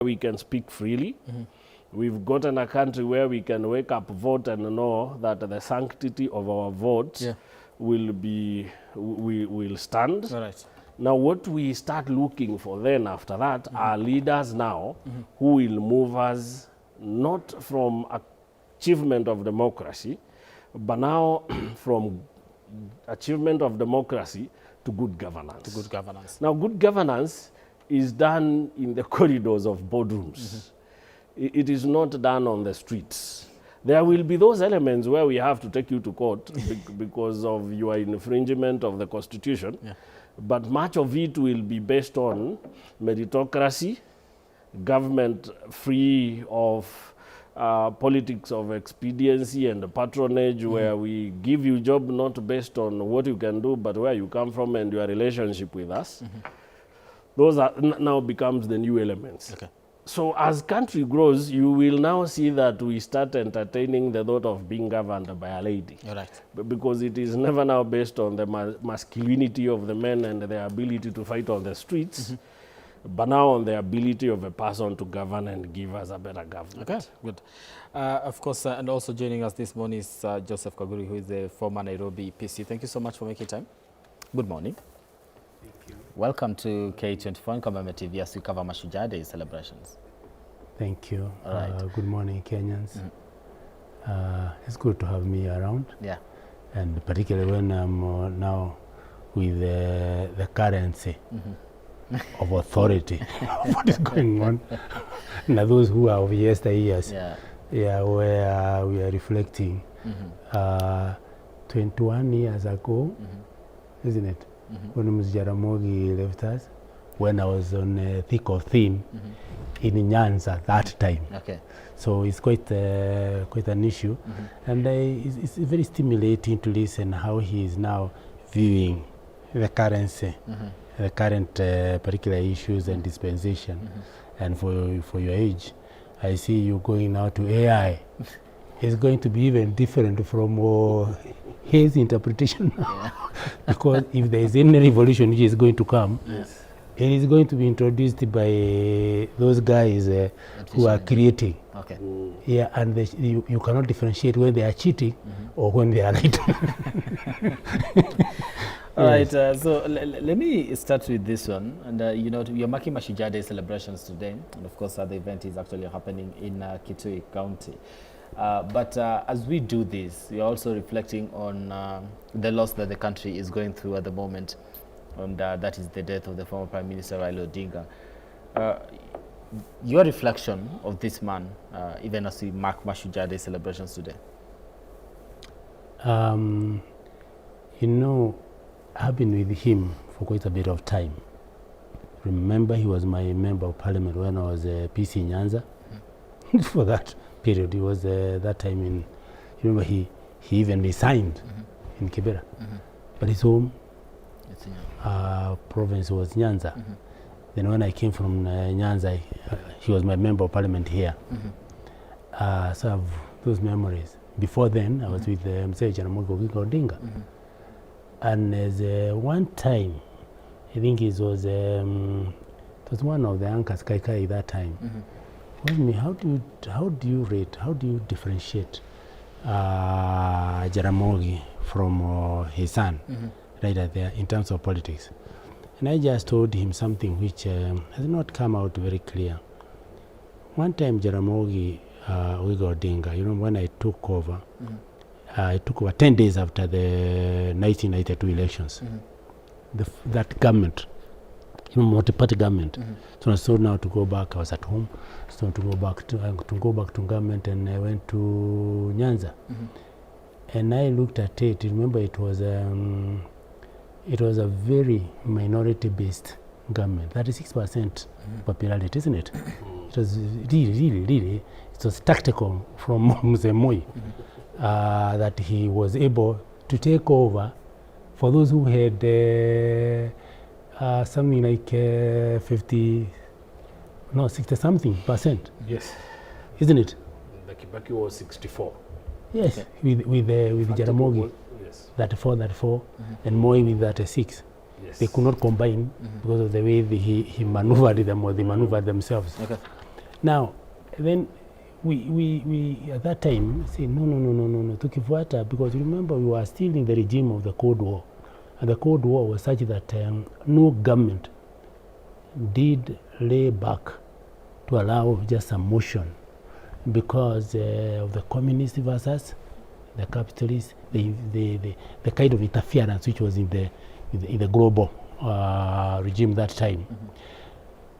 We can speak freely. We've gotten a country where we can wake up, vote, and know that the sanctity of our vote will stand. All right. Now, what we start looking for then after that are leaders now who will move us not from achievement of democracy, but now from achievement of democracy to good governance. To good governance. Now, good governance is done in the corridors of boardrooms. It is not done on the streets. There will be those elements where we have to take you to court because of your infringement of the Constitution. But much of it will be based on meritocracy, government free of politics of expediency and patronage, where we give you job not based on what you can do, but where you come from and your relationship with us. Those are now becomes the new elements. So as country grows, you will now see that we start entertaining the thought of being governed by a lady. All right. Because it is never now based on the masculinity of the men and their ability to fight on the streets, but now on the ability of a person to govern and give us a better government. Okay, good. Of course, and also joining us this morning is Joseph Kaguri, who is the former Nairobi PC. Thank you so much for making time. Good morning. Thank you. Welcome to K24 and Kameme TV as we cover Mashujaa Day celebrations. Thank you. All right. Good morning, Kenyans. It's good to have me around, and particularly when I'm now with the currency of authority of what is going on. Now, those who are of yesteryears, yeah, where we are reflecting 21 years ago, isn't it? When Mzee Jaramogi left us, when I was on thick or thin in Nyanza that time. So it's quite an issue, and it's very stimulating to listen how he is now viewing the currency, the current particular issues and dispensation. And for your age, I see you going now to AI. It's going to be even different from his interpretation now. Because if there is any revolution which is going to come, it is going to be introduced by those guys who are creating. Yeah, and you cannot differentiate when they are cheating or when they are right. All right, so let me start with this one. And we are marking Mashujaa Day celebrations today. And of course, the event is actually happening in Kitui County. But as we do this, we are also reflecting on the loss that the country is going through at the moment. And that is the death of the former Prime Minister Raila Odinga. Your reflection of this man, even as we mark Mashujaa Day celebrations today? I've been with him for quite a bit of time. Remember, he was my member of parliament when I was PC Nyanza. For that period, he was that time in, you remember he even resigned in Kibera. But his home It's in province was Nyanza. Then when I came from Nyanza, he was my member of parliament here. So I have those memories. Before then, I was with Mzee Jaramogi Oginga Odinga. And there's one time, I think it was one of the anchors, Kai Kai, that time. Asked me, how do you rate, how do you differentiate Jaramogi from his son, right at there, in terms of politics? And I just told him something which has not come out very clear. One time, Jaramogi Oginga Odinga, when I took over, I took over 10 days after the 1992 elections. That government, multi-party government. So I was told now to go back. I was at home, so to go back to government, and I went to Nyanza. And I looked at it. Remember, it was a very minority-based government, 36% popularity, isn't it? It was really, really, really, it was tactical from Mzee Moi that he was able to take over for those who had something like 50, no, 60-something percent. Yes. Isn't it? The Kibaki was 64. Yes, with Fact, it Jaramogi, was, yes. 34, and Moi with 36. Yes. They could not combine because of the way he maneuvered them, or they maneuvered themselves. Now, then we at that time say, no, no, no, no, no, no, tukifuata, because remember we were still in the regime of the Cold War. And the Cold War was such that no government did lay back to allow just a motion because of the communist versus the capitalists, the kind of interference which was in the global regime that time.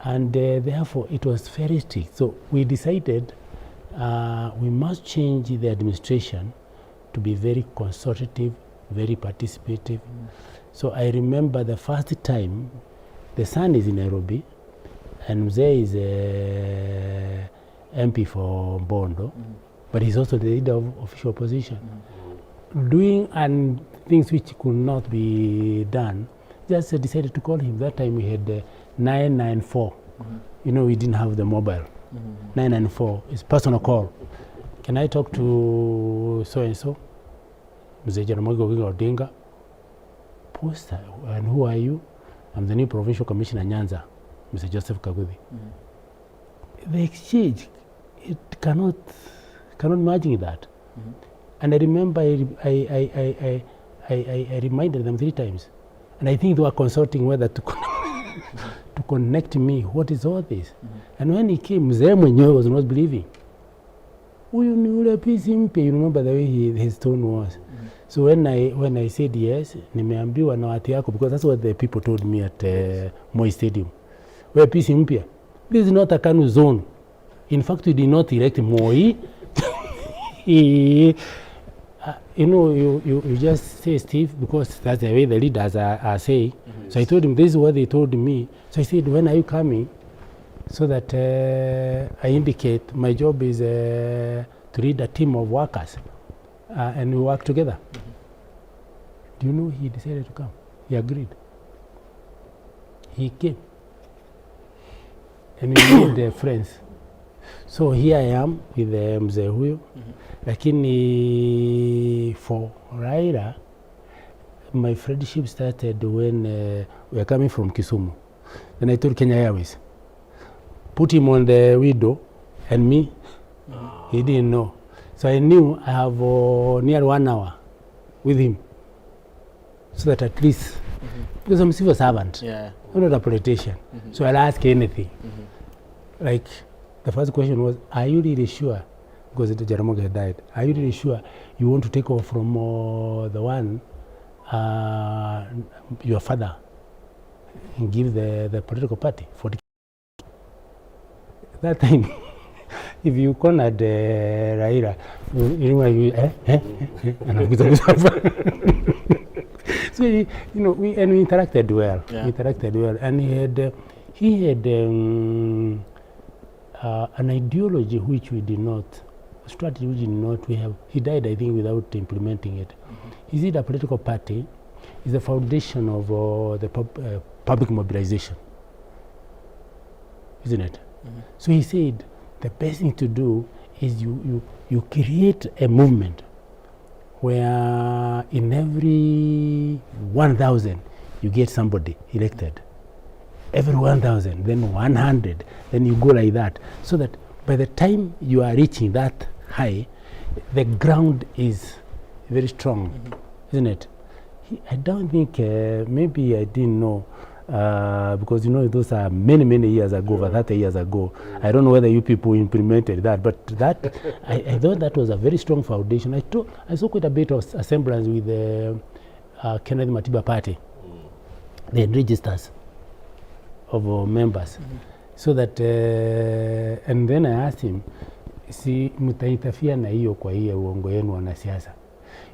And therefore, it was very strict. So we decided we must change the administration to be very consultative, very participative. So I remember the first time the son is in Nairobi and Mzee is a MP for Bondo, but he's also the leader of official opposition. Doing and things which could not be done, just decided to call him. That time we had 994. We didn't have the mobile. 994 is personal call. "Can I talk to so and so?" "Mzee Jaramogi Oginga Odinga." "Poster, and who are you?" "I'm the new provincial commissioner, Nyanza, Mr. Joseph Kaguthi." The exchange, it cannot imagine that. And I remember I reminded them three times. And I think they were consulting whether to connect me. What is all this? And when he came, mzee mwenyewe was not believing. "Huyu ni ule PC mpya." You remember the way his tone was. So when I said yes, "Nimeambiwa na watu yako," because that's what the people told me at Moi Stadium. "Wewe PC mpya. This is not a KANU zone. In fact, we did not elect Moi." You just say, "Steve," because that's the way the leaders are saying. So I told him, "This is what they told me." So I said, "When are you coming? So that I indicate my job is to lead a team of workers and we work together." Do you know he decided to come? He agreed. He came. And we made friends. So here I am with mzee huyo. Lakini for Raila, my friendship started when we were coming from Kisumu. Then I told Kenya Airways, put him on the window and me, he didn't know. So I knew I have near one hour with him so that at least, because I'm a civil servant, I'm not a politician. So I'll ask anything. Like the first question was, "Are you really sure?" Because Jaramogi had died. "Are you really sure you want to take over from the one, your father, and give the political party for the that time?" If you cornered Raila, you know, you, eh, eh, eh, anakuza kuza. So we interacted well. We interacted well, and he had an ideology which we did not, strategy which we did not. We have. He died, I think, without implementing it. He said a political party is the foundation of the public mobilization, isn't it? So he said the best thing to do is you create a movement where in every 1,000 you get somebody elected. Every 1,000, then 100, then you go like that. So that by the time you are reaching that high, the ground is very strong, isn't it? I don't think, maybe I didn't know, because those are many, many years ago, over 30 years ago. I don't know whether you people implemented that, but that I thought that was a very strong foundation. I saw quite a bit of semblance with the Kenneth Matiba party, the registers of members. So that, and then I asked him, "Si mtainterfere na hiyo kwa hiyo uongo yenu wanasiasa?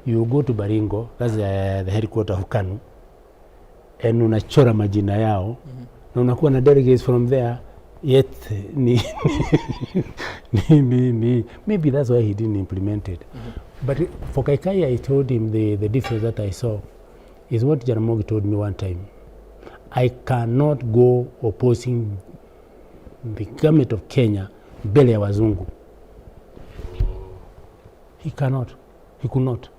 You go to Baringo, that's the headquarter of KANU, and unachora majina yao na unakuwa na delegates from there, yet ni maybe that's why he didn't implement it." But for Kaikai, I told him the difference that I saw is what Jaramogi told me one time: "I cannot go opposing the government of Kenya mbele ya wazungu." He cannot. He could not.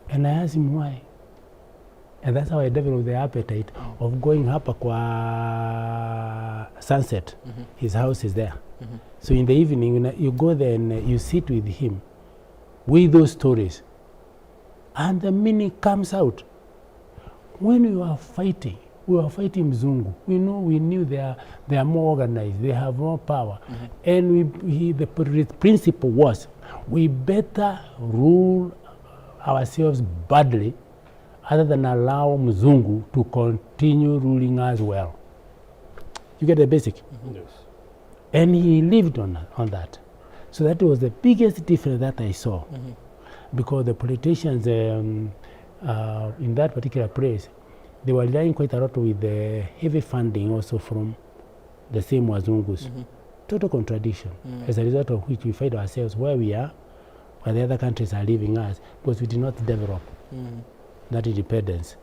And I asked him why. And that's how I developed the appetite of going hapa kwa Sunset. His house is there. So in the evening, you go there and you sit with him with those stories. And the meaning comes out. When we were fighting Mzungu. We knew they are more organized, they have more power. And the principle was, we better rule ourselves badly other than allow Mzungu to continue ruling us well. You get the basic? Yes. And he lived on that. So that was the biggest difference that I saw. Because the politicians in that particular place, they were relying quite a lot with the heavy funding also from the same Wazungus. Total contradiction. As a result of which we find ourselves where we are, where the other countries are leaving us, because we did not develop that independence.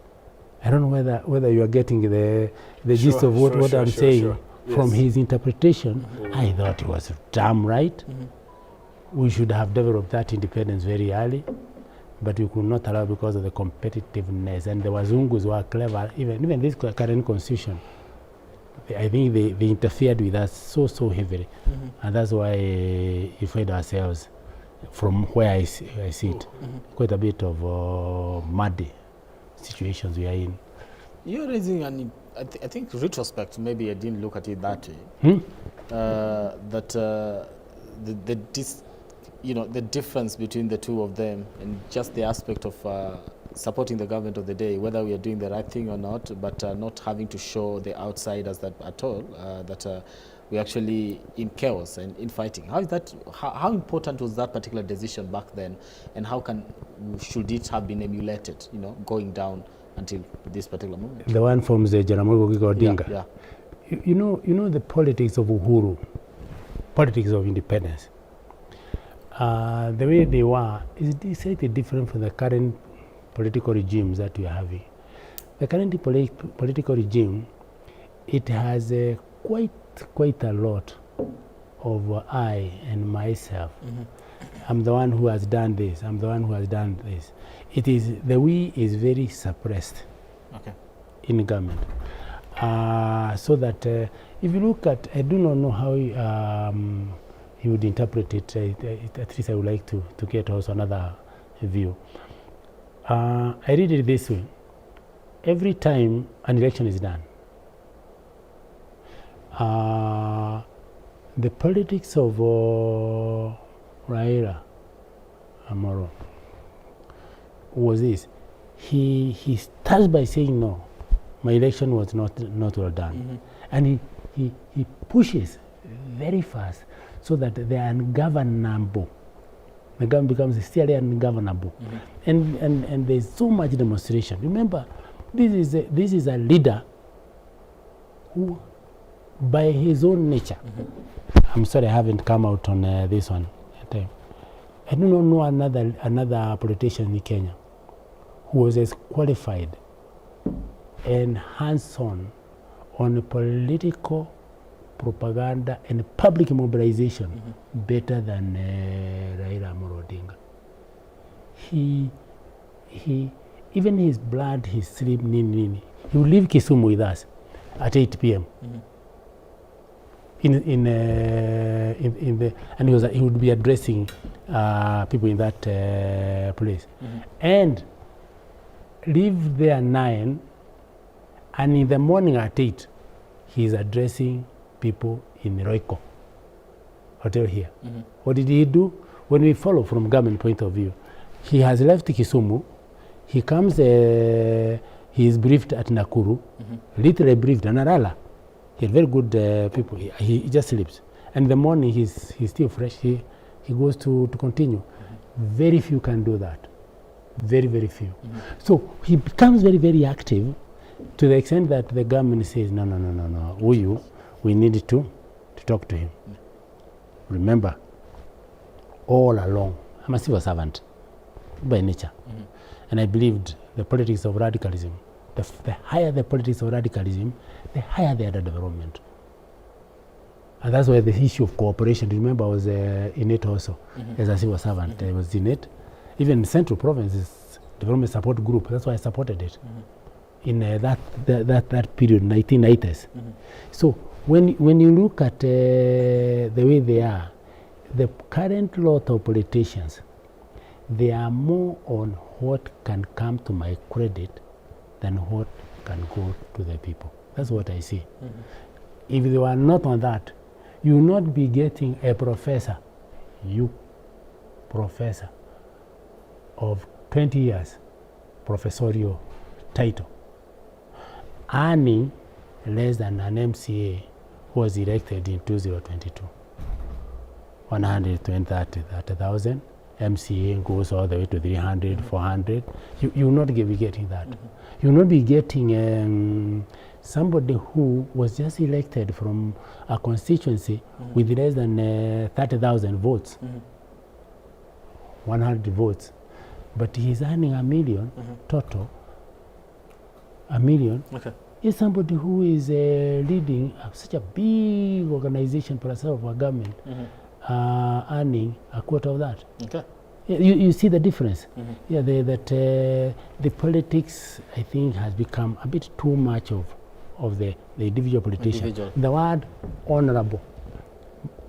I don't know whether you are getting the gist of what, what I'm saying. From his interpretation, I thought he was damn right. We should have developed that independence very early, but we could not allow because of the competitiveness. And the Wazungus were clever, even this current constitution, I think they interfered with us so, so heavily. And that's why you find ourselves, from where I see it, quite a bit of muddy situations we are in. You're raising an, I think retrospect, maybe I didn't look at it that way. That the difference between the two of them and just the aspect of supporting the government of the day, whether we are doing the right thing or not, but not having to show the outsiders that at all, that we're actually in chaos and infighting. How is that? How important was that particular decision back then, and how should it have been emulated? Going down until this particular moment. The one from the Jaramogi Oginga Odinga. Yeah. You know the politics of Uhuru, politics of independence. The way they were is slightly different from the current political regimes that we are having. The current political regime, it has quite a lot of I and myself. I'm the one who has done this. I'm the one who has done this. It is the we is very suppressed in government. So that if you look at, I do not know how he would interpret it. At least I would like to get also another view. I read it this way. Every time an election is done, the politics of Raila Amolo was this. He starts by saying, no, my election was not well done. And he pushes very fast so that they are ungovernable. The government becomes still ungovernable. And there's so much demonstration. Remember, this is a leader who, by his own nature, I'm sorry I haven't come out on this one. I do not know another politician in Kenya who was as qualified and hands-on on political propaganda and public mobilization better than Raila Amolo Odinga. Even his blood, his sleep, nini, nini, he would leave Kisumu with us at 8 p.m. And he would be addressing people in that place, and leave there 9, and in the morning at 8, he is addressing people in Royco Hotel here. What did he do? When we follow from government point of view, he has left Kisumu. He comes, he is briefed at Nakuru, literally briefed, analala. He had very good people. He just sleeps. And in the morning, he's still fresh. He goes to continue. Very few can do that. Very, very few. So he becomes very, very active to the extent that the government says, no, no, no, no, no, Uyu, we need to talk to him. Remember, all along, I'm a civil servant by nature. And I believed the politics of radicalism. The higher the politics of radicalism, the higher the underdevelopment. And that's why the issue of cooperation, remember I was in it also, as a civil servant, I was in it. Even Central Province's Development Support Group, that's why I supported it. in that period, 1990s. So when you look at the way they are, the current lot of politicians, they are more on what can come to my credit than what can go to the people. That's what I see. If they were not on that, you will not be getting a professor, you professor of 20 years, professorial title, earning less than an MCA who was elected in 2022. 120, 30,000. MCA goes all the way to 300, 400. You will not be getting that. You will not be getting somebody who was just elected from a constituency with less than 30,000 votes, 100 votes, but he's earning 1 million total, 1 million. Is somebody who is leading such a big organization, plus of a government, earning a quarter of that. Yeah, you see the difference. Yeah, the politics, I think, has become a bit too much of the individual politician. Individual. The word honorable,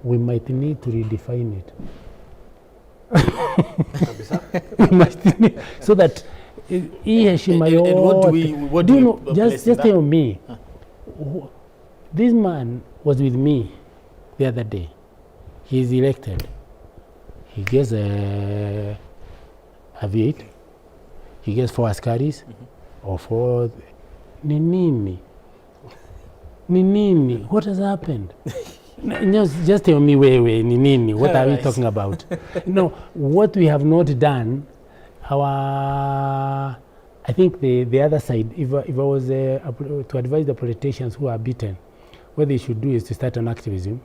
we might need to redefine it. We might need, so that hii heshima And what do yote we what do do you we know, place in just that? tell me, this man was with me the other day. He is elected. He gets a V8. He gets four askaris or four. Ni nini? Ni nini? What has happened? Just tell me wewe ni nini? What are we talking about? No, what we have not done, our I think the other side, if I was to advise the politicians who are beaten, what they should do is to start an activism.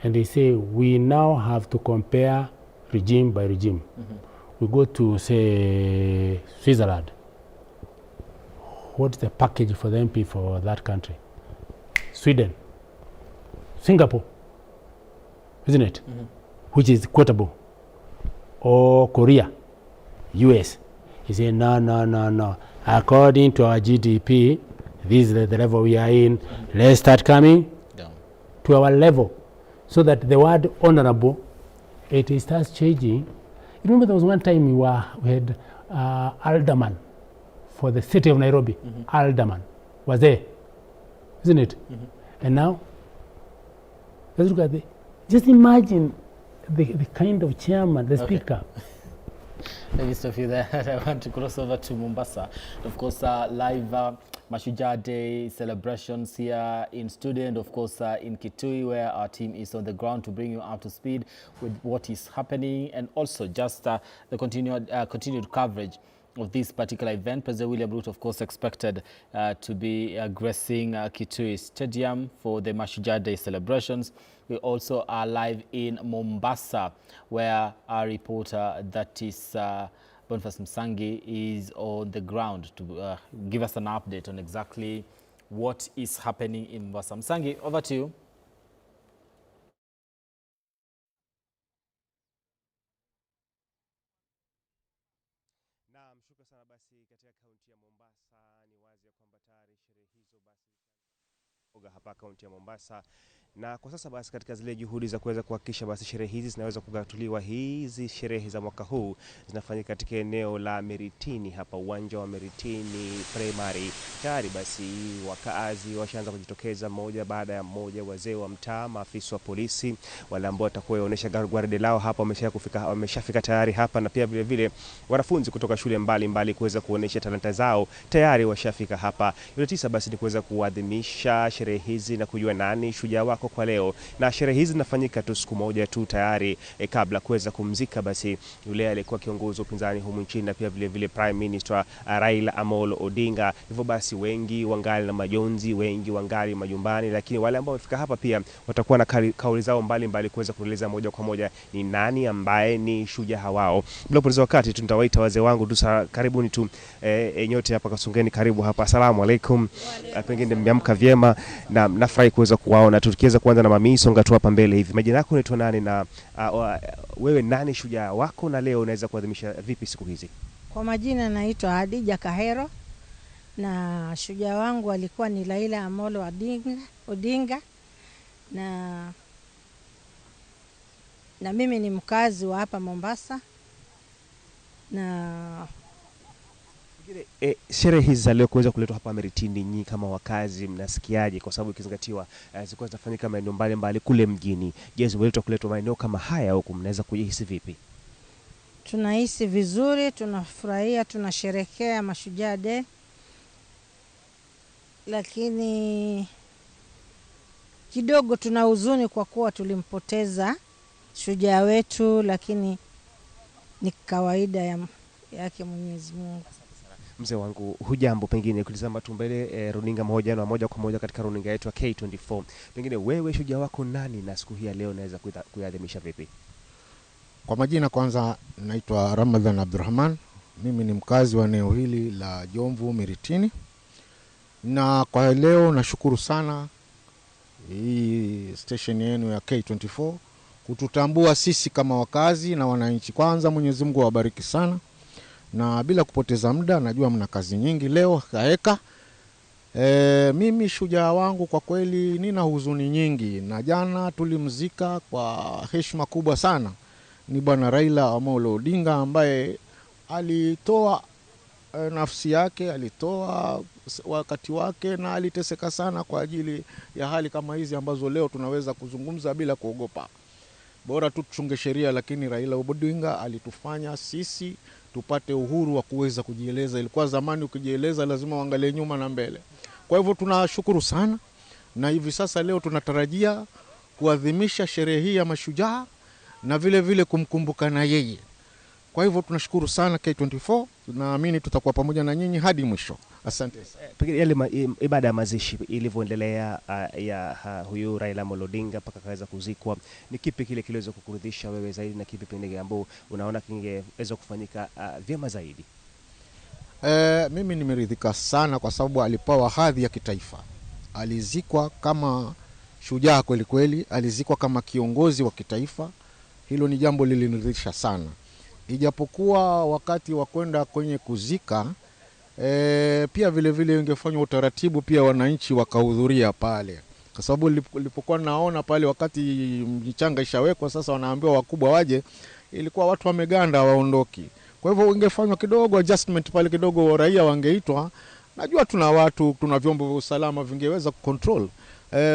And they say, we now have to compare regime by regime. We go to, say, Switzerland. What's the package for the MP for that country? Sweden, Singapore, isn't it? Which is quotable. Or Korea, US. He said, no, no, no, no. According to our GDP, this is the level we are in. Let's start coming Down. To our level so that the word honorable, it starts changing. You remember there was one time we had alderman for the city of Nairobi. Alderman was there, isn't it? And now, let's look at the, just imagine the kind of chairman, the speaker. Let me stop you there. I want to cross over to Mombasa. Of course, live Mashujaa Day celebrations here in studio and, of course, in Kitui, where our team is on the ground to bring you up to speed with what is happening and also just the continued coverage of this particular event. President William Ruto, of course, expected to be gracing Kitui Stadium for the Mashujaa Day celebrations. We also are live in Mombasa, where our reporter, that is Boniface Msangi, is on the ground to give us an update on exactly what is happening in Mombasa. Msangi, over to you. Naam, shukran sana. Basi katika kaunti ya Mombasa ni wazi ya kwamba tayari sherehe hizo basi hapa kaunti ya Mombasa na kwa sasa basi katika zile juhudi za kuweza kuhakikisha basi sherehe hizi zinaweza kugatuliwa, hizi sherehe za mwaka huu zinafanyika katika eneo la Miritini hapa uwanja wa Miritini Primary. Tayari basi wakaazi washaanza kujitokeza mmoja baada ya mmoja, wazee wa mtaa, maafisa wa polisi, wale ambao watakuwa waonyesha gwaride lao hapa wameshafika, wameshafika tayari hapa, na pia vile vile wanafunzi kutoka shule mbalimbali kuweza kuonyesha talanta zao tayari washafika hapa. Yote tisa basi ni kuweza kuadhimisha sherehe hizi na kujua nani shujaa wako kwa leo, na sherehe hizi zinafanyika tu siku moja tu tayari kabla kuweza kumzika basi yule aliyekuwa kiongozi wa upinzani humu nchini na pia vile vile Prime Minister Raila Amolo Odinga. Hivyo basi wengi wangali na majonzi, wengi wangali majumbani, lakini wale ambao wamefika hapa pia watakuwa na kauli zao mbalimbali kuweza kueleza moja kwa moja ni nani ambaye ni shujaa wao. Bila kupoteza wakati tu nitawaita wazee wangu tu, karibuni tu nyote hapa Kasungeni, karibu hapa. Asalamu alaikum. Pengine mmeamka vyema na nafurahi kuweza kuwaona. Tukiweza kuanza na mami, songa tu hapa mbele hivi. Majina yako unaitwa nani na wewe nani shujaa wako na leo unaweza kuadhimisha vipi siku hizi? Kwa majina naitwa Hadija Kahero. Na shujaa wangu alikuwa ni Raila Amolo Odinga, na mimi ni mkazi wa hapa Mombasa. Na Sherehe hizi za leo kuweza kuletwa hapa Miritini, nyinyi kama wakazi mnasikiaje? Kwa sababu ikizingatiwa zilikuwa zinafanyika maeneo mbalimbali kule mjini. Je, zimeletwa kuletwa maeneo kama haya huku, mnaweza kujihisi vipi? Tunahisi vizuri, tunafurahia, tunasherekea Mashujaa Day, lakini kidogo tuna huzuni kwa kuwa tulimpoteza shujaa wetu, lakini ni kawaida yake Mwenyezi Mungu. Mzee wangu, hujambo? Pengine kulizama tu mbele runinga mahojiano moja kwa moja katika runinga yetu ya K24. Pengine wewe shujaa wako nani na siku hii ya leo naweza kuiadhimisha vipi? Kwa majina kwanza naitwa Ramadhan Abdurrahman. Mimi ni mkazi wa eneo hili la Jomvu Miritini. Na kwa leo nashukuru sana hii station yenu ya K24 kututambua sisi kama wakazi na wananchi. Kwanza Mwenyezi Mungu awabariki sana. Na bila kupoteza muda, najua mna kazi nyingi leo kaeka. Mimi shujaa wangu kwa kweli nina huzuni nyingi, na jana tulimzika kwa heshima kubwa sana. Ni Bwana Raila Amolo Odinga ambaye alitoa nafsi yake, alitoa wakati wake na aliteseka sana kwa ajili ya hali kama hizi ambazo leo tunaweza kuzungumza bila kuogopa. Bora tu tuchunge sheria, lakini Raila Odinga alitufanya sisi tupate uhuru wa kuweza kujieleza. Ilikuwa zamani ukijieleza lazima uangalie nyuma na mbele. Kwa hivyo tunashukuru sana, na hivi sasa leo tunatarajia kuadhimisha sherehe hii ya mashujaa na vile vile kumkumbuka na yeye. Kwa hivyo tunashukuru sana K24, tunaamini tutakuwa pamoja na nyinyi hadi mwisho. Asante. Pengine yale ibada ya mazishi ilivyoendelea ya huyu Raila Amolo Odinga mpaka akaweza kuzikwa, ni kipi kile kiliweza kukuridhisha wewe zaidi na kipi pengine ambao unaona kingeweza kufanyika vyema zaidi? Mimi nimeridhika sana kwa sababu alipewa hadhi ya kitaifa. Alizikwa kama shujaa kweli kweli, alizikwa kama kiongozi wa kitaifa. Hilo ni jambo liliniridhisha sana. Ijapokuwa wakati wa kwenda kwenye kuzika pia vile vile ingefanywa utaratibu pia wananchi wakahudhuria pale. Kwa sababu nilipokuwa naona pale wakati michanga ishawekwa sasa wanaambiwa wakubwa waje, ilikuwa watu wameganda waondoki. Kwa hivyo ingefanywa kidogo adjustment pale kidogo, raia wangeitwa. Najua tuna watu, tuna vyombo vya usalama vingeweza kucontrol.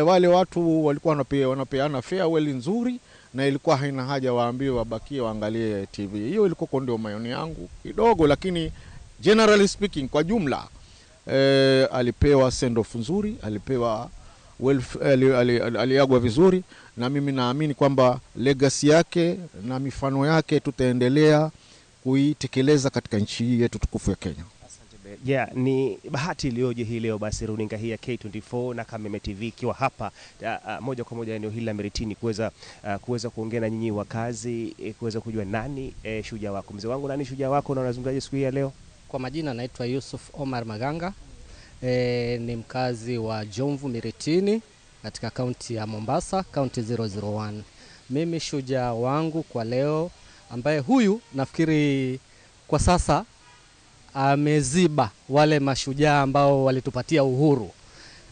Wale watu walikuwa wanapeana farewell nzuri na ilikuwa haina haja waambiwe wabakie waangalie TV. Hiyo ilikuwa ndio maoni yangu kidogo, lakini generally speaking kwa jumla alipewa send off nzuri, alipewa aliagwa vizuri, na mimi naamini kwamba legacy yake na mifano yake tutaendelea kuitekeleza katika nchi hii yetu tukufu ya Kenya. Yeah, ni bahati iliyoje hii leo basi runinga hii ya K24 na Kameme TV ikiwa hapa moja kwa moja eneo hili la Miritini kuweza kuongea na nyinyi wakazi, kuweza kujua nani shujaa wako. Mzee wangu, nani shujaa wako na unazungumzaje siku hii ya leo? Kwa majina naitwa Yusuf Omar Maganga. Ni mkazi wa Jomvu Miritini katika kaunti ya Mombasa, kaunti 001. Mimi shujaa wangu kwa leo ambaye huyu nafikiri kwa sasa ameziba wale mashujaa ambao walitupatia uhuru.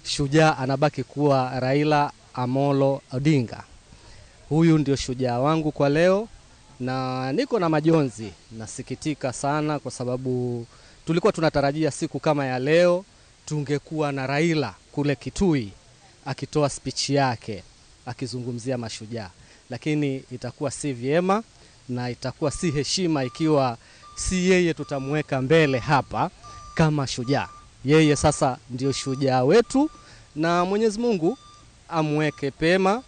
Shujaa anabaki kuwa Raila Amolo Odinga. Huyu ndio shujaa wangu kwa leo, na niko na majonzi, nasikitika sana kwa sababu tulikuwa tunatarajia siku kama ya leo tungekuwa na Raila kule Kitui akitoa speech yake akizungumzia mashujaa, lakini itakuwa si vyema na itakuwa si heshima ikiwa si yeye tutamweka mbele hapa kama shujaa. Yeye sasa ndio shujaa wetu, na Mwenyezi Mungu amweke pema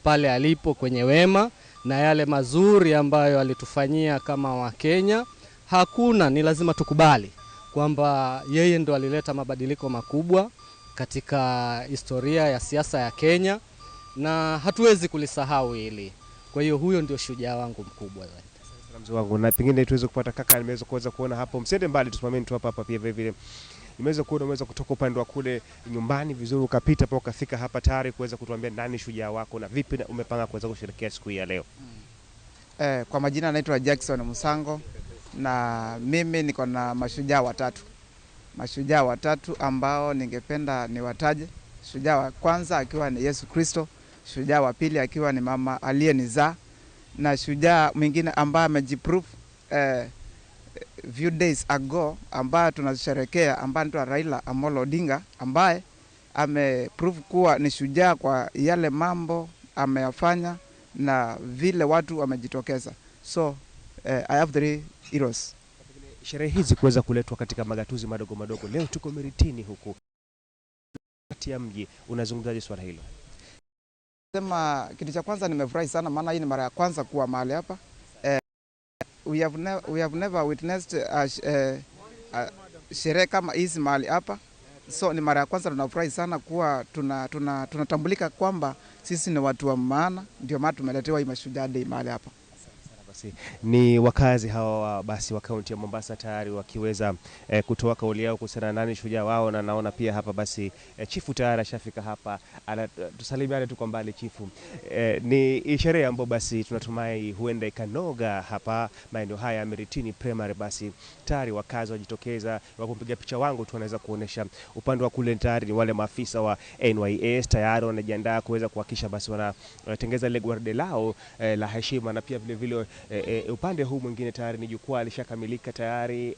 pale alipo kwenye wema, na yale mazuri ambayo alitufanyia kama Wakenya hakuna, ni lazima tukubali kwamba yeye ndo alileta mabadiliko makubwa katika historia ya siasa ya Kenya na hatuwezi kulisahau hili. Kwa hiyo huyo ndio shujaa wangu mkubwa zaidi. Mzee wangu, na pengine tuweze kupata kaka, nimeweza kuweza kuona hapo, msiende mbali, tusimameni tu hapa hapa pia vile vile. Nimeweza kuona umeweza kutoka upande wa kule nyumbani vizuri ukapita hapo ukafika hapa tayari kuweza kutuambia nani shujaa wako na vipi na umepanga kuweza kusherehekea siku hii ya leo. Kwa majina naitwa Jackson Musango na mimi niko na mashujaa watatu. Mashujaa watatu ambao ningependa niwataje. Shujaa wa kwanza akiwa ni Yesu Kristo, shujaa wa pili akiwa ni mama aliyenizaa, na shujaa mwingine ambaye amejiprove few days ago ambaye tunasherekea, ambaye anaitwa Raila Amolo Odinga, ambaye ameprove kuwa ni shujaa kwa yale mambo ameyafanya na vile watu wamejitokeza. So I have three heroes. Sherehe hizi kuweza kuletwa katika magatuzi madogo madogo, leo tuko Miritini huku kati ya mji, unazungumzaje swala hilo? Sema kitu cha kwanza nimefurahi sana, maana hii ni mara ya kwanza kuwa mahali hapa. We have never witnessed sherehe kama hizi mahali hapa, so ni mara ya kwanza. Tunafurahi sana kuwa tunatambulika kwamba sisi ni watu wa maana, ndio maana tumeletewa hii Mashujaa Day mahali hapa. Basi ni wakazi hawa basi wa kaunti ya Mombasa tayari wakiweza kutoa kauli yao kuhusiana na nani shujaa wao, na naona pia hapa basi chifu tayari ashafika hapa, tusalimiane tu kwa mbali chifu. Ni sherehe ambayo basi tunatumai huenda ikanoga hapa maeneo haya ya Miritini Primary. Basi tayari wakazi wajitokeza, wakumpiga picha wangu tu wanaweza kuonesha upande wa kule tayari ni wale maafisa wa NYS tayari wanajiandaa kuweza kuhakikisha basi wanatengeza ile gwaride lao la heshima, na pia vile vile upande huu mwingine tayari ni jukwaa lishakamilika tayari,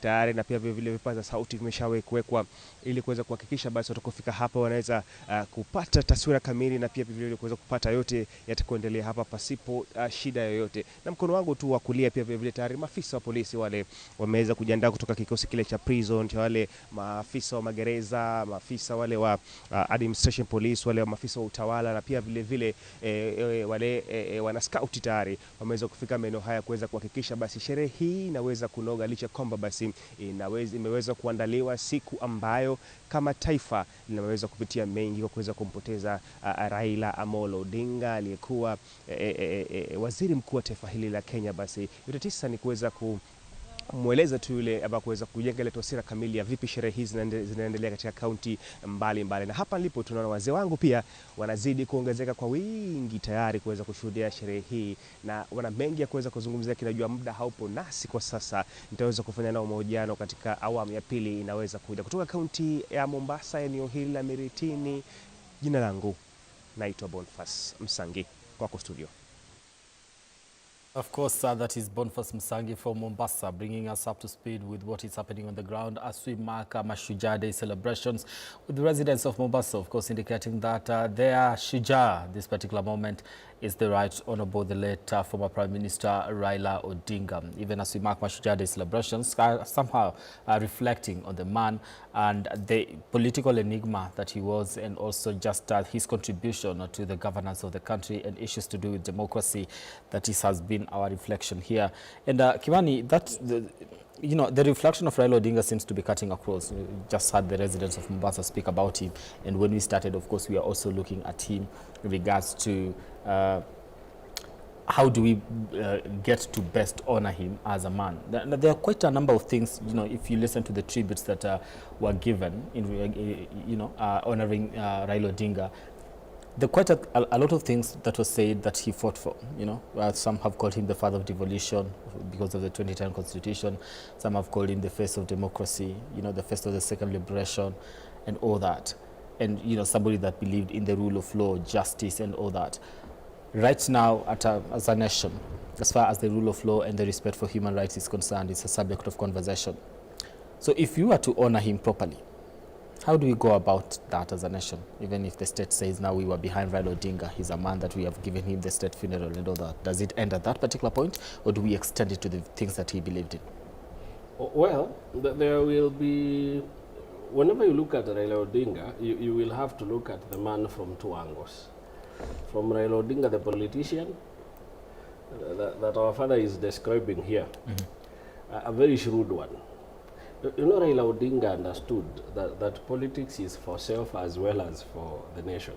tayari na pia vile vile vipaza sauti vimeshawekwa ili kuweza kuhakikisha basi watakofika hapa wanaweza kupata taswira kamili na pia vile vile kuweza kupata yote yatakayoendelea hapa pasipo shida yoyote. Na mkono wangu tu wa kulia pia vile vile tayari maafisa wa polisi wale wameweza kujiandaa kutoka kikosi kile cha prison cha wale maafisa wa magereza, maafisa wale wa administration police, wale wa maafisa wa utawala na pia vile vile wale wana scout tayari wameweza kufika maeneo haya kuweza kuhakikisha basi sherehe hii inaweza kunoga, licha kwamba basi imeweza kuandaliwa siku ambayo kama taifa linaweza kupitia mengi kwa kuweza kumpoteza Raila Amolo Odinga aliyekuwa waziri mkuu wa taifa hili la Kenya. Basi yote tisa ni kuweza kumweleza tu yule ama kuweza kujenga ile taswira kamili ya vipi sherehe hizi zinaendelea katika kaunti mbalimbali. Na hapa nilipo tunaona wazee wangu pia wanazidi kuongezeka kwa wingi tayari kuweza kushuhudia sherehe hii, na wana mengi ya kuweza kuzungumzia. Kinajua muda haupo nasi kwa sasa, nitaweza kufanya nao mahojiano katika awamu ya pili inaweza kuja. Kutoka kaunti ya Mombasa, eneo hili la Miritini, jina langu naitwa Boniface Msangi, kwako studio. Of course, that is Boniface Msangi from Mombasa, bringing us up to speed with what is happening on the ground as we mark Mashujaa Day celebrations with the residents of Mombasa, of course, indicating that their Shujaa, this particular moment, is the Right Honorable the late former Prime Minister Raila Odinga. Even as we mark Mashujaa Day celebrations, somehow reflecting on the man and the political enigma that he was, and also just his contribution to the governance of the country and issues to do with democracy. That is, has been our reflection here. And Kimani, the reflection of Raila Odinga seems to be cutting across. We just had the residents of Mombasa speak about him, and when we started, of course, we are also looking at him in regards to how do we get to best honor him as a man. There are quite a number of things, you know, if you listen to the tributes that were given in honoring Raila Odinga, there are quite a lot of things that were said that he fought for, you know. Some have called him the father of devolution because of the 2010 constitution. Some have called him the face of democracy, you know, the face of the second liberation and all that. And, you know, somebody that believed in the rule of law, justice and all that. Right now, as a nation, as far as the rule of law and the respect for human rights is concerned, it's a subject of conversation. So if you were to honor him properly, how do we go about that as a nation? Even if the state says now we were behind Raila Odinga, he's a man that we have given him the state funeral and all that. Does it end at that particular point, or do we extend it to the things that he believed in? Well, there will be, whenever you look at Raila Odinga, you will have to look at the man from two angles. From Raila Odinga, the politician, that our father is describing here, a very shrewd one. You know, Raila Odinga understood that politics is for self as well as for the nation.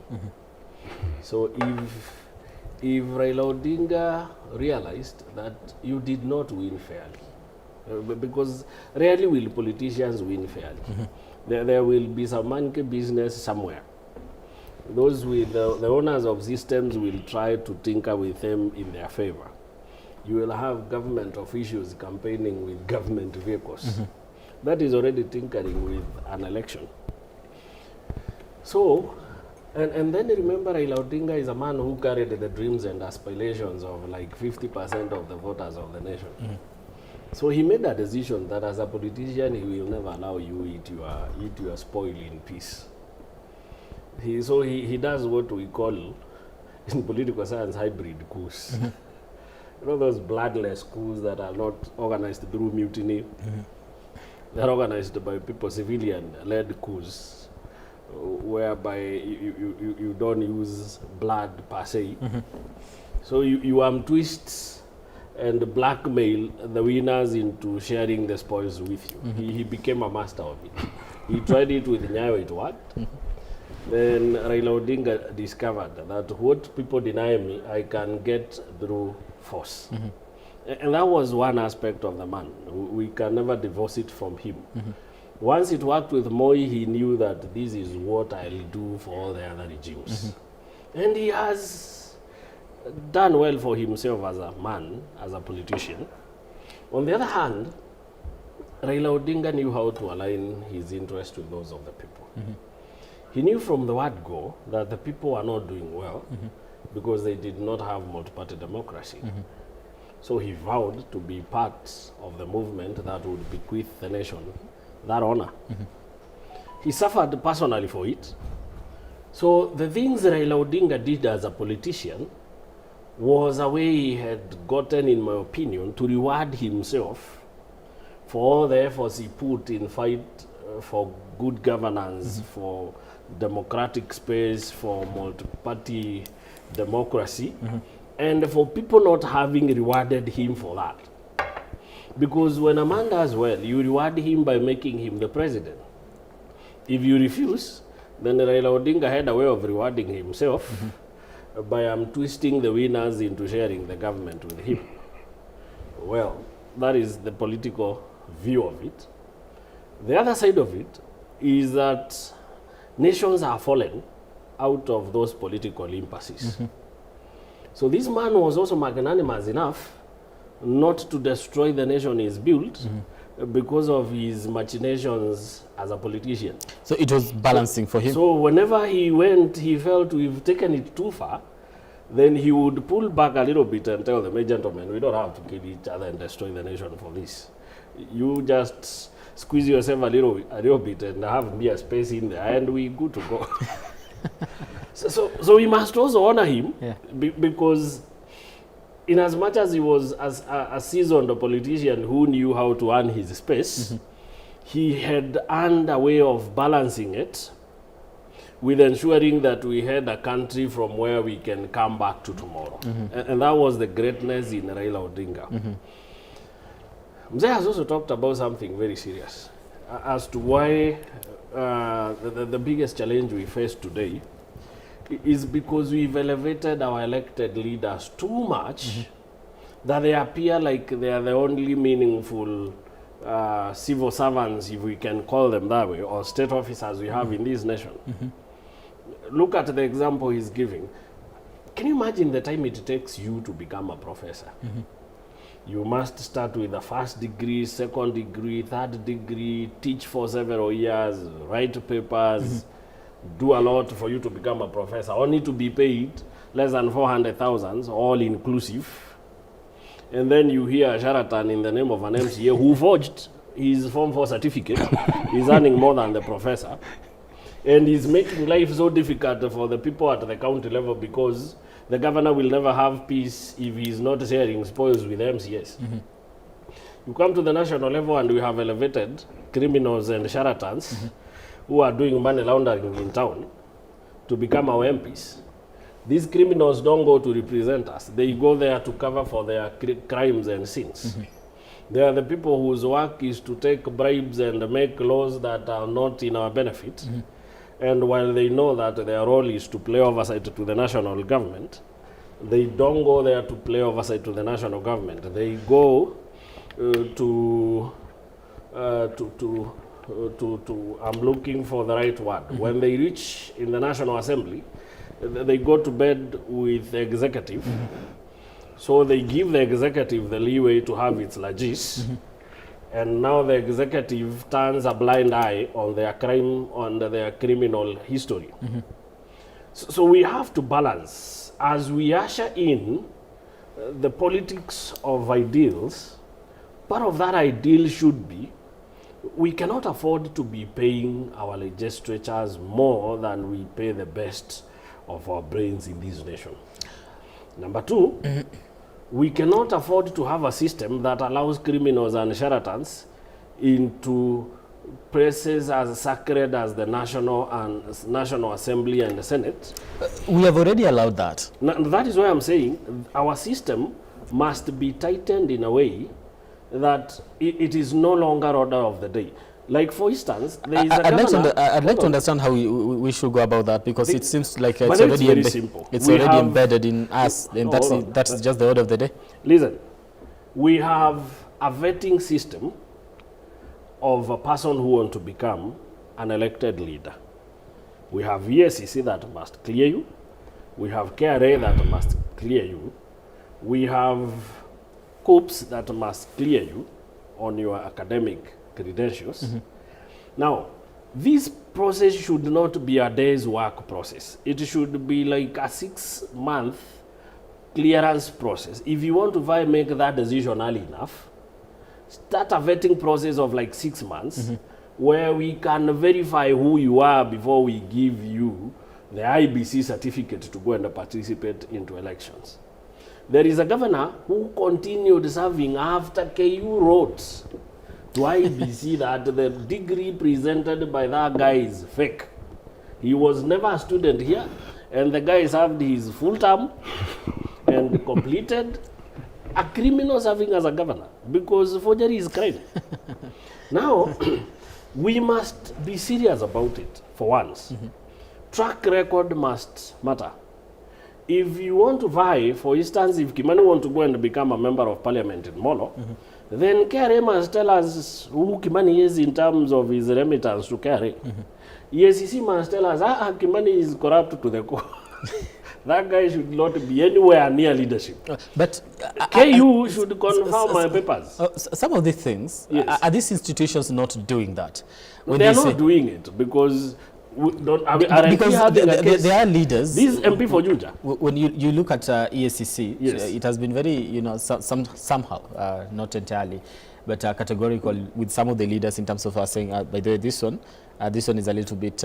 So if Raila Odinga realized that you did not win fairly, because rarely will politicians win fairly. There will be some monkey business somewhere. Those with the owners of systems will try to tinker with them in their favor. You will have government officials campaigning with government vehicles. That is already tinkering with an election. So, and then remember, Raila Odinga is a man who carried the dreams and aspirations of like 50% of the voters of the nation. So he made a decision that as a politician, he will never allow you eat your spoil in peace. So he does what we call in political science hybrid coups. You know those bloodless coups that are not organized through mutiny. They're organized by people, civilian-led coups, whereby you don't use blood per se. So you twist and blackmail the winners into sharing the spoils with you. He became a master of it. He tried it with Nyayo, it worked. Then Raila Odinga discovered that what people deny me, I can get through force. And that was one aspect of the man. We can never divorce it from him. Once it worked with Moi, he knew that this is what I'll do for all the other regimes. And he has done well for himself as a man, as a politician. On the other hand, Raila Odinga knew how to align his interests with those of the people. He knew from the word go that the people were not doing well because they did not have multi-party democracy. So he vowed to be part of the movement that would bequeath the nation that honor. He suffered personally for it. So the things Raila Odinga did as a politician was a way he had gotten, in my opinion, to reward himself for all the efforts he put in fight for good governance, for democratic space, for multi-party democracy, and for people not having rewarded him for that. Because when a man does well, you reward him by making him the president. If you refuse, then Raila Odinga had a way of rewarding himself by twisting the winners into sharing the government with him. Well, that is the political view of it. The other side of it is that nations are fallen out of those political impasses. So this man was also magnanimous enough not to destroy the nation he's built because of his machinations as a politician. So it was balancing for him. So whenever he went, he felt we've taken it too far, then he would pull back a little bit and tell them, "Hey, gentlemen, we don't have to kill each other and destroy the nation for this. You just squeeze yourself a little bit and have me a space in there, and we good to go." So we must also honor him because in as much as he was as a seasoned politician who knew how to earn his space, he had earned a way of balancing it with ensuring that we had a country from where we can come back to tomorrow. And that was the greatness in Raila Odinga. Mzee has also talked about something very serious as to why the biggest challenge we face today is because we've elevated our elected leaders too much that they appear like they are the only meaningful civil servants, if we can call them that way, or state officers we have in this nation. Look at the example he's giving. Can you imagine the time it takes you to become a professor? You must start with a first degree, second degree, third degree, teach for several years, write papers, do a lot for you to become a professor, only to be paid less than 400,000, all inclusive. And then you hear a charlatan in the name of an MCA who forged his Form 4 certificate is earning more than the professor. And he's making life so difficult for the people at the county level because the governor will never have peace if he's not sharing spoils with MCAs. You come to the national level and we have elevated criminals and charlatans who are doing money laundering in town to become our MPs. These criminals don't go to represent us. They go there to cover for their crimes and sins. They are the people whose work is to take bribes and make laws that are not in our benefit. And while they know that their role is to play oversight to the national government, they don't go there to play oversight to the national government. They go to, I'm looking for the right word. When they reach in the National Assembly, they go to bed with the executive. So they give the executive the leeway to have its largesse. And now the executive turns a blind eye on their crime, on their criminal history. So we have to balance as we usher in the politics of ideals. Part of that ideal should be we cannot afford to be paying our legislatures more than we pay the best of our brains in this nation. Number two, we cannot afford to have a system that allows criminals and charlatans into places as sacred as the National Assembly and the Senate. We have already allowed that. Now, that is why I'm saying our system must be tightened in a way that it is no longer order of the day. Like, for instance, there is a I'd like to, governor. I'd like Hold to on. understand how we should go about that, because it seems like But it's it's already very simple. it's We already have- embedded in us, and No, that's hold on. that's just the order of the day. Listen, we have a vetting system of a person who wants to become an elected leader. We have EACC that must clear you. We have KRA that must clear you. We have KUCCPS that must clear you on your academic credentials. Now, this process should not be a day's work process. It should be like a 6-month clearance process. If you want to make that decision early enough, start a vetting process of like 6 months where we can verify who you are before we give you the IBC certificate to go and participate into elections. There is a governor who continued serving after KU wrote to IBC that the degree presented by that guy is fake. He was never a student here, and the guy served his full term and completed. A criminal serving as a governor, because forgery is crime. Now, we must be serious about it for once. Track record must matter. If you want to vie, for instance, if Kimani want to go and become a member of parliament in Molo, then KRA must tell us who Kimani is in terms of his remittance to KRA. EACC must tell us, Kimani is corrupt to the core. That guy should not be anywhere near leadership. But KU should confirm my papers. Some of these things, Yes. are these institutions not doing that? When They are say not doing it because we don't, are we, are because having a case? they are leaders. This MP for Juja. When you look at EACC, Yes. it has been very, you know, somehow, not entirely, but categorical with some of the leaders in terms of saying, by the way, this one is a little bit.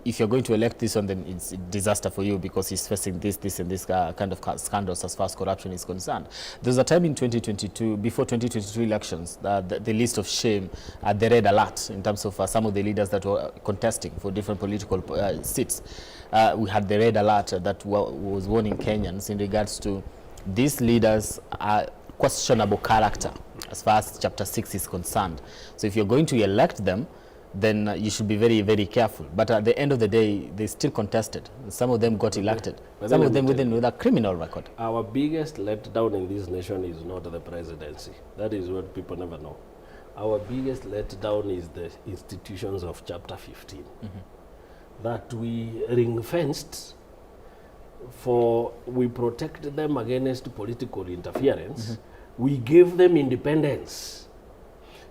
If you're going to elect this one, then it's a disaster for you because he's facing this, this, and this kind of scandals as far as corruption is concerned. There was a time in 2022, before 2022 elections, the list of shame, the red alert in terms of some of the leaders that were contesting for different political seats. We had the red alert that was warning Kenyans in regards to these leaders are questionable character as far as Chapter 6 is concerned. So if you're going to elect them, then you should be very, very careful. But at the end of the day, they still contested. Some of them got elected. But Some then of them let me tell with a criminal record. Our biggest letdown in this nation is not the presidency. That is what people never know. Our biggest letdown is the institutions of Chapter 15. That we ring-fenced for, we protect them against political interference. We gave them independence.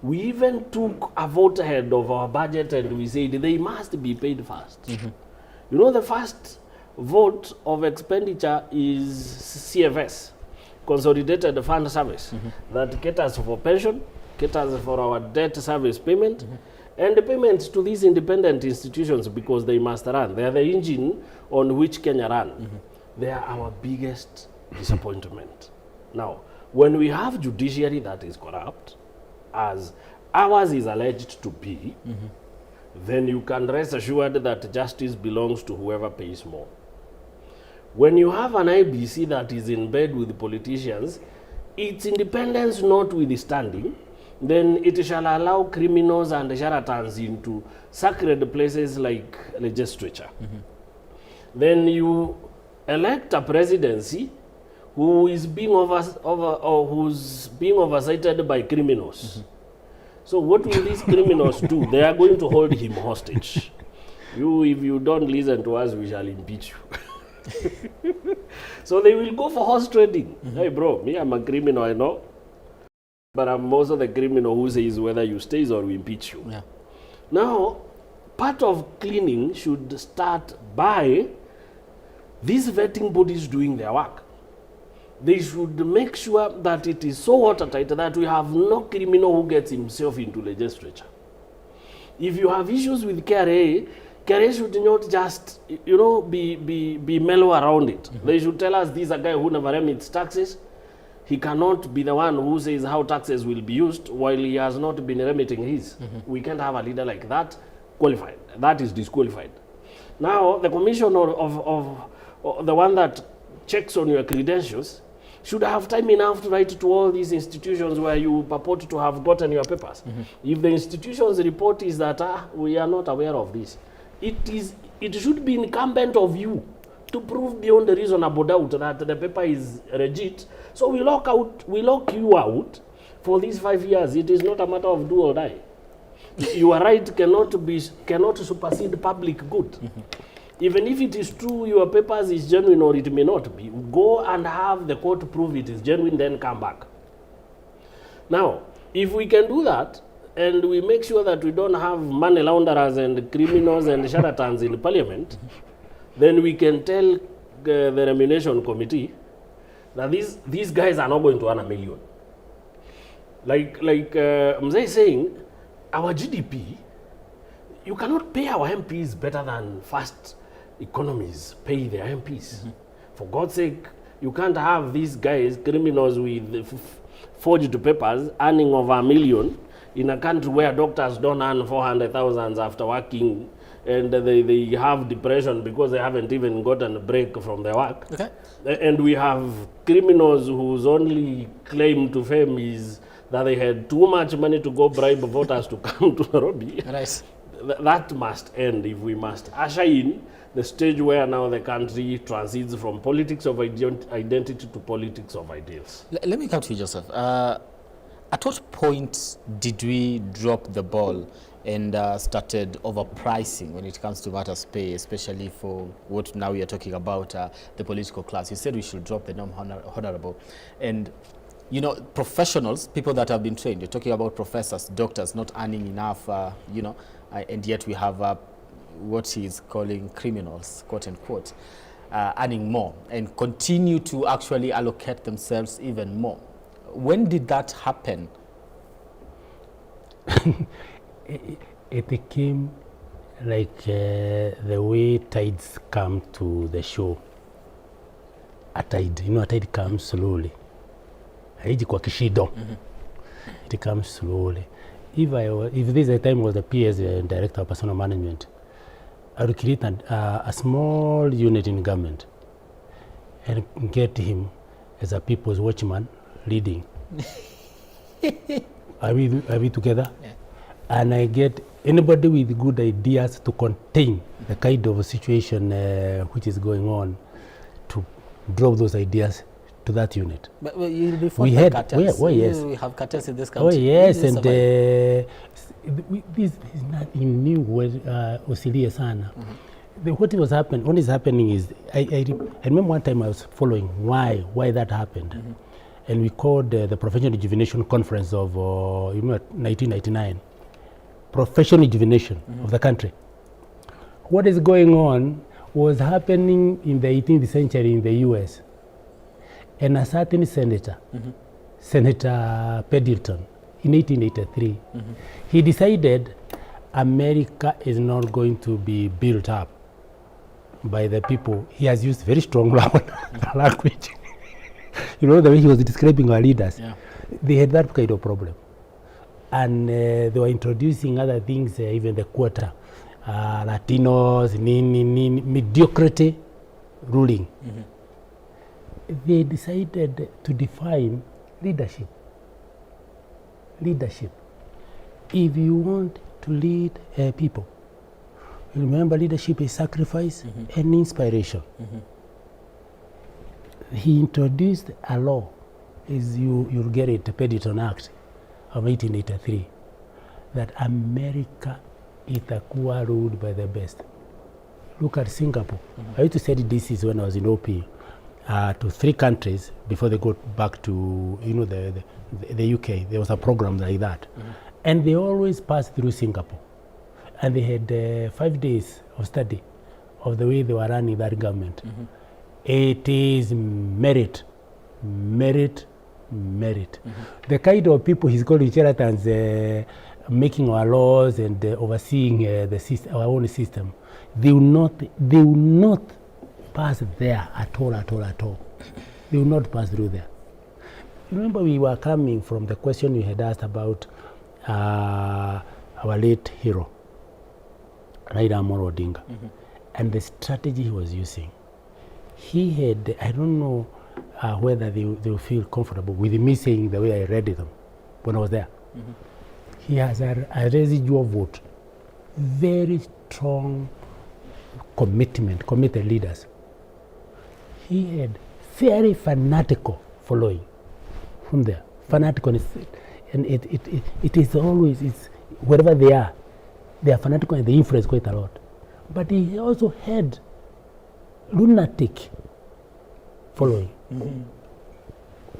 We even took a vote ahead of our budget and we said they must be paid first. You know, the first vote of expenditure is CFS, Consolidated Fund Service, that caters for pension, caters for our debt service payment, and the payments to these independent institutions because they must run. They are the engine on which Kenya run. They are our biggest disappointment. Now, when we have judiciary that is corrupt, as ours is alleged to be, then you can rest assured that justice belongs to whoever pays more. When you have an IBC that is in bed with politicians, its independence notwithstanding, then it shall allow criminals and charlatans into sacred places like legislature. Then you elect a presidency who is being who's being oversighted by criminals. So what will these criminals do? They are going to hold him hostage. You, if you don't listen to us, we shall impeach you. So they will go for horse trading. Hey bro, me, I'm a criminal, I know. But I'm also the criminal who says whether you stay or we impeach you. Yeah. Now, part of cleaning should start by these vetting bodies doing their work. They should make sure that it is so watertight that we have no criminal who gets himself into legislature. If you have issues with KRA, KRA should not just, be mellow around it. They should tell us this is a guy who never remits taxes. He cannot be the one who says how taxes will be used while he has not been remitting his. We can't have a leader like that qualified. That is disqualified. Now, the commission of the one that checks on your credentials should have time enough to write to all these institutions where you purport to have gotten your papers. If the institution's report is that we are not aware of this, it should be incumbent of you to prove beyond a reasonable doubt that the paper is legit. So we lock you out for these 5 years. It is not a matter of do or die. Your right cannot supersede public good. Even if it is true your papers is genuine or it may not be, go and have the court prove it is genuine, then come back. Now, if we can do that, and we make sure that we don't have money launderers and criminals and charlatans in parliament, then we can tell the remuneration committee that these guys are not going to earn a million. Like Mzee is saying, our GDP, you cannot pay our MPs better than fast economies pay their MPs. For God's sake, you can't have these guys, criminals with forged papers, earning over a million in a country where doctors don't earn 400,000 after working, and they have depression because they haven't even gotten a break from their work. Okay. And we have criminals whose only claim to fame is that they had too much money to go bribe voters to come to Nairobi. Right. That must end if we must usher in the stage where now the country transits from politics of identity to politics of ideals. Let me come to you, Joseph. At what point did we drop the ball and started overpricing when it comes to matters pay, especially for what now we are talking about, the political class? You said we should drop the norm honorable. And, you know, professionals, people that have been trained, you're talking about professors, doctors not earning enough, and yet we have what he is calling criminals, quote unquote, earning more and continue to actually allocate themselves even more. When did that happen? It came like the way tides come to the shore. A tide, you know, a tide comes slowly. Haiji kwa kishindo. It comes slowly. If this time was the PS, Director of Personal Management, I would create a small unit in government and get him as a people's watchman leading. Are we together? Yeah. And I get anybody with good ideas to contain the kind of situation which is going on, to drop those ideas to that unit. But well, you'll be fought by cartels. Well, yes. We have cartels in this country. Oh, yes, and this is nothing new. Usilie sana. What was happening? What is happening is, I remember one time I was following why that happened. And we called the Professional Rejuvenation Conference of 1999. Professional rejuvenation of the country. What is going on was happening in the 18th century in the US. And a certain senator, Senator Pendleton, in 1883, he decided America is not going to be built up by the people. He has used very strong language. You know, the way he was describing our leaders, yeah. They had that kind of problem. And they were introducing other things, even the quota, Latinos, nini, mediocrity ruling. They decided to define leadership. Leadership. If you want to lead people, remember leadership is sacrifice and inspiration. He introduced a law, as you'll get it, the Pendleton Act of 1883, that America itakuwa ruled by the best. Look at Singapore. I used to study this when I was in OP. to three countries before they go back to the UK. There was a program like that, and they always passed through Singapore, and they had 5 days of study of the way they were running that government. It is merit, merit, merit. The kind of people he's calling charlatans, making our laws and overseeing our own system, they will not pass there at all, at all, at all. They will not pass through there. Remember, we were coming from the question you had asked about our late hero, Raila Amolo Odinga, and the strategy he was using. He had, I don't know whether they will feel comfortable with me saying the way I read them when I was there. He has a residual vote, very strong commitment, committed leaders. He had very fanatical following from there. Fanatical, and it is always, it's wherever they are fanatical and they influence quite a lot. But he also had lunatic following.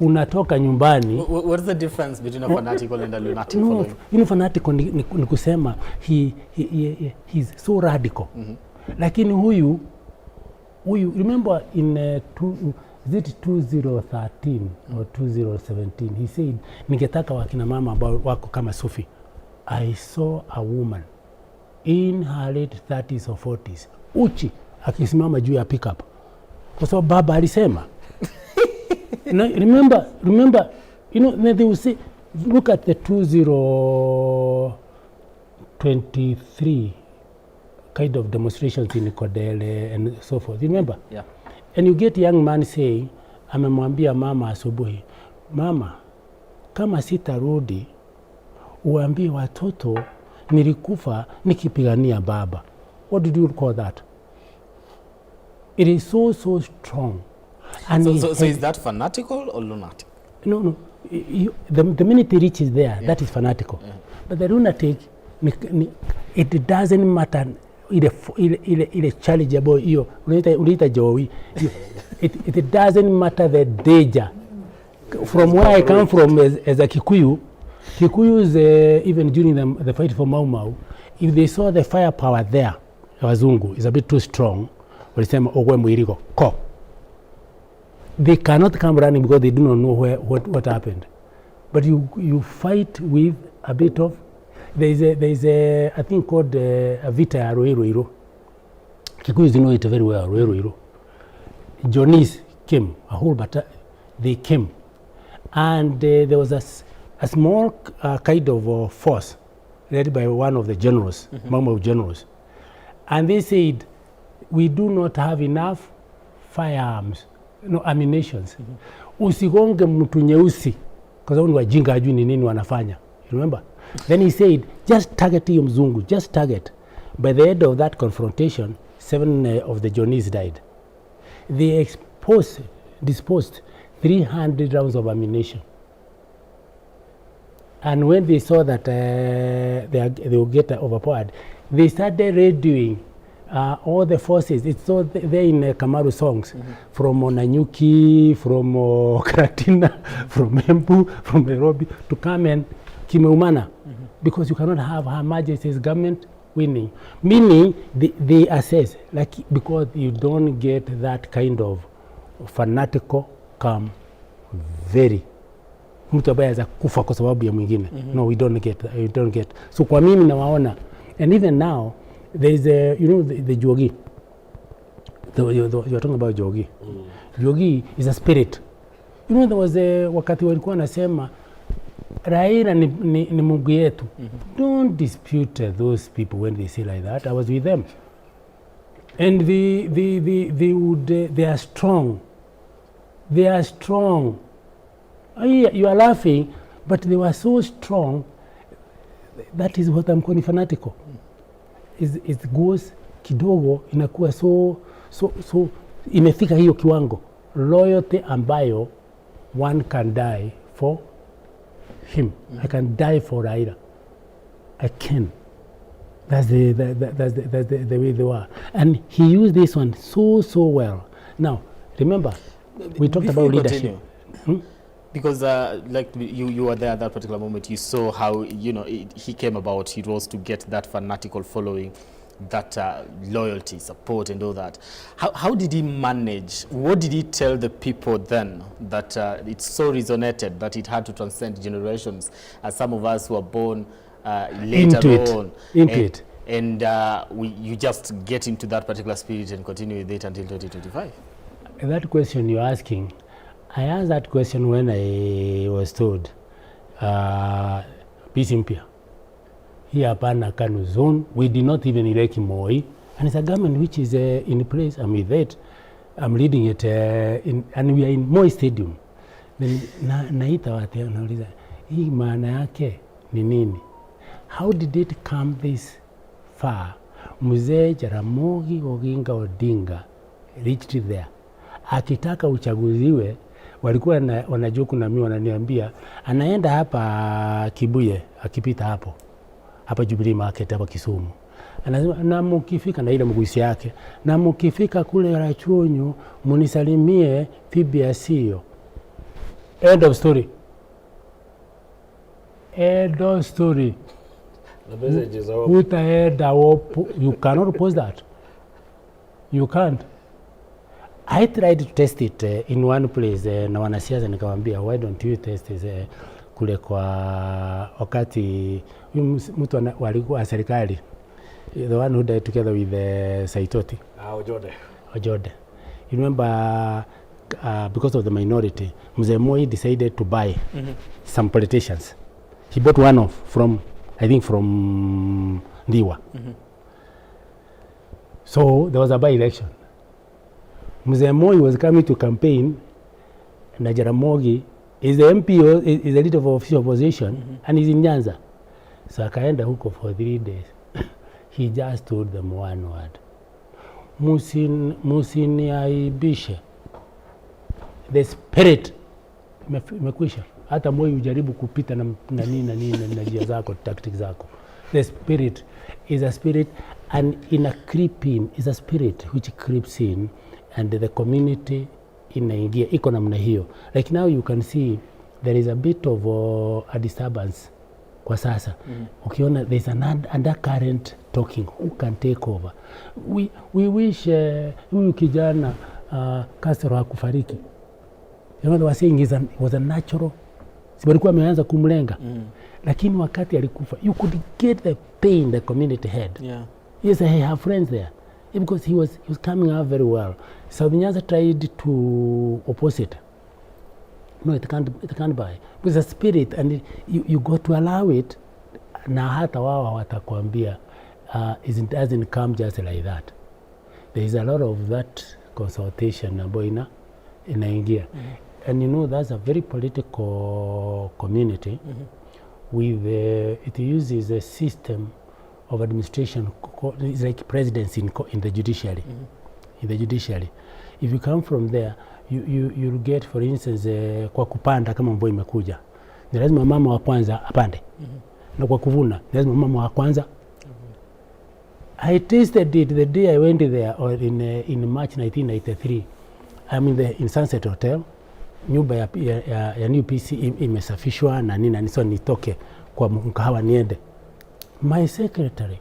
Unatoka nyumbani. What's the difference between a fanatical and a lunatic No, following? Fanatical ni kusema he's so radical. Lakini huyu, remember in is it 2013 or 2017, he said, "Ningetaka wakina mama ambao wako kama Sufi." I saw a woman in her late 30s or 40s uchi akisimama juu ya pickup kwa sababu baba alisema. No, remember, they will say, look at the 2023 kind of demonstrations in Kondele and so forth. You remember? Yeah. And you get young man saying, amemwambia mama asubuhi, "Mama, kama sitarudi, uambie watoto nilikufa nikipigania baba." What did you call that? It is so, so strong. And So, he so had- is that fanatical or lunatic? No. The minute he reaches there, that is fanatical. But the lunatic, it doesn't matter ile challenge ambayo hiyo unaita jowi. It doesn't matter the danger. From where I come from as a Kikuyu, Kikuyus, even during the fight for Mau Mau, if they saw the firepower there, wazungu is a bit too strong, walisema ogwe mwirigo ko. They cannot come running because they do not know what happened. But you fight with a bit of, there is a thing called a vita ya Ruiru Ruiru. Kikuyus know it very well, Ruiru Ruiru. Johnnies came, a whole but they came. And there was a small kind of force led by one of the generals, Mau Mau generals. And they said, "We do not have enough firearms, no ammunitions. Usigonge mtu nyeusi kwa sababu ni wajinga, hajui ni nini wanafanya." You remember? Then he said, "Just target hiyo mzungu, just target." By the end of that confrontation, seven of the Johnnies died. They disposed 300 rounds of ammunition. And when they saw that they will get overpowered, they started radioing all the forces. It's all there in Kamaru songs, from Nanyuki, from Karatina, from Embu, from Nairobi, to come and kimeumana, because you cannot have Her Majesty's government winning. Meaning they assess, like, because you don't get that kind of fanatical come very mtu ambaye aweza kufa kwa sababu ya mwingine. No, we don't get, we don't get. So kwa mimi nawaona, and even now there is a you know the Jogi, you are talking about Jogi. Jogi is a spirit. There was a wakati walikuwa wanasema Raila ni Mungu yetu. Don't dispute those people when they say like that. I was with them and they are strong. They are strong. You are laughing, but they were so strong. That is what I'm calling fanatical. It goes kidogo inakuwa so imefika hiyo kiwango loyalty ambayo one can die for him. I can die for Raila. I can. That's the way they were. And he used this one so, so well. Now, remember, We talked Before about you leadership. continue, because like you were there at that particular moment, you saw how he came about. It was to get that fanatical following, that loyalty, support, and all that. How did he manage? What did he tell the people then that it so resonated that it had to transcend generations? As some of us who were born later Into it. on, Into and, it. and you just get into that particular spirit and continue with it until 2025. That question you're asking, I asked that question when I was told, PC mpya hii hapana KANU zone. We did not even elect Moi, and it's a government which is in place. I'm with it. I'm leading it, and we are in Moi Stadium. Then naita watu nauliza, hii maana yake ni nini? How did it come this far? Mzee Jaramogi Oginga Odinga reached there. Akitaka uchaguziwe, walikuwa wanajua kuna mimi wananiambia anaenda hapa Kibuye, akipita hapo hapa Jubilee Market hapa Kisumu, anasema na mukifika na ile mgusi yake, na mukifika kule Rachuonyo munisalimie Phoebe Asiyo. End of story. End of story. The message is over. Utaenda wopo. You cannot post that. You can't. I tried to test it in one place na wanasiasa nikamwambia, why don't you test this kule kwa wakati huyu mtu walikuwa serikali, the one who died together with Saitoti. Ah, Ojode. Ojode. You remember, because of the minority, Mzee Moi decided to buy some politicians. He bought one off from, I think, from Ndhiwa. So there was a by-election. Mzee Moi was coming to campaign, na Jaramogi is the MP, is the leader of official opposition, and he's in Nyanza. So akaenda huko for 3 days. He just told them one word. Musiniaibishe. The spirit imekwisha. Hata Moi ujaribu kupita na nini na nini na njia zako, tactics zako. The spirit is a spirit, and in a creeping is a spirit which creeps in and the community inaingia iko namna hiyo. Like now you can see there is a bit of a disturbance kwa sasa. Ukiona there is an undercurrent talking who can take over. We wish huyu kijana Castro hakufariki. They were saying was a natural, si walikuwa wameanza kumlenga. Lakini wakati alikufa you could get the pain the community had. Yes, I have friends there. Yeah, because he was coming out very well. South Nyanza tried to oppose it. No, it can't buy. Because the spirit, and you got to allow it, na hata wao watakwambia it doesn't come just like that. There is a lot of that consultation ambayo inaingia. And you know that's a very political community with it uses a system of administration, it's like presidency in the judiciary. In the judiciary. If you come from there, you'll get, for instance, kwa kupanda kama mvua imekuja, ni lazima mama wa kwanza apande. Na kwa kuvuna, ni lazima mama wa kwanza. I tasted it the day I went there, or in March 1993. I'm in Sunset Hotel. Nyumba ya New PC imesafishwa na nini na nini, so nitoke kwa mkahawa niende. My secretary,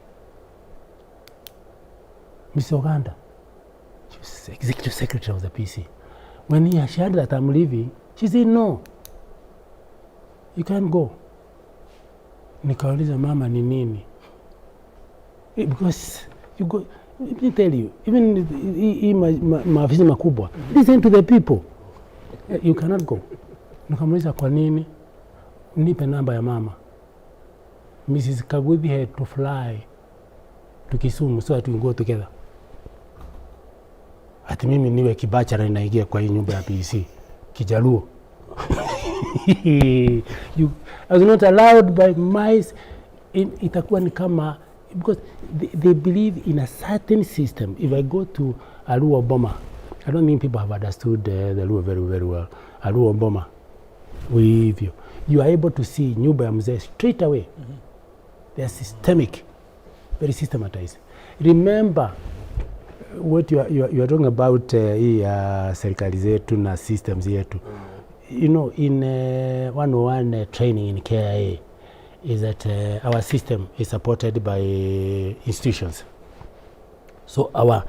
Mr. Oganda, she was executive secretary of the PC. When he heard that I'm leaving, she said, "No, you can't go." Nikauliza, "Mama, ni nini?" Because you go, let me tell you, even hii maafisi makubwa, listen to the people. You cannot go. Nikamuuliza, "Kwa nini?" "Nipe namba ya mama." Mrs. Kaguthi had to fly to Kisumu so that we go together. Ati mimi niwe kibachara ninaingia kwa hii nyumba ya PC Kijaluo. I was not allowed by my itakuwa ni kama because they believe in a certain system. If I go to a Luo Boma, I don't think people have understood the Luo very very well. A Luo Boma hivyo you are able to see nyumba ya mzee straight away. They are systemic, very systematized. Remember, What you are talking about, hii ya serikali zetu na systems yetu, in 101 training in KIA is that our system is supported by institutions. So our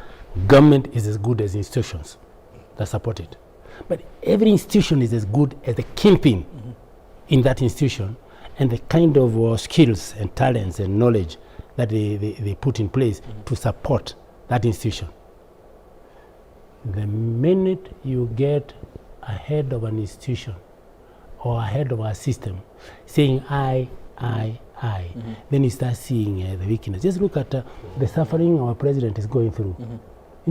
government is as good as institutions that support it. But every institution is as good as the kingpin in that institution and the kind of skills and talents and knowledge that they put in place to support that institution. The minute you get a head of an institution or a head of a system saying I, I, I, then you start seeing the weakness. Just look at the suffering our president is going through.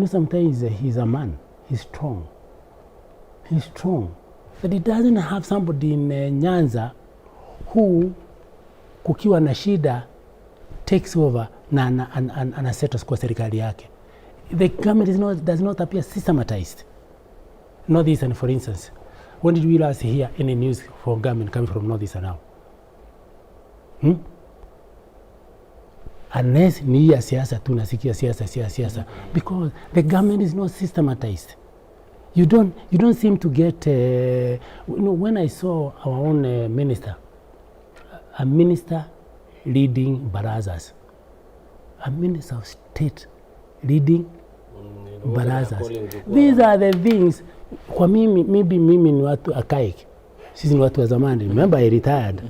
Sometimes he's a man, he's strong. He's strong. But he doesn't have somebody in Nyanza who kukiwa na shida takes over na ana settles kwa serikali yake. The government does not appear systematized. Northeastern, for instance, when did we last hear any news from government coming from Northeastern now? Unless ni ya siasa tu, nasikia siasa, siasa, siasa. Because the government is not systematized. You don't seem to get, when I saw our own minister, a minister leading barazas, a minister of state leading barazas. These are the things, kwa mimi, maybe mimi ni watu archaic, sisi ni watu wa zamani. Remember I retired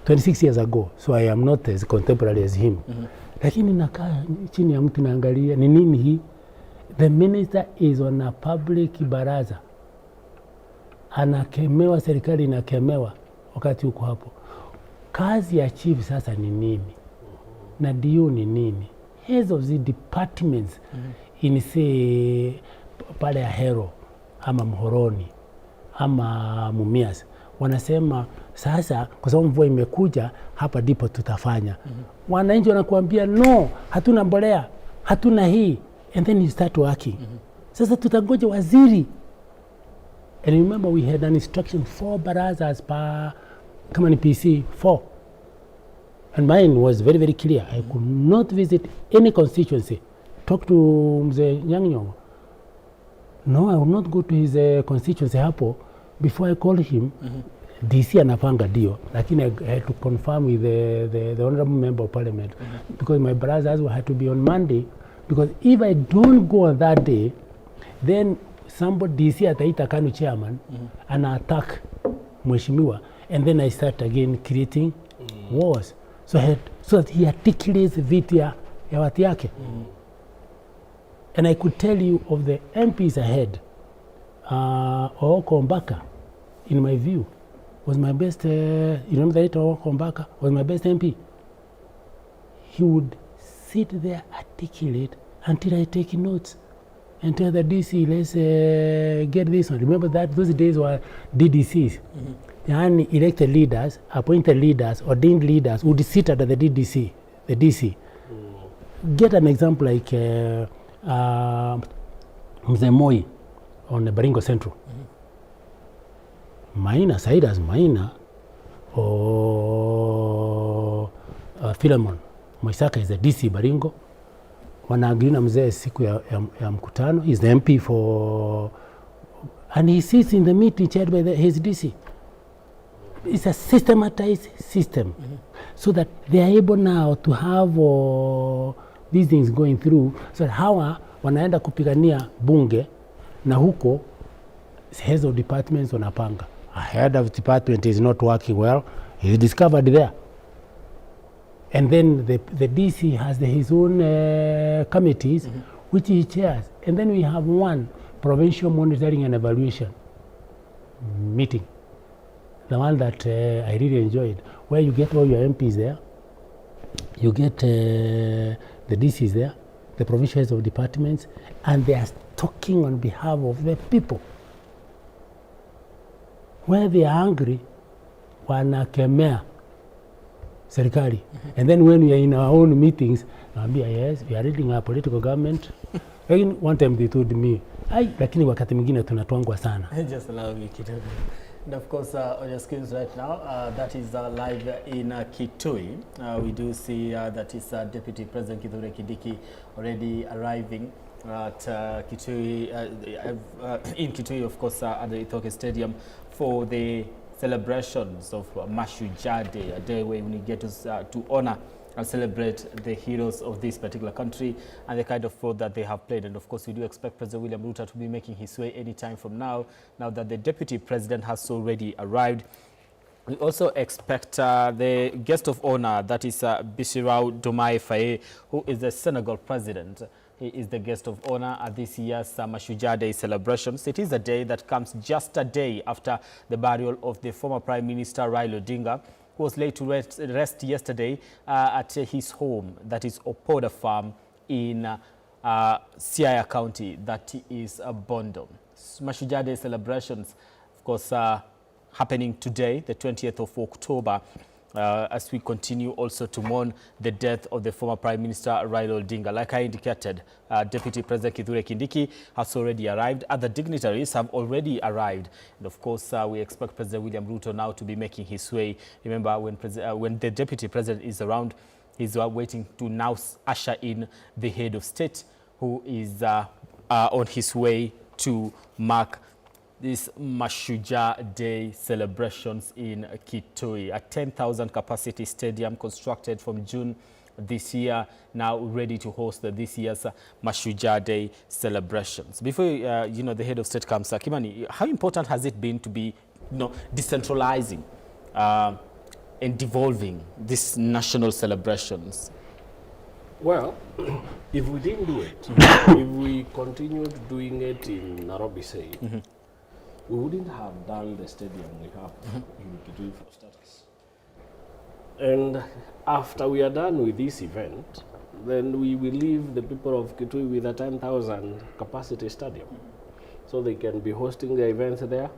26 years ago, so I am not as contemporary as him. Lakini nakaa chini ya mtu naangalia ni nini hii. The minister is on a public baraza, anakemewa, serikali inakemewa wakati uko hapo. Kazi ya chief sasa ni nini na DO ni nini? Heads of the departments in, say, pale Ahero ama Muhoroni ama Mumias wanasema sasa, kwa sababu mvua imekuja hapa ndipo tutafanya. Wananchi wanakuambia no, hatuna mbolea, hatuna hii, and then you start working. Sasa tutangoja waziri. And remember we had an instruction, four barazas per, kama ni PC, four. And mine was very, very clear. I could not visit any constituency. Talk to Mzee Anyang' Nyong'o. No, I will not go to his constituency hapo before I call him. DC anapanga ndio, lakini I had to confirm with the honorable member of parliament because my barazas had to be on Monday, because if I don't go on that day, then somebody, DC ataita KANU chairman ana attack mheshimiwa, and then I start again creating wars. So that he articulates vitu ya watu yake. And I could tell you of the MPs ahead, Ooko Ombaka, in my view, was my best, you remember the late Ooko Ombaka was my best MP. He would sit there, articulate until I take notes and tell the DC, "Let's get this one." Remember that those days were DDCs. Yani elected leaders, appointed leaders, ordained leaders would sit at the DDC, the DC. Get an example like Mzee Moi on the Baringo Central. Maina, Cyrus Maina, or Philemon Moisaka is the DC Baringo. Wanaagree na mzee siku ya mkutano. He's the MP for, and he sits in the meeting chaired by his DC. It's a systematized system so that they are able now to have these things going through, so that hawa wanaenda kupigania bunge na huko heads of departments wanapanga. A head of department is not working well, he is discovered there. And then the DC has his own committees, which he chairs. And then we have one provincial monitoring and evaluation meeting, the one that I really enjoyed, where you get all your MPs there, you get the DCs there, the provincial heads of departments, and they are talking on behalf of the people. Where they are angry, wanakemea serikali. And then when we are in our own meetings, naambia, "Yes, we are leading a political government." Lakini one time they told me, "Ai, lakini wakati mwingine tunatwangwa sana." Just allow me kidogo. And of course, on your screens right now, that is live in Kitui. We do see that is Deputy President Kithure Kindiki already arriving at Kitui, in Kitui, of course, at the Itoki Stadium for the celebrations of Mashujaa Day, a day where we get to honor and celebrate the heroes of this particular country and the kind of role that they have played. And of course, we do expect President William Ruto to be making his way anytime from now, now that the Deputy President has already arrived. We also expect the guest of honor, that is Bassirou Diomaye Faye, who is the Senegal president. He is the guest of honor at this year's Mashujaa Day celebrations. It is a day that comes just a day after the burial of the former Prime Minister Raila Odinga, who was laid to rest yesterday at his home, that is Opoda Farm in Siaya County, that is Bondo. Mashujaa Day celebrations, of course, happening today, the 20th of October, as we continue also to mourn the death of the former Prime Minister Raila Odinga. Like I indicated, Deputy President Kithure Kindiki has already arrived. Other dignitaries have already arrived. And of course, we expect President William Ruto now to be making his way. Remember, when the Deputy President is around, he's waiting to now usher in the head of state, who is on his way to mark this Mashujaa Day celebrations in Kitui, a 10,000 capacity stadium constructed from June this year, now ready to host this year's Mashujaa Day celebrations. Before the head of state comes, Kimani, how important has it been to be, decentralizing and devolving these national celebrations? Well, if we didn't do it, if we continued doing it in Nairobi, say, we wouldn't have done the stadium we have in Kitui for starters. And after we are done with this event, then we will leave the people of Kitui with a 10,000 capacity stadium. So they can be hosting their events there.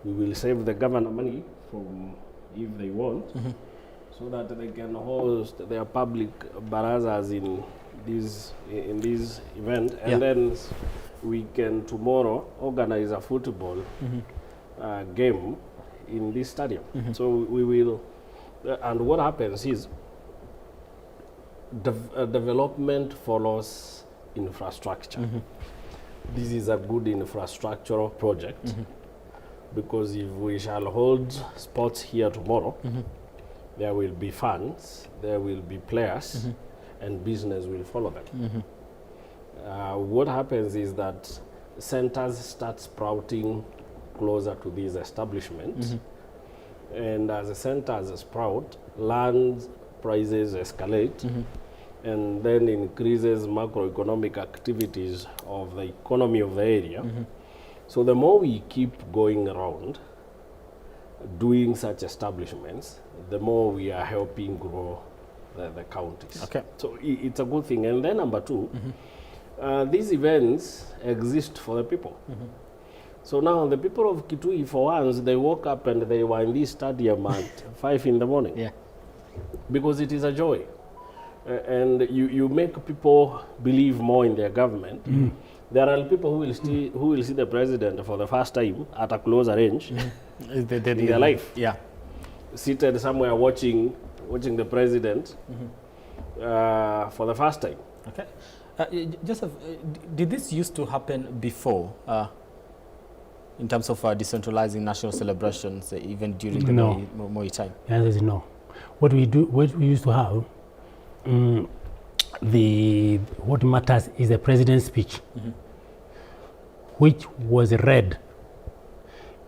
We will save the governor money from if they want, so that they can host their public barazas in this event. And then we can tomorrow organize a football game in this stadium. So we will, and what happens is development follows infrastructure. This is a good infrastructural project because if we shall hold sports here tomorrow, there will be fans, there will be players, and business will follow them. What happens is that centers start sprouting closer to these establishments, and as the centers sprout, land prices escalate, and then increases macroeconomic activities of the economy of the area. So the more we keep going around doing such establishments, the more we are helping grow the counties. So it's a good thing. And then number two, these events exist for the people. So now the people of Kitui, for once, they woke up and they were in this stadium at 5 in the morning. Because it is a joy. And you make people believe more in their government. There are people who will see the president for the first time at a closer range in their life. Seated somewhere watching the president for the first time. Okay. Joseph, did this used to happen before, in terms of decentralizing national celebrations, even during the No. Moi time? The answer is no. What we do, what we used to have, the what matters is the president's speech, which was read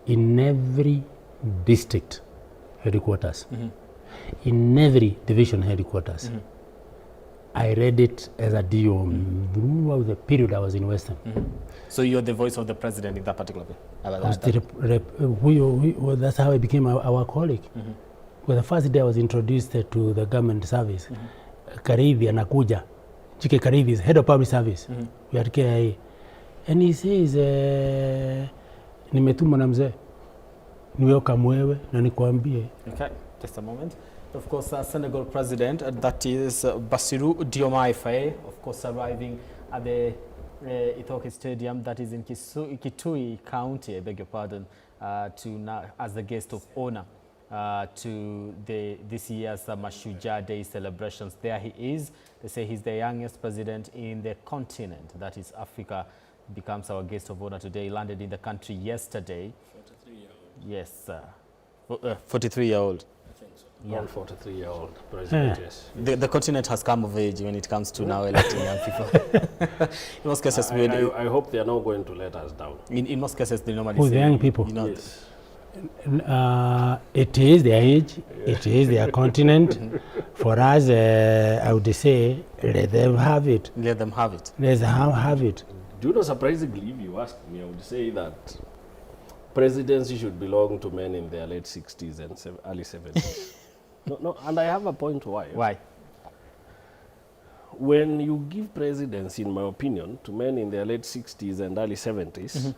in every district headquarters, in every division headquarters. I read it as a DO throughout the period I was in Western. So you're the voice of the president in that particular way? I was the rep, rep, we, well, that's how I became our colleague. Well, the first day I was introduced to the government service, Kariithi anakuja. Chike Kariithi is head of public service. We are KIA. And he says, nimetumwa na mzee niwe kamwewe na nikwambie. Okay, just a moment. Of course, Senegal president, that is Bassirou Diomaye Faye, of course, arriving at the Itoki Stadium, that is in Kitui County, I beg your pardon. to now, as the guest of honor to this year's Mashujaa Day celebrations. There he is. They say he's the youngest president in the continent, that is Africa, becomes our guest of honor today. He landed in the country yesterday. 43-year-old. Yes, 43-year-old. I think so. Yeah. 43-year-old president, yes. The continent has come of age when it comes to now electing young people. In most cases, I hope they are not going to let us down. In most cases, they normally Oh, say, the young people. You know, yes. It is their age, it is their continent. For us, I would say, let them have it. Let them have it. Let them have it. Do you know, surprisingly, if you ask me, I would say that presidency should belong to men in their late 60s and early 70s. No, and I have a point why. Why? When you give presidency, in my opinion, to men in their late 60s and early 70s,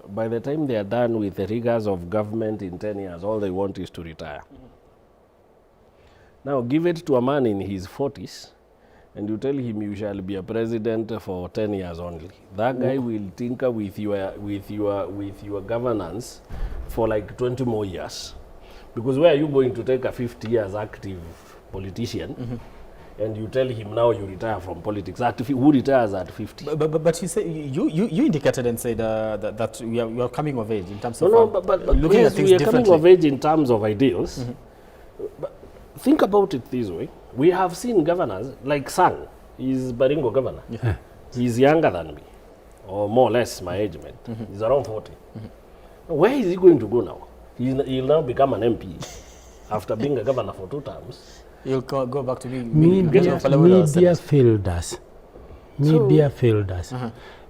by the time they are done with the rigors of government in 10 years, all they want is to retire. Now, give it to a man in his 40s, and you tell him you shall be a president for 10 years only. That guy will tinker with your governance for like 20 more years. Because where are you going to take a 50 years active politician and you tell him now you retire from politics? Who retires at 50? But you say you indicated and said that we are coming of age in terms of but looking yes, at things we are coming of age in terms of ideals. But think about it this way. We have seen governors like Sang, he's Baringo governor. Yeah. He's younger than me, or more or less my age mate. He's around 40. Where is he going to go now? He'll now become an MP after being a governor for 2 terms. You'll go back to being media failed us. Media failed us.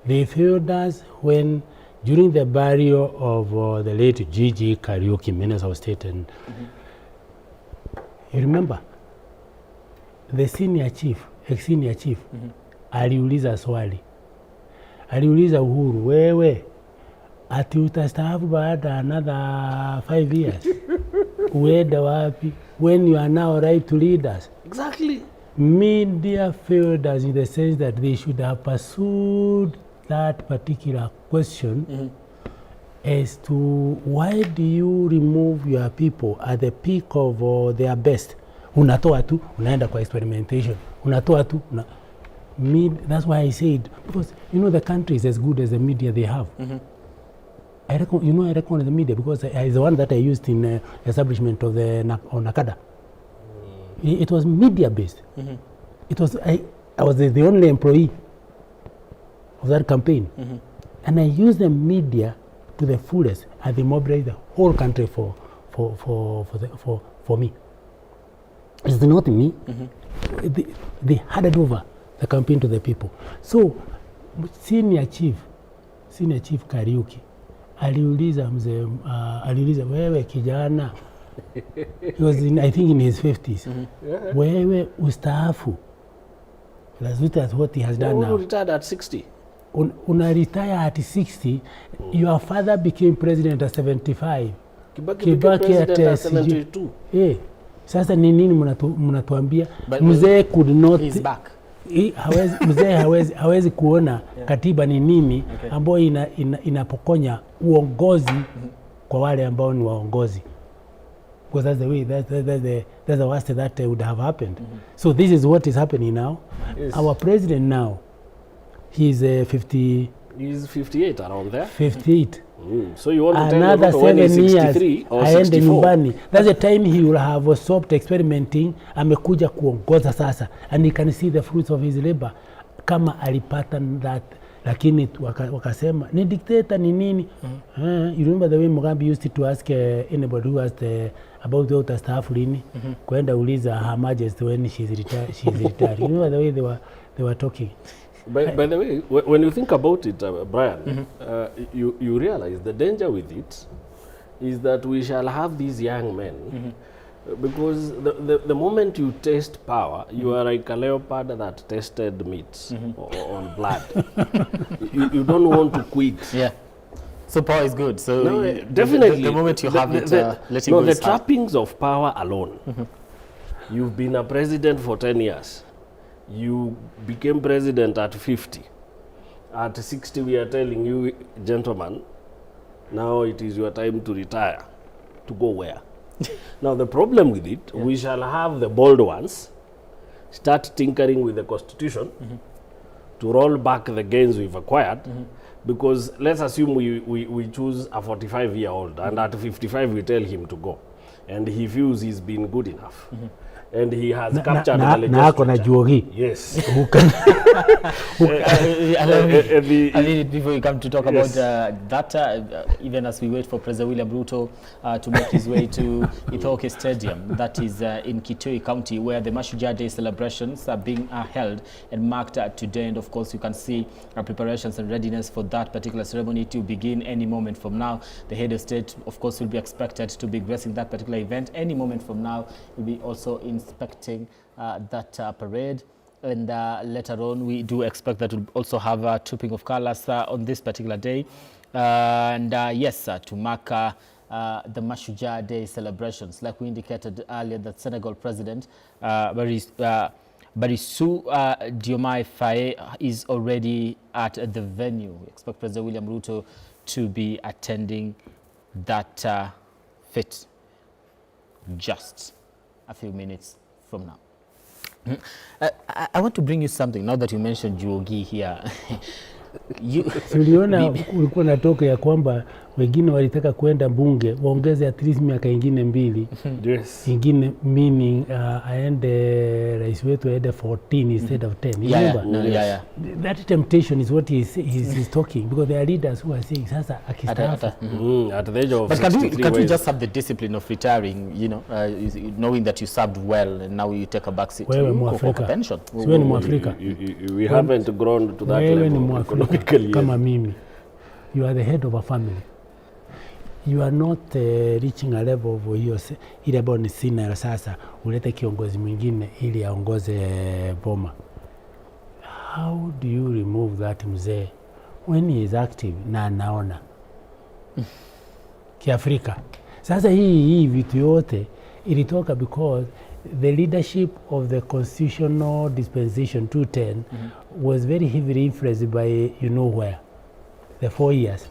They failed us when, during the burial of the late G.G. Kariuki, Minister of State, and you remember, the senior chief, ex-senior chief, aliuliza swali. Aliuliza Uhuru, wewe, ati utastaafu baada another 5 years. Uende wapi? When you are now right to lead us. Exactly. Media failed us in the sense that they should have pursued that particular question as to why do you remove your people at the peak of their best? Unatoa tu, unaenda kwa experimentation. Unatoa tu, that's why I said, because you know the country is as good as the media they have. I reckon, you know, I reckon the media because it's the one that I used in establishment of the NACADA. It was media based. It was I was the only employee of that campaign, and I used the media to the fullest, and they mobilized the whole country for me. It's not me. They handed over the campaign to the people. So senior chief Kariuki aliuliza mzee, aliuliza wewe kijana, he was in, I think in his 50s. Wewe ustaafu. That's what he has done now. Retired at 60. Una retire at 60. Your father became president at 75. Kibaki became president at 72. Yeah. Sasa ni nini mnatuambia? Mzee could not. He's back. Mzee hawezi kuona katiba ni nini ambayo inapokonya uongozi kwa wale ambao ni waongozi. Because that's the way, that's the worst that would have happened. So this is what is happening now. Yes. Our president now, he's 50. He's 58 around there. 58. So you want to tell another Ruto when 7 he's years 63 or aende 64? nyumbani. That's the time he will have stopped experimenting. Amekuja kuongoza sasa, and he can see the fruits of his labor. Kama alipata that, lakini wakasema ni dictator ni nini? You remember the way Mugambi used to ask anybody who asked about the utastaafu lini? Kwenda uliza Her Majesty when she's retired. You remember the way they were talking. By the way, when you think about it, Brian, you realize the danger with it is that we shall have these young men because the moment you taste power, you are like a leopard that tasted meat or blood. You don't want to quit. Yeah. So power is good. So no, definitely. The moment you have it, letting go. No, the trappings of power alone. You've been a president for 10 years. You became president at 50. At 60, we are telling you, gentlemen, Now it is your time to retire. To go where? Now the problem with it, we shall have the bold ones start tinkering with the constitution to roll back the gains we've acquired. Because let's assume we choose a 45-year-old and at 55 we tell him to go. And he feels he's been good enough. And he has captured the Na ako na legislature. juogi. Yes. Who can Allow me, I mean, before we come to talk about that, even as we wait for President William Ruto to make his way to Ithookwe Stadium, that is in Kitui County, where the Mashujaa Day celebrations are being held and marked today. And of course, you can see preparations and readiness for that particular ceremony to begin any moment from now. The head of state, of course, will be expected to be gracing that particular event any moment from now. He'll be also inspecting that parade. And later on, we do expect that we'll also have a trooping of colors on this particular day. And yes, to mark the Mashujaa Day celebrations. Like we indicated earlier, that Senegal President Bassirou Diomaye Faye is already at the venue. We expect President William Ruto to be attending that fete just a few minutes from now. I want to bring you something now that you mentioned Juogi here. You, Si uliona ulikuwa na toka ya kwamba wengine walitaka kwenda bunge waongeze at least miaka ingine mbili ingine, meaning aende, rais wetu aende 14 instead of 10. You remember? No, yeah. That temptation is what he's talking, because there are leaders who are saying sasa akistaafu At the age of But can we, 63 can we ways. Just have the discipline of retiring, knowing that you served well and now you take a back seat? Wewe You go for Mwafrika. pension. Si wewe ni Mwafrika? We haven't grown to that Wewe ni level Mwafrika economically yet. Kama mimi, you are the head of a family. You are not reaching a level of hiyo ile ambayo ni senior, sasa ulete kiongozi mwingine ili aongoze boma. How do you remove that mzee when he is active na anaona Kiafrika? Sasa hii vitu yote ilitoka because the leadership of the constitutional dispensation 210 was very heavily influenced by, you know where, the 4 years,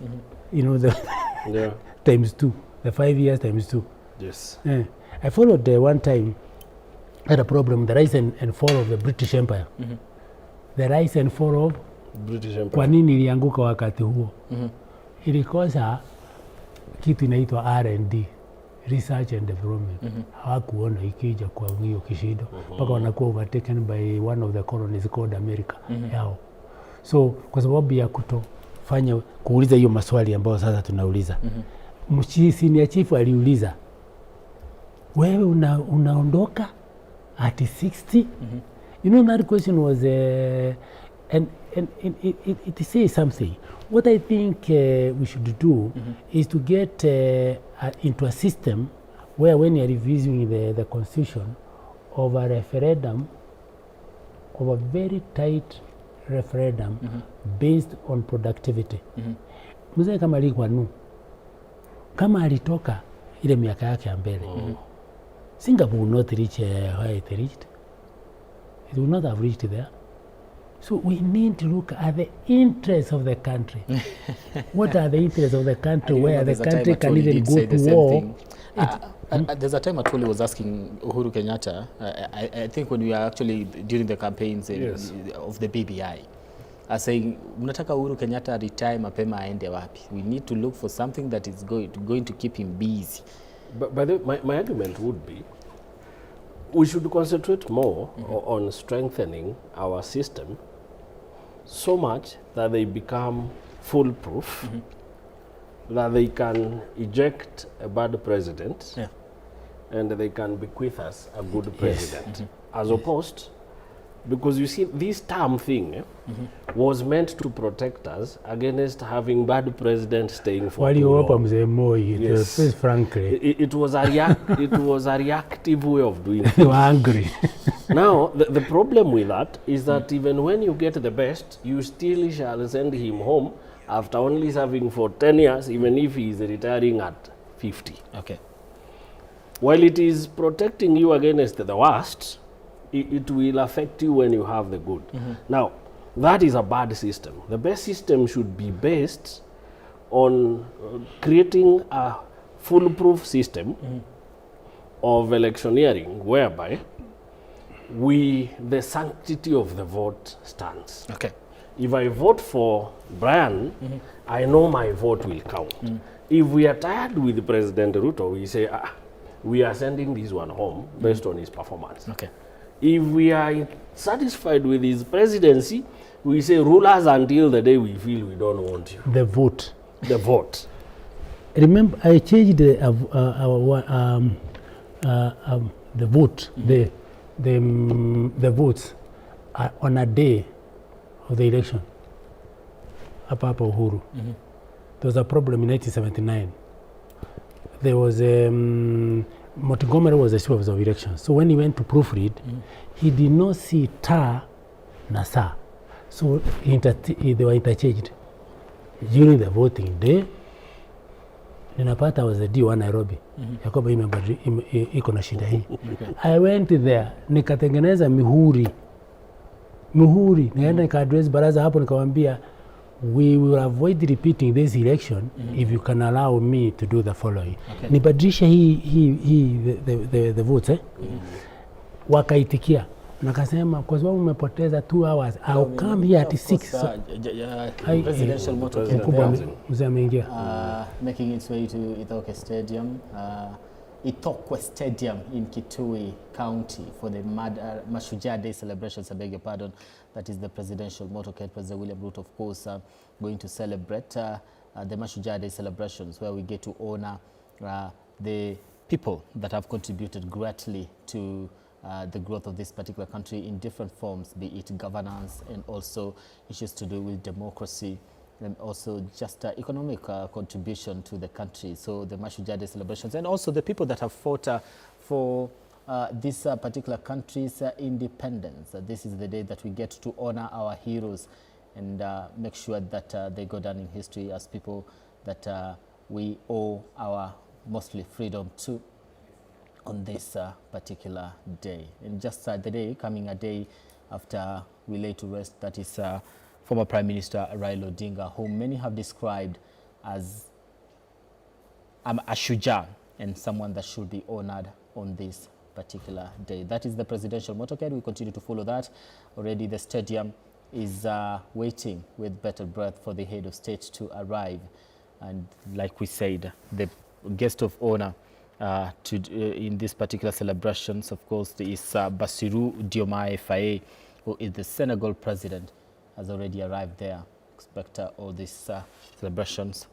the times two, the 5 years times two. Yeah. I followed one time, had a problem, the rise and fall of the British Empire. The rise and fall of British Empire. Kwa nini ilianguka wakati huo? Ilikosa kitu inaitwa R&D, research and development. Hawakuona ikija kwa hiyo kishindo mpaka wanakuwa overtaken by one of the colonies called America yao. So kwa sababu ya kutofanya kuuliza hiyo maswali ambayo sasa tunauliza, senior chief aliuliza, wewe unaondoka at 60? You know, that question was and it says something. What I think we should do is to get into a system where when you're reviewing the constitution, of a referendum, of a very tight referendum based on productivity. Mzee kama Lee Kuan Yew, kama alitoka ile miaka yake ya mbele, Singapore will not reach where it reached. It will not have reached there. So we need to look at the interests of the country. What are the interests of the country And you where know, the there's a time country can Atwoli even did go say the to same war? thing. There's a time Atwoli was asking Uhuru Kenyatta, I think when we were actually during the campaigns of the BBI, saying, mnataka Uhuru Kenyatta retire mapema aende wapi? We need to look for something that is going to keep him busy. But by the way, my argument would be we should concentrate more on strengthening our system so much that they become foolproof, that they can eject a bad president and they can bequeath us a good president. As opposed, because you see, this term thing was meant to protect us against having bad presidents staying for too Waliowapa long. mzee Moi, frankly, It was a reactive way of doing they were angry. Now, the problem with that is that even when you get the best, you still shall send him home after only serving for 10 years, even if he is retiring at 50. While it is protecting you against the worst, it will affect you when you have the good. Now, that is a bad system. The best system should be based on creating a foolproof system of electioneering whereby the sanctity of the vote stands. Okay. If I vote for Brian, I know my vote will count. If we are tired with President Ruto, we say, we are sending this one home based on his performance. Okay. If we are satisfied with his presidency, we say rule us until the day we feel we don't want you. The vote. The vote. Remember, I changed the vote, the votes on a day of the election. Hapa hapa Uhuru. There was a problem in 1979. There was Montgomery was the supervisor of elections. So when he went to proofread, he did not see ta na sa. So they were interchanged. During the voting day, ninapata was the D1 Nairobi ya kwamba iko na shida hii. I went there nikatengeneza mihuri, nikaenda nika address baraza hapo, nikamwambia we will avoid repeating this election if you can allow me to do the following. Nibadilishe hii the votes, eh? Wakaitikia nakasema kwa sababu umepoteza 2 hours, I'll come here at 6. So, Presidential motorcade mkubwa there, mzee ameingia. Making its way to Ithookwe Stadium, Ithookwe Stadium in Kitui County for the Mashujaa Day celebrations, I beg your pardon. That is the presidential motorcade. President William Ruto, of course, going to celebrate the Mashujaa Day celebrations, where we get to honor the people that have contributed greatly to the growth of this particular country in different forms, be it governance and also issues to do with democracy and also just economic contribution to the country. So the Mashujaa Day celebrations, and also the people that have fought for this particular country's independence. This is the day that we get to honor our heroes and make sure that they go down in history as people that we owe our mostly freedom to on this particular day. And just the day, coming a day after we lay to rest, that is former Prime Minister Raila Odinga, whom many have described as a shujaa and someone that should be honored on this particular day. That is the presidential motorcade. We continue to follow that. Already the stadium is waiting with bated breath for the head of state to arrive. And like we said, the guest of honor in this particular celebrations, of course, is Bassirou Diomaye Faye, who is the Senegal president, has already arrived there. Expect all these celebrations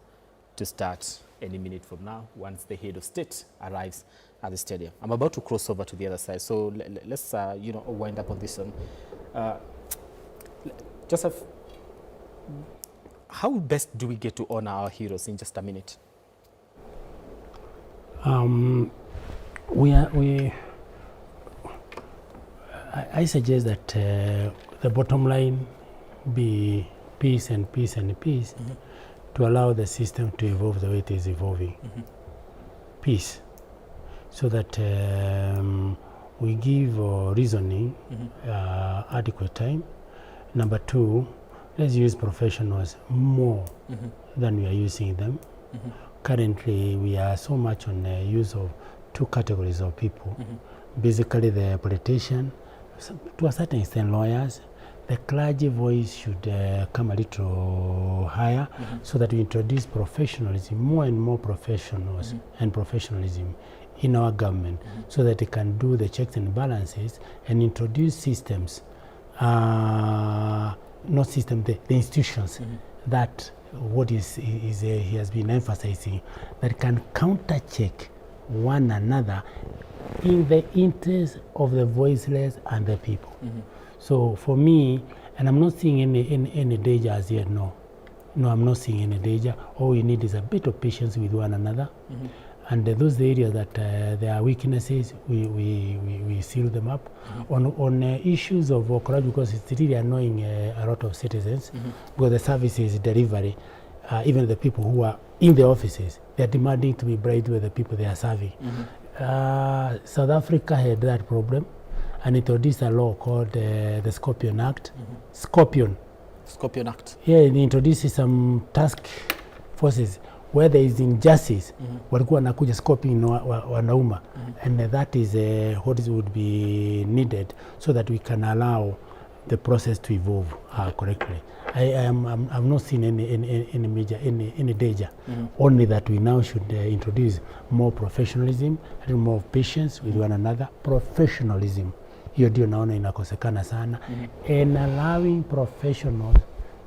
to start any minute from now, once the head of state arrives at the stadium. I'm about to cross over to the other side, so let's wind up on this one. Joseph, how best do we get to honor our heroes in just a minute? I suggest that the bottom line be peace and peace and peace, to allow the system to evolve the way it is evolving. Peace, so that we give reasoning adequate time. Number two, let's use professionals more than we are using them. Currently, we are so much on the use of two categories of people. Basically, the politician, to a certain extent, lawyers. The clergy voice should come a little higher, so that we introduce professionalism, more and more professionals and professionalism in our government, so that it can do the checks and balances and introduce systems, not system, the institutions that what is he has been emphasizing, that can counter-check one another in the interest of the voiceless and the people. So for me, and I'm not seeing any danger as yet, no. No, I'm not seeing any danger. All we need is a bit of patience with one another. And those areas that there are weaknesses, we seal them up. On issues of corruption, because it's really annoying a lot of citizens, because the services delivery, even the people who are in the offices, they are demanding to be bribed with the people they are serving. South Africa had that problem and introduced a law called the Scorpion Act. Scorpion. Scorpion Act. Yeah, it introduces some task forces where there is injustice, walikuwa wanakuja scoping wanauma, and that is what would be needed so that we can allow the process to evolve correctly. I've not seen any major any danger. Only that we now should introduce more professionalism, a little more patience with one another. Professionalism, hiyo ndio naona inakosekana sana, and allowing professionals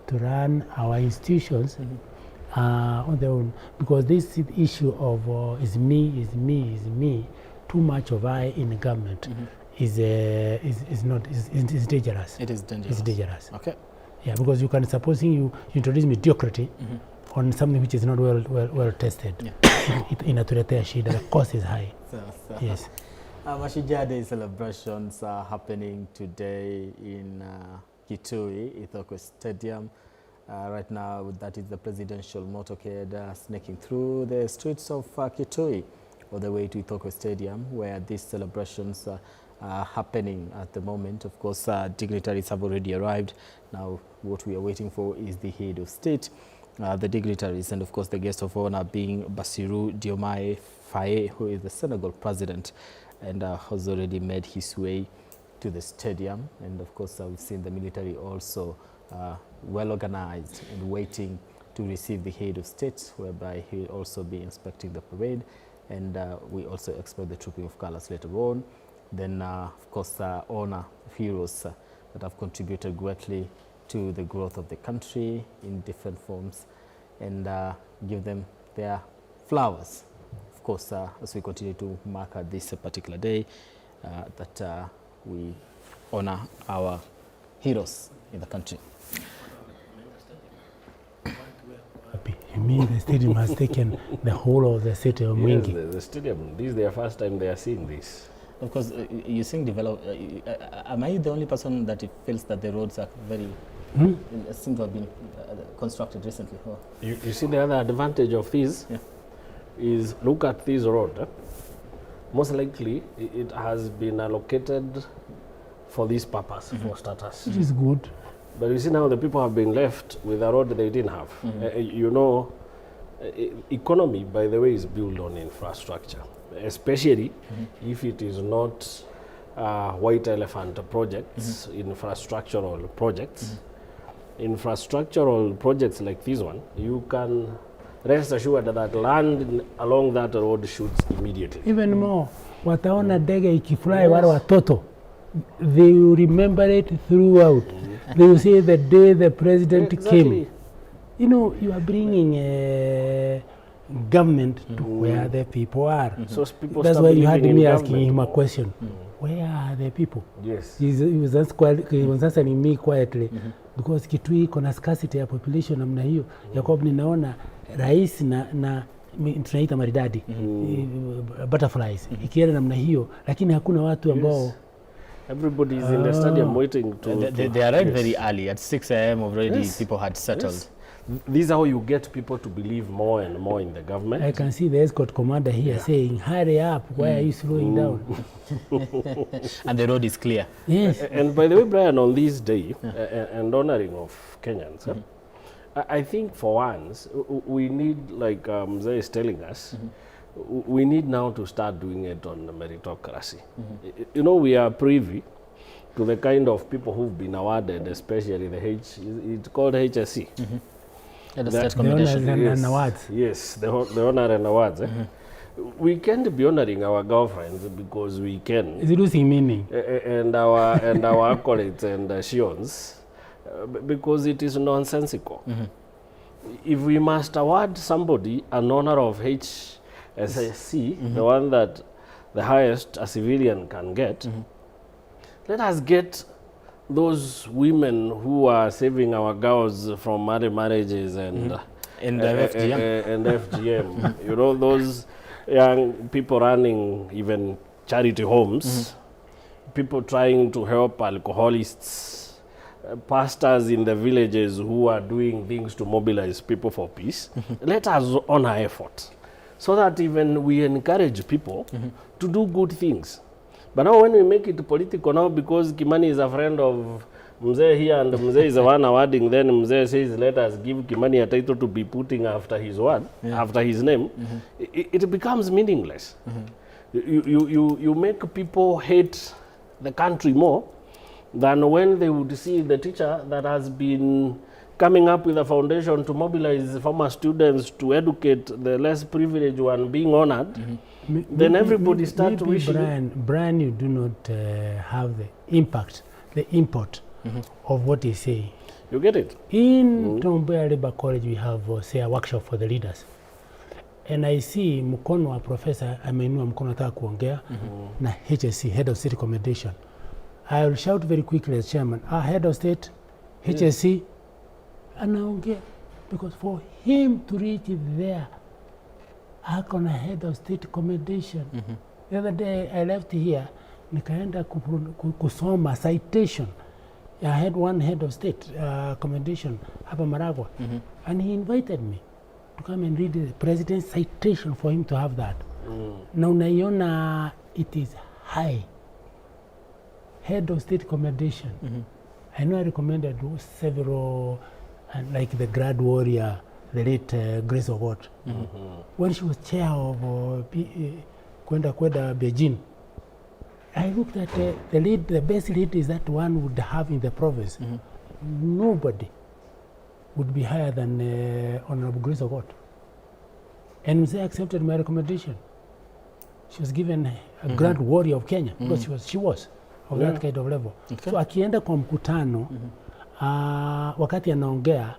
to run our institutions on their own, because this issue of is me, is me, is me, too much of I in government is not is dangerous. It is dangerous. It's dangerous. Okay. Yeah, because you can, supposing you introduce mediocrity on something which is not well tested, it inatuletea shida. The cost is high. So, Yes. Mashujaa Day celebrations are happening today in Kitui, Ithookwe Stadium. Right now, that is the presidential motorcade snaking through the streets of Kitui all the way to Ithookwe Stadium, where these celebrations are happening at the moment. Of course, dignitaries have already arrived. Now, what we are waiting for is the head of state, the dignitaries, and of course, the guest of honor being Bassirou Diomaye Faye, who is the Senegal president, and has already made his way to the stadium. And of course, we've seen the military also well organized and waiting to receive the head of state, whereby he will also be inspecting the parade. And we also expect the trooping of colors later on. Then, of course, honor heroes that have contributed greatly to the growth of the country in different forms, and give them their flowers. Of course, as we continue to mark this particular day, that we honor our heroes in the country. Happy. You mean the stadium has taken the whole of the city of Yes, Mwingi? the stadium. This is their first time they are seeing this. Of course, you seem develop. Am I the only person that it feels that the roads are very seem to have been constructed recently? Oh. You see, the other advantage of this is, look at this road. Eh? Most likely, it has been allocated for this purpose, for starters. It is good. But you see now the people have been left with a road they didn't have. Economy, by the way, is built on infrastructure, especially if it is not white elephant projects, infrastructural projects. Infrastructural projects like this one, you can rest assured that land along that road shoots immediately. Even more, wataona ndege ikifly, wale watoto, they will remember it throughout. They will say the day the president came. You are bringing a government to where the people are. So people That's start why you had believing in me asking government him a more. question. Where are the people? Yes. He was answering me quietly because Kitui iko na scarcity ya population namna hiyo, ya kwamba ninaona rais na tunaita maridadi, butterflies, ikienda namna hiyo, lakini hakuna watu ambao Everybody is in the stadium waiting to. They arrived very early at 6 a.m. already. People had settled. Yes. This is how you get people to believe more and more in the government. I can see the escort commander here saying, "Hurry up, why are you slowing down?" And the road is clear. Yes. And by the way, Brian, on this day, and honoring of Kenyans, I think for once, we need, like Mzee is telling us, we need now to start doing it on the meritocracy. We are privy to the kind of people who've been awarded, especially the H, it's called HSC. Yeah, the The state The honors commendation. and awards. Yes, the honor and awards. Eh? We can't be honoring our girlfriends because we can. It's losing meaning. And our acolytes and shions, because it is nonsensical. If we must award somebody an honor of HSC, the one that the highest a civilian can get, let us get those women who are saving our girls from early marriages and And FGM. And FGM. Those young people running even charity homes, people trying to help alcoholists, pastors in the villages who are doing things to mobilize people for peace. Let us honor effort so that even we encourage people to do good things. But now when we make it political now, because Kimani is a friend of Mzee here and Mzee is the one awarding, then Mzee says, let us give Kimani a title to be putting after his word, after his name, it becomes meaningless. You make people hate the country more than when they would see the teacher that has been coming up with a foundation to mobilize former students to educate the less privileged one being honored. Then everybody start maybe wishing. Brian, you do not have the impact, the import of what he's saying. You get it? In Tom Mboya Labour College, we have, say, a workshop for the leaders. And I see mkono wa professor ameinua mkono ataka kuongea na HSC, Head of State Commendation. I will shout very quickly as chairman, Head of State, HSC, anaongea. Because for him to reach there, ako na Head of State Commendation. The other day I left here, nikaenda kusoma citation. I had one head of state commendation hapa Maragua, and he invited me to come and read the president's citation for him to have that. Na unaiona it is high. Head of state commendation. I know I recommended several, like the grad warrior, the late Grace Ogot. When she was chair of kwenda Beijing, I looked at the lead, the best lead is that one would have in the province. Nobody would be higher than Honorable Grace Ogot. And Mzee accepted my recommendation. She was given a grand warrior of Kenya because she was of that kind of level. So akienda kwa mkutano wakati anaongea,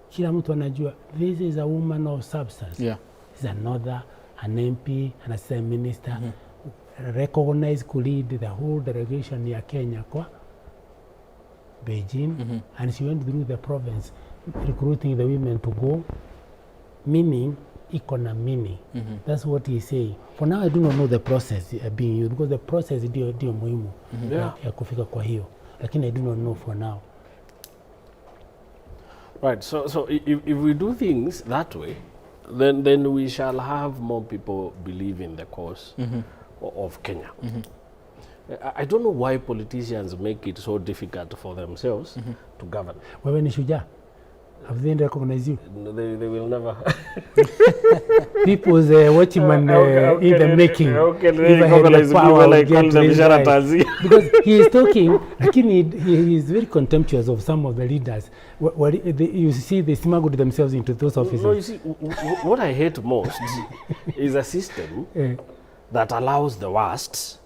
kila mtu anajua this is a woman of substance. Is another, an MP, an assistant minister, recognized to lead the whole delegation ya Kenya kwa Beijing, and she went through the province recruiting the women to go, meaning iko na meaning. That's what he's saying. For now I do not know the process being used, because the process ndio muhimu ya kufika kwa hiyo, lakini I do not know for now. Right. So if we do things that way, then we shall have more people believe in the cause of Kenya. I don't know why politicians make it so difficult for themselves to govern. Wewe ni shujaa. Have they recognized you? No, they will never. People's watchman in the making. How can they If I had the recognize power, people I like would call get them this guy. Sharatazi? Because he is talking, lakini he is very contemptuous of some of the leaders. You see, they smuggled themselves into those offices. No, you see, what I hate most is a system that allows the worst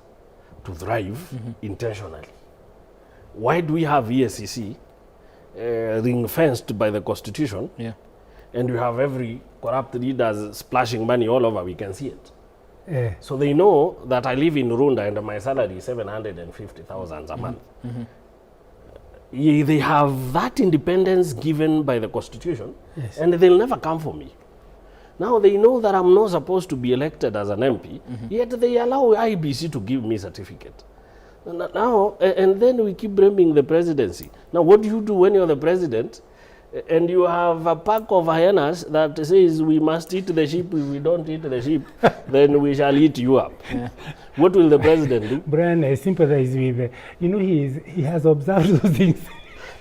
to thrive intentionally. Why do we have EACC ring-fenced by the constitution, and you have every corrupt leaders splashing money all over? We can see it. So they know that I live in Runda and my salary is 750,000 a month. They have that independence given by the constitution, and they'll never come for me. Now they know that I'm not supposed to be elected as an MP, yet they allow IEBC to give me certificate. Now, and then we keep blaming the presidency. Now, what do you do when you're the president and you have a pack of hyenas that says we must eat the sheep? If we don't eat the sheep, then we shall eat you up. What will the president do? Brian, I sympathize with, he has observed those things.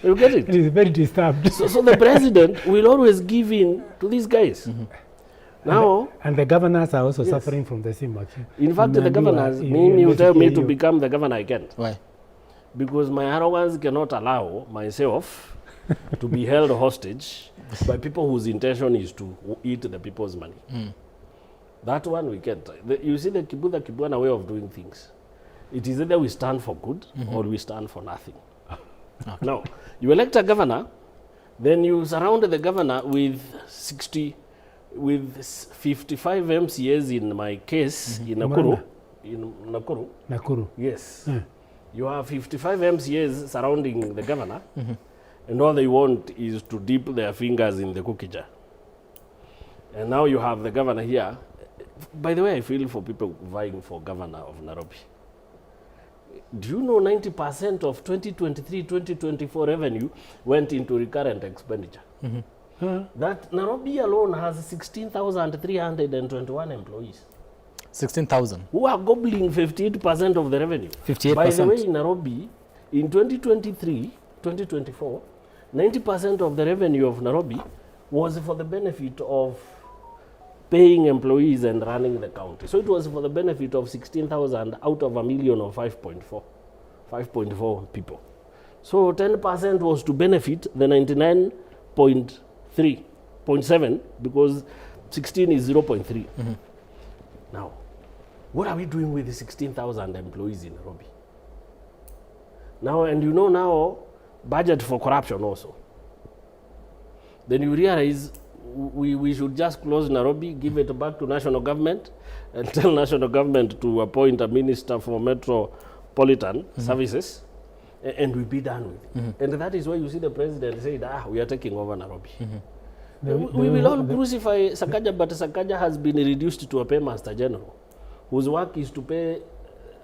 You get it? And he's very disturbed. So the president will always give in to these guys. Now, And the governors are also suffering from the same action. In fact, the Nimeambiwa governors, mimi you tell me to you. Become the governor, I can't. Why? Because my arrogance cannot allow myself to be held hostage by people whose intention is to eat the people's money. That one we can't. You see the Kibutha Kibwana way of doing things. It is either we stand for good or we stand for nothing. Now, you elect a governor, then you surround the governor with 60, with 55 MCAs in my case, in Nakuru. Murang'a. In Nakuru. Nakuru. Yes. You have 55 MCAs surrounding the governor, and all they want is to dip their fingers in the cookie jar. And now you have the governor here. By the way, I feel for people vying for governor of Nairobi. Do you know 90% of 2023-2024 revenue went into recurrent expenditure? Huh? That Nairobi alone has 16,321 employees. 16,000. Who are gobbling 58% of the revenue. 58%. By the way, in Nairobi, in 2023, 2024, 90% of the revenue of Nairobi was for the benefit of paying employees and running the county. So it was for the benefit of 16,000 out of a million of 5.4 people. So 10% was to benefit the 99.3.7 because 16 is 0.3. Now, what are we doing with the 16,000 employees in Nairobi? Now, and you know now, budget for corruption also. Then you realize we should just close Nairobi, give it back to national government, and tell national government to appoint a minister for metropolitan services, and we be done with it. And that is why you see the president said, we are taking over Nairobi. We will all crucify Sakaja, but Sakaja has been reduced to a paymaster general, whose work is to pay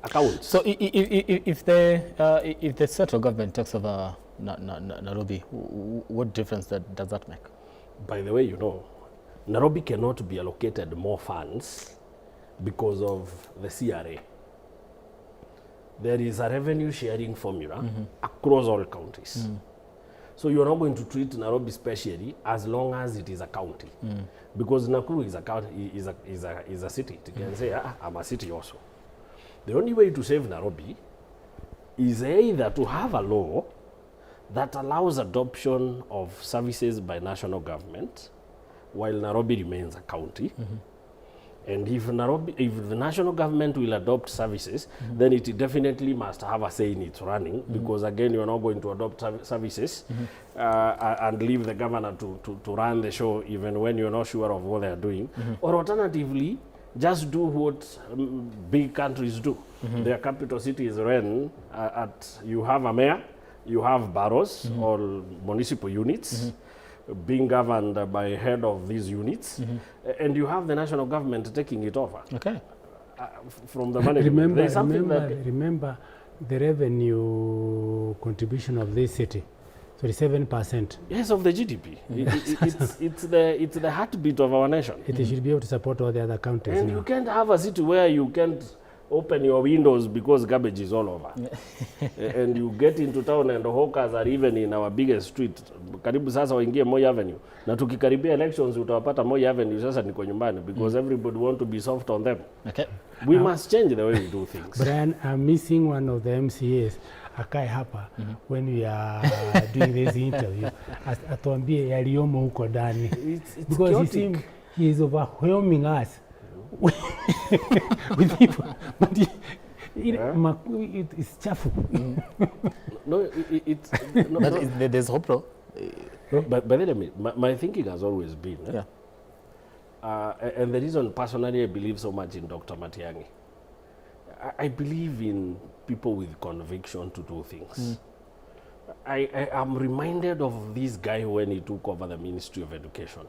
accounts. So if the central government takes over Nairobi, what difference does that make? By the way, you know, Nairobi cannot be allocated more funds because of the CRA. There is a revenue sharing formula across all counties. So you're not going to treat Nairobi specially as long as it is a county. Because Nakuru is a county, is a city. It can say, I'm a city also. The only way to save Nairobi is either to have a law that allows adoption of services by national government while Nairobi remains a county. And if the national government will adopt services, then it definitely must have a say in its running, because again, you're not going to adopt services and leave the governor to run the show even when you're not sure of what they're doing. Or alternatively, just do what big countries do. Their capital cities run you have a mayor, you have boroughs or municipal units, being governed by head of these units, and you have the national government taking it over. Okay. From the management. Remember the revenue contribution of this city, 37%. Yes, of the GDP. It's the heartbeat of our nation. It should be able to support all the other counties. And now. You can't have a city where you can't open your windows because garbage is all over. And you get into town and the hawkers are even in our biggest street. Karibu sasa waingie Moi Avenue. Na tukikaribia elections utawapata Moi Avenue sasa niko nyumbani because everybody want to be soft on them. Okay. We must change the way we do things. Brian, I'm missing one of the MCAs akae hapa when we are doing this interview. Atuambie yaliyomo huko ndani. It's because chaotic. He is overwhelming us. With people, but it's chafu. No, it's no, but no. There's hope, though. But then, my thinking has always been, and the reason personally I believe so much in Dr. Matiang'i, I believe in people with conviction to do things. I am reminded of this guy when he took over the Ministry of Education.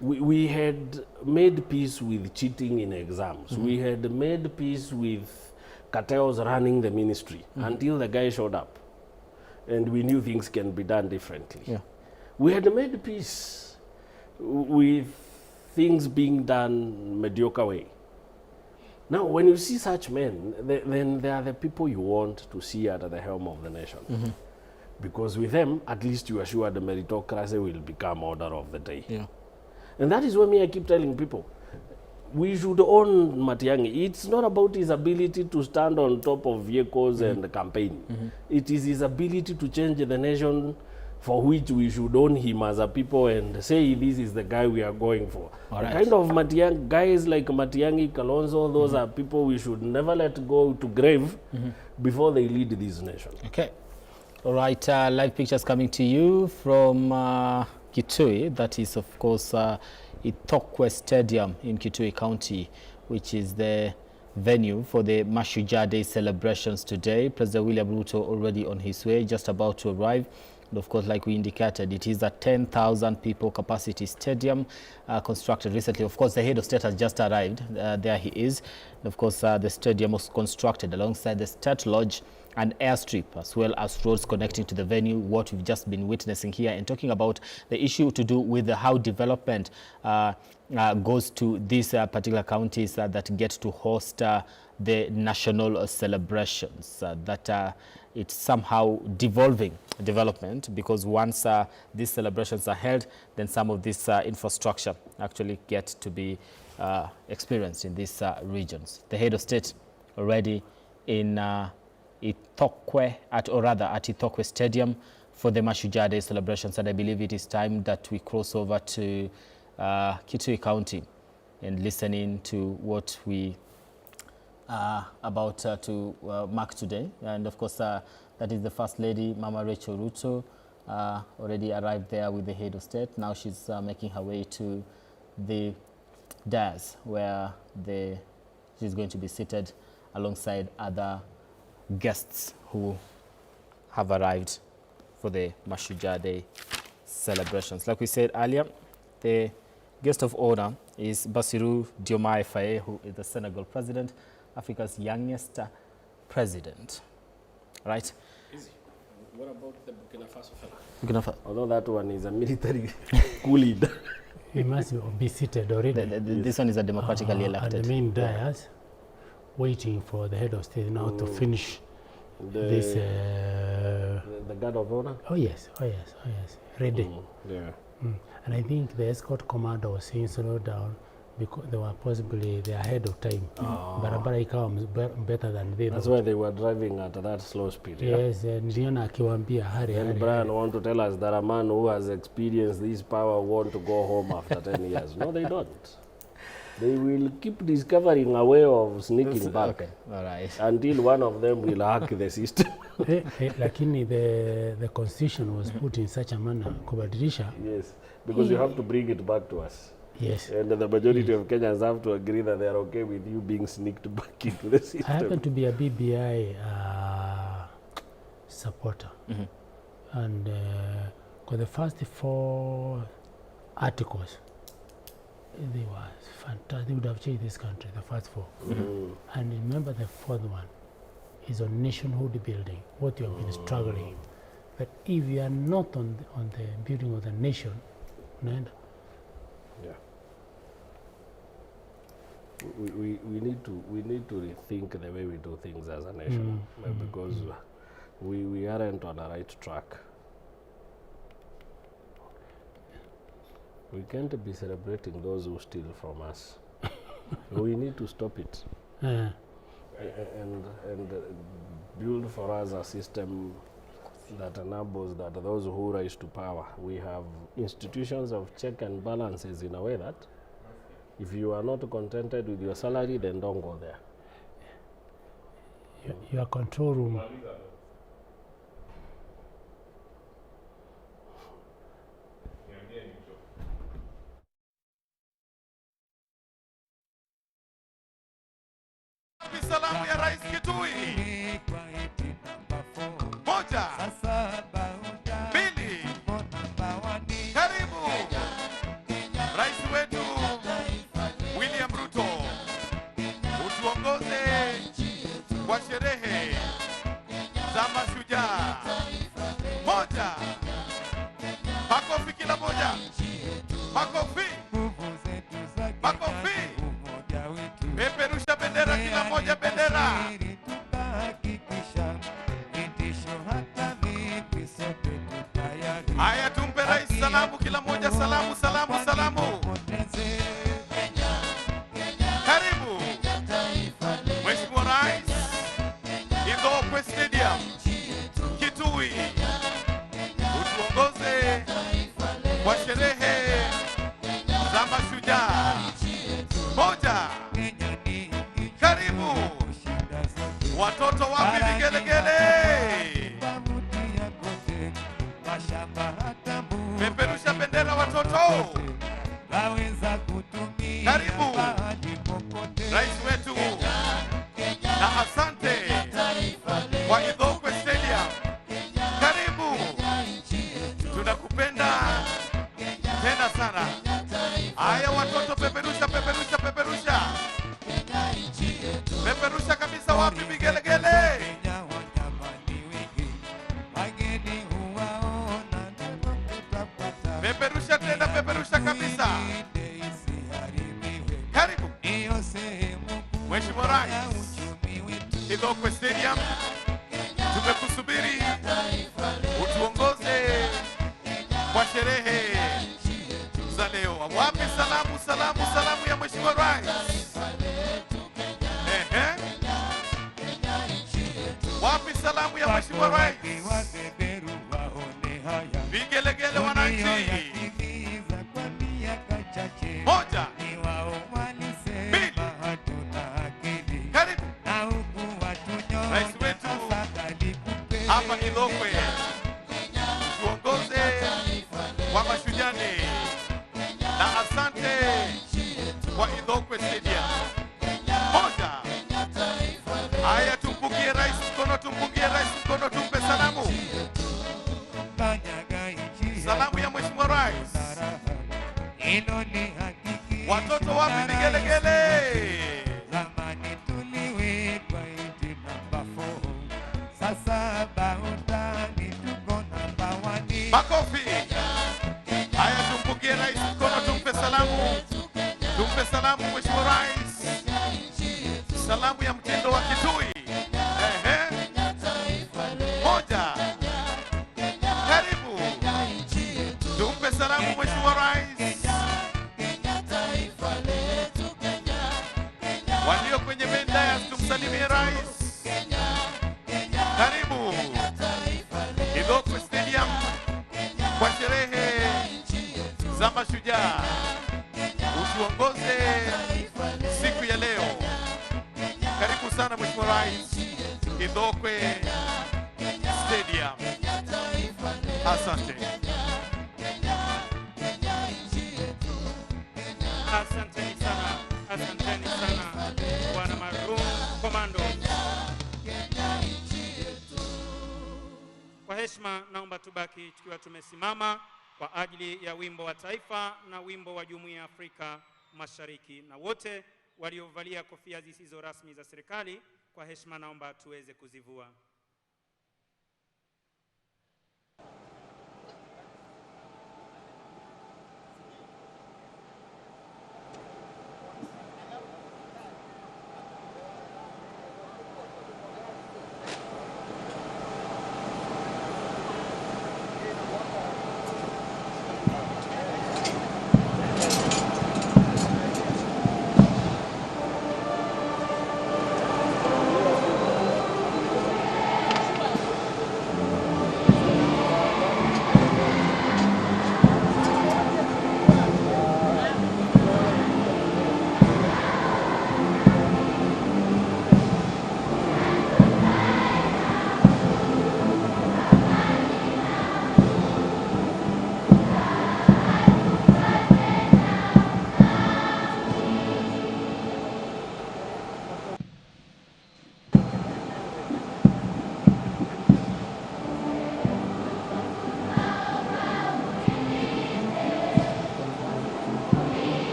We had made peace with cheating in exams. We had made peace with cartels running the ministry until the guy showed up. And we knew things can be done differently. Yeah. We had made peace with things being done mediocre way. Now, when you see such men, then they are the people you want to see at the helm of the nation. Because with them, at least you are sure the meritocracy will become order of the day. Yeah. And that is why me, I keep telling people, we should own Matiang'i. It's not about his ability to stand on top of vehicles and campaign. It is his ability to change the nation, for which we should own him as a people and say this is the guy we are going for. All right. The kind of Matiang'i, guys like Matiang'i, Kalonzo, those are people we should never let go to grave before they lead this nation. Okay. All right, live pictures coming to you from Kitui. That is, of course, Ithookwe Stadium in Kitui County, which is the venue for the Mashujaa Day celebrations today. President William Ruto already on his way, just about to arrive. And of course, like we indicated, it is a 10,000 people capacity stadium constructed recently. Of course, the head of state has just arrived. There he is. And of course, the stadium was constructed alongside the State Lodge and airstrip, as well as roads connecting to the venue, what we've just been witnessing here, and talking about the issue to do with how development goes to these particular counties that get to host the national celebrations. That it's somehow devolving development, because once these celebrations are held, then some of this infrastructure actually get to be experienced in these regions. The head of state already in Ithookwe, at Ithookwe Stadium for the Mashujaa Day celebrations, and I believe it is time that we cross over to Kitui County and listen in to what we are about to mark today. And of course, that is the First Lady, Mama Rachel Ruto, already arrived there with the head of state. Now she's making her way to the dais where she's going to be seated alongside other guests who have arrived for the Mashujaa Day celebrations. Like we said earlier, the guest of honor is Bassirou Diomaye Faye, who is the Senegal president, Africa's youngest president. Right? Easy. What about the Burkina Faso fella? Burkina Faso. Although that one is a military coup leader. He must be seated already. This one is a democratically elected. At the main dais, waiting for the head of state now to finish this. The guard of honor? Oh yes, oh yes, oh yes. Ready. Yeah. And I think the escort commander was saying slow down because they were possibly they ahead of time. Barabara ikawa better than they That's thought. why they were driving at that slow speed. Yeah? Yes, niliona akiwaambia hurry, And hurry, Brian hurry. want to tell us that a man who has experienced this power want to go home after 10 years. No, they don't. They will keep discovering a way of sneaking back. Okay, all right. Until one of them will hack the system. Lakini the constitution was put in such a manner, kubadilisha. Yes, because you have to bring it back to us. Yes. And the majority of Kenyans have to agree that they are okay with you being sneaked back into the system. I happen to be a BBI supporter. And for the first 4 articles, they were fantastic. They would have changed this country, the first 4. And remember the 4th one is on nationhood building, what you have been struggling. But if you are not on the building of the nation, unaenda. Yeah. We need to rethink the way we do things as a nation, because we aren't on the right track. We can't be celebrating those who steal from us. We need to stop it. And build for us a system that enables that those who rise to power, we have institutions of check and balances in a way that if you are not contented with your salary, then don't go there. Your control room. Salamu ya Rais Kitui. Moja, mbili, karibu Rais wetu William Ruto, utuongoze kwa sherehe za mashujaa. Moja, makofi kila moja, makofi, makofi, peperusha bendera kila moja, bendera. Haya, tumpe rais salamu kila moja, salamu, salamu, salamu. Karibu Mheshimiwa Rais, Ithookwe Stadium, Kitui, utuongoze kwa sherehe za mashujaa. Moja, karibu watoto, wapi vigelegele? Peperusha bendera watoto. Karibu Rais wetu na asante kwa Ithookwe Stadium. Karibu, tunakupenda tena sana. Haya watoto, peperusha, peperusha, peperusha, peperusha kabisa. Wapi vigelegele? Peperusha tena, peperusha kabisa. Karibu Mheshimiwa Rais, Ithookwe Stadium, Tumekusubiri utuongoze kwa sherehe za leo. Wapi salamu, salamu, salamu ya Mheshimiwa Rais? Ehe. Wapi salamu ya Mheshimiwa Rais? Vigelegele wananchi. Moja, mbili, karibu Rais wetu hapa Ithookwe, tuongoze kwa Mashujaa Day, na asante kwa Ithookwe Stadium. Moja, haya, tumpungie rais mkono, tumpungie rais mkono, tumpe salamu, salamu ya Mheshimiwa Rais. Watoto wapi vigelegele? Zamani tuliwekwa eti namba 4, sasa bautani tuko namba 1. Makofi. Haya, tumpungie rais mkono, tumpe salamu, tumpe salamu Mheshimiwa Rais, salamu ya mtindo wa Kitui. Ehe. Moja, karibu, tumpe salamu Mheshimiwa Rais. Walio kwenye main dais tumsalimie rais. Karibu Ithookwe Stadium kwa sherehe za Mashujaa. Utuongoze siku ya leo. Karibu sana Mheshimiwa Rais, Ithookwe Stadium. Asante. Asanteni sana, asanteni sana Bwana Maroon Commando. Kwa heshima naomba tubaki tukiwa tumesimama kwa ajili ya wimbo wa taifa na wimbo wa Jumuiya ya Afrika Mashariki, na wote waliovalia kofia zisizo rasmi za serikali, kwa heshima naomba tuweze kuzivua.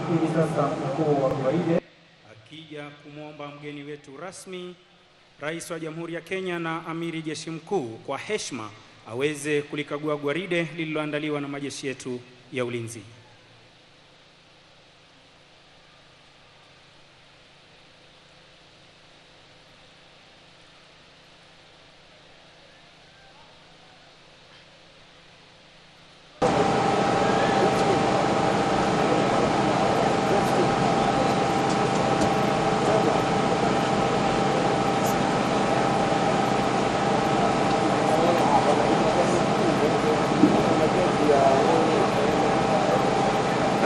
Hivi sasa mkuu wa gwaride akija kumwomba mgeni wetu rasmi, Rais wa Jamhuri ya Kenya na Amiri Jeshi Mkuu, kwa heshima aweze kulikagua gwaride lililoandaliwa na majeshi yetu ya ulinzi.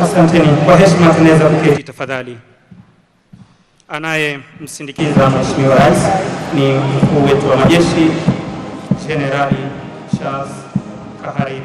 Asanteni. Kwa heshima tunaweza kuketi tafadhali. Anayemsindikiza Mheshimiwa Rais ni mkuu wetu wa majeshi Jenerali Charles Kahariri.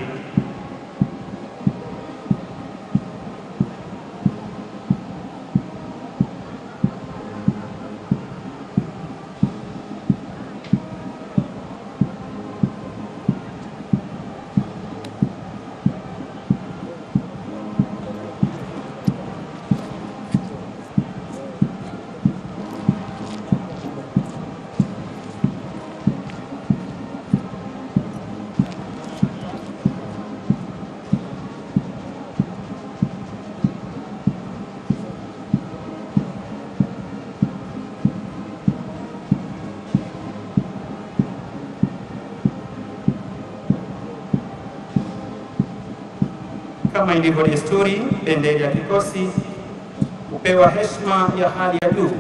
Kama ilivyo desturi, bendera ya kikosi hupewa heshima ya hali ya juu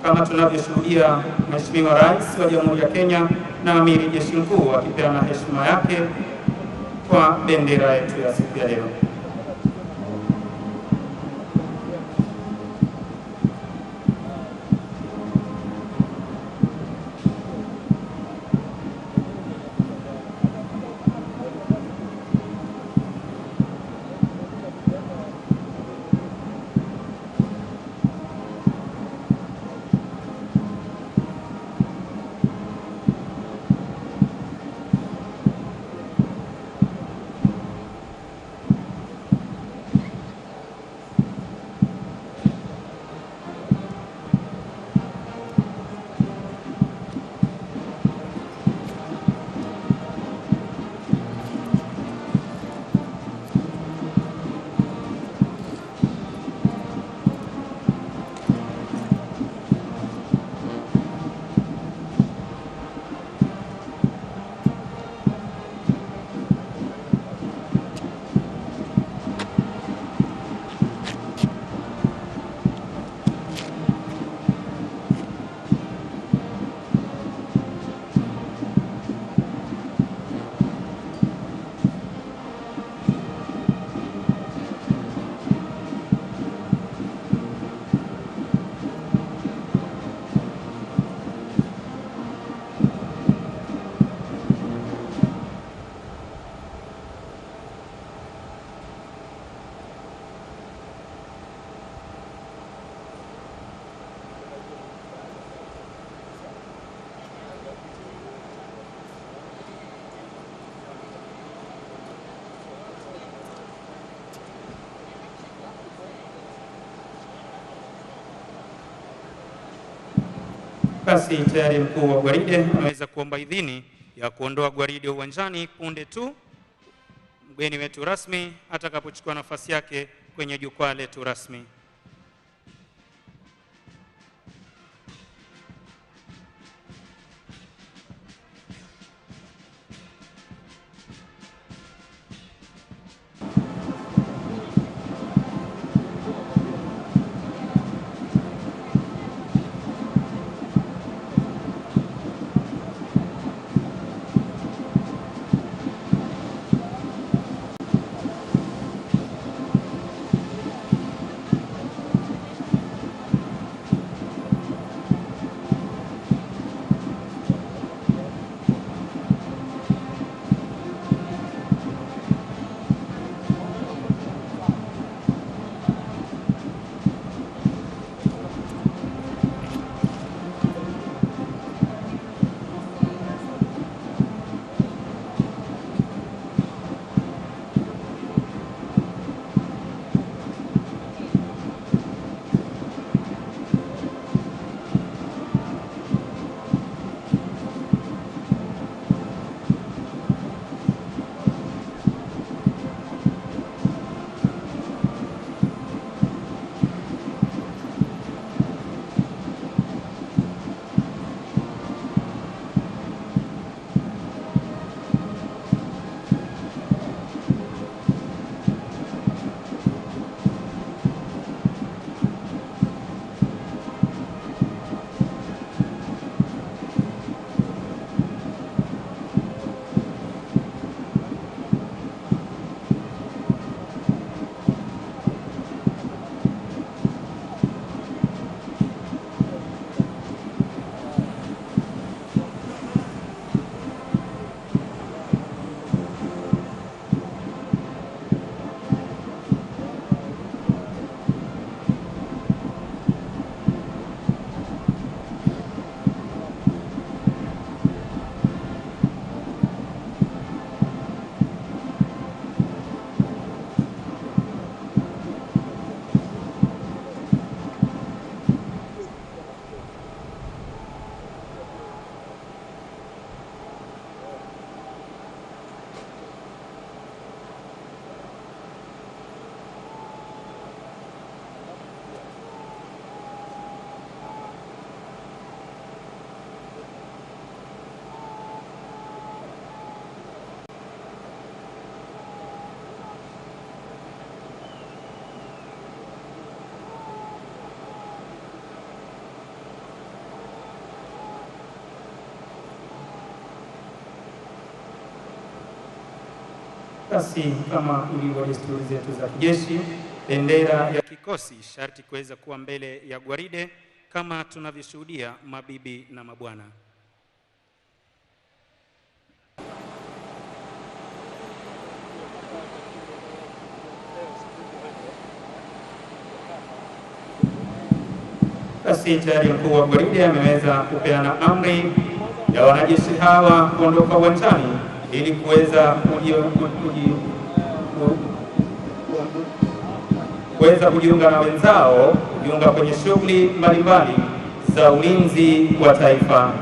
kama tunavyoshuhudia Mheshimiwa Rais wa Jamhuri ya Kenya na Amiri Jeshi Mkuu akipeana heshima yake kwa bendera yetu ya siku ya leo. Basi tayari mkuu wa gwaride ameweza kuomba idhini ya kuondoa gwaride uwanjani punde tu mgeni wetu rasmi atakapochukua nafasi yake kwenye jukwaa letu rasmi. Basi kama ilivyo desturi zetu za kijeshi, bendera ya kikosi sharti kuweza kuwa mbele ya gwaride kama tunavyoshuhudia, mabibi na mabwana. Basi tayari mkuu wa gwaride ameweza kupeana amri ya wanajeshi hawa kuondoka uwanjani ili kuweza kujiunga na wenzao, kujiunga kwenye shughuli mbalimbali za ulinzi wa taifa.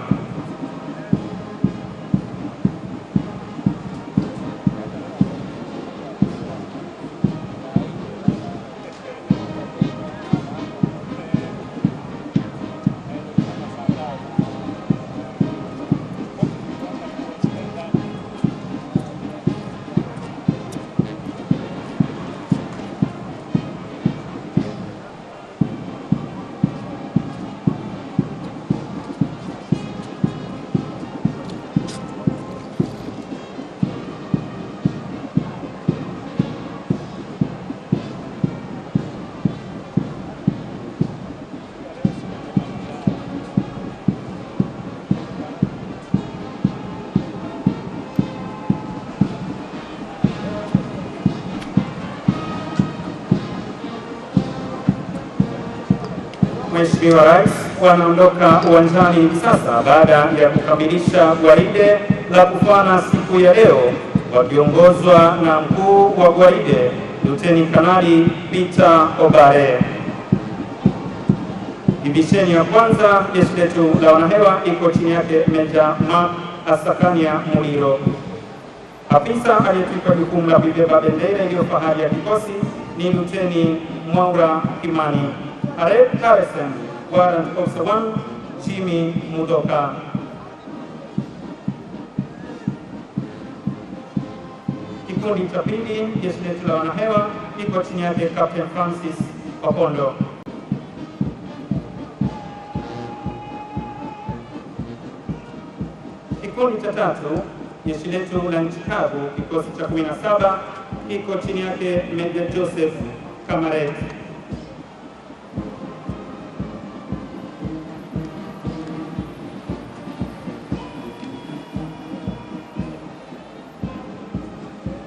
Mheshimiwa Rais, wanaondoka uwanjani hivi sasa baada ya kukamilisha gwaride la kufana siku ya leo, wakiongozwa na mkuu wa gwaride Luteni Kanali Peter Obare. Divisheni ya kwanza jeshi letu la wanahewa iko chini yake Meja Mark Asakania Muliro. Afisa aliyetwikwa jukumu la kuibeba bendera iliyo fahari ya kikosi ni Luteni Mwaura Kimani. Areb Harrison, Warrant Officer 1, Jimmy Mudoka. Kikundi cha pili jeshi letu la wanahewa iko chini yake Captain Francis Wapondo. Kikundi cha tatu jeshi letu la nchi kavu kikosi cha 17 iko chini yake Major Joseph Kamaret.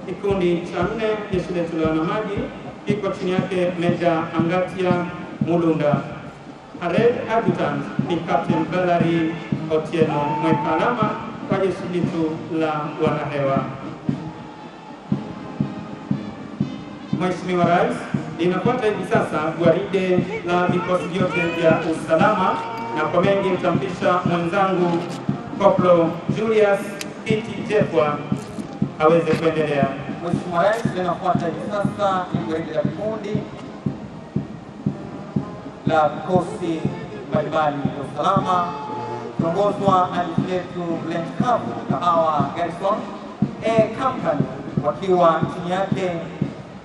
Kikundi cha nne jeshi letu la wanamaji iko chini yake Meja Angatia Mulunda. Parade Adjutant ni Captain Valerie Otieno, mweka alama kwa jeshi letu la wanahewa. Mheshimiwa Rais, linafuata hivi sasa gwaride la vikosi vyote vya usalama, na kwa mengi mtampisha mwenzangu Koplo Julius Kiti Jefwa aweze kuendelea. Mheshimiwa Rais, linafuata hivi sasa ni gwaride la vikundi la vikosi mbalimbali vya usalama kiongozwa na jeshi letu la nchi kavu Kahawa Garrison A Company, wakiwa chini yake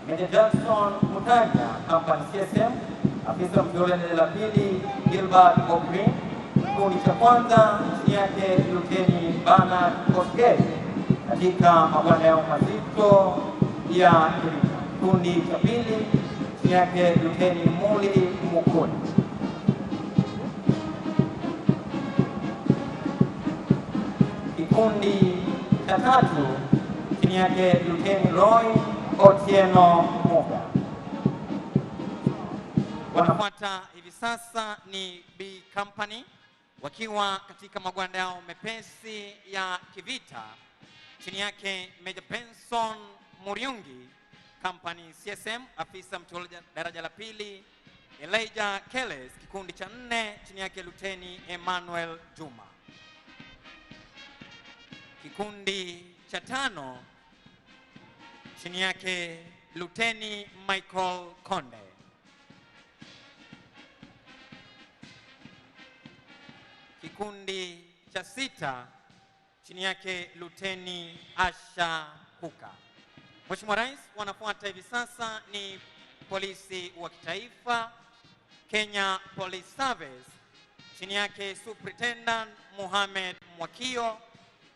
Meja Jackson Mutaja Company CSM, afisa mteule daraja la pili Gilbert O'Green, kikundi cha kwanza chini yake Luteni Bernard Kosgei katika mabwana yao mazito ya kivita. Kikundi cha pili chini yake Luteni Muli Mukuni. Kikundi cha tatu chini yake Luteni Roy Otieno Muga. Wanafuata hivi sasa ni B Company wakiwa katika magwanda yao mepesi ya kivita, chini yake Major Benson Muriungi Company CSM, afisa mteule daraja la pili Elijah Keles, kikundi cha nne chini yake Luteni Emmanuel Juma. Kikundi cha tano chini yake Luteni Michael Konde. Kikundi cha sita chini yake Luteni Asha Kuka. Mheshimiwa Rais, wanafuata hivi sasa ni polisi wa kitaifa Kenya Police Service, chini yake Superintendent Mohamed Mwakio,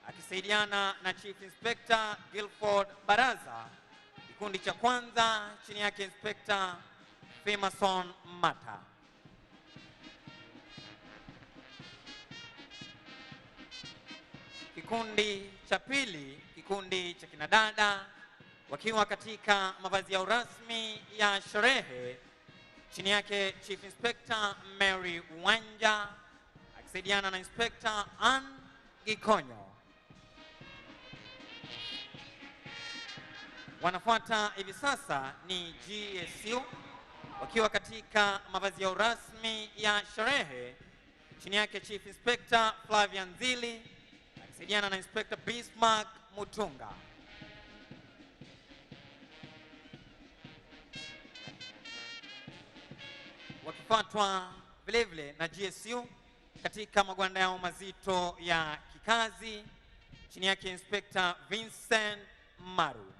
akisaidiana na Chief Inspector Guilford Baraza. Kikundi cha kwanza chini yake Inspector Femason Mata. Kikundi cha pili, kikundi cha kinadada wakiwa katika mavazi yao rasmi ya sherehe, chini yake Chief Inspector Mary Wanja akisaidiana na Inspector Ann Gikonyo. Wanafuata hivi sasa ni GSU wakiwa katika mavazi yao rasmi ya sherehe, chini yake Chief Inspector Flavian Zili akisaidiana na Inspector Bismarck Mutunga. Wakifuatwa vilevile na GSU katika magwanda yao mazito ya kikazi, chini yake Inspector Vincent Maru.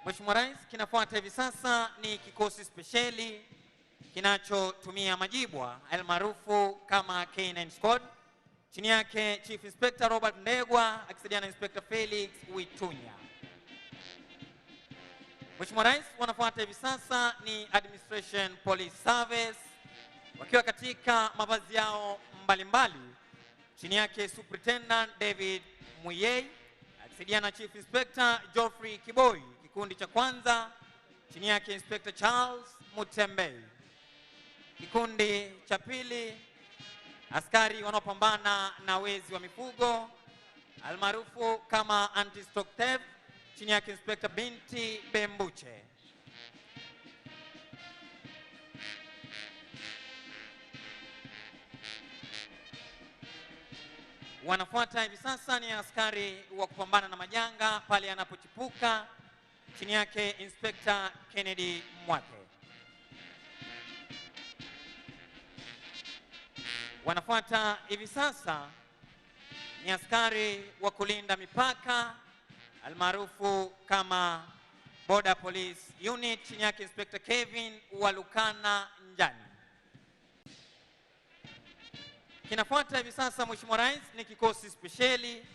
Mheshimiwa Rais, kinafuata hivi sasa ni kikosi spesheli kinachotumia majibwa almaarufu kama K9 Squad, chini yake Chief Inspector Robert Ndegwa akisaidiana na Inspector Felix Witunya. Mheshimiwa Rais, wanafuata hivi sasa ni Administration Police Service wakiwa katika mavazi yao mbalimbali, chini yake Superintendent David Muyei akisaidiana na Chief Inspector Geoffrey Kiboi. Kikundi cha kwanza chini yake Inspector Charles Mutembei. Kikundi cha pili, askari wanaopambana na wezi wa mifugo almaarufu kama anti-stock theft, chini yake Inspector Binti Bembuche. Wanafuata hivi sasa ni askari wa kupambana na majanga pale yanapochipuka, chini yake Inspector Kennedy Mwake. Wanafuata hivi sasa ni askari wa kulinda mipaka almaarufu kama Border Police Unit, chini yake Inspector Kevin Walukana Njani. Kinafuata hivi sasa, Mheshimiwa Rais, ni kikosi spesheli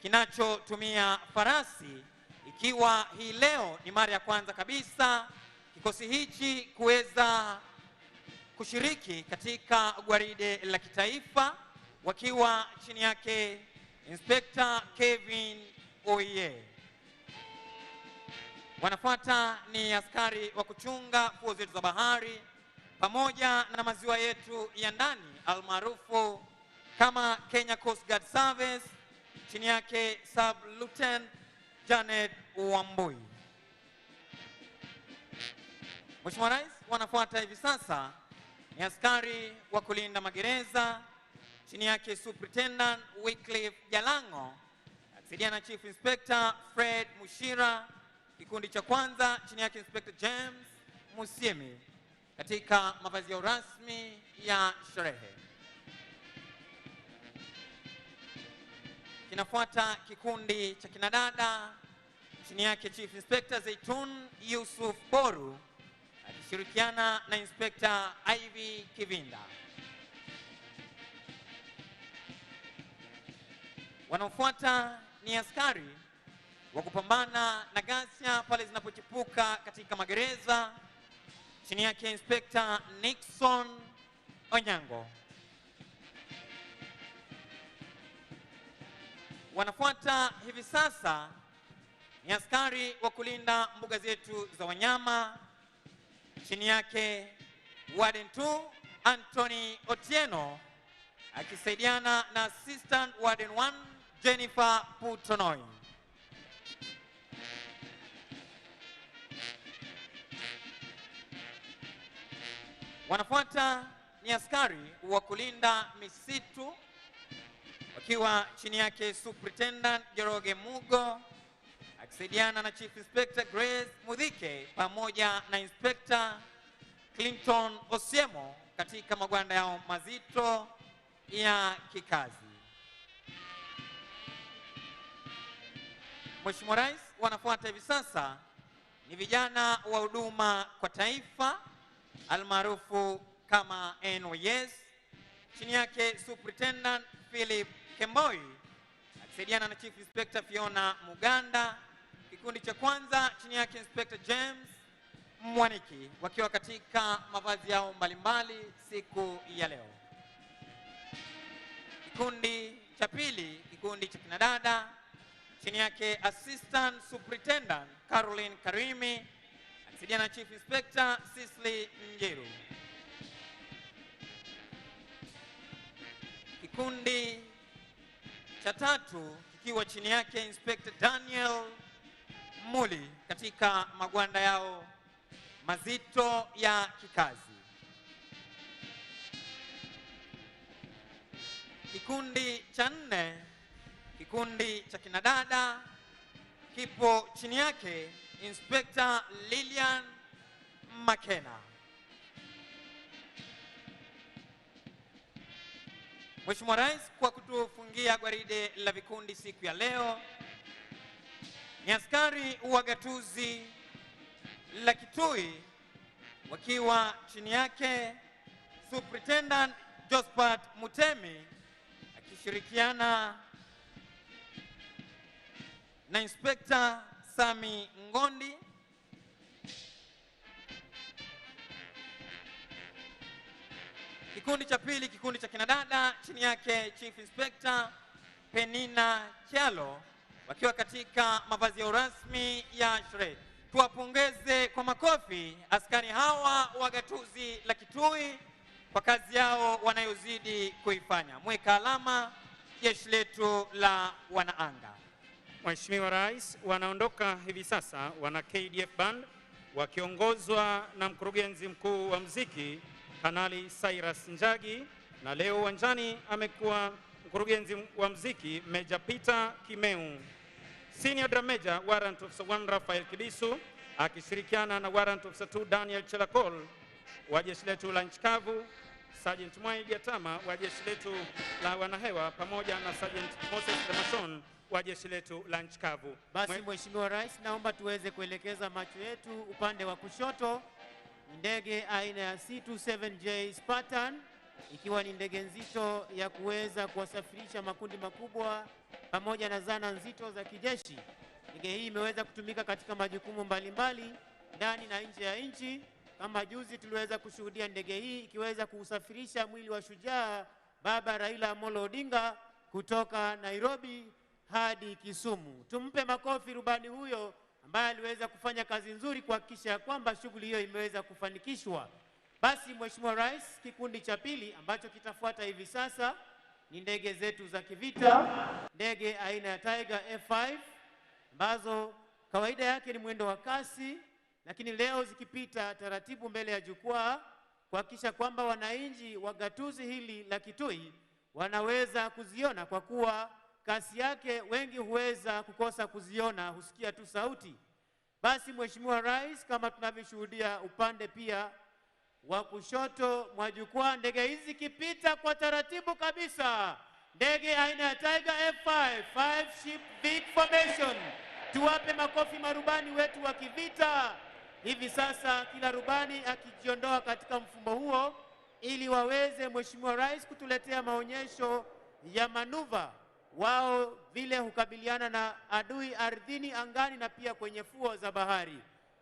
kinachotumia farasi, ikiwa hii leo ni mara ya kwanza kabisa kikosi hichi kuweza kushiriki katika gwaride la kitaifa, wakiwa chini yake Inspector Kevin Oye. Wanafuata ni askari wa kuchunga fuo zetu za bahari pamoja na maziwa yetu ya ndani almaarufu kama Kenya Coast Guard Service, chini yake Sub Lieutenant Janet Wambui. Mheshimiwa Rais, wanafuata hivi sasa ni askari wa kulinda magereza, chini yake Superintendent Wycliffe Jalango akisaidiana na Chief Inspector Fred Mushira. Kikundi cha kwanza chini yake Inspector James Musiemi katika mavazi yao rasmi ya sherehe. Kinafuata kikundi cha kinadada, chini yake Chief Inspector Zaitun Yusuf Boru akishirikiana na Inspector Ivy Kivinda. Wanaofuata ni askari wa kupambana na ghasia pale zinapochipuka katika magereza, chini yake Inspector Nixon Onyango. Wanafuata hivi sasa ni askari wa kulinda mbuga zetu za wanyama, chini yake Warden 2 Anthony Otieno akisaidiana na Assistant Warden 1 Jennifer Putonoi. Wanafuata ni askari wa kulinda misitu wakiwa chini yake Superintendent Jeroge Mugo akisaidiana na Chief Inspector Grace Mudhike pamoja na Inspector Clinton Osiemo katika magwanda yao mazito ya kikazi. Mheshimiwa Rais, wanafuata hivi sasa ni vijana wa huduma kwa taifa almaarufu kama NYS, chini yake Superintendent Philip Kemboi akisaidiana na Chief Inspector Fiona Muganda. Kikundi cha kwanza chini yake Inspector James Mwaniki wakiwa katika mavazi yao mbalimbali siku ya leo. Kikundi cha pili, kikundi cha kinadada chini yake Assistant Superintendent Caroline Karimi akisaidiana na Chief Inspector Cicely Njeru. Kikundi cha tatu kikiwa chini yake Inspector Daniel Muli katika magwanda yao mazito ya kikazi. Kikundi cha nne, kikundi cha kinadada kipo chini yake Inspector Lilian Makena. Mheshimiwa Rais, kwa kutufungia gwaride la vikundi siku ya leo ni askari wa gatuzi la Kitui wakiwa chini yake Superintendent Josephat Mutemi akishirikiana na Inspector Sami Ngondi. Kikundi cha pili, kikundi cha kinadada chini yake Chief Inspector Penina Kyalo wakiwa katika mavazi ya rasmi ya sherehe. Tuwapongeze kwa makofi askari hawa wa gatuzi la Kitui kwa kazi yao wanayozidi kuifanya. Mweka alama jeshi letu la wanaanga. Mheshimiwa Rais, wanaondoka hivi sasa wana KDF Band wakiongozwa na mkurugenzi mkuu wa muziki Kanali Cyrus Njagi, na leo uwanjani amekuwa mkurugenzi wa muziki Major Peter Kimeu. Senior Drum Major Warrant Officer 1 Rafael Kibisu akishirikiana na Warrant Officer 2 Daniel Chelakol wa jeshi letu la nchi kavu, Sergeant Mwai Gatama wa jeshi letu la wanahewa pamoja na Sergeant Moses Damason wa jeshi letu la nchi kavu. Basi Mheshimiwa Rais, naomba tuweze kuelekeza macho yetu upande wa kushoto. Ni ndege aina ya C-27J Spartan, ikiwa ni ndege nzito ya kuweza kuwasafirisha makundi makubwa pamoja na zana nzito za kijeshi. Ndege hii imeweza kutumika katika majukumu mbalimbali ndani na nje ya nchi. Kama juzi tuliweza kushuhudia ndege hii ikiweza kuusafirisha mwili wa shujaa Baba Raila Amolo Odinga kutoka Nairobi hadi Kisumu. Tumpe makofi rubani huyo ambaye aliweza kufanya kazi nzuri kuhakikisha kwamba shughuli hiyo imeweza kufanikishwa. Basi Mheshimiwa Rais, kikundi cha pili ambacho kitafuata hivi sasa ni ndege zetu za kivita, ndege aina ya Tiger F5 ambazo kawaida yake ni mwendo wa kasi, lakini leo zikipita taratibu mbele ya jukwaa kuhakikisha kwamba wananchi wa gatuzi hili la Kitui wanaweza kuziona, kwa kuwa kasi yake wengi huweza kukosa kuziona, husikia tu sauti. Basi Mheshimiwa Rais, kama tunavyoshuhudia upande pia wa kushoto mwa jukwaa, ndege hizi zikipita kwa taratibu kabisa, ndege aina ya Tiger F5, 5 ship big formation. Tuwape makofi marubani wetu wa kivita. Hivi sasa kila rubani akijiondoa katika mfumo huo ili waweze Mheshimiwa Rais kutuletea maonyesho ya manuva wao vile hukabiliana na adui ardhini, angani na pia kwenye fuo za bahari.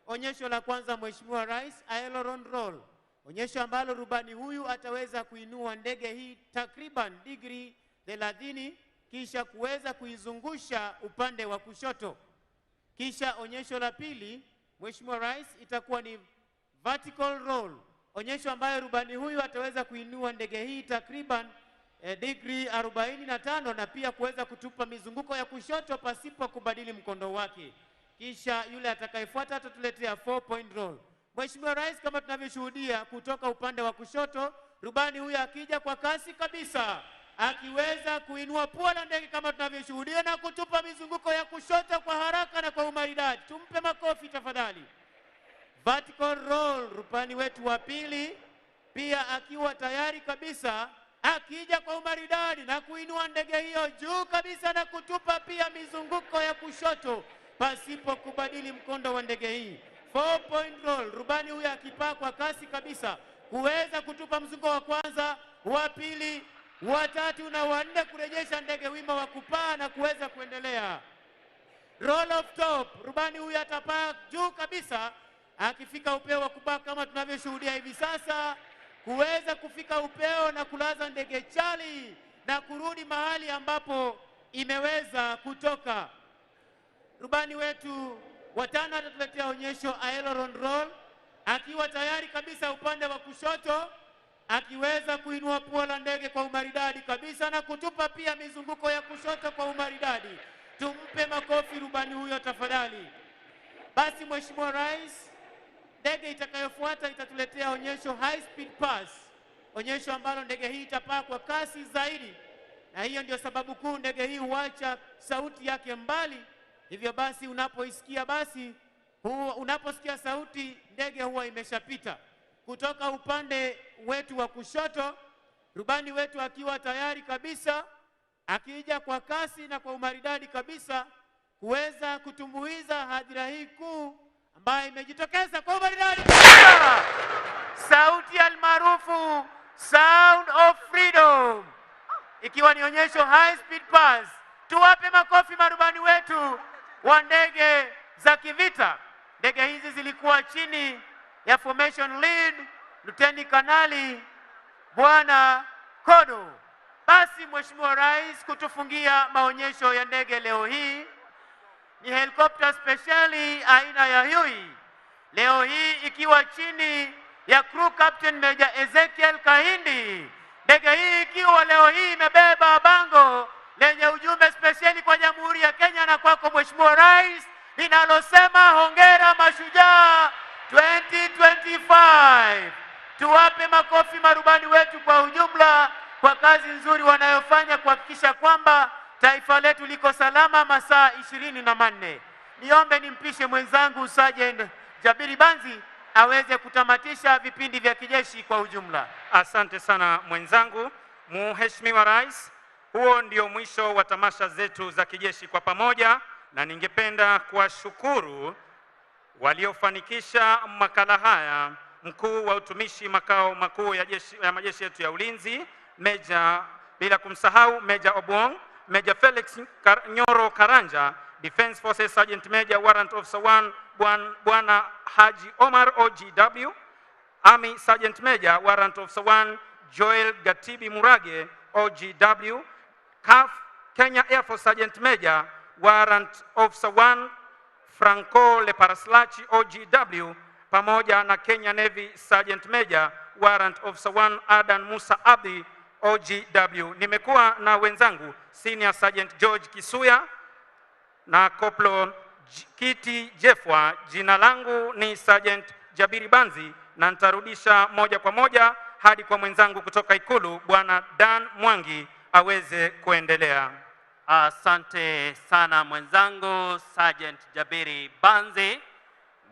Onyesho la kwanza Mheshimiwa Rais, aileron roll, onyesho ambalo rubani huyu ataweza kuinua ndege hii takriban digrii 30 kisha kuweza kuizungusha upande wa kushoto. Kisha onyesho la pili Mheshimiwa Rais itakuwa ni vertical roll, onyesho ambayo rubani huyu ataweza kuinua ndege hii takriban digrii 45 na pia kuweza kutupa mizunguko ya kushoto pasipo kubadili mkondo wake. Kisha yule atakayefuata atatuletea 4 point roll. Mheshimiwa Rais, kama tunavyoshuhudia kutoka upande wa kushoto, rubani huyu akija kwa kasi kabisa akiweza kuinua pua la ndege kama tunavyoshuhudia na kutupa mizunguko ya kushoto kwa haraka na kwa umaridadi. Tumpe makofi tafadhali. Vertical roll, rubani wetu wa pili pia akiwa tayari kabisa akija kwa umaridadi na kuinua ndege hiyo juu kabisa na kutupa pia mizunguko ya kushoto pasipo kubadili mkondo wa ndege hii. 4 point roll, rubani huyu akipaa kwa kasi kabisa kuweza kutupa mzunguko wa kwanza, wa pili, wa tatu na wa nne, kurejesha ndege wima wa kupaa na kuweza kuendelea. Roll off top, rubani huyu atapaa juu kabisa akifika upeo wa kupaa kama tunavyoshuhudia hivi sasa, kuweza kufika upeo na kulaza ndege chali na kurudi mahali ambapo imeweza kutoka. Rubani wetu watano atatuletea onyesho aileron roll akiwa tayari kabisa upande wa kushoto, akiweza kuinua pua la ndege kwa umaridadi kabisa na kutupa pia mizunguko ya kushoto kwa umaridadi. Tumpe makofi rubani huyo tafadhali. Basi Mheshimiwa Rais, ndege itakayofuata itatuletea onyesho high speed pass, onyesho ambalo ndege hii itapaa kwa kasi zaidi, na hiyo ndio sababu kuu ndege hii huacha sauti yake mbali. Hivyo basi unapoisikia basi unaposikia sauti ndege huwa imeshapita. Kutoka upande wetu wa kushoto, rubani wetu akiwa tayari kabisa, akija kwa kasi na kwa umaridadi kabisa kuweza kutumbuiza hadhira hii kuu ambayo imejitokeza kwa umaridadi kabisa. Sauti almaarufu Sound of Freedom, ikiwa ni onyesho high speed pass. Tuwape makofi marubani wetu wa ndege za kivita. Ndege hizi zilikuwa chini ya formation lead Luteni Kanali Bwana Kodo. Basi Mheshimiwa Rais, kutufungia maonyesho ya ndege leo hii ni helikopta speciali aina ya Huey, leo hii ikiwa chini ya crew captain Major Ezekiel Kahindi. Ndege hii ikiwa leo hii imebeba bango lenye ujumbe speciali kwa Jamhuri ya Kenya na kwako Mheshimiwa Rais linalosema hongera mashujaa 2025. Tuwape makofi marubani wetu kwa ujumla kwa kazi nzuri wanayofanya kuhakikisha kwamba taifa letu liko salama masaa 24. Niombe nimpishe mwenzangu Sergeant Jabiri Banzi aweze kutamatisha vipindi vya kijeshi kwa ujumla. Asante sana mwenzangu. Mheshimiwa Rais, huo ndio mwisho wa tamasha zetu za kijeshi kwa pamoja, na ningependa kuwashukuru waliofanikisha makala haya: mkuu wa utumishi makao makuu ya jeshi, ya majeshi yetu ya ulinzi Meja, bila kumsahau Meja Obwong, Meja Felix Nyoro Karanja, Defense Forces Sergeant Major Warrant Officer 1 Bwana Haji Omar OGW, Army Sergeant Major Warrant Officer 1 Joel Gatibi Murage OGW, CAF Kenya Air Force Sergeant Major Warrant Officer 1 Franco Leparaslachi OGW, pamoja na Kenya Navy Sergeant Major Warrant Officer 1 Adan Musa Abdi OGW. Nimekuwa na wenzangu Senior Sergeant George Kisuya na Koplo Kiti Jefwa. Jina langu ni Sergeant Jabiri Banzi na nitarudisha moja kwa moja hadi kwa mwenzangu kutoka Ikulu Bwana Dan Mwangi aweze kuendelea. Asante sana mwenzangu Sergeant Jabiri Banzi.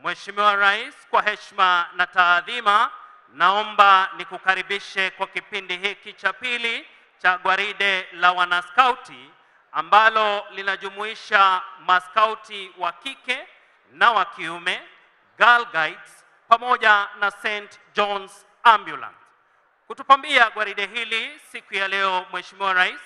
Mheshimiwa Rais, kwa heshima na taadhima, naomba nikukaribishe kwa kipindi hiki cha pili cha gwaride la wanaskauti ambalo linajumuisha maskauti wa kike na wa kiume, Girl Guides pamoja na St. John's Ambulance. Kutupambia gwaride hili siku ya leo, Mheshimiwa Rais,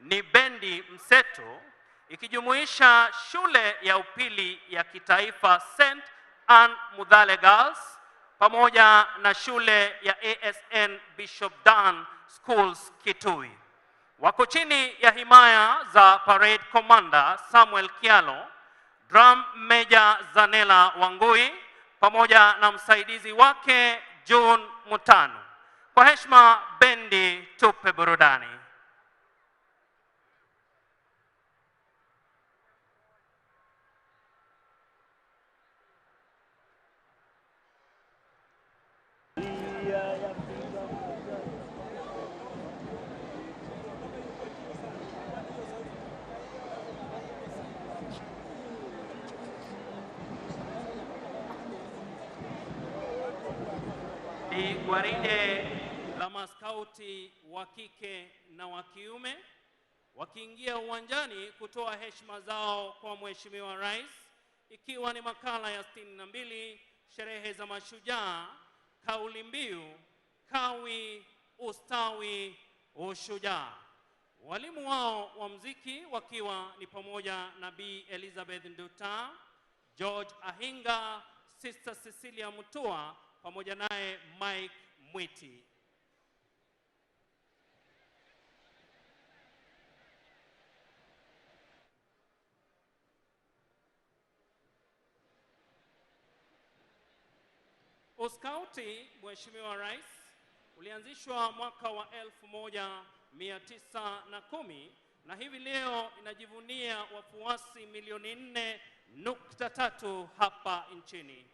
ni bendi mseto ikijumuisha shule ya upili ya kitaifa St. Anne Muthale Girls pamoja na shule ya ASN Bishop Dan Schools Kitui. Wako chini ya himaya za Parade Commander Samuel Kialo, Drum Major Zanela Wangui pamoja na msaidizi wake June Mutano. Kwa heshima, bendi tupe burudani. Ni gwaride la maskauti wa kike na wa kiume wakiingia uwanjani kutoa heshima zao kwa Mheshimiwa Rais, ikiwa ni makala ya 62 sherehe za Mashujaa, kauli mbiu kawi, ustawi, ushujaa. Walimu wao wa mziki wakiwa ni pamoja na Bi Elizabeth Nduta, George Ahinga, Sister Cecilia Mutua pamoja naye Mike Mwiti. Uskauti, Mheshimiwa Rais, ulianzishwa mwaka wa 1910 na hivi leo inajivunia wafuasi milioni 4.3 hapa nchini.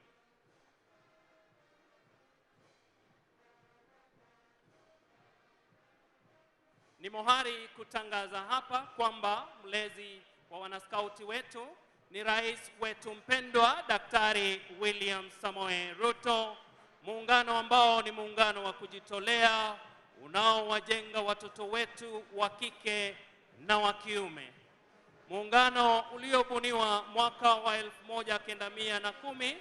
Ni mohari kutangaza hapa kwamba mlezi wa wanaskauti wetu ni rais wetu mpendwa Daktari William Samoei Ruto, muungano ambao ni muungano wa kujitolea unaowajenga watoto wetu wa kike na wa kiume. Muungano uliobuniwa mwaka wa 1910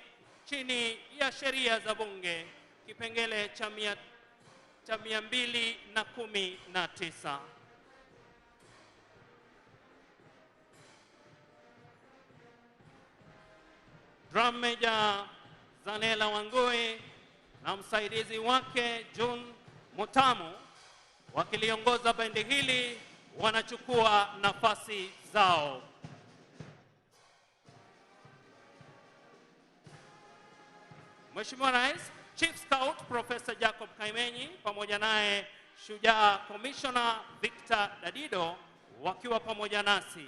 chini ya sheria za bunge kipengele cha 219. Drum Major Zanela Wangui na msaidizi wake June Mutamu wakiliongoza bendi hili wanachukua nafasi zao. Mheshimiwa Rais, Chief Scout Professor Jacob Kaimenyi pamoja naye Shujaa Commissioner Victor Dadido wakiwa pamoja nasi.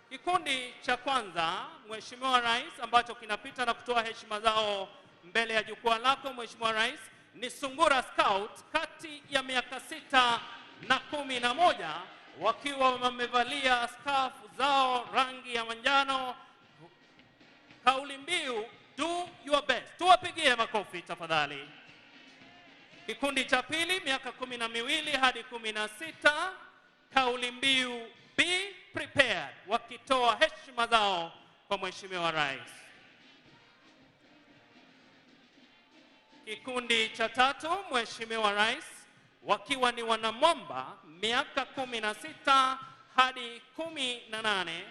Kikundi cha kwanza, Mheshimiwa Rais, ambacho kinapita na kutoa heshima zao mbele ya jukwaa lako Mheshimiwa Rais, ni Sungura Scout kati ya miaka 6 na 11 wakiwa wamevalia scarf zao rangi ya manjano, kauli mbiu do your best. Tuwapigie makofi tafadhali. Kikundi cha pili, miaka 12 hadi 16, kauli mbiu be prepared, wakitoa heshima zao kwa Mheshimiwa Rais. Kikundi cha tatu, Mheshimiwa Rais, wakiwa ni wanamwamba miaka 16 hadi 18,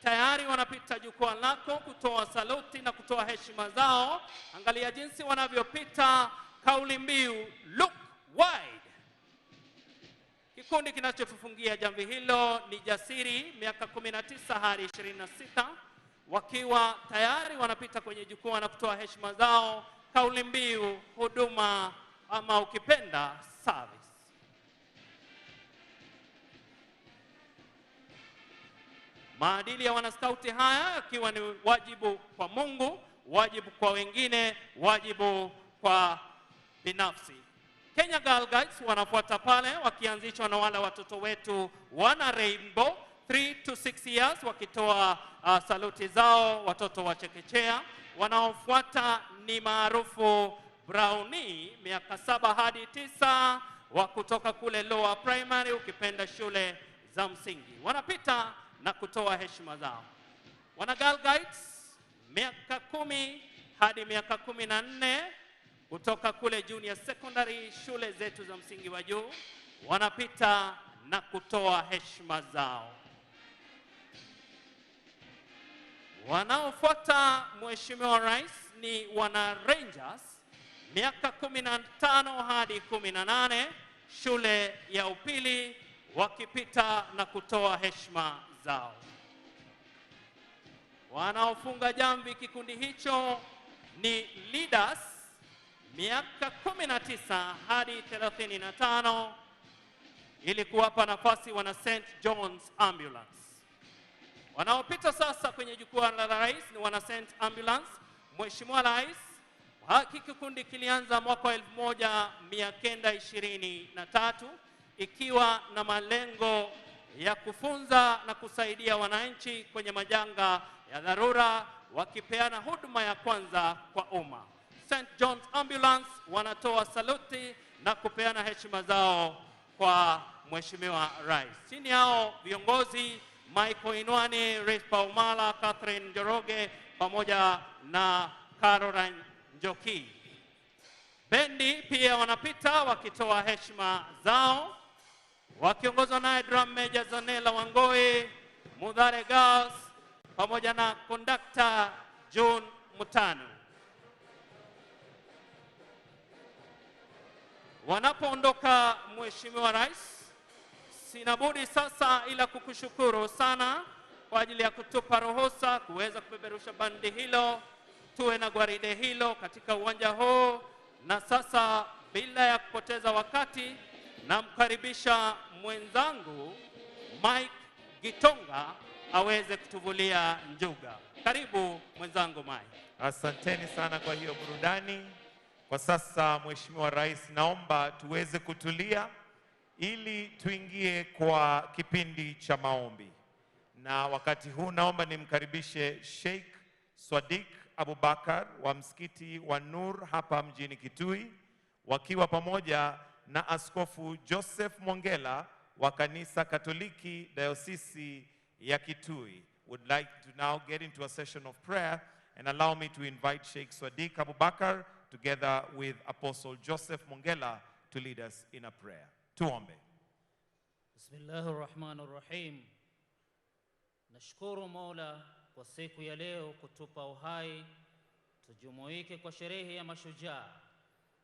tayari wanapita jukwaa lako kutoa saluti na kutoa heshima zao. Angalia jinsi wanavyopita, kauli mbiu look wide. Kikundi kinachotufungia jamvi hilo ni Jasiri, miaka 19 hadi 26, wakiwa tayari wanapita kwenye jukwaa na kutoa heshima zao, kauli mbiu huduma ama ukipenda service. Maadili ya wanaskauti haya yakiwa ni wajibu kwa Mungu, wajibu kwa wengine, wajibu kwa binafsi. Kenya Girl Guides wanafuata pale wakianzishwa na wale watoto wetu wana Rainbow 3 to 6 years wakitoa saluti zao watoto wa chekechea. Wanaofuata ni maarufu Brownie miaka 7 hadi 9 wa kutoka kule lower primary, ukipenda shule za msingi, wanapita na kutoa heshima zao. Wana Girl Guides miaka 10 hadi miaka 14 kutoka kule junior secondary, shule zetu za msingi wa juu, wanapita na kutoa heshima zao. Wanaofuata Mheshimiwa Rais ni wana Rangers miaka 15 hadi 18, shule ya upili, wakipita na kutoa heshima zao. Wanaofunga jamvi kikundi hicho ni Leaders miaka 19 hadi 35, ili kuwapa nafasi wana St. John's Ambulance. Wanaopita sasa kwenye jukwaa la rais ni wana St. Ambulance. Mheshimiwa Rais, hiki kikundi kilianza mwaka 1923 ikiwa na malengo ya kufunza na kusaidia wananchi kwenye majanga ya dharura, wakipeana huduma ya kwanza kwa umma. St. John's Ambulance wanatoa saluti na kupeana heshima zao kwa Mheshimiwa Rais. Chini yao viongozi Michael Inwani, Rispa Umala, Catherine Njoroge pamoja na Caroline Njoki. Bendi pia wanapita wakitoa heshima zao wakiongozwa naye drum major Zanela Wangoi, Mudhare Girls pamoja na kondakta John Mutano. Wanapoondoka Mheshimiwa Rais, sina budi sasa ila kukushukuru sana kwa ajili ya kutupa ruhusa kuweza kupeperusha bandi hilo, tuwe na gwaride hilo katika uwanja huu. Na sasa bila ya kupoteza wakati, namkaribisha mwenzangu Mike Gitonga aweze kutuvulia njuga. Karibu mwenzangu Mike. Asanteni sana kwa hiyo burudani. Kwa sasa Mheshimiwa Rais, naomba tuweze kutulia ili tuingie kwa kipindi cha maombi. Na wakati huu naomba nimkaribishe Sheikh Swadik Abubakar wa msikiti wa Nur hapa mjini Kitui, wakiwa pamoja na Askofu Joseph Mwongela wa Kanisa Katoliki Dayosisi ya Kitui. Would like to now get into a session of prayer and allow me to invite Sheikh Swadik Abubakar together with Apostle Joseph Mwongela to lead us in a prayer. Tuombe. Bismillahirrahmanirrahim. Nashukuru Mola kwa siku ya leo kutupa uhai tujumuike kwa sherehe ya mashujaa.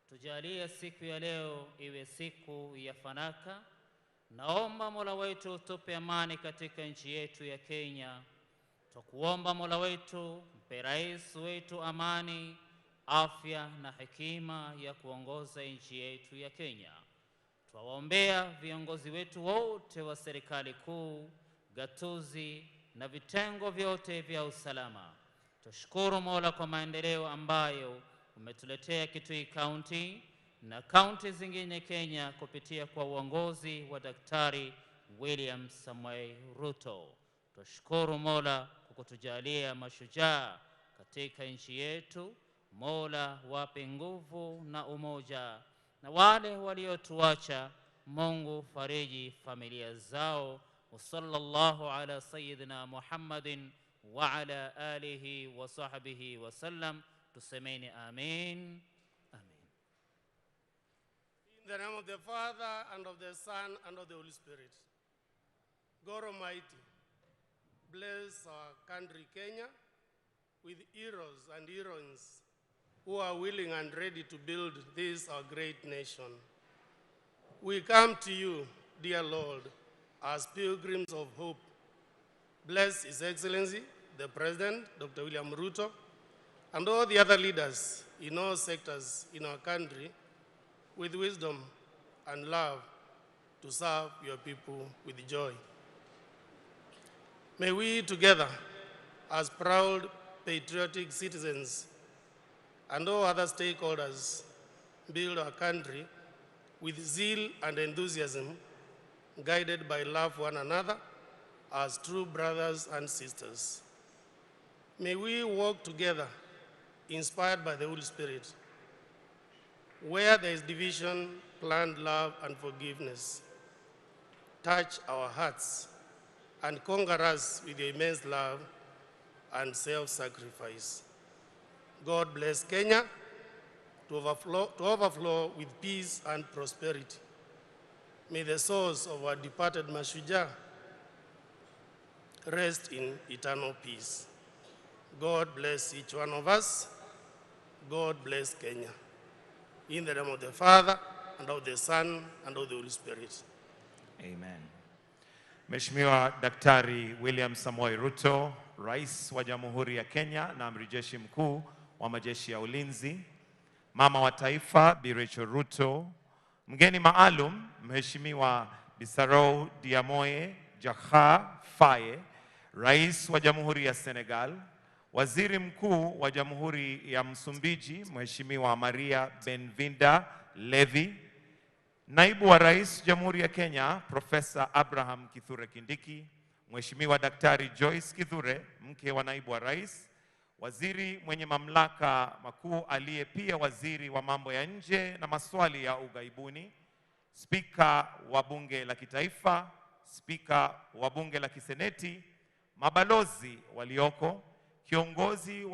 Tujalie siku ya leo iwe siku ya fanaka. Naomba Mola wetu tupe amani katika nchi yetu ya Kenya. Tukuomba Mola wetu mpe rais wetu amani, afya na hekima ya kuongoza nchi yetu ya Kenya. Twawaombea viongozi wetu wote wa serikali kuu, gatuzi na vitengo vyote vya usalama. Tushukuru Mola kwa maendeleo ambayo umetuletea Kitui County na kaunti zingine Kenya kupitia kwa uongozi wa Daktari William Samoei Ruto. Tushukuru Mola kwa kutujalia mashujaa katika nchi yetu. Mola wape nguvu na umoja, na wale waliotuacha Mungu fariji familia zao. Wa sallallahu ala sayyidina Muhammadin wa ala alihi wa sahbihi wa sallam. Tusemeni amin. Amin. In the name of the Father, and of the Son, and of the Holy Spirit. God Almighty, bless our country Kenya with heroes and heroines who are willing and ready to build this our great nation. We come to you, dear Lord, as pilgrims of hope. Bless His Excellency, the President, Dr. William Ruto, and all the other leaders in all sectors in our country with wisdom and love to serve your people with joy. May we together, as proud patriotic citizens and all other stakeholders, build our country with zeal and enthusiasm, guided by love for one another as true brothers and sisters. May we walk together, inspired by the Holy Spirit. Where there is division, plant love and forgiveness. Touch our hearts and conquer us with your immense love and self-sacrifice. God bless Kenya to overflow with peace and prosperity. May the souls of our departed Mashujaa rest in eternal peace. God bless each one of us. God bless Kenya. In the name of the Father, and of the Son, and of the Holy Spirit. Amen. Mheshimiwa Daktari William Samoei Ruto, Rais wa Jamhuri ya Kenya na Amiri Jeshi Mkuu wa Majeshi ya Ulinzi, Mama wa Taifa Bi Rachel Ruto, mgeni maalum Mheshimiwa Bassirou Diomaye Diakhar Faye, Rais wa Jamhuri ya Senegal, Waziri Mkuu wa Jamhuri ya Msumbiji Mheshimiwa Maria Benvinda Levy, Naibu wa Rais Jamhuri ya Kenya Profesa Abraham Kithure Kindiki, Mheshimiwa Daktari Joyce Kithure, mke wa Naibu wa Rais, Waziri mwenye mamlaka makuu aliye pia waziri wa mambo ya nje na maswali ya ughaibuni, Spika wa Bunge la Kitaifa, Spika wa Bunge la Kiseneti, mabalozi walioko, kiongozi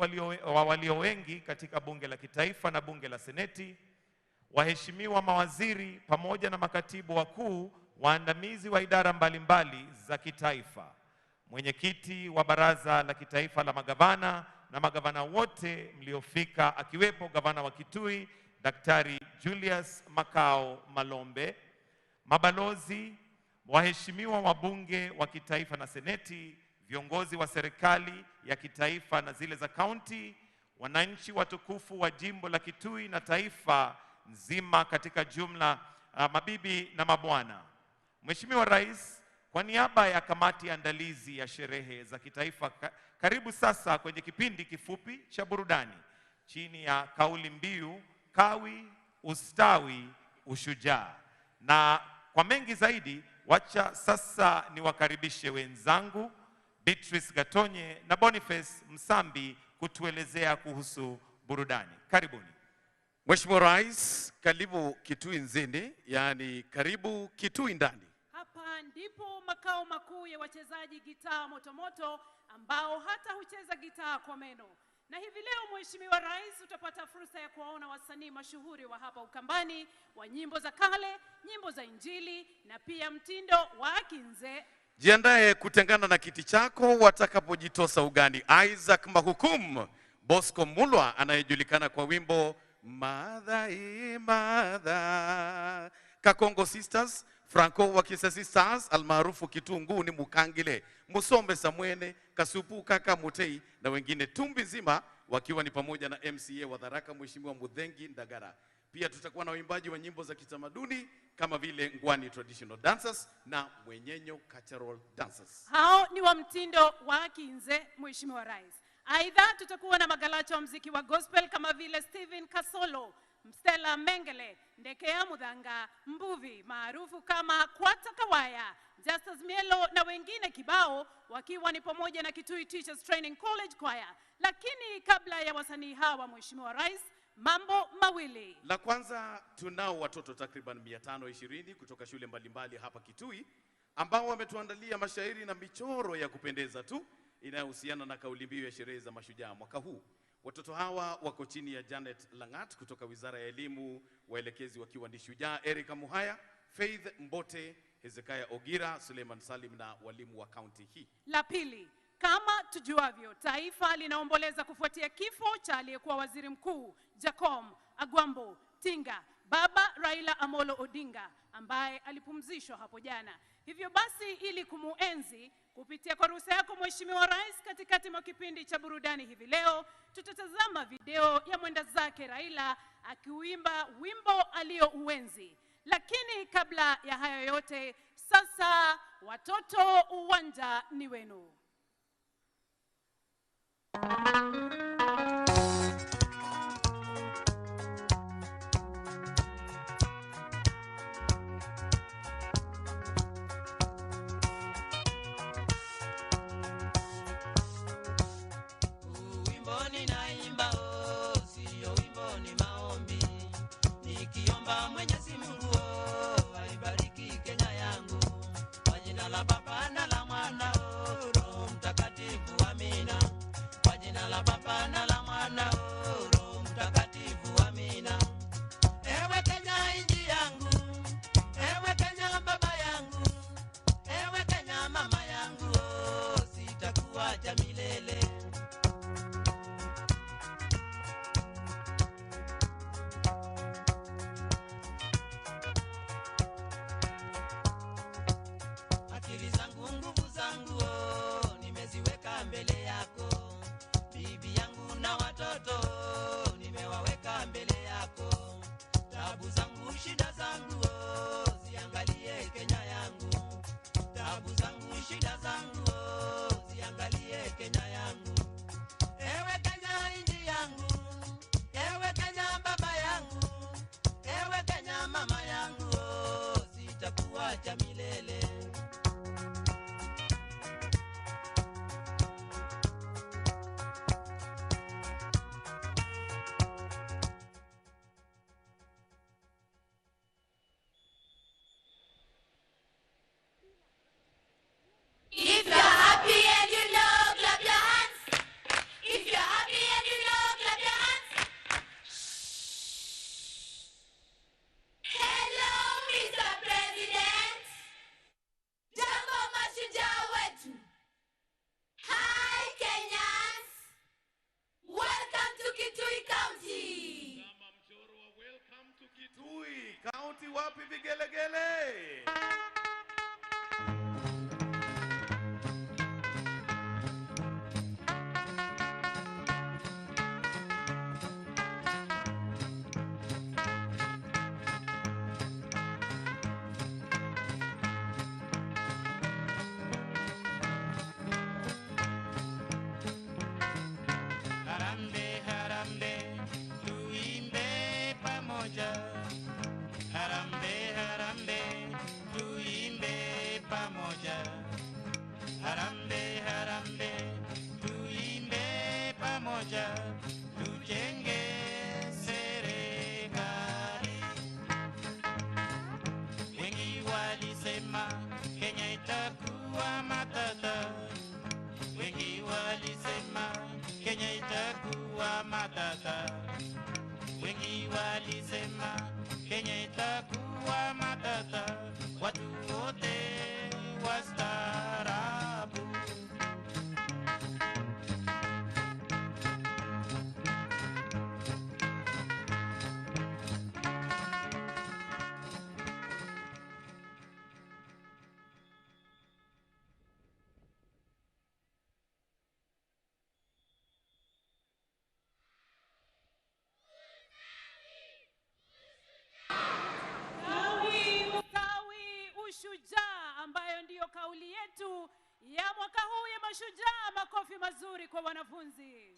wa walio wengi katika bunge la kitaifa na bunge la seneti, waheshimiwa mawaziri pamoja na makatibu wakuu waandamizi wa idara mbalimbali za kitaifa, mwenyekiti wa baraza la kitaifa la magavana na magavana wote mliofika, akiwepo gavana wa Kitui Daktari Julius Makao Malombe, mabalozi, waheshimiwa wabunge wa kitaifa na seneti, viongozi wa serikali ya kitaifa na zile za kaunti, wananchi watukufu wa jimbo la Kitui na taifa nzima katika jumla, mabibi na mabwana. Mheshimiwa Rais, kwa niaba ya kamati andalizi ya sherehe za kitaifa, karibu sasa kwenye kipindi kifupi cha burudani chini ya kauli mbiu Kawi, Ustawi, Ushujaa. Na kwa mengi zaidi, wacha sasa niwakaribishe wenzangu Beatrice Gatonye na Boniface Msambi kutuelezea kuhusu burudani. Karibuni. Mheshimiwa Rais, karibu Kitui Nzini, yani karibu Kitui ndani. Hapa ndipo makao makuu ya wachezaji gitaa motomoto ambao hata hucheza gitaa kwa meno. Na hivi leo Mheshimiwa Rais utapata fursa ya kuwaona wasanii mashuhuri wa hapa Ukambani wa nyimbo za kale, nyimbo za Injili na pia mtindo wa kinze. Jiandae kutengana na kiti chako watakapojitosa ugani. Isaac Mahukum, Bosco Mulwa anayejulikana kwa wimbo Madha Madha, Kakongo Sisters, Franco wa Kisasi Stars almaarufu Kitunguu ni Mukangile, Musombe Samwene, Kasupu Kaka Mutei na wengine tumbi nzima, wakiwa ni pamoja na MCA wa Tharaka Mheshimiwa Muthengi Ndagara. Pia tutakuwa na waimbaji wa nyimbo za kitamaduni kama vile Ngwani Traditional Dancers na Mwenyenyo Cultural Dancers. Hao ni wa mtindo wa kinze, Mheshimiwa Rais. Aidha tutakuwa na magalacha wa mziki wa gospel kama vile Stephen Kasolo, Stella Mengele, Ndekea Mudhanga, Mbuvi maarufu kama Kwata Kawaya, Justus Mielo na wengine kibao, wakiwa ni pamoja na Kitui Teachers Training College Choir. Lakini kabla ya wasanii hawa, Mheshimiwa Rais, mambo mawili. La kwanza, tunao watoto takriban 520 kutoka shule mbalimbali hapa Kitui ambao wametuandalia mashairi na michoro ya kupendeza tu inayohusiana na kauli mbiu ya sherehe za mashujaa mwaka huu. Watoto hawa wako chini ya Janet Langat kutoka Wizara ya Elimu, waelekezi wakiwa ni Shujaa Erika Muhaya, Faith Mbote, Hezekiah Ogira, Suleiman Salim na walimu wa kaunti hii. La pili, kama tujuavyo, taifa linaomboleza kufuatia kifo cha aliyekuwa waziri mkuu Jacom Agwambo Tinga, Baba Raila Amolo Odinga, ambaye alipumzishwa hapo jana. Hivyo basi, ili kumuenzi kupitia kwa ruhusa yako Mheshimiwa Rais, katikati mwa kipindi cha burudani hivi leo tutatazama video ya mwenda zake Raila akiuimba wimbo aliouenzi. Lakini kabla ya hayo yote, sasa watoto, uwanja ni wenu. Naimba oh, sio wimbo ni maombi, nikiomba Mwenyezi Mungu oh, aibariki Kenya yangu, kwa jina la Baba na la Mwana oh, Roho Mtakatifu, amina. Kwa jina la Baba na la Mwana oh, Roho Mtakatifu, amina. Ewe Kenya inji yangu, ewe Kenya baba yangu, ewe Kenya mama yangu oh, sitakuacha milele. Akili zangu nguvu zangu oh, nimeziweka mbele yako, bibi yangu na watoto oh, nimewaweka mbele yako, tabu zangu shida zangu oh, ziangalie Kenya yangu, tabu zangu shida zangu oh, ziangalie Kenya yangu. Ewe Kenya inji yangu, ewe Kenya baba yangu, ewe Kenya mama yangu oh, sitakuacha milele. If you're happy and you know, clap your hands. County, wapi vigelegele? Harambe, harambe, tuimbe pamoja. Harambe, harambe, tuimbe pamoja. Harambe, harambe, tuimbe pamoja. Tujenge serikali. Wengi walisema Kenya itakuwa matata. Wengi walisema Kenya itakuwa matata. Wengi walisema Kenya itakuwa matata. Watu wote wastaarabu. Ustawi, ushujaa, ambayo ndiyo kauli yetu ya mwaka huu ya mashujaa. Makofi mazuri kwa wanafunzi.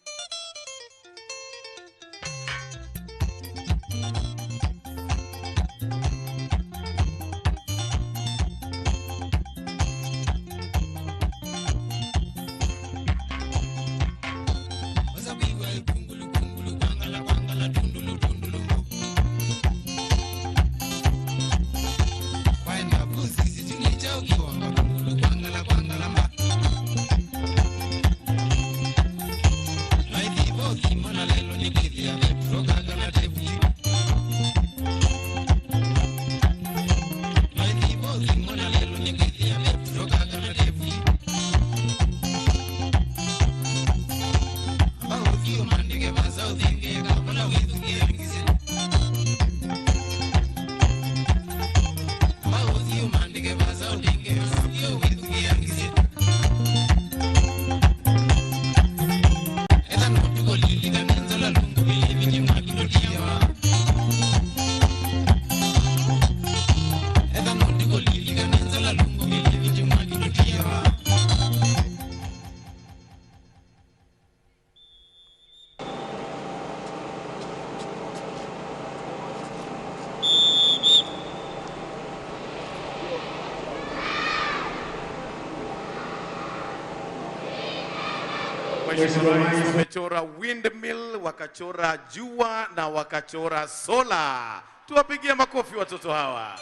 Mheshimiwa Rais, wamechora windmill, wakachora jua na wakachora sola. Tuwapigie makofi watoto hawa.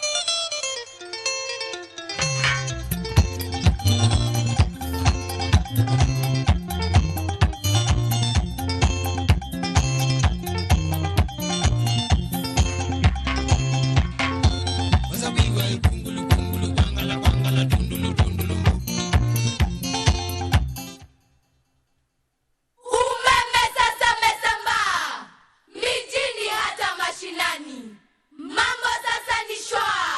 Umeme sasa umesambaa mijini hata mashinani, mambo sasa ni shwaa.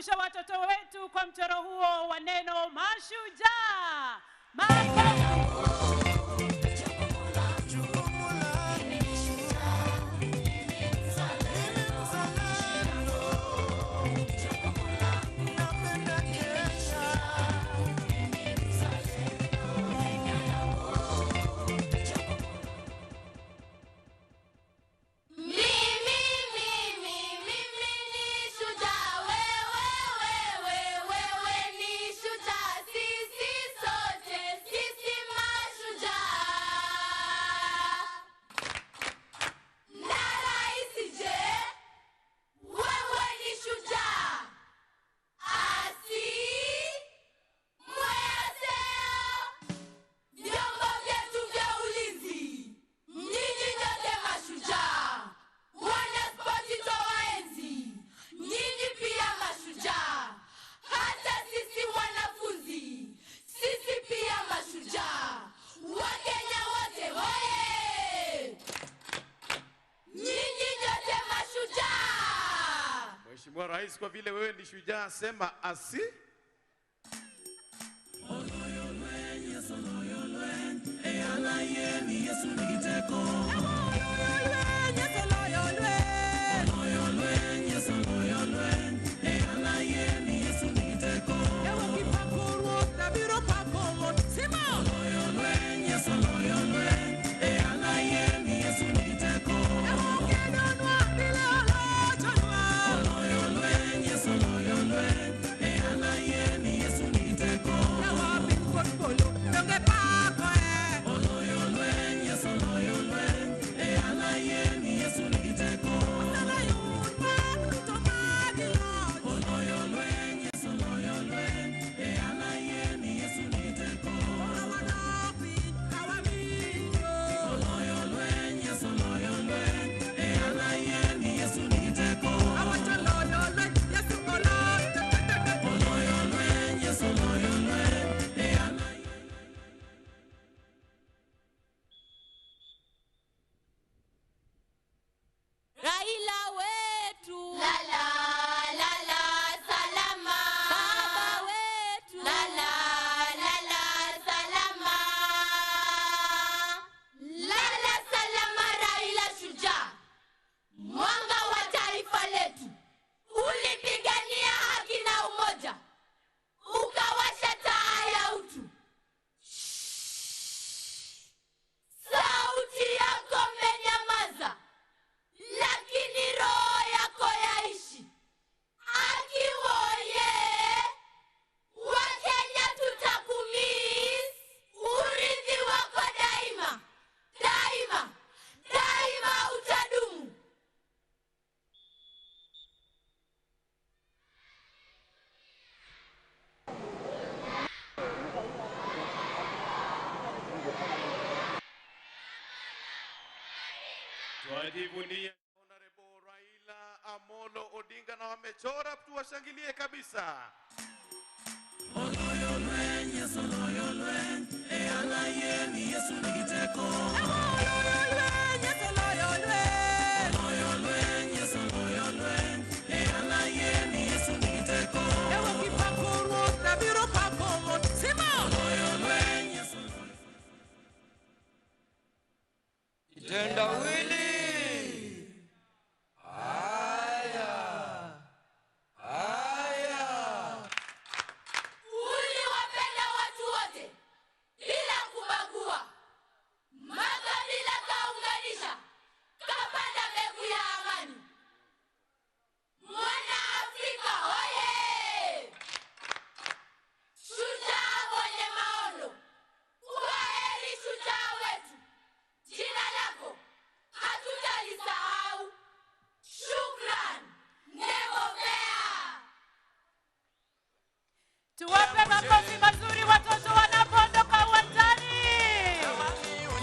Tuwakumbushe watoto wetu kwa mchoro huo wa neno mashujaa. Makofi. Mimi, mimi, mimi ni shujaa, wewe, wewe, wewe ni shujaa, sisi sote, sisi mashujaa. Na rais je, wewe ni shujaa? Asi, mweseo, vyombo vyetu vya ulinzi, nyinyi nyote mashujaa. Wanaspoti twawaenzi, nyinyi pia mashujaa. Hata sisi wanafunzi, sisi pia mashujaa. Wakenya wote hoye! Nyinyi nyote mashujaa. Mheshimiwa Rais, kwa vile wewe ni shujaa, sema asi. Raila wetu, lala lala salama. Baba wetu, lala lala salama. Lala salama Raila shujaa, mwanga wa taifa letu. Ulipigania haki na umoja, ukawasha taa ya utu. Sauti yako mmenyamaza, lakini roho yako yaishi. Akiwoye, Wakenya tutakumiss. Urithi wako daima daima daima utadumu. Twajivunia Honorable Raila Amolo Odinga na wamechora, tuwashangilie kabisa. Kitendawili. Haya. Haya. Uliwapenda watu wote bila kubagua, makabila kaunganisha, kapanda mbegu ya amani. Mwana Afrika hoye! Shujaa mwenye maono, kwaheri shujaa wetu, jina lako hatutalisahau. Shukran, Nemobea. Tuwape makofi mazuri watoto wanapoondoka uwanjani.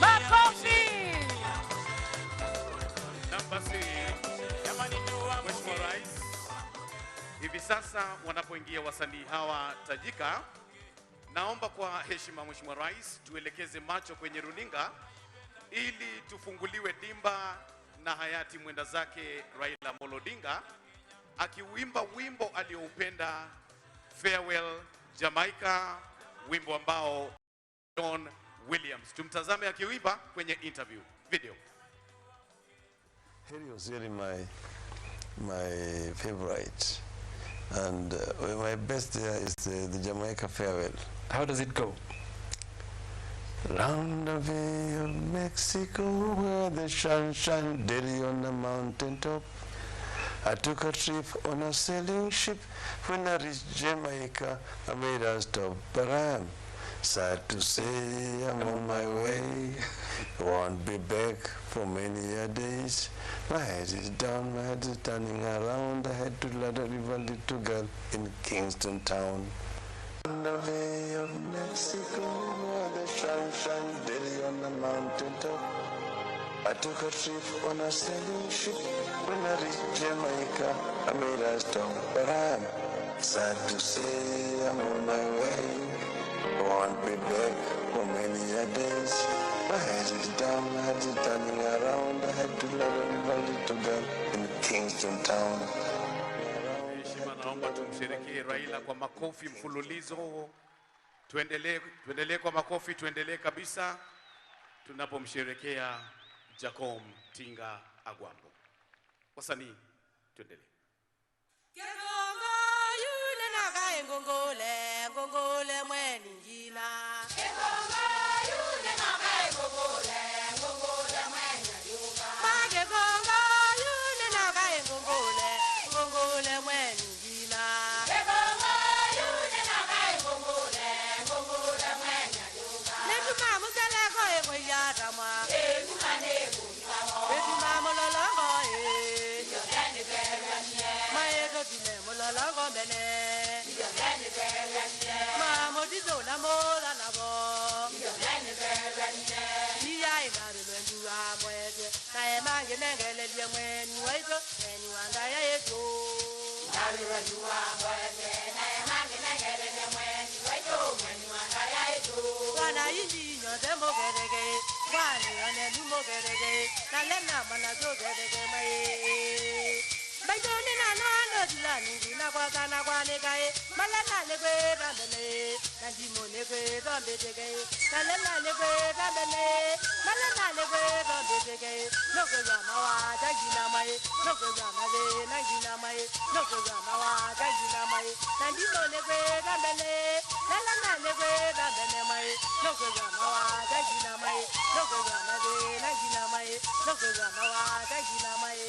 Makofi. Na basi, Mheshimiwa Rais, hivi sasa wanapoingia wasanii hawa tajika, naomba kwa heshima Mheshimiwa Rais tuelekeze macho kwenye runinga ili tufunguliwe dimba na hayati mwenda zake Raila Amolo Odinga akiuimba wimbo alioupenda, Farewell Jamaica, wimbo ambao Don Williams. Tumtazame akiuimba kwenye interview video. Harry was really my favorite, and my best there is the Jamaica Farewell. How does it go? Round the Bay of Mexico, where the sun shines daily on the mountain top. I took a trip on a sailing ship. When I reached Jamaica, I made a stop, but I'm sad to say I'm on my way. Won't be back for many a days. My head is down, my head is turning around. I had to let a river little girl in Kingston town. On the Bay of Mexico, where the sun shines daily on the mountain top. I took a trip on a sailing ship. When I reached Jamaica, I made a stop, but I'm sad to say I'm on my way. Won't be back for many a days. My head is down, my head is turning around. I had to let a little girl in Kingston town. Heshima, naomba tumsherekee Raila kwa makofi mfululizo. Tuendelee, tuendelee kwa makofi, tuendelee kabisa tunapomsherekea Jakom Tinga Agwambo. Wasanii, tuendelee. Kegongo yule nakae ngongole, ngongole mweni njina. Kegongo yule nakae ngongole, ngongole mweni yuka. Makegongo yule nakae ngongole, ngongole mweni njina. Kegongo yule nakae ngongole, ngongole mweni yuka. Netuma musele koe koyatama. Ekumane kumkamo. Etuma mololongo e. Yodeni beranye. Maeto tine mololongo mene. Yodeni beranye. Mamodizo na mola na bo. Yodeni beranye. Iya ingabe lwendu amwete. Na emange nengelelie mweni waito. Mweni wandaya yetu. Ingabe lwendu amwete. Na emange nengelelie mweni waito. Mweni wandaya yetu. Wana inji nyote mogerege. Wani one numogerege. Na lena mana zogerege mae. Baitoni na nano dilani na kwa kana kwa nekae malala lekwe bambele na ndimo lekwe bambeteke malala lekwe bambele malala lekwe bambeteke nokwe mawa tagina mae nokwe mawe na gina mae nokwe mawa tagina mae na ndimo lekwe bambele malala lekwe bambele mae nokwe mawa tagina mae nokwe mawe na gina mae nokwe mawa tagina mae.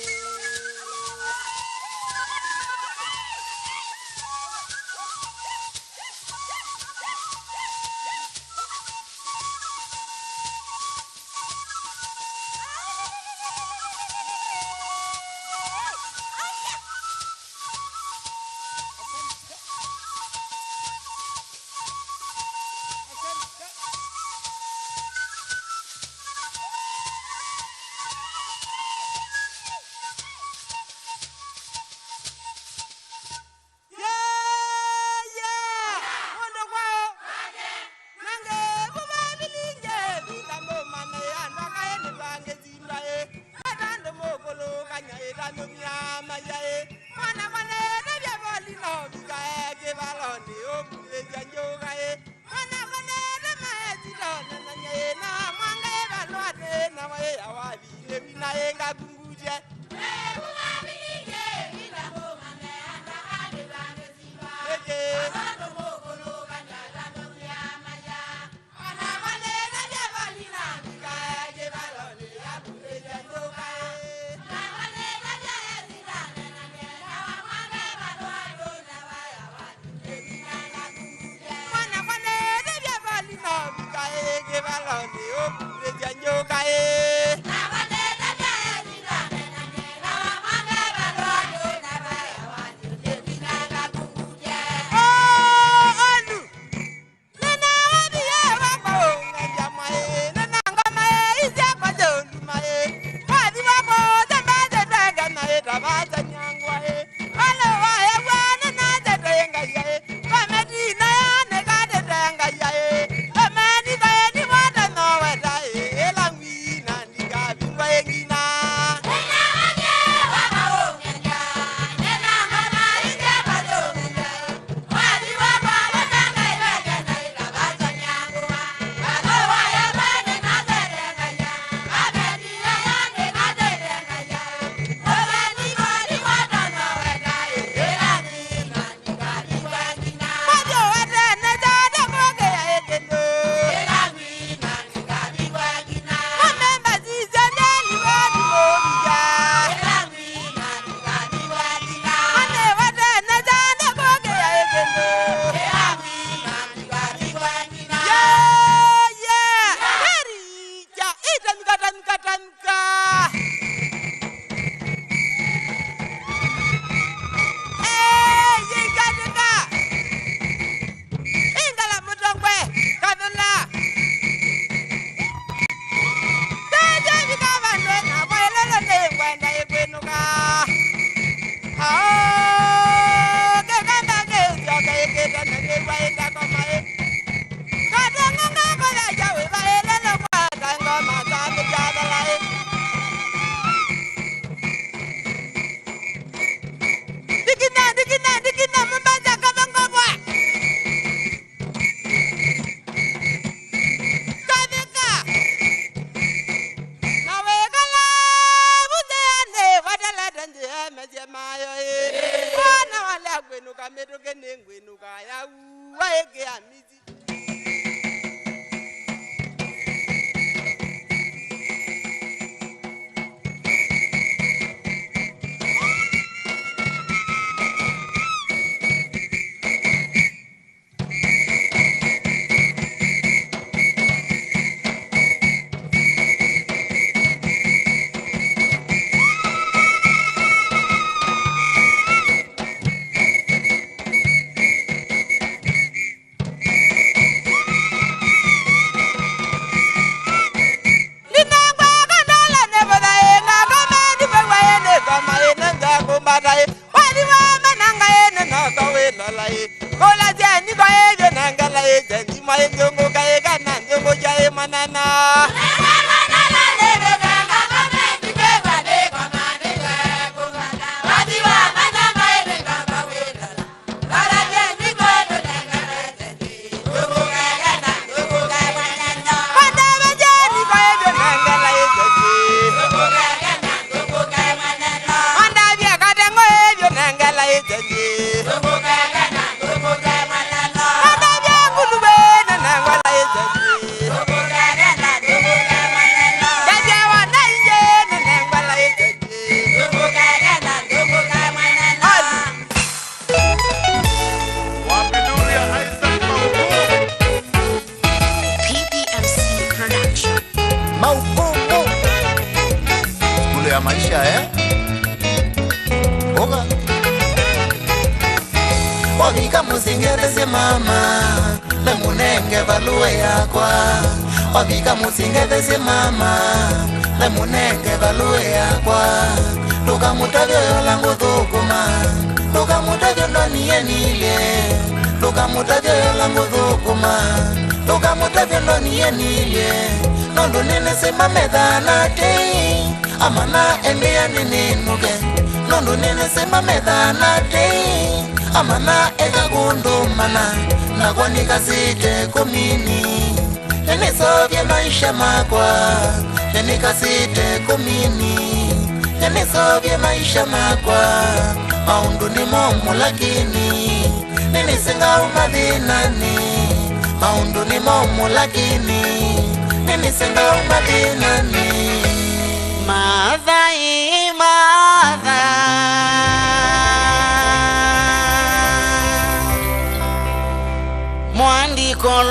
Kulo,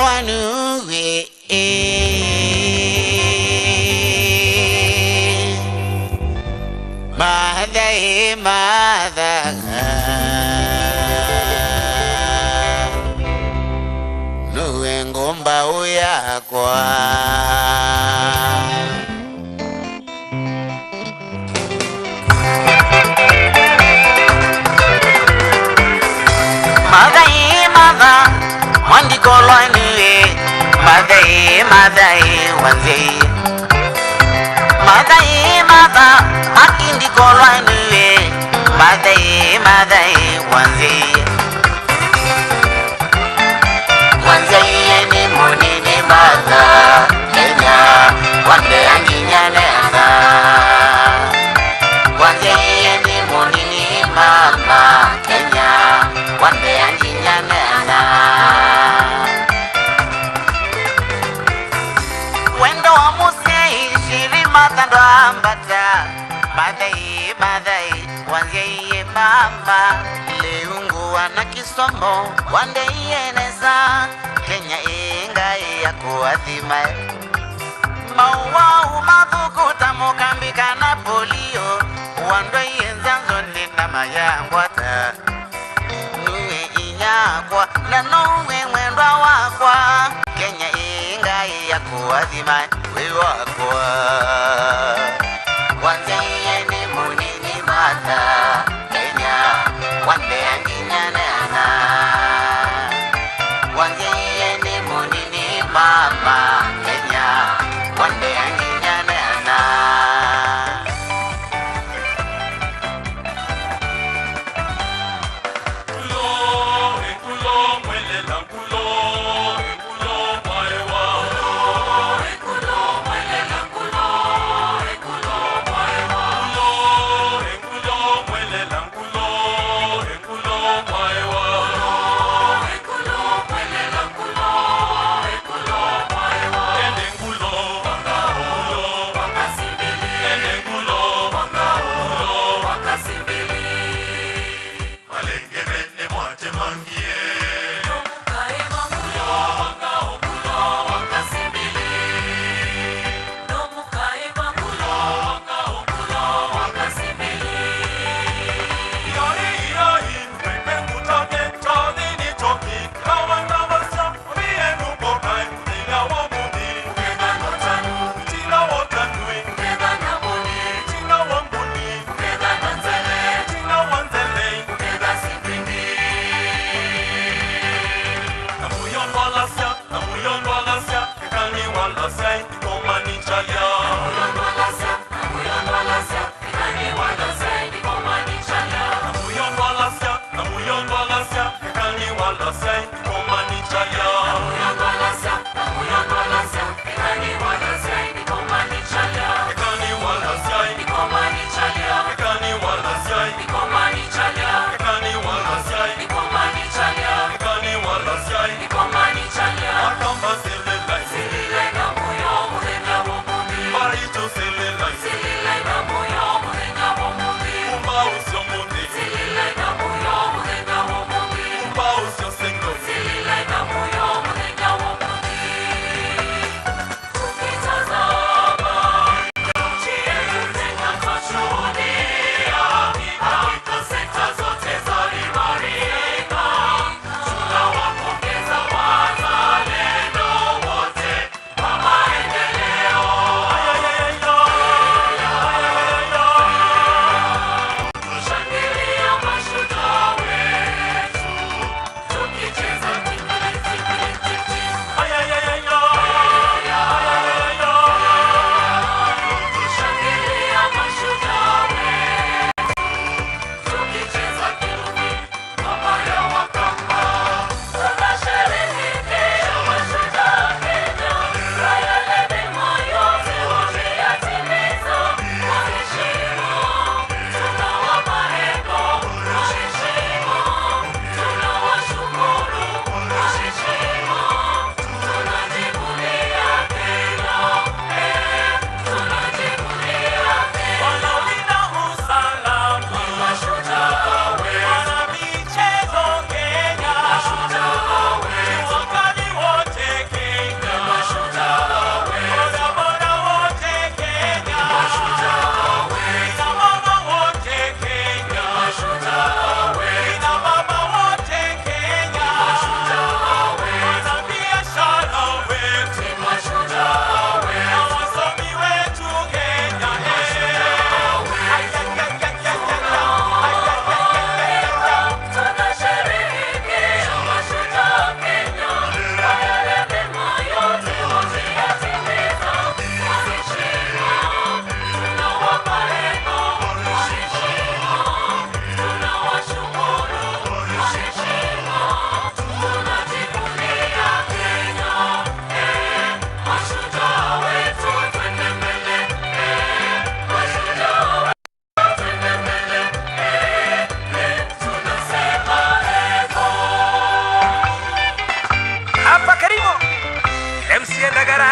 Sauti ya Ndagara,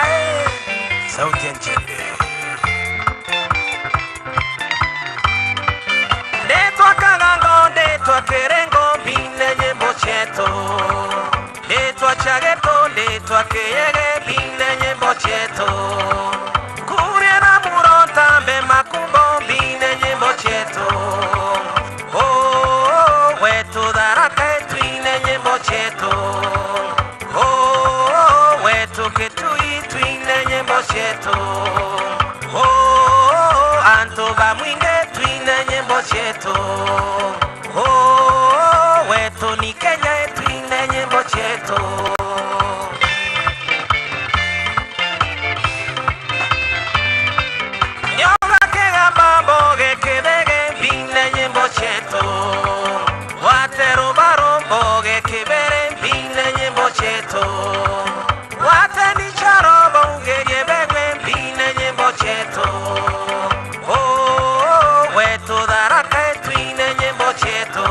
sauti ya Nchembe. Ndetwa Kagango, ndetwa Kerengo, bine nyimbo chetu. Ndetwa Chageto, ndetwa Keyege, bine nyimbo chetu. Kuria na Muronta, mbe Makumbo, bine nyimbo chetu. Oh, wetu Tharaka twine nyimbo chetu. Oh, wetu Kitui twine nyimbo chetu. Oh, antu ba mwinge twine nyimbo chetu. Oh, wetu ni Kenya twine nyimbo chetu. Nyoga kegamba mboge kebege bine nyimbo chetu. Watero baro mboge kebere bine nyimbo chetu. Wateni charo bongerie begwe bine nyimbo chetu. Oh, wetu Tharaka twine nyimbo chetu.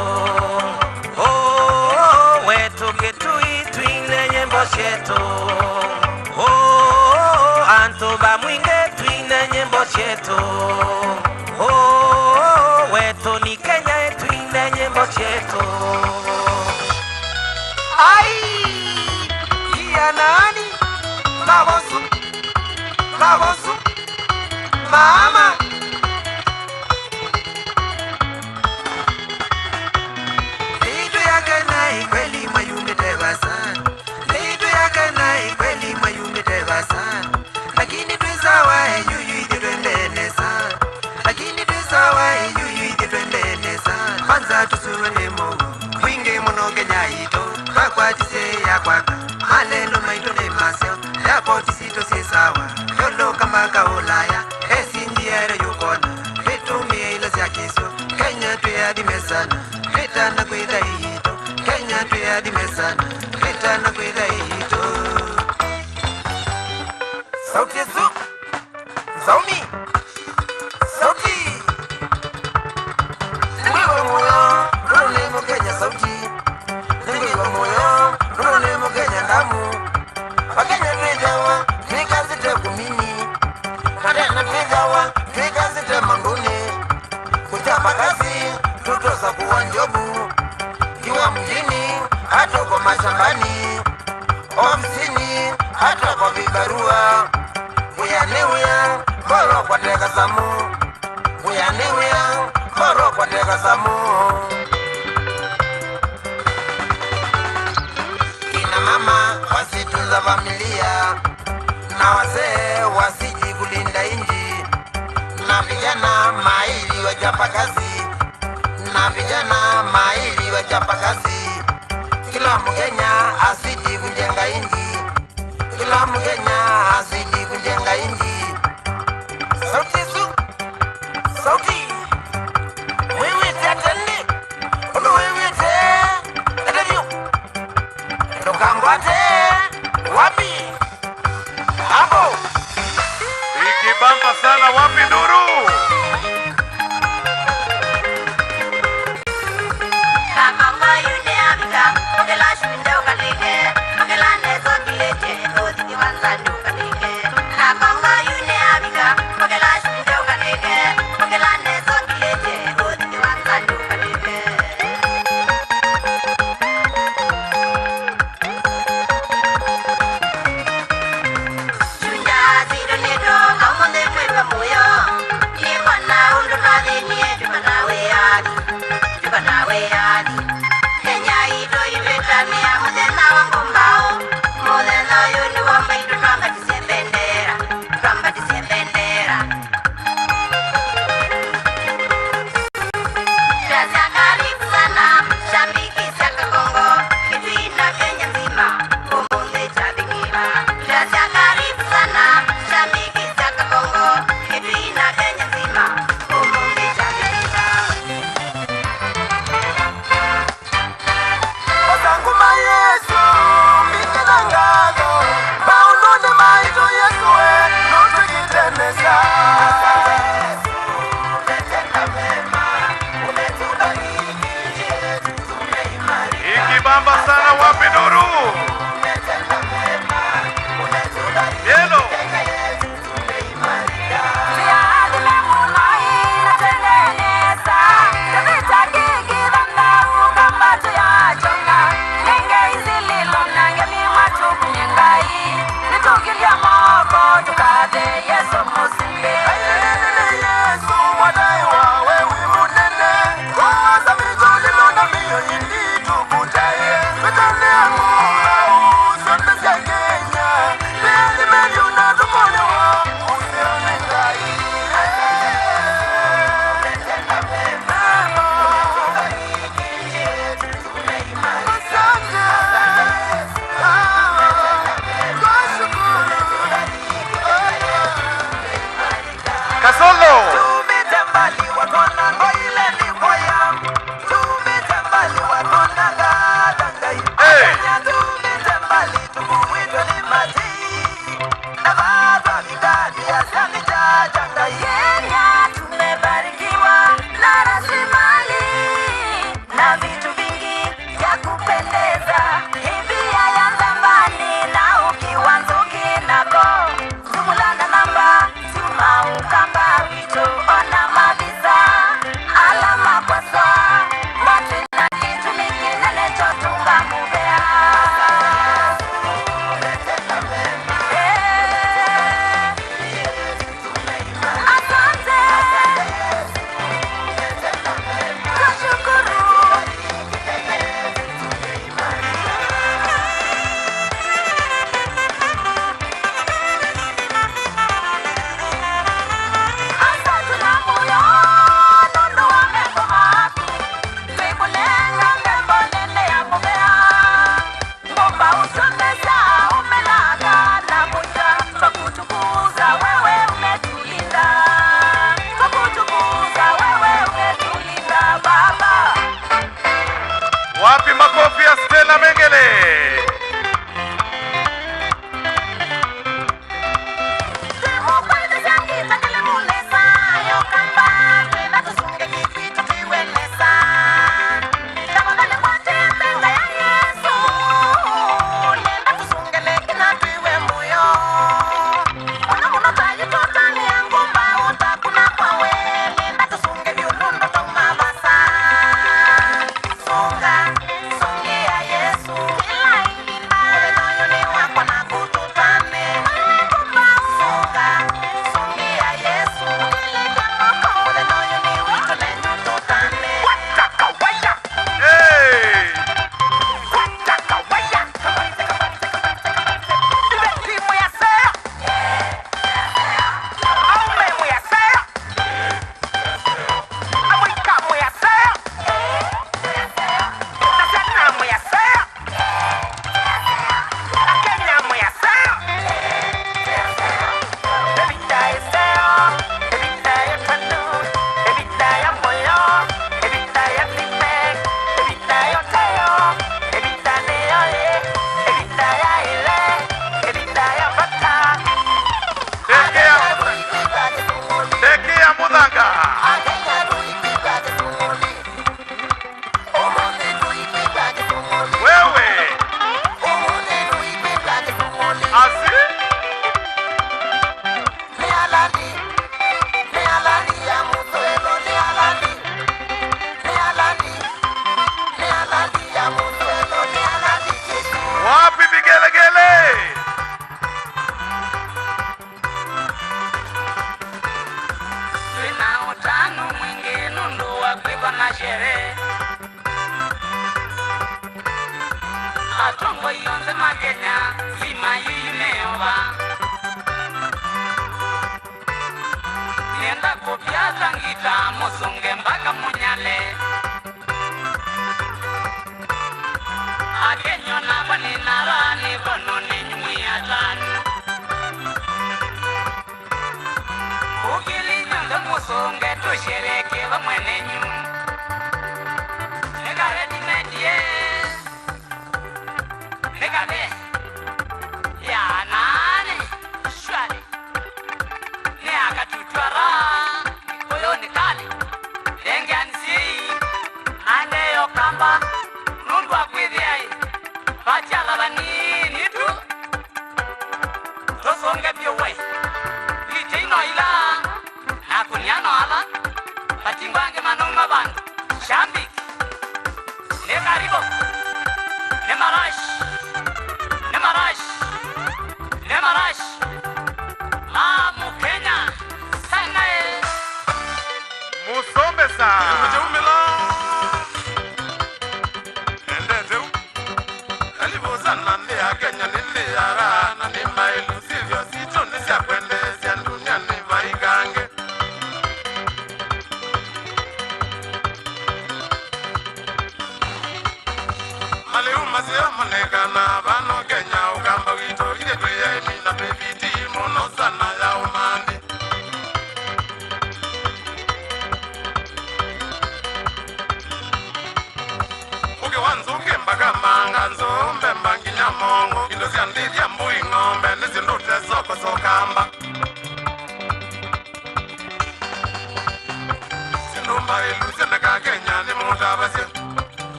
Oh, wetu Kitui twine nyimbo chetu. Oh, antu ba mwinge twine nyimbo chetu. Oh, wetu ni Kenya twine nyimbo chetu. Ai, ya nani? Mabosu, mabosu, mama. Litu yake nai kweli mayumbe teva sana. Litu yake nai kweli mayumbe teva sana. Lakini twisawa yuyu ite twendene sana. Lakini twisawa yuyu ite twendene sana. Kwanza tusuwe ni Mungu. Mwingi muno Kenya ito. Twakwatise ya kwaka. Malelo maito ni maseo. Yapo tisito si sawa. Yolo kama ka Ulaya. Esi ndiere yukona. Vitumie ila sya kiso. Kenya tuyadime sana. Vitana kwitha ito. Kenya tuyadime sana. Vitana kwitha ito. Sauti su. Zaumi. Sauti. Ningwe moyo. Rune mo Kenya sauti. Ningwe moyo. Rune mo Kenya ndamu. Wakenya twejawa. Twikazite kumini. Katena twejawa. Twikazite manguni. Kuchapa kazi. Tutosa kuwa njobu. Kiwa mjini. Hata kwa mashambani. Ofisini. Hata kwa vibarua. Uyaniuya. Boro kwa teka samu. Uyaniuya. Boro kwa teka samu. Kina mama wasitunza familia. Na wazee wasiji kulinda inji. Na vijana maili wachapa kazi. Na vijana maili wachapa kazi. Kila Mkenya asiji kujenga inji. Kila Mkenya asiji kujenga inji. Sauti su. Sauti. Wewe tatani. Ulu wewe te. Edelio. Ndokangwate. Wapi? Hapo. Ikibamba sana wapi nduru? Yeah.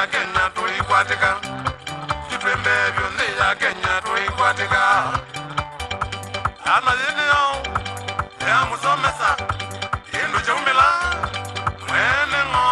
ya Kenya tuikwatika Kitwendevyo nthi ya Kenya tuikwatika Ana yinio ya musomesa Indu chaumila mwene ngo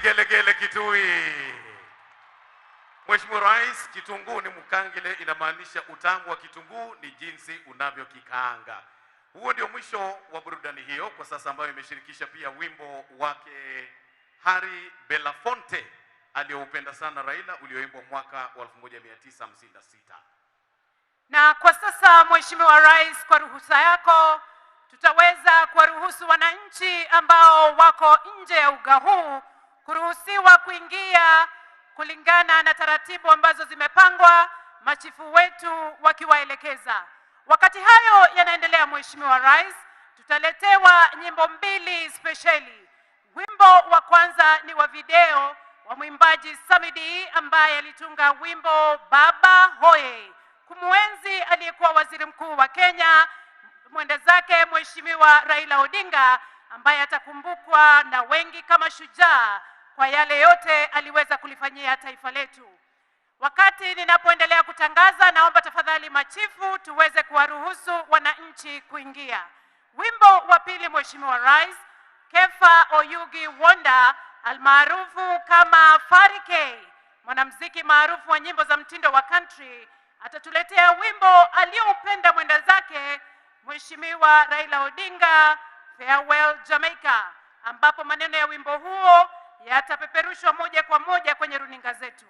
Vigelegele Kitui. Mheshimiwa Rais, kitunguu ni mukangile inamaanisha utamu wa kitunguu ni jinsi unavyokikaanga. Huo ndio mwisho wa burudani hiyo kwa sasa, ambayo imeshirikisha pia wimbo wake Harry Belafonte aliyoupenda sana Raila, ulioimbwa mwaka wa 1956. Na kwa sasa Mheshimiwa Rais, kwa ruhusa yako tutaweza kuwaruhusu wananchi ambao wako nje ya uga huu kuruhusiwa kuingia kulingana na taratibu ambazo zimepangwa, machifu wetu wakiwaelekeza. Wakati hayo yanaendelea, Mheshimiwa Rais, tutaletewa nyimbo mbili spesheli. Wimbo wa kwanza ni wa video wa mwimbaji Samidi ambaye alitunga wimbo Baba Hoye kumuenzi aliyekuwa waziri mkuu wa Kenya, mwende zake Mheshimiwa Raila Odinga, ambaye atakumbukwa na wengi kama shujaa kwa yale yote aliweza kulifanyia taifa letu. Wakati ninapoendelea kutangaza, naomba tafadhali machifu tuweze kuwaruhusu wananchi kuingia. Wimbo wa pili, Mheshimiwa Rais, Kefa Oyugi Wonder almaarufu kama Fari K, mwanamuziki maarufu wa nyimbo za mtindo wa country, atatuletea wimbo alioupenda mwenda zake Mheshimiwa Raila Odinga, Farewell Jamaica, ambapo maneno ya wimbo huo yatapeperushwa moja kwa moja kwenye runinga zetu.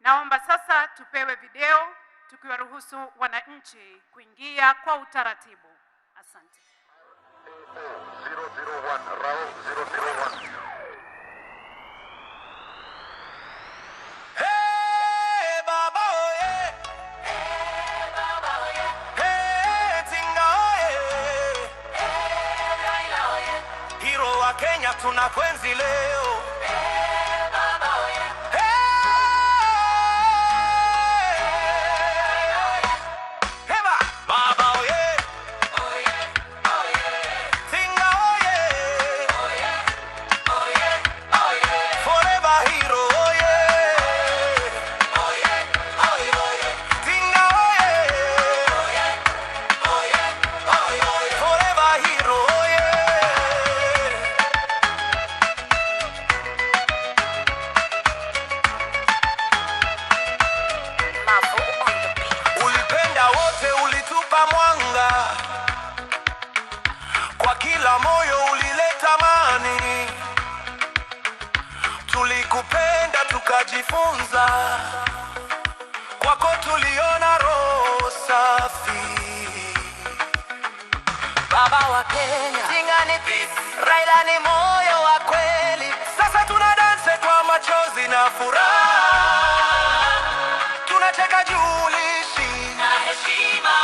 Naomba sasa tupewe video tukiwaruhusu wananchi kuingia kwa utaratibu. Asante. Hey, Baba, oye. Hey, Baba, oye. Hey, Tinga, oye. Hey, Raila, oye. Hero wa Kenya tunakuenzi leo. Hey, Baba, oye. Hey, Heba, Baba, oye. Oye, oye. Tinga, oye. Oye, oye, oye. Forever hero, oye. Tinga oye, oye, oye, oye, forever hero oye. Ulipenda wote, ulitupa mwanga kwa kila moyo, ulileta amani. Tulikupenda tukajifunza kwako tuliona roho safi. Baba wa Kenya, Tinga ni peace, Raila ni moyo wa kweli. Sasa tuna dance kwa machozi na furaha, tunacheka juu uliishi na heshima.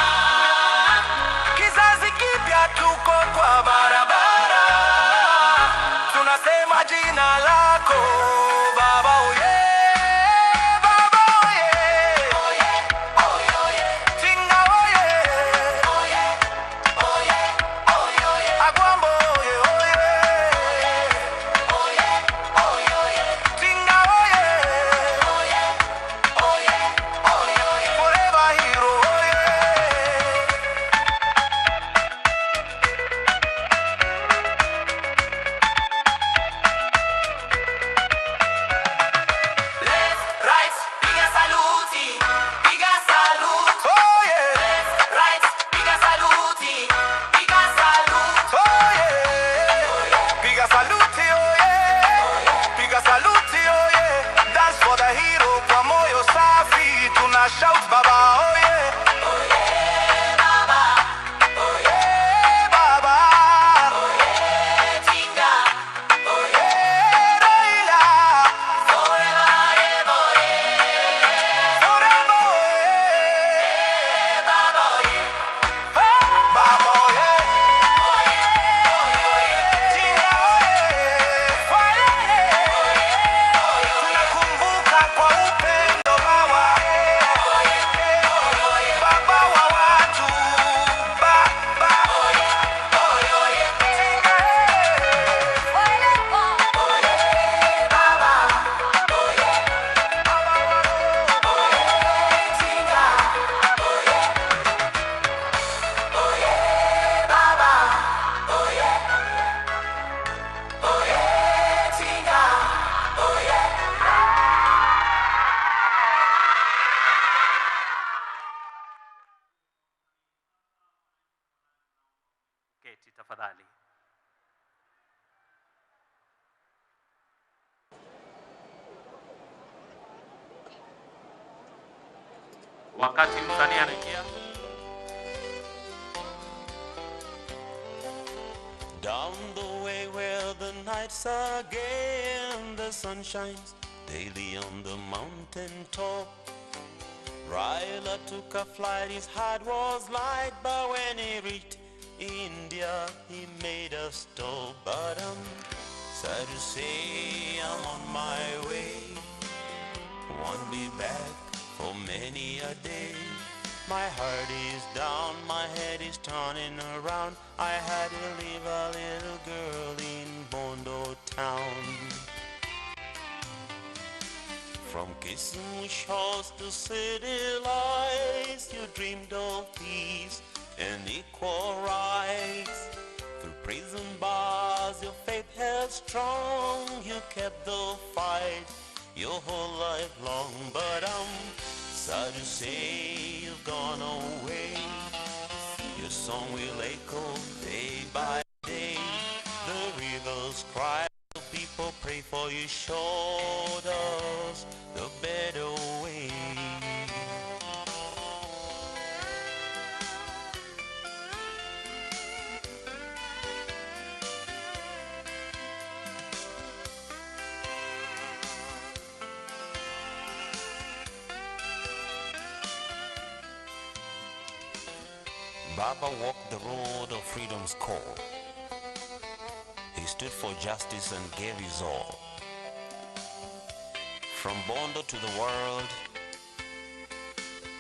Kizazi kipya tuko kwa barabara, tunasema jina lako Baba oye, Baba oye, oye, oye, Tinga oye, oye, oye, oye, Agwambo oye, oye, oye, oye, Tinga oye, oye, oye, oye, forever hero oye. Left, right, piga saluti, piga saluti. Oh yeah. Left, right, piga saluti, piga saluti. Oh yeah. Piga saluti, oh yeah. Piga saluti, oh yeah. Dance for the hero kwa moyo safi, tuna shout baba, oh yeah. Oh yeah, baba. Oh yeah, baba. Oh yeah, Tinga. Oh yeah, Raila. Forever, ever, forever, Baba, oye. Baba, oye. Tinga, oye. Tunakumbuka kwa upendo baba. Baba wa watu. Baba. Tinga, Keti tafadhali. Wakati msanii anaingia, Down the way where the nights are gay and the sun shines daily on the mountain top. Raila took a flight, his heart was light, but when he reached India, he made a stop. But I'm sad to say I'm on my way. Won't be back for many a day. My heart is down, my head is turning around. I had to leave a little girl in Bondo town. From Kisumu shores to city lights, you dreamed of peace and equal rights. Through prison bars, your faith held strong. You kept the fight your whole life long. But I'm sad to say you've gone away. Your song will echo day by day. The rivers cry, the people pray for you. Showed us the better way. Baba walked the road of freedom's call. He stood for justice and gave his all. From Bondo to the world,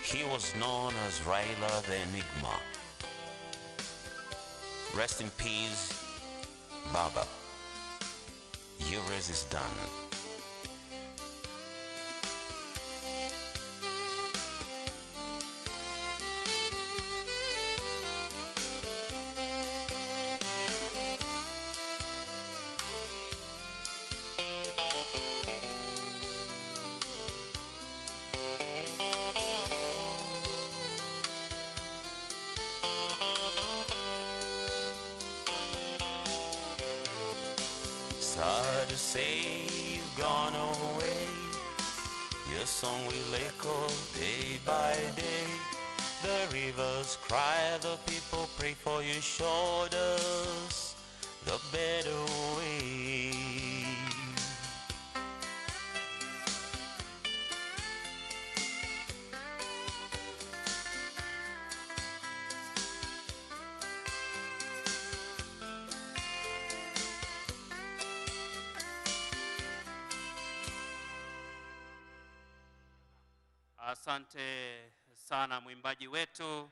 he was known as Raila the Enigma. Rest in peace, Baba. Your race is done. Sad to say you've gone away. Your song will echo day by day. The rivers cry, the people pray for you. Showed us the better way. Asante sana mwimbaji wetu.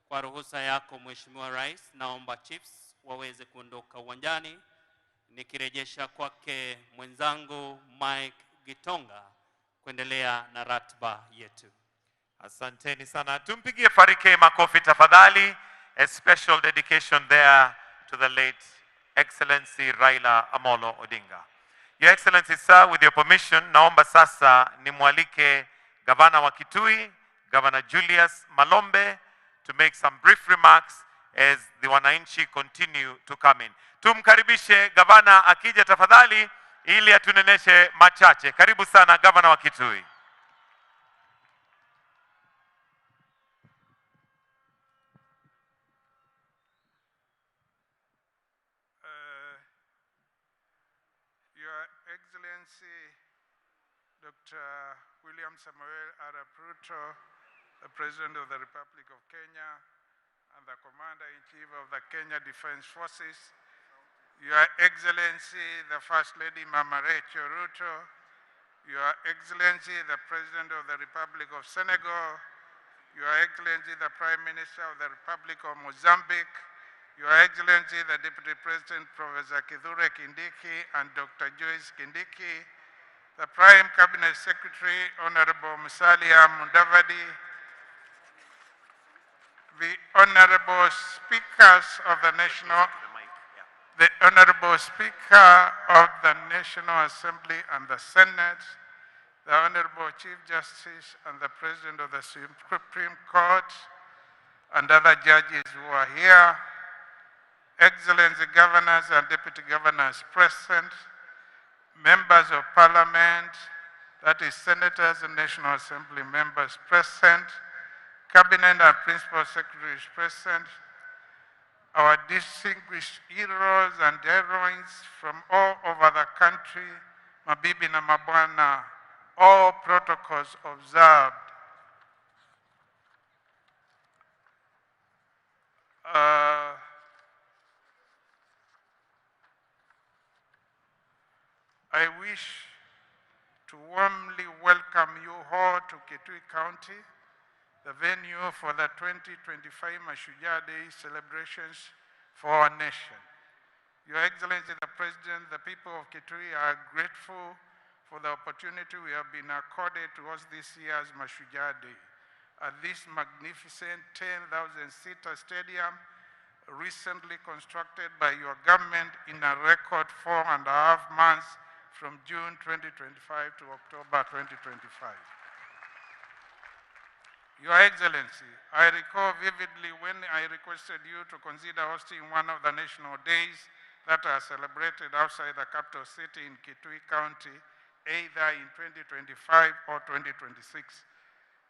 Kwa ruhusa yako Mheshimiwa Rais, naomba Chiefs waweze kuondoka uwanjani, nikirejesha kwake mwenzangu Mike Gitonga kuendelea na ratiba yetu. Asanteni sana. Tumpigie Farike makofi tafadhali. A special dedication there to the late Excellency Raila Amolo Odinga. Your Excellency sir, with your permission, naomba sasa nimwalike Gavana wa Kitui, Governor Julius Malombe, to make some brief remarks as the wananchi continue to come in. Tumkaribishe gavana akija tafadhali ili atuneneshe machache. Karibu sana Gavana wa Kitui. Your Excellency, Dr. William Samoei Arap Ruto, the President of the Republic of Kenya and the Commander-in-Chief of the Kenya Defense Forces, Your Excellency, the First Lady Mama Rachel Ruto, Your Excellency, the President of the Republic of Senegal, Your Excellency, the Prime Minister of the Republic of Mozambique, Your Excellency, the Deputy President, Professor Kithure Kindiki and Dr. Joyce Kindiki, the Prime Cabinet Secretary, Honorable Musalia Mudavadi, the Honorable Speakers of the National, the Honorable Speaker of the National Assembly and the Senate, the Honorable Chief Justice and the President of the Supreme Court, and other judges who are here, Excellency Governors and Deputy Governors present, members of Parliament, that is Senators and National Assembly members present, Cabinet and Principal Secretaries present, our distinguished heroes and heroines from all over the country, mabibi na mabwana, all protocols observed. I wish to warmly welcome you all to Kitui County, the venue for the 2025 Mashujaa Day celebrations for our nation. Your Excellency, the President, the people of Kitui are grateful for the opportunity we have been accorded to host this year's Mashujaa Day at this magnificent 10,000-seater stadium recently constructed by your government in a record 4.5 months from June 2025 to October 2025. Your Excellency, I recall vividly when I requested you to consider hosting one of the national days that are celebrated outside the capital city in Kitui County, either in 2025 or 2026.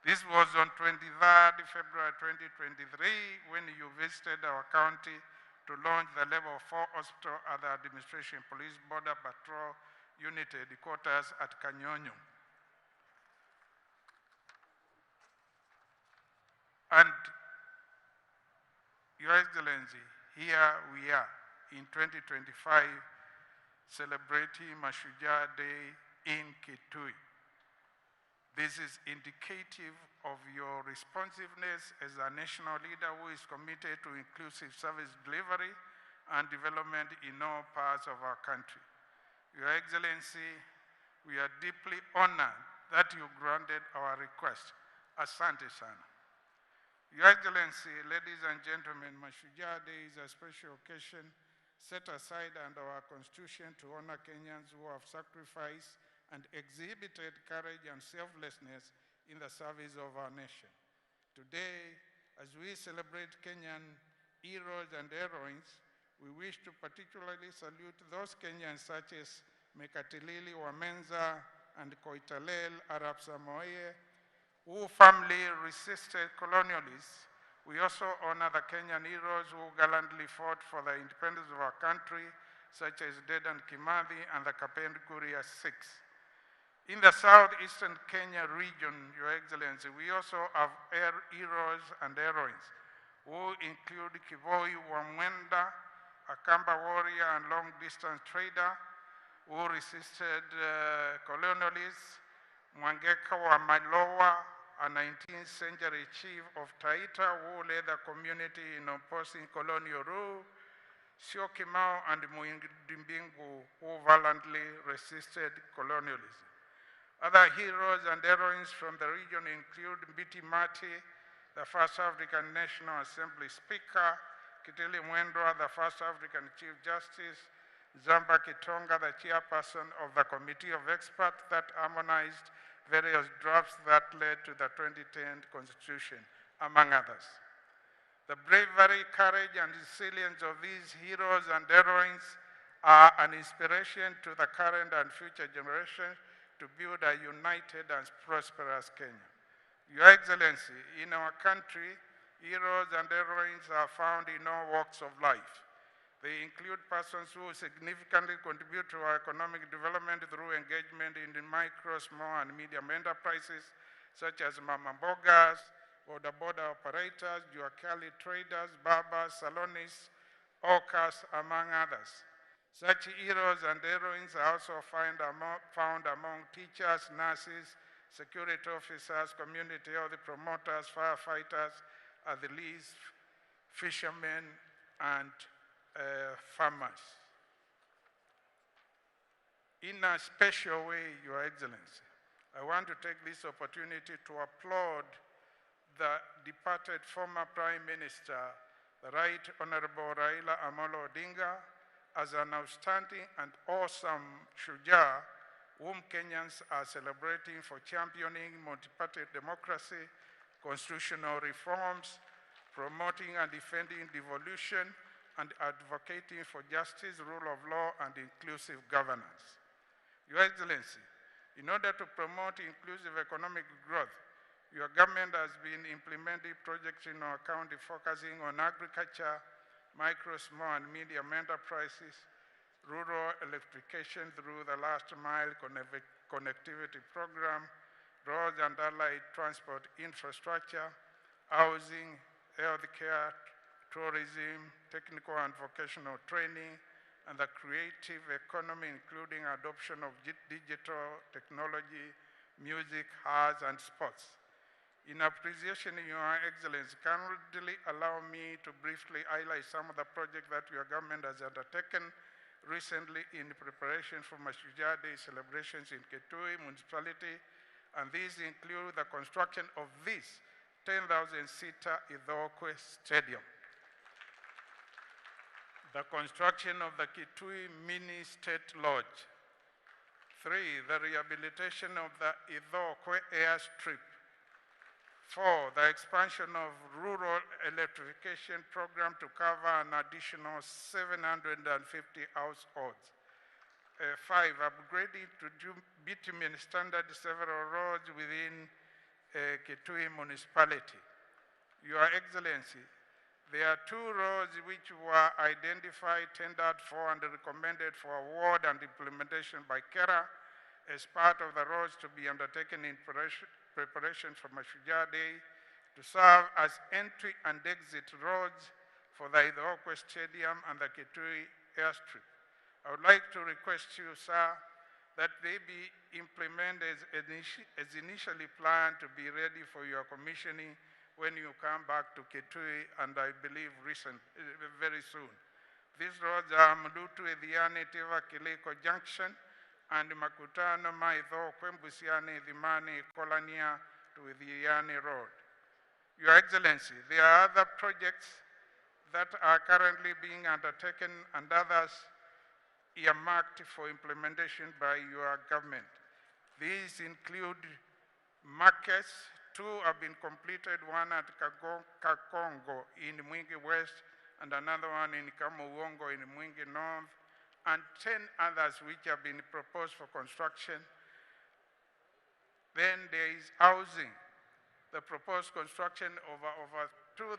This was on 23rd February 2023 when you visited our county to launch the Level 4 Hospital at the Administration Police Border Patrol Unit headquarters at Kanyonyo. And Your Excellency, here we are in 2025 celebrating Mashujaa Day in Kitui. This is indicative of your responsiveness as a national leader who is committed to inclusive service delivery and development in all parts of our country. Your Excellency, we are deeply honored that you granted our request. Asante sana. Your Excellency, ladies and gentlemen, Mashujaa Day is a special occasion set aside under our Constitution to honor Kenyans who have sacrificed and exhibited courage and selflessness in the service of our nation. Today, as we celebrate Kenyan heroes and heroines, we wish to particularly salute those Kenyans such as Mekatilili wa Menza and Koitalel Arap Samoei, who firmly resisted colonialists. We also honor the Kenyan heroes who gallantly fought for the independence of our country, such as Dedan Kimathi and the Kapenguria Six. In the southeastern Kenya region, Your Excellency, we also have heroes and heroines who include Kivoi Wamwenda, a Kamba warrior and long-distance trader who resisted colonialists, Mwangeka wa Malowa, a 19th century chief of Taita who led the community in opposing colonial rule, Syokimau and Muindi Mbingu, who valiantly resisted colonialism. Other heroes and heroines from the region include Mbiti Mati, the first African National Assembly Speaker, Kitili Mwendwa, the first African Chief Justice, Nzamba Kitonga, the chairperson of the Committee of Experts that harmonized various drafts that led to the 2010 Constitution, among others. The bravery, courage, and resilience of these heroes and heroines are an inspiration to the current and future generations to build a united and prosperous Kenya. Your Excellency, in our country, heroes and heroines are found in all walks of life. They include persons who significantly contribute to our economic development through engagement in the micro, small, and medium enterprises, such as mama mbogas, border border operators, jua kali traders, barbers, salonists, hawkers, among others. Such heroes and heroines are also found among teachers, nurses, security officers, community health promoters, firefighters, athletes, fishermen, and farmers. In a special way, Your Excellency, I want to take this opportunity to applaud the departed former Prime Minister, the Right Honorable Raila Amolo Odinga, as an outstanding and awesome Shujaa whom Kenyans are celebrating for championing multi-party democracy, constitutional reforms, promoting and defending devolution, and advocating for justice, rule of law, and inclusive governance. Your Excellency, in order to promote inclusive economic growth, your government has been implementing projects in our county focusing on agriculture, micro, small, and medium enterprises, rural electrification through the last mile connectivity program, roads and allied transport infrastructure, housing, healthcare, tourism, technical and vocational training, and the creative economy, including adoption of digital technology, music, arts, and sports. In appreciation, Your Excellency, kindly allow me to briefly highlight some of the projects that your government has undertaken recently in preparation for Mashujaa Day celebrations in Kitui Municipality, and these include the construction of this 10,000-seater Ithookwe Stadium, the construction of the Kitui Mini State Lodge, 3, the rehabilitation of the Ithookwe Airstrip, 4, the expansion of rural electrification program to cover an additional 750 households. 5, upgrading to bitumen standard several roads within Kitui Municipality. Your Excellency, there are 2 roads which were identified, tendered for, and recommended for award and implementation by KeRRA as part of the roads to be undertaken in preparation for Mashujaa Day to serve as entry and exit roads for the Ithookwe Stadium and the Kitui Airstrip. I would like to request you, sir, that they be implemented as initially planned to be ready for your commissioning when you come back to Kitui, and I believe very soon. These roads are Mlutu, Ethiani, Tiva, Kiliko Junction, and Makutano, Maitho, Kwembusiani, Dhimani, Kolania to Ethiani Road. Your Excellency, there are other projects that are currently being undertaken and others earmarked for implementation by your government. These include markets. 2 have been completed, one at Kakongo in Mwingi West and another one in Kamuwongo in Mwingi North, and 10 others which have been proposed for construction. Then there is housing. The proposed construction of over 2,000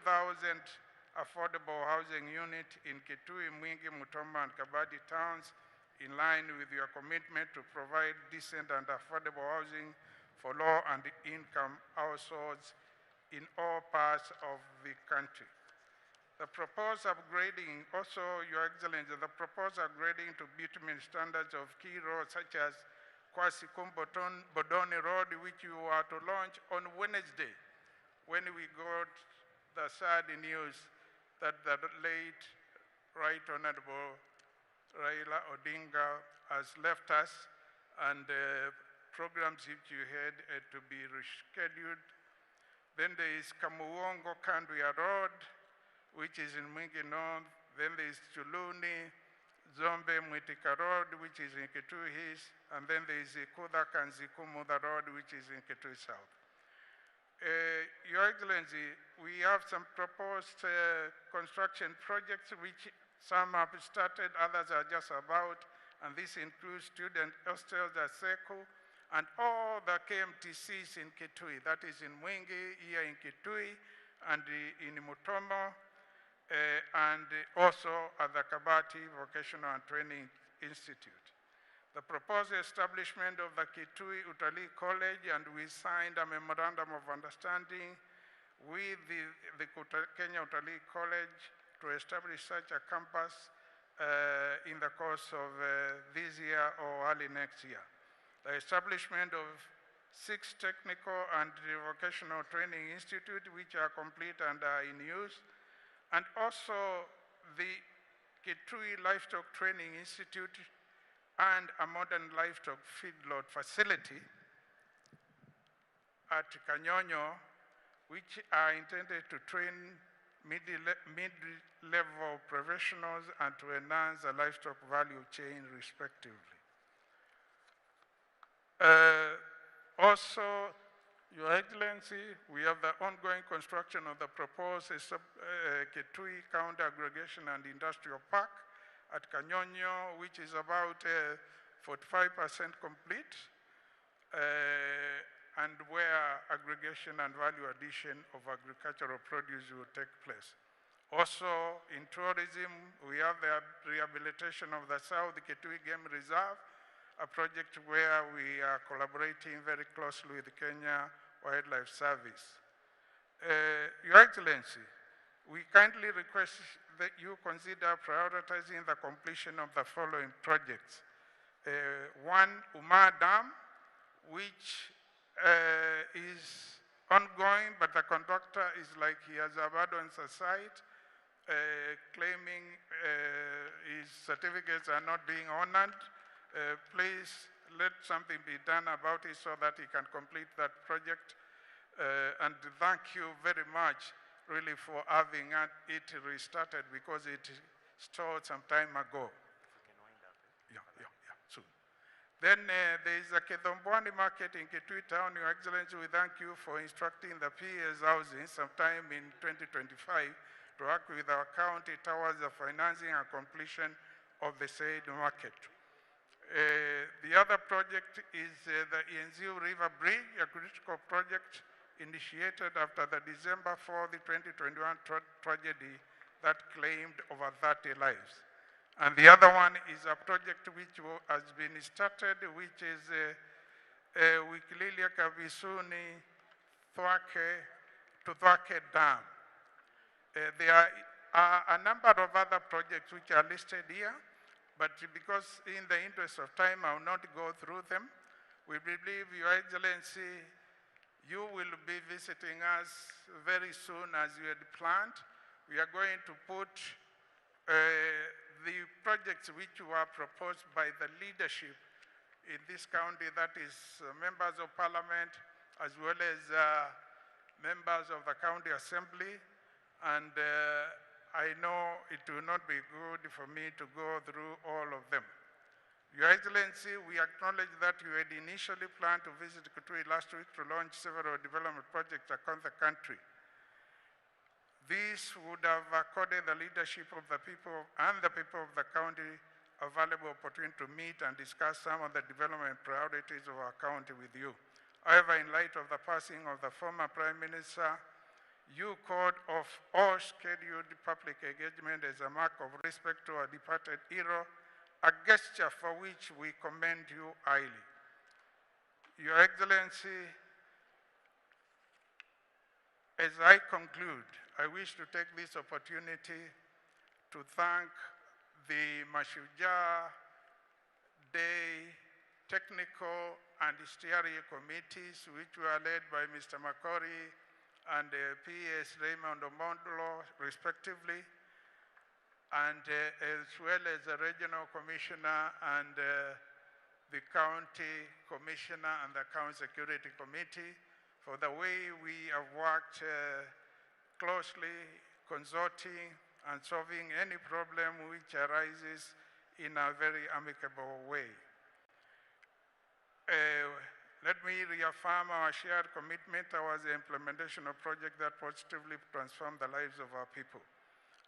affordable housing units in Kitui, Mwingi, Mutomo, and Kabati towns, in line with your commitment to provide decent and affordable housing for low and income households in all parts of the country. The proposed upgrading, also, Your Excellency, the proposed upgrading to bitumen standards of key roads such as Kwasi Bodoni Road, which you are to launch on Wednesday, when we got the sad news that the late Right Honorable Raila Odinga has left us, and programs which you had to be rescheduled. Then there is Kamuwongo Kanduya Road, which is in Mwingi North. Then there is Chuluni Zombe Mwitika Road, which is in Kitui East. And then there is Ikudha Kanzikumudha Road, which is in Kitui South. Your Excellency, we have some proposed construction projects, which some have started, others are just about, and this includes student hostels at Seku and all the KMTCs in Kitui, that is in Mwingi, here in Kitui, and in Mutomo, and also at the Kabati Vocational and Training Institute. The proposed establishment of the Kitui Utalii College, and we signed a memorandum of understanding with the Kenya Utalii College to establish such a campus in the course of this year or early next year. The establishment of 6 technical and vocational training institutes, which are complete and are in use, and also the Kitui Livestock Training Institute and a modern livestock feedlot facility at Kanyonyo, which are intended to train mid-level professionals and to enhance the livestock value chain, respectively. Also, Your Excellency, we have the ongoing construction of the proposed Kitui County Aggregation and Industrial Park at Kanyonyo, which is about 45% complete, and where aggregation and value addition of agricultural produce will take place. Also, in tourism, we have the rehabilitation of the South Kitui Game Reserve, a project where we are collaborating very closely with the Kenya Wildlife Service. Your Excellency, we kindly request that you consider prioritizing the completion of the following projects. One, Uma Dam, which is ongoing, but the contractor is like he has abandoned the site, claiming his certificates are not being honored. Please let something be done about it so that he can complete that project. And thank you very much, really, for having it restarted, because it stalled some time ago. Yeah, soon. Then there is a Kidhombwani market in Kitui Town. Your Excellency, we thank you for instructing the PS Housing sometime in 2025 to work with our county towards the financing and completion of the said market. The other project is the Enziu River Bridge, a critical project initiated after the December 4th, 2021 tragedy that claimed over 30 lives. And the other one is a project which has been started, which is Wikililia Kavisuni Thwake to Thwake Dam. There are are a number of other projects which are listed here, but because in the interest of time, I will not go through them. We believe, Your Excellency, you will be visiting us very soon as you had planned. We are going to put the projects which were proposed by the leadership in this county, that is members of parliament, as well as members of the county assembly. And I know it will not be good for me to go through all of them. Your Excellency, we acknowledge that you had initially planned to visit Kitui last week to launch several development projects across the country. This would have accorded the leadership of the people and the people of the county a valuable opportunity to meet and discuss some of the development priorities of our county with you. However, in light of the passing of the former Prime Minister, you called off all scheduled public engagement as a mark of respect to our departed hero, a gesture for which we commend you highly. Your Excellency, as I conclude, I wish to take this opportunity to thank the Mashujaa Day Technical and Steering Committees, which were led by Mr. Makori and P.S. Raymond Omondlo, respectively, and as well as the Regional Commissioner and the County Commissioner and the County Security Committee for the way we have worked closely, consulting and solving any problem which arises in a very amicable way. Let me reaffirm our shared commitment towards the implementation of projects that positively transform the lives of our people.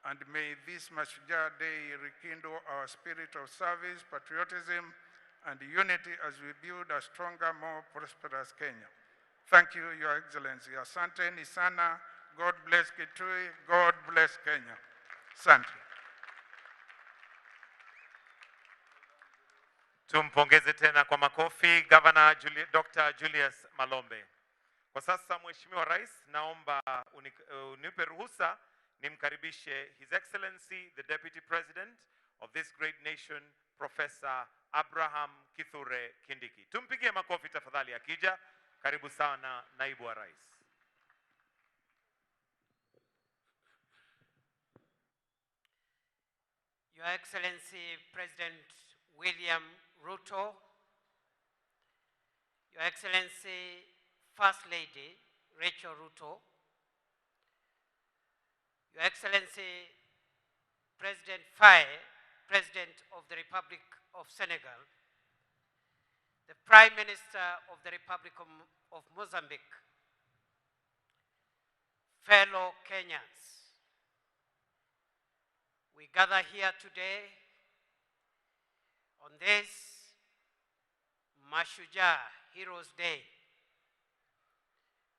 And may this Mashujaa Day rekindle our spirit of service, patriotism, and unity as we build a stronger, more prosperous Kenya. Thank you, Your Excellency. Asante ni sana. God bless Kitui. God bless Kenya. Asante. Tumpongeze tena kwa makofi Governor Dr. Julius Malombe. Kwa sasa, Mheshimiwa Rais, naomba unipe ruhusa nimkaribishe His Excellency the Deputy President of this great nation, Professor Abraham Kithure Kindiki. Tumpigie makofi tafadhali akija. Karibu sana Naibu wa Rais. Your Excellency President William Ruto, Your Excellency First Lady Rachel Ruto, Your Excellency President Faye, President of the Republic of Senegal, the Prime Minister of the Republic of Mozambique, fellow Kenyans, we gather here today on this Mashujaa Heroes Day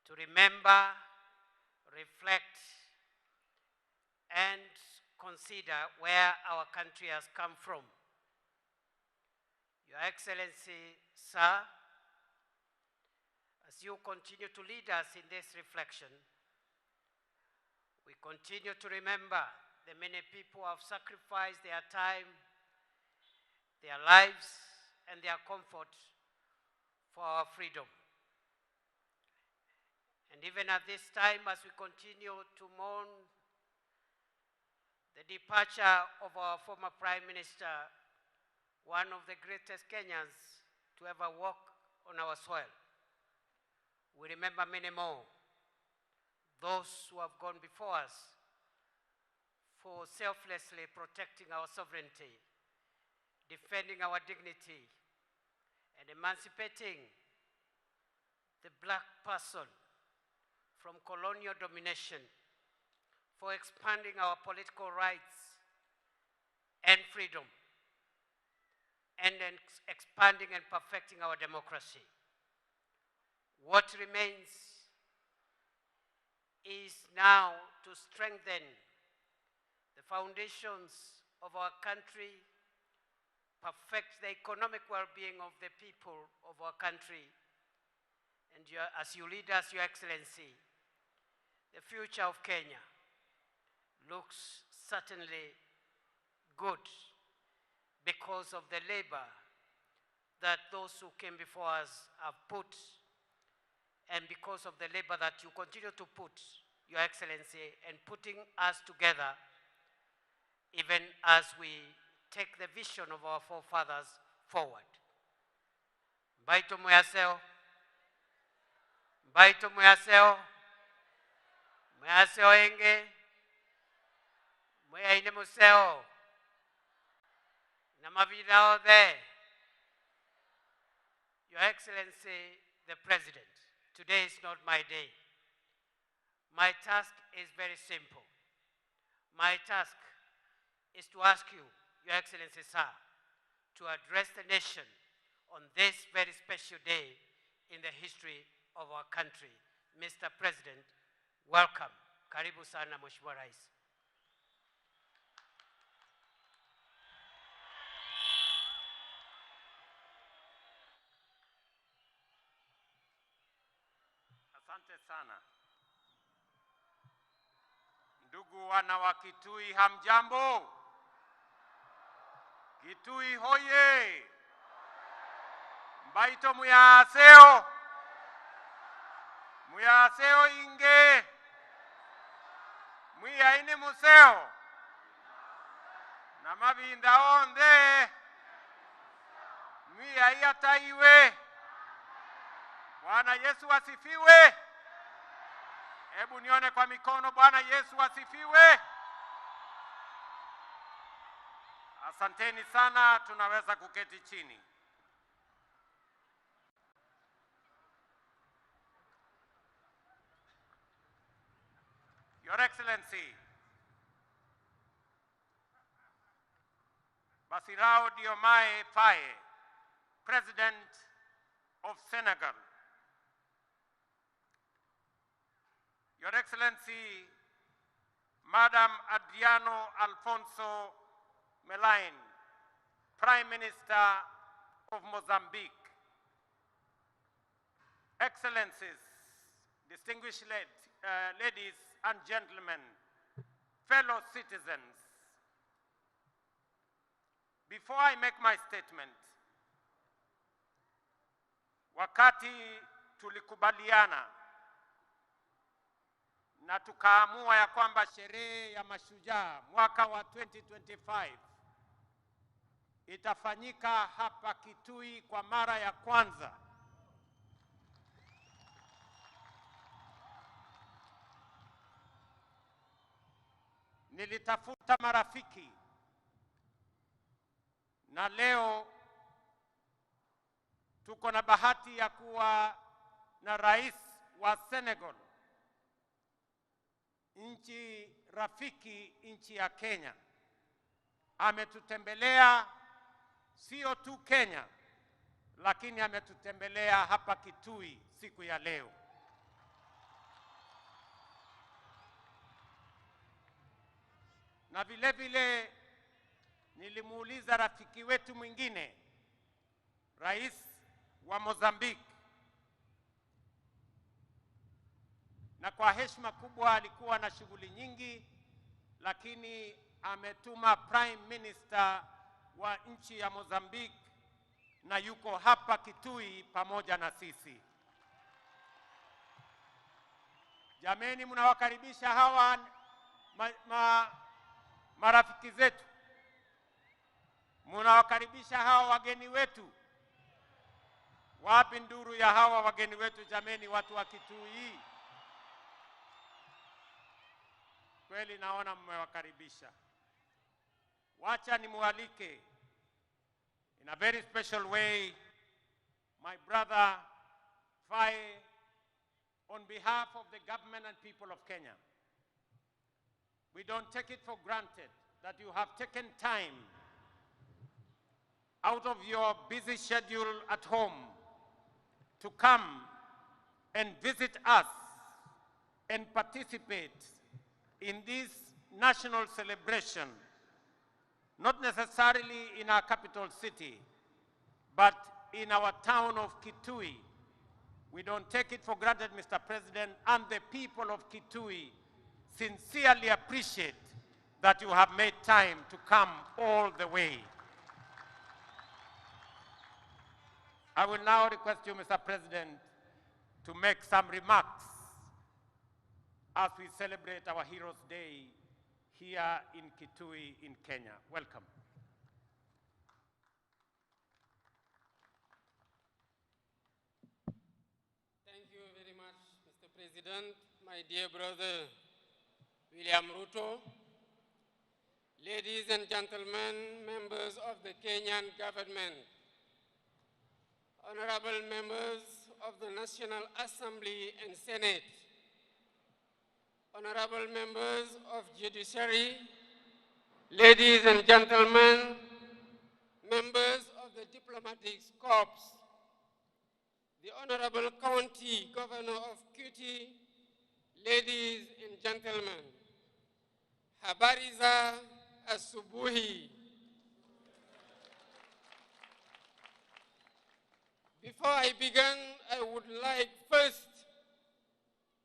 to remember, reflect, and consider where our country has come from. Your Excellency, sir, as you continue to lead us in this reflection, we continue to remember the many people who have sacrificed their time, their lives, and their comfort for our freedom. And even at this time, as we continue to mourn the departure of our former Prime Minister, one of the greatest Kenyans to ever walk on our soil, we remember many more, those who have gone before us for selflessly protecting our sovereignty, defending our dignity, and emancipating the black person from colonial domination, for expanding our political rights and freedom, and expanding and perfecting our democracy. What remains is now to strengthen the foundations of our country, perfect the economic well-being of the people of our country, and as you lead us, Your Excellency, the future of Kenya looks certainly good because of the labor that those who came before us have put, and because of the labor that you continue to put, Your Excellency, in putting us together, even as we take the vision of our forefathers forward. Mbaito mwaseo. Mbaito mwaseo. Mwaseo enge. Mwaine museo. Na mavina othe. Your Excellency, the President, today is not my day. My task is very simple. My task is to ask you, Your Excellency, sir, to address the nation on this very special day in the history of our country. Mr. President, welcome. Karibu sana, Mheshimiwa Rais. Asante sana. Ndugu wana wa Kitui, hamjambo? Kitui hoye! Mbaito muyaseo! Muyaseo inge! Mwiyaini museo! Na mavinda onde! Mwiyai ataiwe! Bwana Yesu asifiwe! Hebu nione kwa mikono. Bwana Yesu asifiwe! Asanteni sana, tunaweza kuketi chini. Your Excellency, Bassirou Diomaye Faye, President of Senegal. Your Excellency, Madam Adriano Alfonso Melaine, Prime Minister of Mozambique. Excellencies, distinguished ladies and gentlemen, fellow citizens, before I make my statement, wakati tulikubaliana na tukaamua ya kwamba sherehe ya mashujaa mwaka wa 2025 itafanyika hapa Kitui kwa mara ya kwanza, nilitafuta marafiki na leo tuko na bahati ya kuwa na rais wa Senegal, nchi rafiki, nchi ya Kenya. Ametutembelea sio tu Kenya, lakini ametutembelea hapa Kitui siku ya leo. Na vile vile nilimuuliza rafiki wetu mwingine, rais wa Mozambique, na kwa heshima kubwa alikuwa na shughuli nyingi, lakini ametuma Prime Minister wa nchi ya Mozambique na yuko hapa Kitui pamoja na sisi. Jameni, mnawakaribisha hawa marafiki zetu, mnawakaribisha hawa wageni wetu. Wapi nduru ya hawa wageni wetu jameni, watu wa Kitui? Kweli naona mmewakaribisha. Wacha nimualike in a very special way my brother Faye, on behalf of the government and people of Kenya. We don't take it for granted that you have taken time out of your busy schedule at home to come and visit us and participate in this national celebration, not necessarily in our capital city, but in our town of Kitui. We don't take it for granted, Mr. President, and the people of Kitui sincerely appreciate that you have made time to come all the way. I will now request you, Mr. President, to make some remarks as we celebrate our Heroes Day here in Kitui in Kenya. Welcome. Thank you very much, Mr. President, my dear brother, William Ruto. Ladies and gentlemen, members of the Kenyan government, honorable members of the National Assembly and Senate, honorable members of judiciary, ladies and gentlemen, members of the diplomatic corps, the Honorable County Governor of Kitui, ladies and gentlemen, habari za asubuhi. Before I begin, I would like first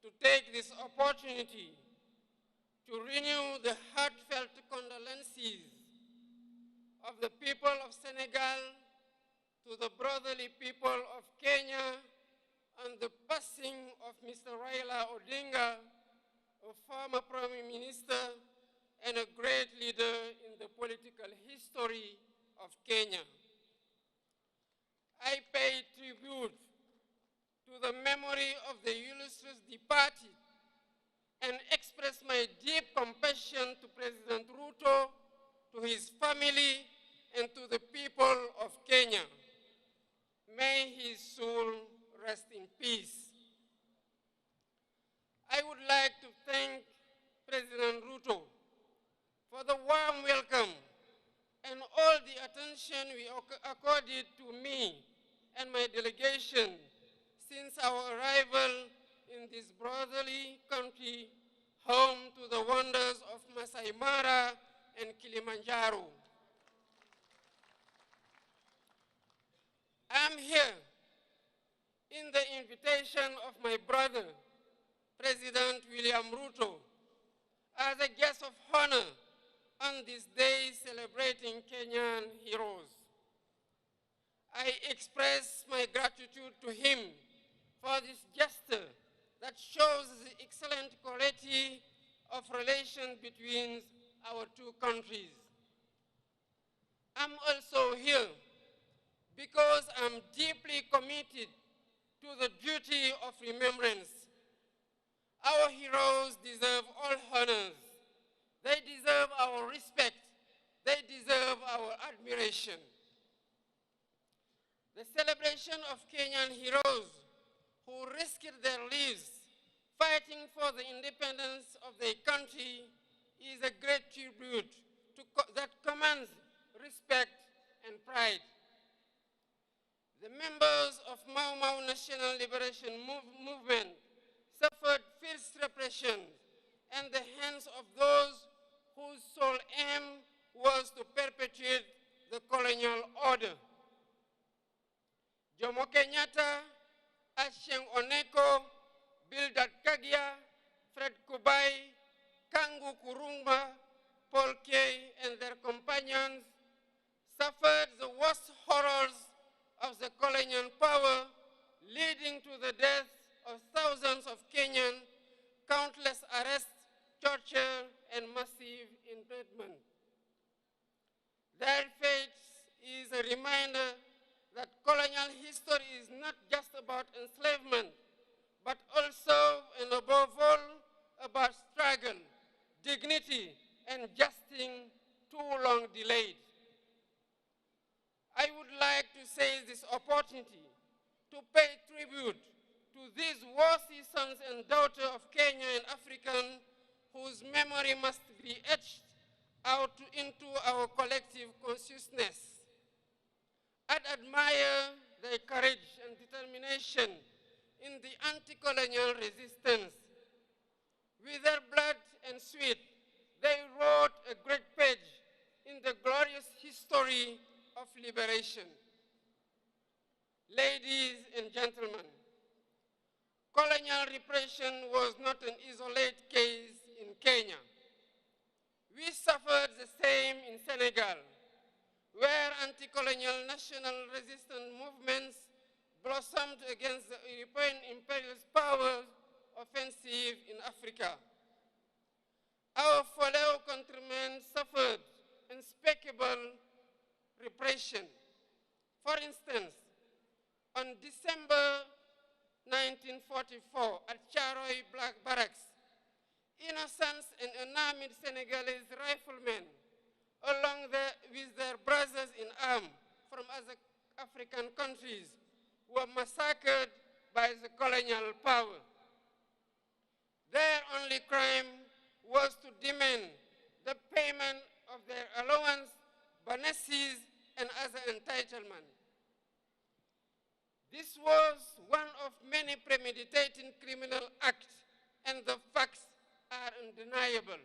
to take this opportunity to renew the heartfelt condolences of the people of Senegal to the brotherly people of Kenya on the passing of Mr. Raila Odinga, a former Prime Minister and a great leader in the political history of Kenya. I pay tribute to the memory of the illustrious departed and express my deep compassion to President Ruto, to his family, and to the people of Kenya. May his soul rest in peace. I would like to thank President Ruto for the warm welcome and all the attention we accorded to me and my delegation since our arrival in this brotherly country, home to the wonders of Masai Mara and Kilimanjaro. I'm here in the invitation of my brother, President William Ruto, as a guest of honor on this day celebrating Kenyan heroes. I express my gratitude to him for this gesture that shows the excellent quality of relation between our two countries. I'm also here because I'm deeply committed to the duty of remembrance. Our heroes deserve all honors. They deserve our respect. They deserve our admiration. The celebration of Kenyan heroes who risked their lives fighting for the independence of their country is a great tribute that commands respect and pride. The members of Mau Mau National Liberation Movement suffered fierce repression and the hands of those whose sole aim was to perpetuate the colonial order. Jomo Kenyatta, Achieng Oneko, Bildad Kagia, Fred Kubai, Kangu Kurumba, Paul Kay, and their companions suffered the worst horrors of the colonial power, leading to the death of thousands of Kenyans, countless arrests, torture, and massive imprisonment. Their fate is a reminder that colonial history is not just about enslavement, but also and above all about struggle, dignity, and justice too long delayed. I would like to seize this opportunity to pay tribute to these worthy sons and daughters of Kenya and African whose memory must be etched out into our collective consciousness. I admire their courage and determination in the anti-colonial resistance. With their blood and sweat, they wrote a great page in the glorious history of liberation. Ladies and gentlemen, colonial repression was not an isolated case in Kenya. We suffered the same in Senegal, where anti-colonial national resistance movements blossomed against the European imperialist power offensive in Africa. Our fellow countrymen suffered unspeakable repression. For instance, on December 1944 at Charoy Black Barracks, innocents and unarmed Senegalese riflemen, along with their brothers in arms from other African countries, were massacred by the colonial power. Their only crime was to demand the payment of their allowance, bonuses, and other entitlement. This was one of many premeditated criminal acts, and the facts are undeniable.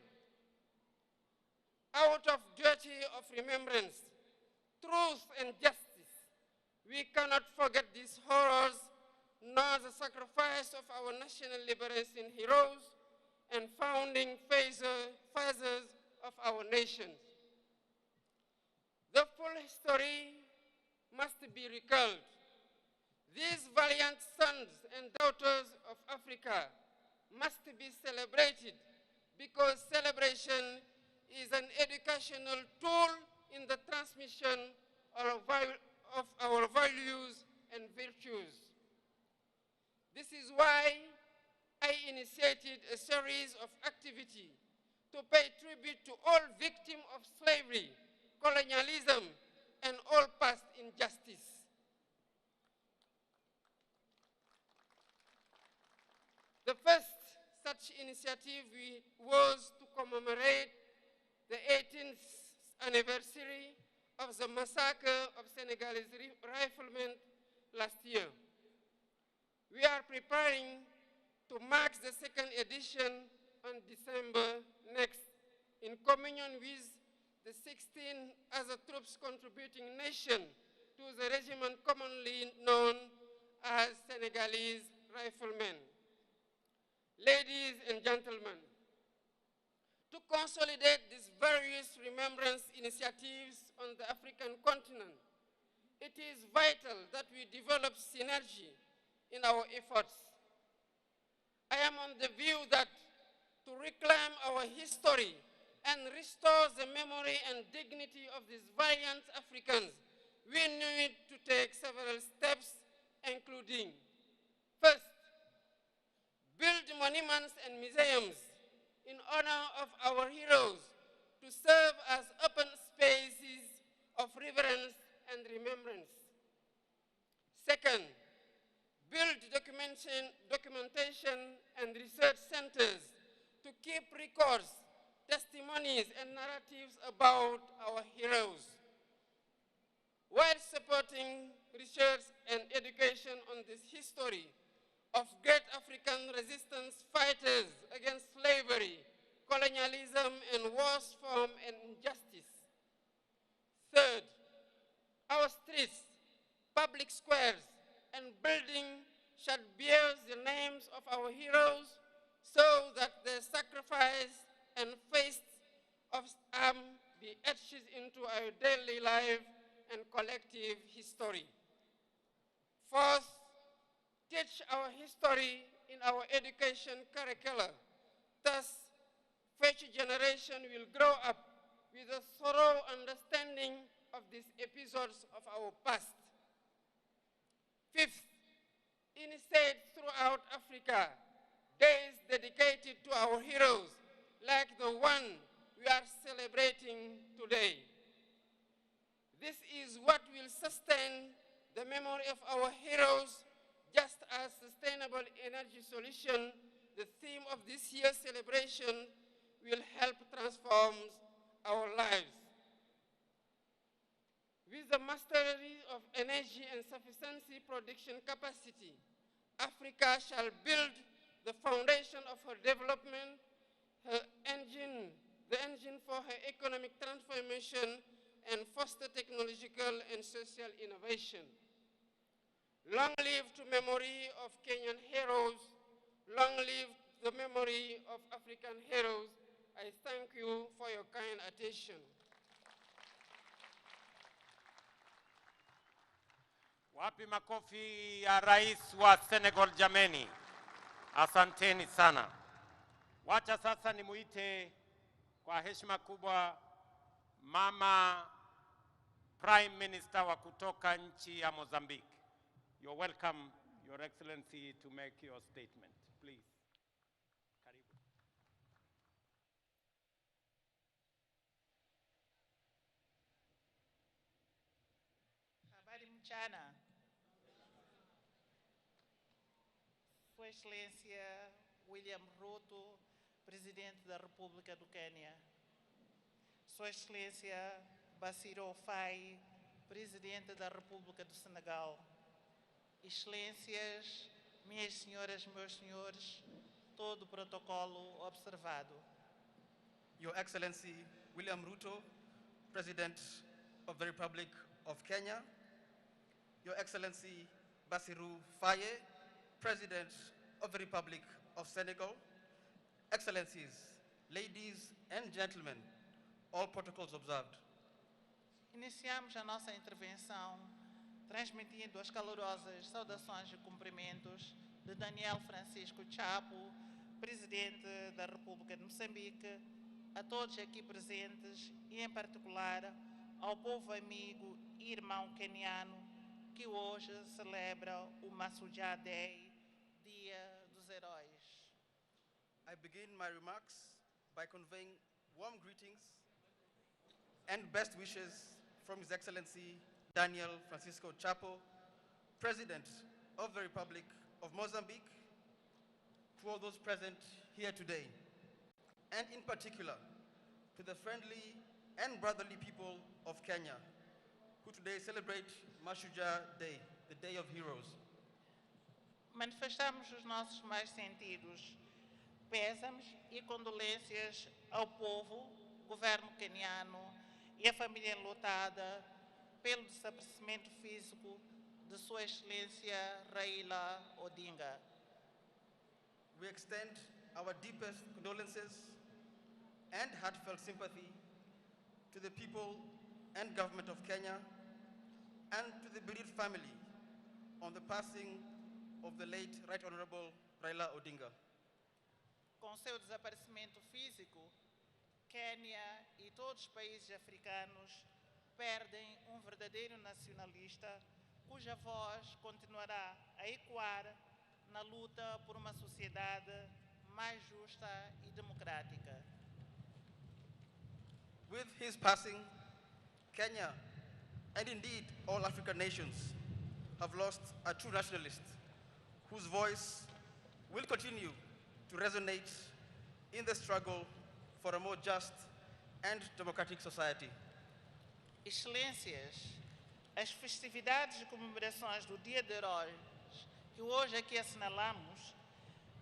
Out of duty of remembrance, truth and justice, we cannot forget these horrors, nor the sacrifice of our national liberation heroes and founding fathers of our nation. The full history must be recalled. These valiant sons and daughters of Africa must be celebrated, because celebration is an educational tool in the transmission of our values and virtues. This is why I initiated a series of activities to pay tribute to all victims of slavery, colonialism, and all past injustice. The first such initiative was to commemorate the 18th anniversary of the massacre of Senegalese riflemen last year. We are preparing to mark the second edition on December next, in communion with the 16 other troops contributing nation to the regiment commonly known as Senegalese Riflemen. Ladies and gentlemen, to consolidate these various remembrance initiatives on the African continent, it is vital that we develop synergy in our efforts. I am on the view that to reclaim our history and restore the memory and dignity of these valiant Africans, we need to take several steps, including, first, build monuments and museums in honor of our heroes to serve as open spaces of reverence and remembrance. Second, build documentation and research centers to keep records, testimonies, and narratives about our heroes, while supporting research and education on this history of great African resistance fighters against slavery, colonialism, and worse form and injustice. Third, our streets, public squares, and buildings shall bear the names of our heroes so that their sacrifice and faith of arm be etched into our daily life and collective history. Fourth, teach our history in our education curricula. Thus, future generation will grow up with a thorough understanding of these episodes of our past. Fifth, initiate throughout Africa days dedicated to our heroes, like the one we are celebrating today. This is what will sustain the memory of our heroes, just as sustainable energy solution, the theme of this year's celebration, will help transform our lives. With the mastery of energy and sufficiency production capacity, Africa shall build the foundation of her development, her engine, the engine for her economic transformation, and foster technological and social innovation. Long live to memory of Kenyan heroes, long live the memory of African heroes, I thank you for your kind attention. Wapi makofi ya rais wa Senegal jameni? Asanteni sana. Wacha sasa nimuite kwa heshima kubwa Mama Prime Minister wa kutoka nchi ya Mozambique. You're welcome, Your Excellency, to make your statement, please. Karibu. Habari mchana. Sua Excelência William Ruto, Presidente da República do Quênia. Sua Excelência Bassirou Faye, Presidente da República do Senegal. Excelências, minhas senhoras, meus senhores, todo o protocolo observado. Your Excellency William Ruto, President of the Republic of Kenya. Your Excellency Bassirou Faye, President of the Republic of Senegal. Excellencies, ladies and gentlemen, all protocols observed. Iniciamos a nossa intervenção transmitindo as calorosas saudações e cumprimentos de Daniel Francisco Chapo, Presidente da República de Moçambique, a todos aqui presentes e, em particular, ao povo amigo e irmão queniano que hoje celebra o Mashujaa Day, Dia dos Heróis. I begin my remarks by conveying warm greetings and best wishes from His Excellency Daniel Francisco Chapo, President of the Republic of Mozambique, to all those present here today, and in particular to the friendly and brotherly people of Kenya, who today celebrate Mashujaa Day, the Day of Heroes. Manifestamos os nossos mais sentidos pêsames e condolências ao povo, governo queniano e à família enlutada pelo desaparecimento físico de Sua Excelência Raila Odinga. We extend our deepest condolences and heartfelt sympathy to the people and government of Kenya and to the bereaved family on the passing of the late Right Honorable Raila Odinga. Com seu desaparecimento físico, Quênia e todos os países africanos perdem um verdadeiro nacionalista cuja voz continuará a ecoar na luta por uma sociedade mais justa e democrática. With his passing, Kenya, and indeed all African nations, have lost a true nationalist whose voice will continue to resonate in the struggle for a more just and democratic society. Excelências, as festividades e comemorações do Dia de Heróis, que hoje aqui assinalamos,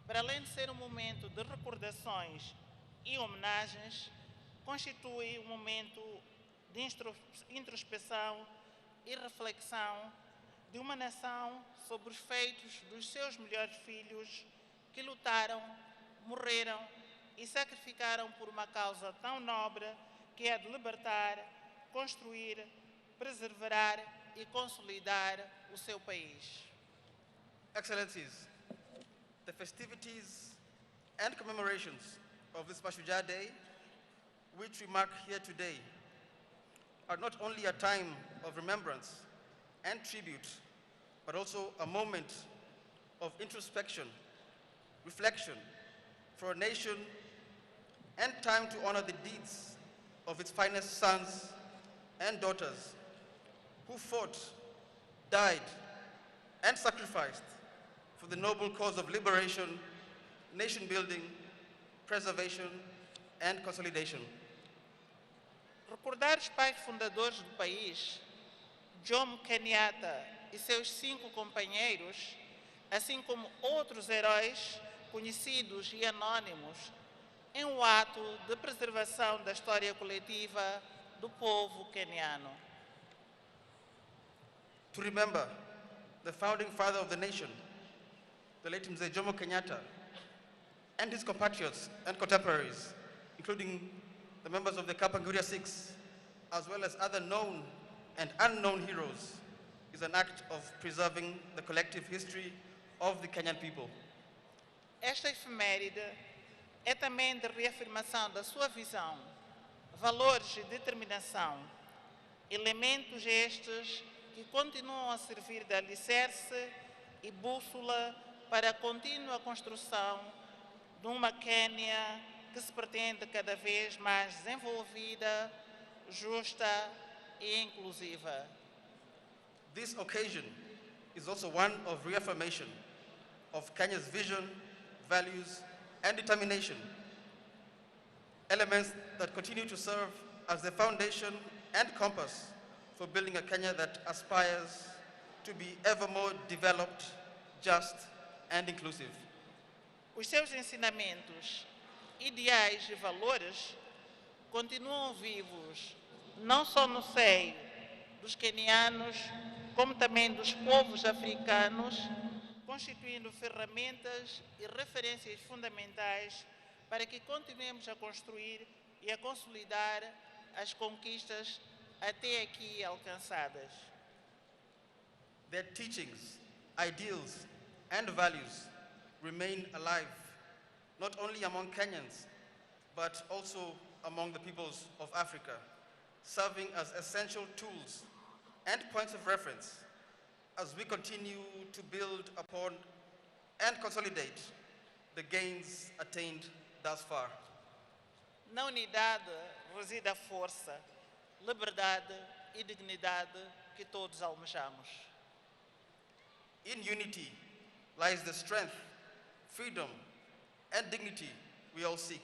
para além de ser um momento de recordações e homenagens, constitui um momento de introspeção e reflexão de uma nação sobre os feitos dos seus melhores filhos que lutaram, morreram e sacrificaram por uma causa tão nobre que é de libertar, construir, preservar e consolidar o seu país. Excellencies, the festivities and commemorations of this Mashujaa Day, which we mark here today, are not only a time of remembrance and tribute, but also a moment of introspection, reflection for a nation, and time to honor the deeds of its finest sons and daughters who fought, died, and sacrificed for the noble cause of liberation, nation building, preservation, and consolidation. Recordar os pais fundadores do país, Jomo Kenyatta e seus 5 companheiros, assim como outros heróis conhecidos e anônimos, em um ato de preservação da história coletiva do povo queniano. To remember the founding father of the nation, the late Mzee Jomo Kenyatta, and his compatriots and contemporaries, including the members of the Kapenguria Six, as well as other known and unknown heroes, is an act of preserving the collective history of the Kenyan people. Esta efeméride é também de reafirmação da sua visão, valores e determinação, elementos estes que continuam a servir de alicerce e bússola para a contínua construção de uma Quênia que se pretende cada vez mais desenvolvida, justa e inclusiva. This occasion is also one of reaffirmation of Kenya's vision, values, and determination, elements that continue to serve as the foundation and compass for building a Kenya that aspires to be ever more developed, just, and inclusive. Os seus ensinamentos, ideais e valores continuam vivos, não só no seio dos quenianos, como também dos povos africanos, constituindo ferramentas e referências fundamentais para que continuemos a construir e a consolidar as conquistas até aqui alcançadas. Their teachings, ideals, and values remain alive, not only among Kenyans, but also among the peoples of Africa, serving as essential tools and points of reference as we continue to build upon and consolidate the gains attained thus far. Na unidade reside a força, liberdade e dignidade que todos almejamos. In unity lies the strength, freedom, and dignity we all seek.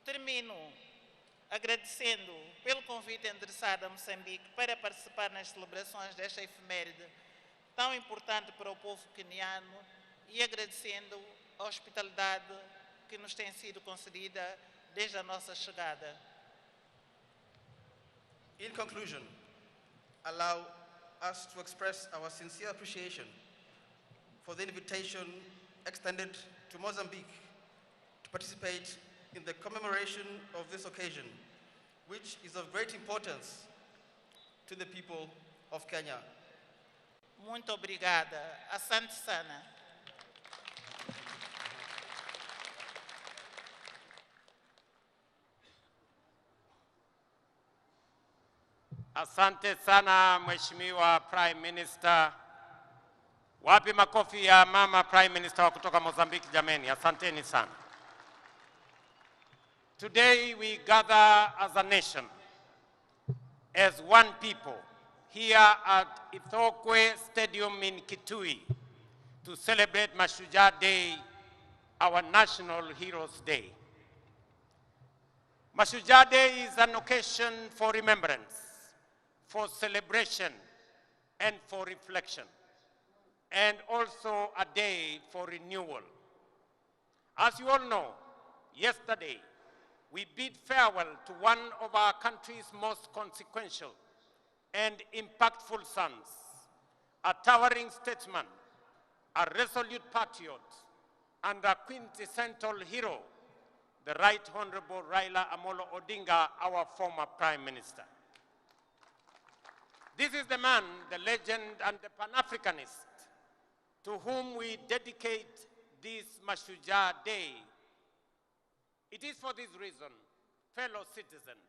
Termino agradecendo pelo convite endereçado a Moçambique para participar nas celebrações desta efeméride tão importante para o povo queniano e agradecendo a hospitalidade que nos tem sido concedida desde a nossa chegada. In conclusion, allow us to express our sincere appreciation for the invitation extended to Mozambique to participate in the commemoration of this occasion, which is of great importance to the people of Kenya. Muito obrigada. Asante sana. Asante sana Mheshimiwa Prime Minister. Wapi makofi ya mama Prime Minister wa kutoka Mozambique jameni? Asanteni sana. Today we gather as a nation, as one people, here at Ithookwe Stadium in Kitui to celebrate Mashujaa Day, our National Heroes Day. Mashujaa Day is an occasion for remembrance, for celebration, and for reflection, and also a day for renewal. As you all know, yesterday, we bid farewell to one of our country's most consequential and impactful sons, a towering statesman, a resolute patriot, and a quintessential hero, the Right Honorable Raila Amolo Odinga, our former Prime Minister. This is the man, the legend, and the Pan-Africanist to whom we dedicate this Mashujaa Day. It is for this reason, fellow citizens,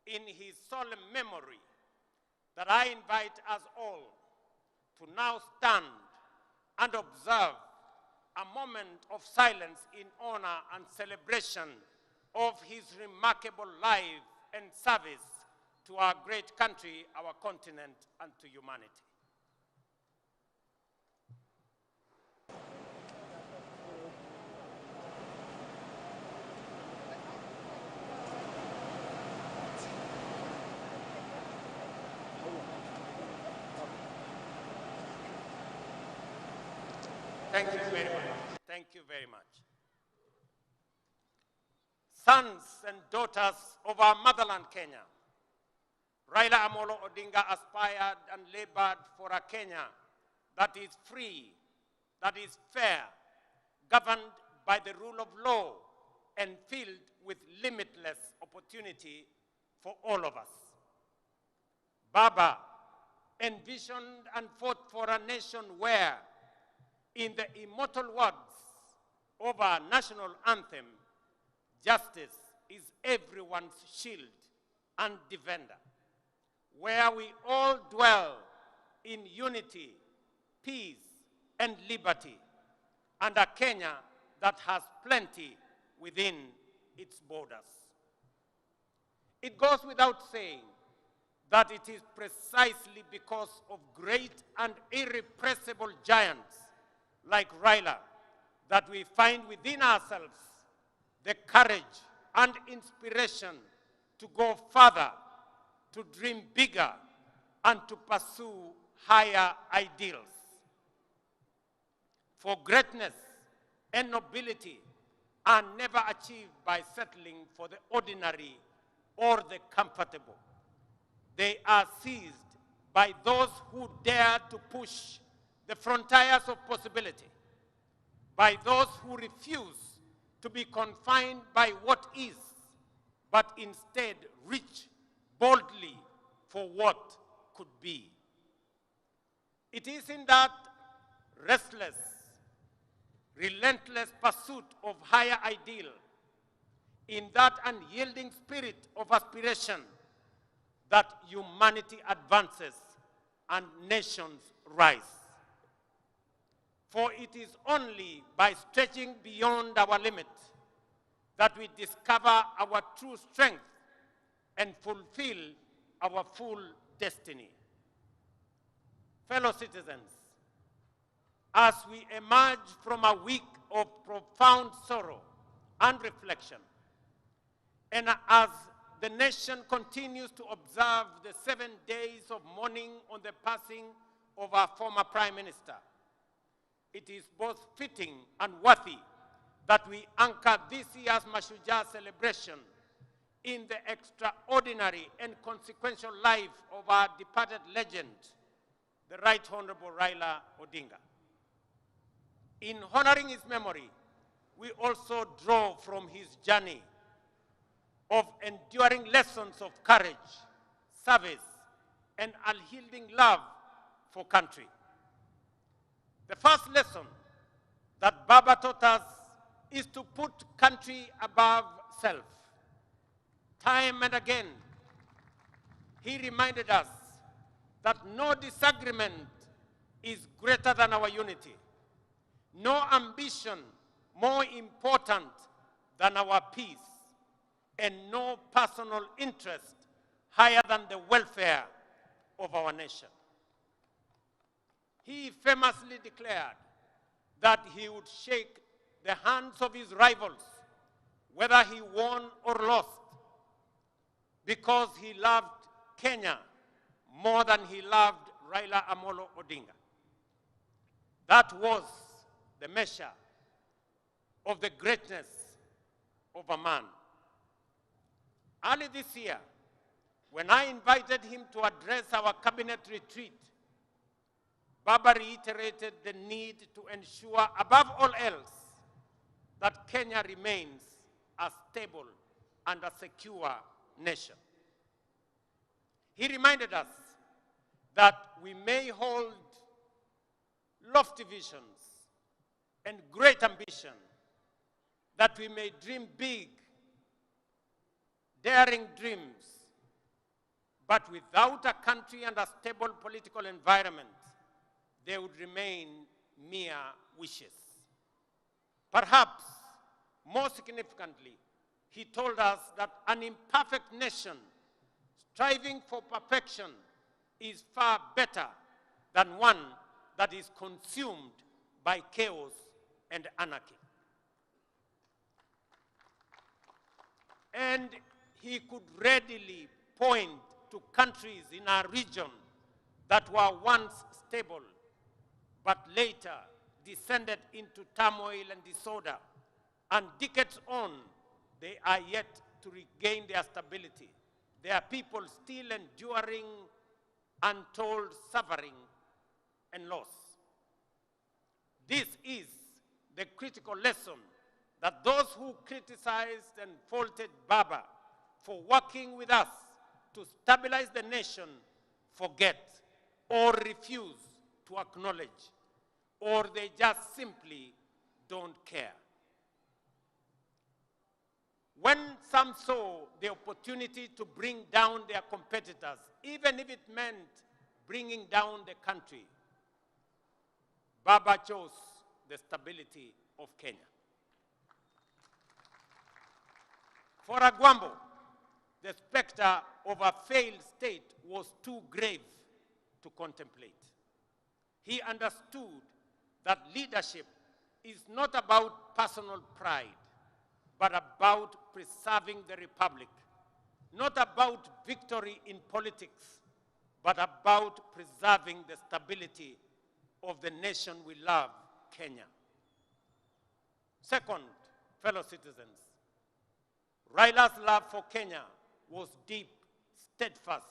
in his solemn memory, that I invite us all to now stand and observe a moment of silence in honor and celebration of his remarkable life and service to our great country, our continent, and to humanity. Thank you very much. Thank you very much. Sons and daughters of our motherland, Kenya, Raila Amolo Odinga aspired and labored for a Kenya that is free, that is fair, governed by the rule of law, and filled with limitless opportunity for all of us. Baba envisioned and fought for a nation where, in the immortal words of our national anthem, justice is everyone's shield and defender, where we all dwell in unity, peace, and liberty, and a Kenya that has plenty within its borders. It goes without saying that it is precisely because of great and irrepressible giants like Raila that we find within ourselves the courage and inspiration to go further, to dream bigger, and to pursue higher ideals. For greatness and nobility are never achieved by settling for the ordinary or the comfortable. They are seized by those who dare to push the frontiers of possibility, by those who refuse to be confined by what is, but instead reach boldly for what could be. It is in that restless, relentless pursuit of higher ideal, in that unyielding spirit of aspiration, that humanity advances and nations rise. For it is only by stretching beyond our limit that we discover our true strength and fulfill our full destiny. Fellow citizens, as we emerge from a week of profound sorrow and reflection, and as the nation continues to observe the 7 days of mourning on the passing of our former Prime Minister, it is both fitting and worthy that we anchor this year's Mashujaa celebration in the extraordinary and consequential life of our departed legend, the Right Honorable Raila Odinga. In honoring his memory, we also draw from his journey of enduring lessons of courage, service, and unyielding love for country. The first lesson that Baba taught us is to put country above self. Time and again, he reminded us that no disagreement is greater than our unity, no ambition more important than our peace, and no personal interest higher than the welfare of our nation. He famously declared that he would shake the hands of his rivals, whether he won or lost, because he loved Kenya more than he loved Raila Amolo Odinga. That was the measure of the greatness of a man. Early this year, when I invited him to address our cabinet retreat, Baba reiterated the need to ensure, above all else, that Kenya remains a stable and a secure nation. He reminded us that we may hold lofty visions and great ambition, that we may dream big, daring dreams, but without a country and a stable political environment, they would remain mere wishes. Perhaps more significantly, he told us that an imperfect nation striving for perfection is far better than one that is consumed by chaos and anarchy. And he could readily point to countries in our region that were once stable, but later descended into turmoil and disorder, and decades on, they are yet to regain their stability, their people still enduring untold suffering and loss. This is the critical lesson that those who criticized and faulted Baba for working with us to stabilize the nation forget or refuse to acknowledge, or they just simply don't care. When some saw the opportunity to bring down their competitors, even if it meant bringing down the country, Baba chose the stability of Kenya. For Agwambo, the specter of a failed state was too grave to contemplate. He understood that leadership is not about personal pride, but about preserving the republic, not about victory in politics, but about preserving the stability of the nation we love, Kenya. Second, fellow citizens, Raila's love for Kenya was deep, steadfast,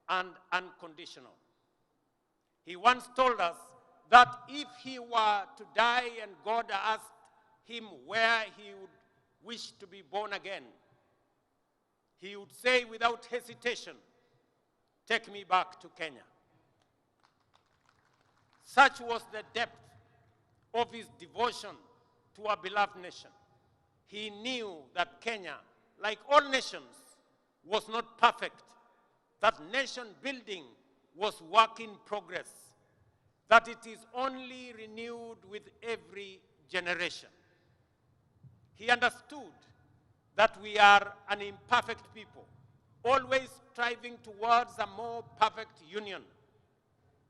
and unconditional. He once told us that if he were to die and God asked him where he would wish to be born again, he would say without hesitation, "Take me back to Kenya." Such was the depth of his devotion to our beloved nation. He knew that Kenya, like all nations, was not perfect, that nation building was work in progress, that it is only renewed with every generation. He understood that we are an imperfect people, always striving towards a more perfect union.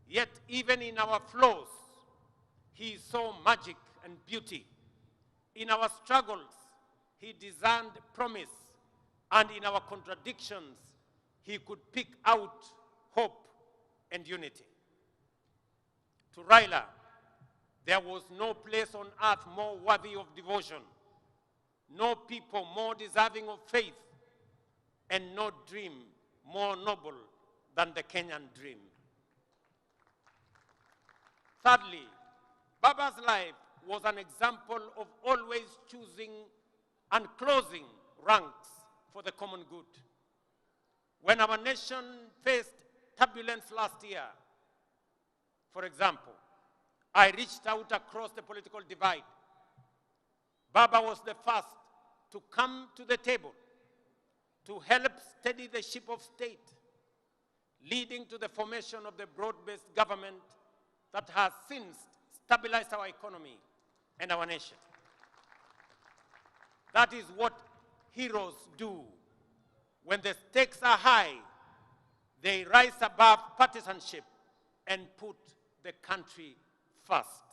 Yet even in our flaws, he saw magic and beauty. In our struggles, he discerned promise, and in our contradictions, he could pick out hope and unity. To Raila, there was no place on earth more worthy of devotion, no people more deserving of faith, and no dream more noble than the Kenyan dream. Thirdly, Baba's life was an example of always choosing and closing ranks for the common good. When our nation faced turbulence last year, for example, I reached out across the political divide. Baba was the first to come to the table to help steady the ship of state, leading to the formation of the broad-based government that has since stabilized our economy and our nation. That is what heroes do. When the stakes are high, they rise above partisanship and put the country first.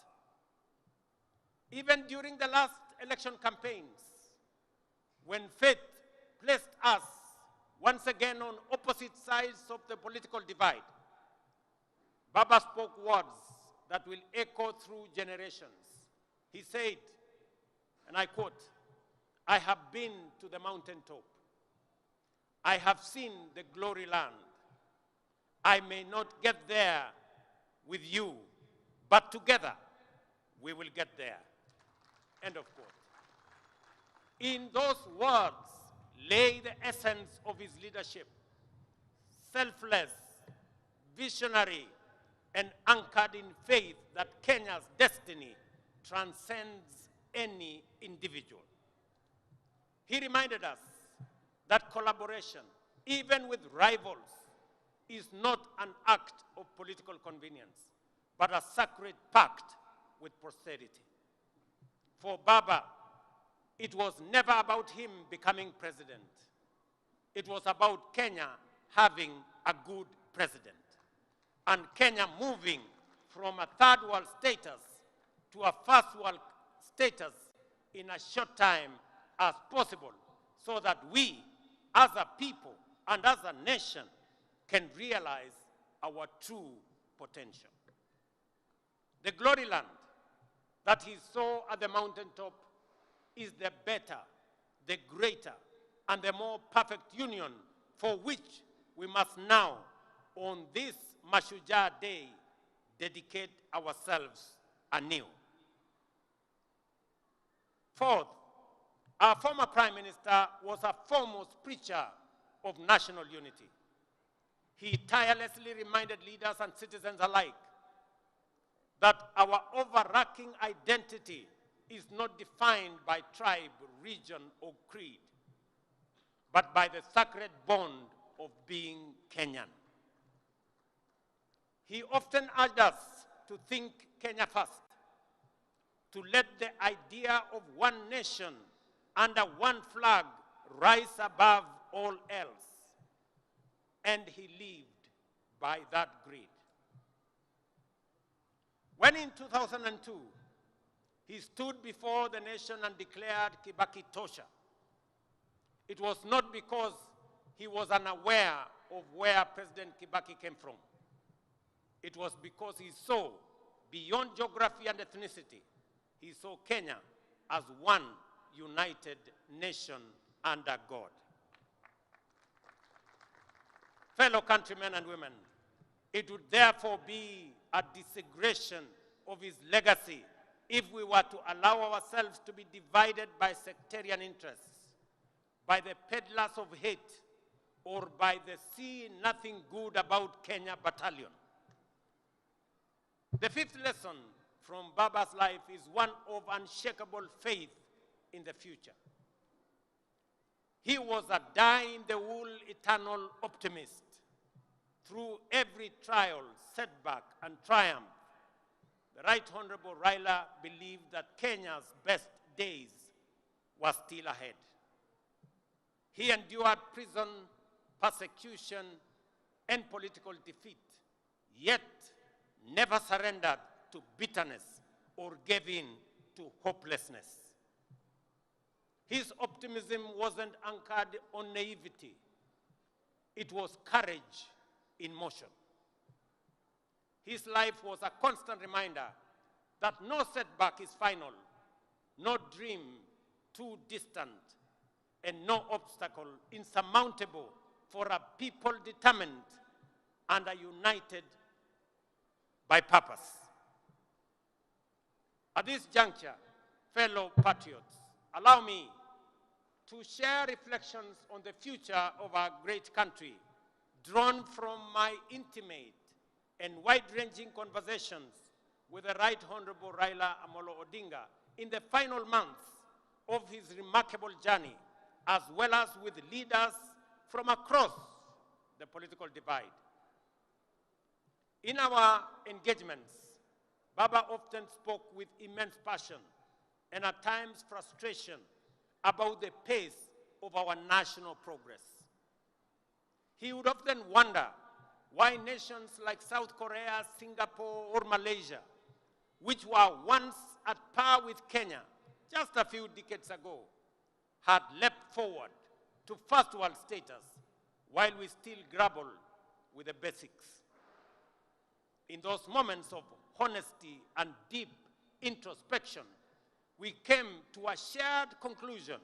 Even during the last election campaigns, when fate placed us once again on opposite sides of the political divide, Baba spoke words that will echo through generations. He said, and I quote, "I have been to the mountaintop. I have seen the glory land. I may not get there with you, but together we will get there." End of quote. In those words lay the essence of his leadership: selfless, visionary, and anchored in faith that Kenya's destiny transcends any individual. He reminded us that collaboration, even with rivals, is not an act of political convenience, but a sacred pact with posterity. For Baba, it was never about him becoming president. It was about Kenya having a good president, and Kenya moving from a third world status to a first world status in a short time as possible, so that we, as a people and as a nation, can realize our true potential. The glory land that he saw at the mountaintop is the better, the greater, and the more perfect union for which we must now, on this Mashujaa Day, dedicate ourselves anew. Fourth, Our former Prime Minister was a foremost preacher of national unity. He tirelessly reminded leaders and citizens alike that our overarching identity is not defined by tribe, region, or creed, but by the sacred bond of being Kenyan. He often urged us to think Kenya first, to let the idea of one nation under one flag rise above all else. And he lived by that greed. When in 2002, he stood before the nation and declared Kibaki Tosha, it was not because he was unaware of where President Kibaki came from. It was because he saw, beyond geography and ethnicity, he saw Kenya as one united nation under God. Fellow countrymen and women, it would therefore be a desecration of his legacy if we were to allow ourselves to be divided by sectarian interests, by the peddlers of hate, or by the see nothing good about Kenya battalion. The fifth lesson from Baba's life is one of unshakable faith in the future. He was a die-in-the-wool eternal optimist. Through every trial, setback, and triumph, the Right Honorable Raila believed that Kenya's best days were still ahead. He endured prison, persecution, and political defeat, yet never surrendered to bitterness or gave in to hopelessness. His optimism wasn't anchored on naivety. It was courage in motion. His life was a constant reminder that no setback is final, no dream too distant, and no obstacle insurmountable for a people determined and are united by purpose. At this juncture, fellow patriots, allow me to share reflections on the future of our great country, drawn from my intimate and wide-ranging conversations with the Right Honorable Raila Amolo Odinga in the final months of his remarkable journey, as well as with leaders from across the political divide. In our engagements, Baba often spoke with immense passion and at times frustration about the pace of our national progress. He would often wonder why nations like South Korea, Singapore, or Malaysia, which were once at par with Kenya just a few decades ago, had leapt forward to first world status while we still grapple with the basics. In those moments of honesty and deep introspection, we came to a shared conclusion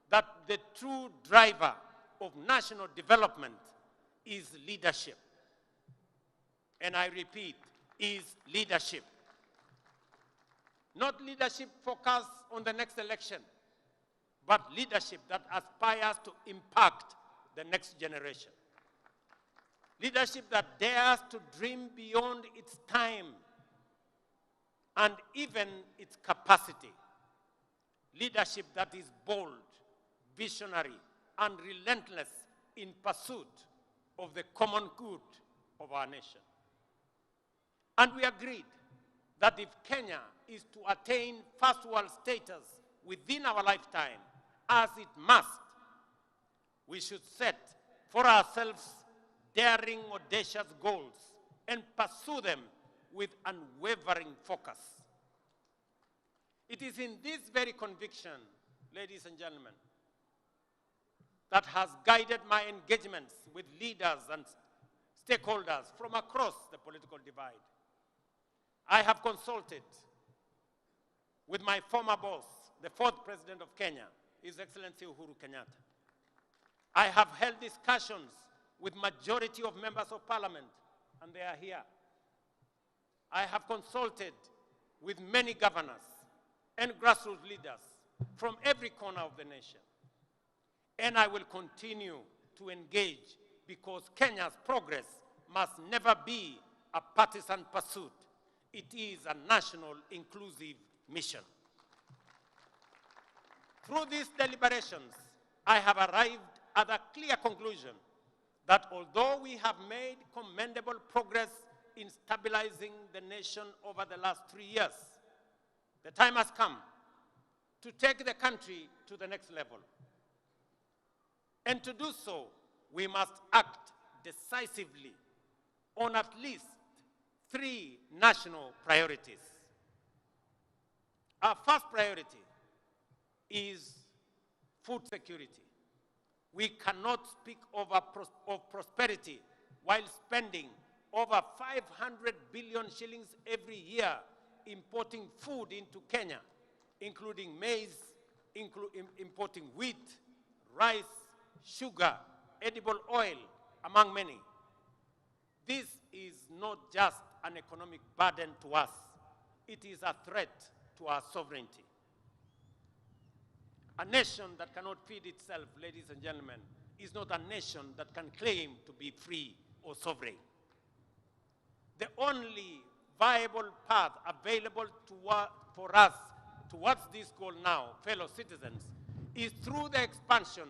that the true driver of national development is leadership. And I repeat, is leadership. Not leadership focused on the next election, but leadership that aspires to impact the next generation. Leadership that dares to dream beyond its time and even its capacity. Leadership that is bold, visionary, and relentless in pursuit of the common good of our nation. And we agreed that if Kenya is to attain first world status within our lifetime, as it must, we should set for ourselves daring, audacious goals and pursue them with unwavering focus. It is in this very conviction, ladies and gentlemen, that has guided my engagements with leaders and stakeholders from across the political divide. I have consulted with my former boss, the fourth president of Kenya, His Excellency Uhuru Kenyatta. I have held discussions with majority of members of parliament, and they are here. I have consulted with many governors and grassroots leaders from every corner of the nation. And I will continue to engage because Kenya's progress must never be a partisan pursuit. It is a national inclusive mission. Through these deliberations, I have arrived at a clear conclusion that although we have made commendable progress in stabilizing the nation over the last 3 years, the time has come to take the country to the next level. And to do so, we must act decisively on at least 3 national priorities. Our first priority is food security. We cannot speak of prosperity while spending over 500 billion shillings every year importing food into Kenya, including maize, importing wheat, rice, sugar, edible oil, among many. This is not just an economic burden to us. It is a threat to our sovereignty. A nation that cannot feed itself, ladies and gentlemen, is not a nation that can claim to be free or sovereign. The only viable path available for us towards this goal now, fellow citizens, is through the expansion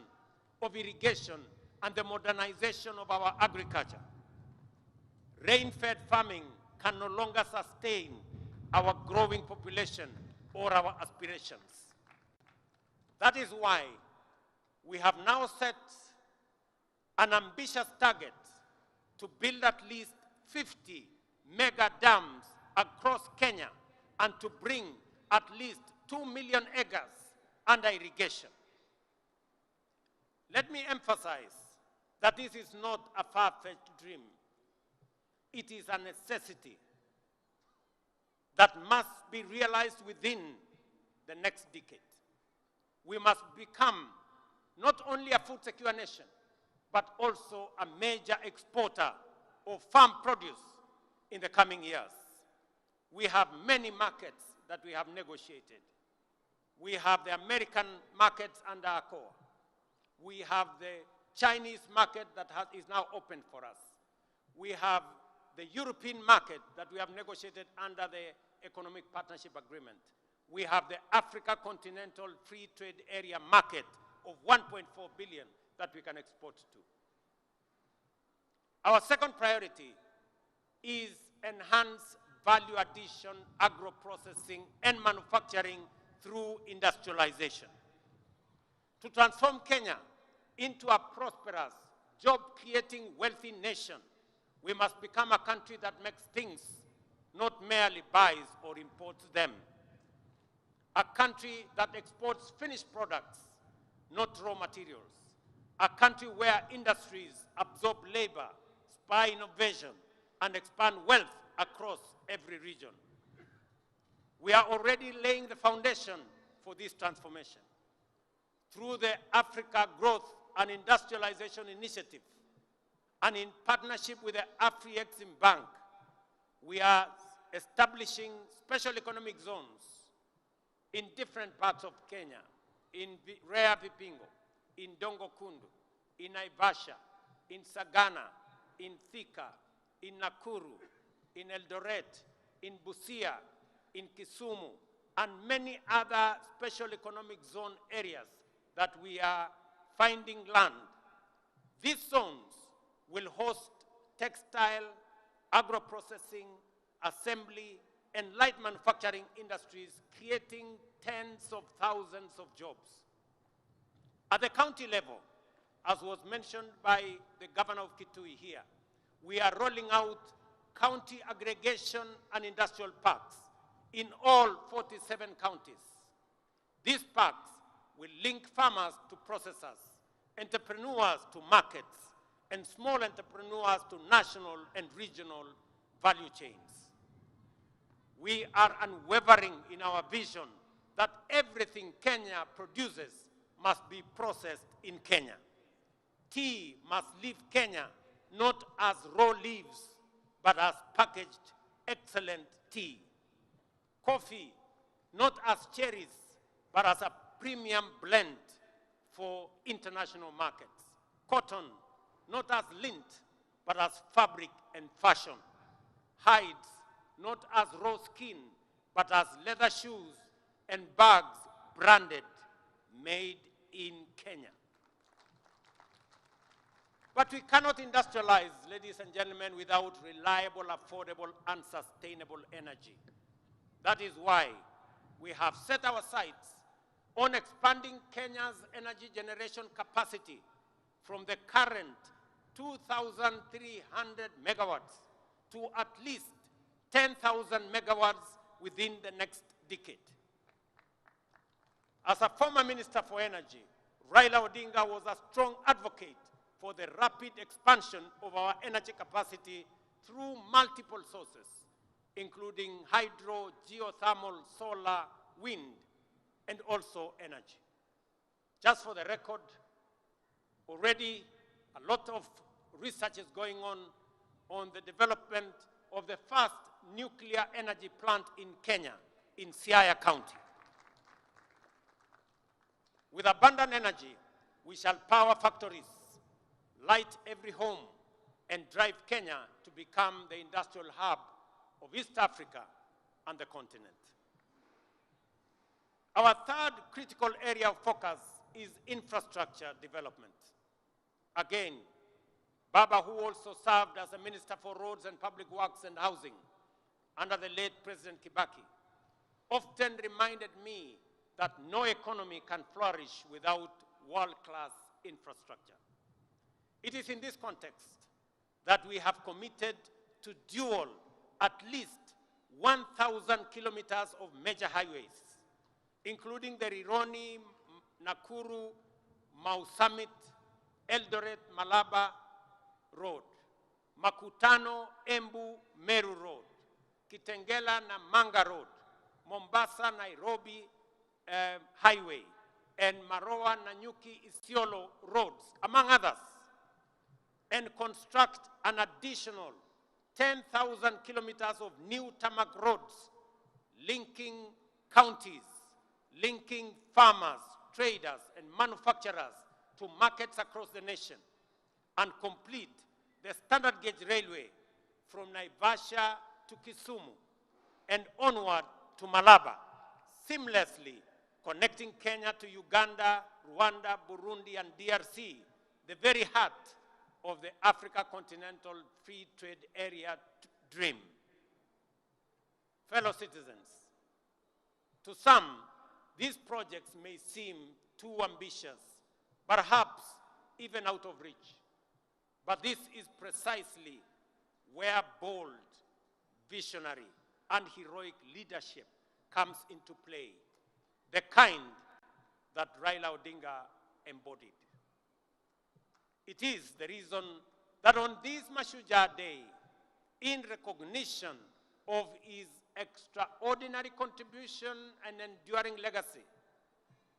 of irrigation and the modernization of our agriculture. Rain-fed farming can no longer sustain our growing population or our aspirations. That is why we have now set an ambitious target to build at least 50 mega dams across Kenya and to bring at least 2 million acres under irrigation. Let me emphasize that this is not a far-fetched dream. It is a necessity that must be realized within the next decade. We must become not only a food-secure nation, but also a major exporter of farm produce in the coming years. We have many markets that we have negotiated. We have the American markets under AGOA. We have the Chinese market that is now open for us. We have the European market that we have negotiated under the Economic Partnership Agreement. We have the Africa Continental Free Trade Area market of 1.4 billion that we can export to. Our second priority is enhanced value addition, agro-processing, and manufacturing through industrialization. To transform Kenya into a prosperous, job-creating, wealthy nation, we must become a country that makes things, not merely buys or imports them. A country that exports finished products, not raw materials. A country where industries absorb labor, spur innovation, and expand wealth across every region. We are already laying the foundation for this transformation. Through the Africa Growth and Industrialization Initiative, and in partnership with the Afri-Exim Bank, we are establishing special economic zones in different parts of Kenya, in Rare Vipingo, in Dongo Kundu, in Naivasha, in Sagana, in Thika, in Nakuru, in Eldoret, in Busia, in Kisumu, and many other special economic zone areas that we are finding land. These zones will host textile, agro-processing, assembly, and light manufacturing industries, creating tens of thousands of jobs. At the county level, as was mentioned by the governor of Kitui here, we are rolling out county aggregation and industrial parks in all 47 counties. These parks will link farmers to processors, entrepreneurs to markets, and small entrepreneurs to national and regional value chains. We are unwavering in our vision that everything Kenya produces must be processed in Kenya. Tea must leave Kenya not as raw leaves, but as packaged, excellent tea. Coffee, not as cherries, but as a premium blend for international markets. Cotton, not as lint, but as fabric and fashion. Hides, not as raw skin, but as leather shoes and bags branded, made in Kenya. But we cannot industrialize, ladies and gentlemen, without reliable, affordable, and sustainable energy. That is why we have set our sights on expanding Kenya's energy generation capacity from the current 2,300 megawatts to at least 10,000 megawatts within the next decade. As a former Minister for Energy, Raila Odinga was a strong advocate for the rapid expansion of our energy capacity through multiple sources, including hydro, geothermal, solar, wind, and also energy. Just for the record, already a lot of research is going on the development of the first nuclear energy plant in Kenya, in Siaya County. With abundant energy, we shall power factories, light every home, and drive Kenya to become the industrial hub of East Africa and the continent. Our third critical area of focus is infrastructure development. Again, Baba, who also served as a Minister for Roads and Public Works and Housing under the late President Kibaki, often reminded me that no economy can flourish without world-class infrastructure. It is in this context that we have committed to dual at least 1,000 kilometers of major highways, including the Rironi, Nakuru, Mau Summit, Eldoret, Malaba Road, Makutano, Embu, Meru Road, Kitengela, Namanga Road, Mombasa, Nairobi Highway, and Maroa, Nanyuki, Isiolo roads, among others, and construct an additional 10,000 kilometers of new tarmac roads linking counties, linking farmers, traders, and manufacturers to markets across the nation, and complete the standard gauge railway from Naivasha to Kisumu and onward to Malaba, seamlessly connecting Kenya to Uganda, Rwanda, Burundi, and DRC, the very heart of the Africa Continental Free Trade Area dream. Fellow citizens, to some, these projects may seem too ambitious, perhaps even out of reach. But this is precisely where bold, visionary, and heroic leadership comes into play, the kind that Raila Odinga embodied. It is the reason that on this Mashujaa Day, in recognition of his extraordinary contribution and enduring legacy,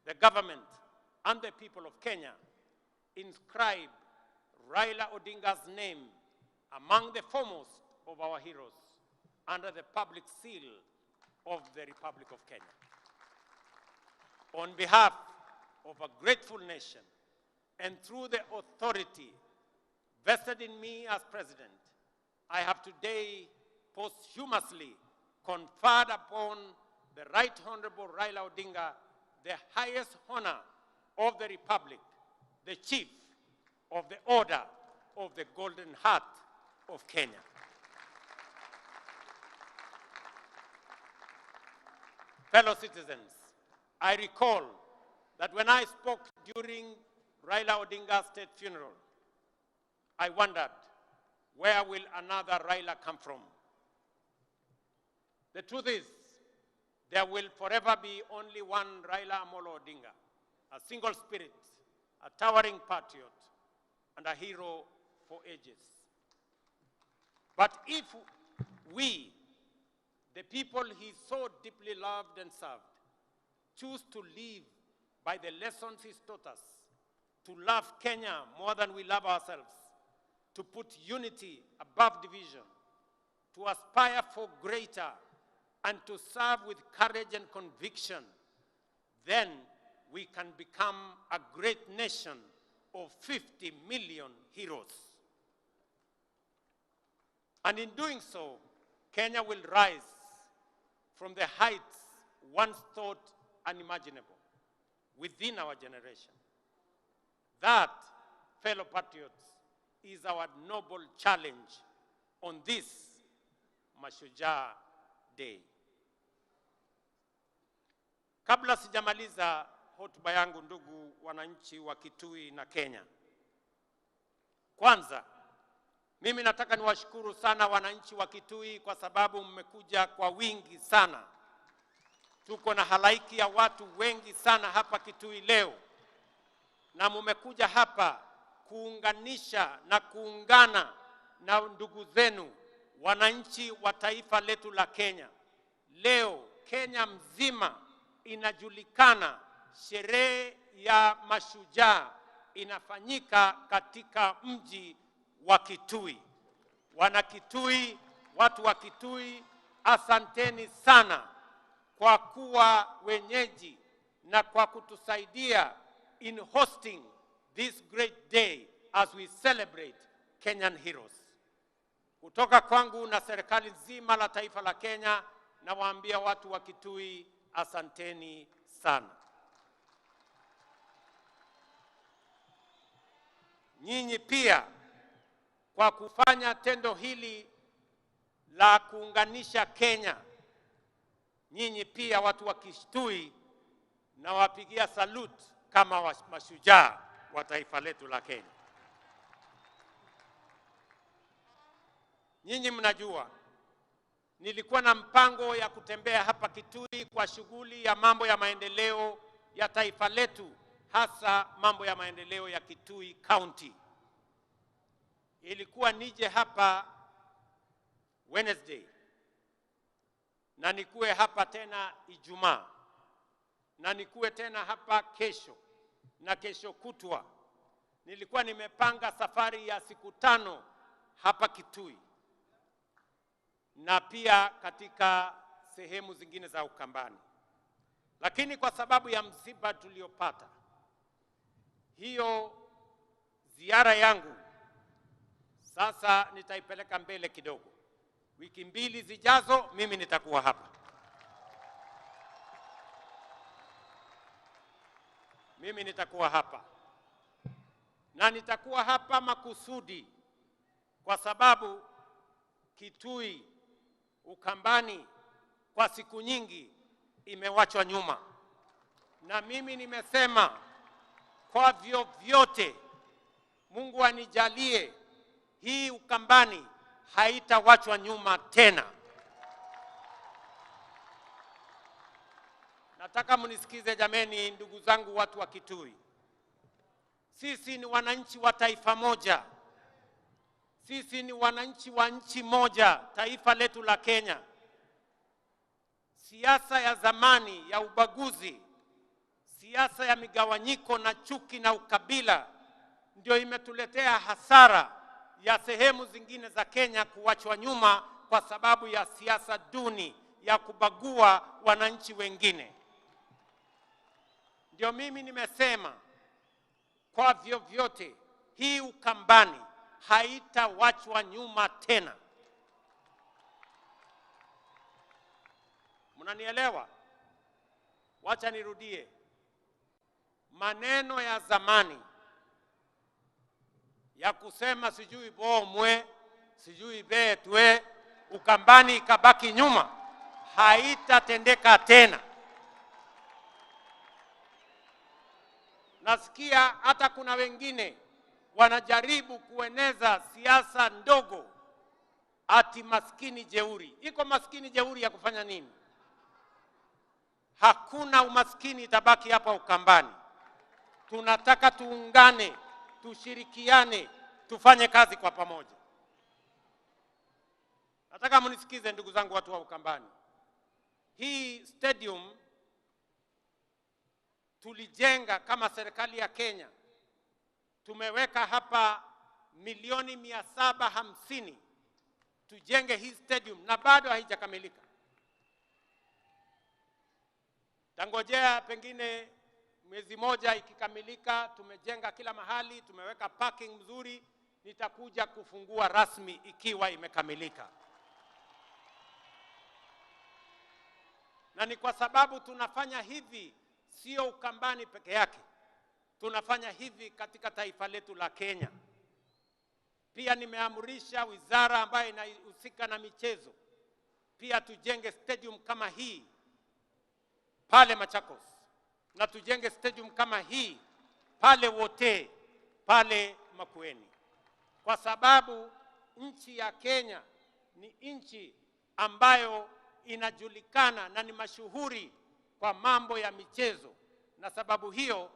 the government and the people of Kenya inscribe Raila Odinga's name among the foremost of our heroes under the public seal of the Republic of Kenya. On behalf of a grateful nation and through the authority vested in me as president, I have today posthumously conferred upon the Right Honorable Raila Odinga the highest honor of the Republic, the Chief of the Order of the Golden Heart of Kenya. Fellow citizens, I recall that when I spoke during Raila Odinga's state funeral, I wondered, where will another Raila come from? The truth is, there will forever be only one Raila Amolo Odinga, a single spirit, a towering patriot, and a hero for ages. But if we, the people he so deeply loved and served, choose to live by the lessons he's taught us, to love Kenya more than we love ourselves, to put unity above division, to aspire for greater, and to serve with courage and conviction, then we can become a great nation of 50 million heroes. And in doing so, Kenya will rise from the heights once thought unimaginable within our generation. That, fellow patriots, is our noble challenge on this Mashujaa Day. Kabla sijamaliza hotuba yangu, ndugu wananchi wa Kitui na Kenya, kwanza mimi nataka niwashukuru sana wananchi wa Kitui kwa sababu mmekuja kwa wingi sana. Tuko na halaiki ya watu wengi sana hapa Kitui leo, na mmekuja hapa kuunganisha na kuungana na ndugu zenu wananchi wa taifa letu la Kenya. Leo Kenya mzima inajulikana, sherehe ya mashujaa inafanyika katika mji wa Kitui. Wana Kitui, watu wa Kitui, asanteni sana kwa kuwa wenyeji na kwa kutusaidia in hosting this great day as we celebrate Kenyan heroes. Kutoka kwangu na serikali nzima la taifa la Kenya, nawaambia watu wa Kitui asanteni sana. Nyinyi pia kwa kufanya tendo hili la kuunganisha Kenya, nyinyi pia watu wa Kitui nawapigia salute kama mashujaa wa taifa letu la Kenya. Nyinyi mnajua nilikuwa na mpango ya kutembea hapa Kitui kwa shughuli ya mambo ya maendeleo ya taifa letu, hasa mambo ya maendeleo ya Kitui County. Ilikuwa nije hapa Wednesday na nikuwe hapa tena Ijumaa na nikuwe tena hapa kesho na kesho kutwa. Nilikuwa nimepanga safari ya siku 5 hapa Kitui na pia katika sehemu zingine za Ukambani. Lakini kwa sababu ya msiba tuliopata, hiyo ziara yangu sasa nitaipeleka mbele kidogo. Wiki 2 zijazo mimi nitakuwa hapa. Mimi nitakuwa hapa. Na nitakuwa hapa makusudi kwa sababu Kitui, Ukambani kwa siku nyingi imewachwa nyuma. Na mimi nimesema kwa vyovyote Mungu anijalie hii Ukambani haitawachwa nyuma tena. Nataka mnisikize jameni, ndugu zangu watu wa Kitui. Sisi ni wananchi wa taifa moja. Sisi ni wananchi wa nchi moja, taifa letu la Kenya. Siasa ya zamani ya ubaguzi, siasa ya migawanyiko na chuki na ukabila ndio imetuletea hasara ya sehemu zingine za Kenya kuachwa nyuma kwa sababu ya siasa duni ya kubagua wananchi wengine. Ndio mimi nimesema kwa vyovyote hii Ukambani haitawachwa nyuma tena. Mnanielewa? Wacha nirudie. Maneno ya zamani ya kusema sijui bomwe, sijui betwe, Ukambani ikabaki nyuma, haitatendeka tena. Nasikia hata kuna wengine wanajaribu kueneza siasa ndogo ati maskini jeuri. Iko maskini jeuri ya kufanya nini? Hakuna umaskini itabaki hapa Ukambani. Tunataka tuungane, tushirikiane, tufanye kazi kwa pamoja. Nataka mnisikize ndugu zangu watu wa Ukambani. Hii stadium tulijenga kama serikali ya Kenya. Tumeweka hapa milioni 750 tujenge hii stadium na bado haijakamilika. Tangojea pengine Mwezi moja ikikamilika, tumejenga kila mahali, tumeweka parking mzuri, nitakuja kufungua rasmi ikiwa imekamilika. Na ni kwa sababu tunafanya hivi sio Ukambani peke yake, tunafanya hivi katika taifa letu la Kenya. Pia nimeamrisha wizara ambayo inahusika na michezo pia tujenge stadium kama hii pale Machakos, na tujenge stadium kama hii pale Wote, pale Makueni, kwa sababu nchi ya Kenya ni nchi ambayo inajulikana na ni mashuhuri kwa mambo ya michezo, na sababu hiyo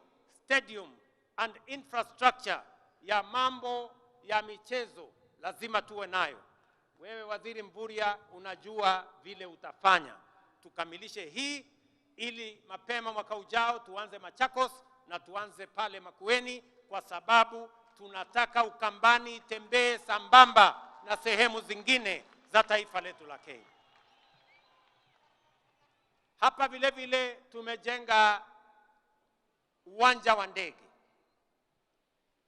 stadium and infrastructure ya mambo ya michezo lazima tuwe nayo. Wewe Waziri Mvurya unajua vile utafanya. Tukamilishe hii ili mapema mwaka ujao tuanze Machakos na tuanze pale Makueni, kwa sababu tunataka Ukambani itembee sambamba na sehemu zingine za taifa letu la Kenya. Hapa vile vile tumejenga uwanja wa ndege.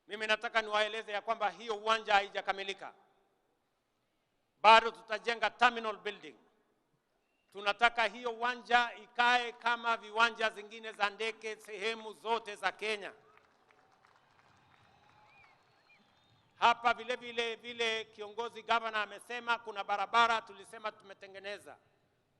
Mimi nataka niwaeleze ya kwamba hiyo uwanja haijakamilika. Bado tutajenga terminal building. Tunataka hiyo uwanja ikae kama viwanja zingine za ndege sehemu zote za Kenya. Hapa vile vile vile kiongozi gavana amesema kuna barabara tulisema tumetengeneza.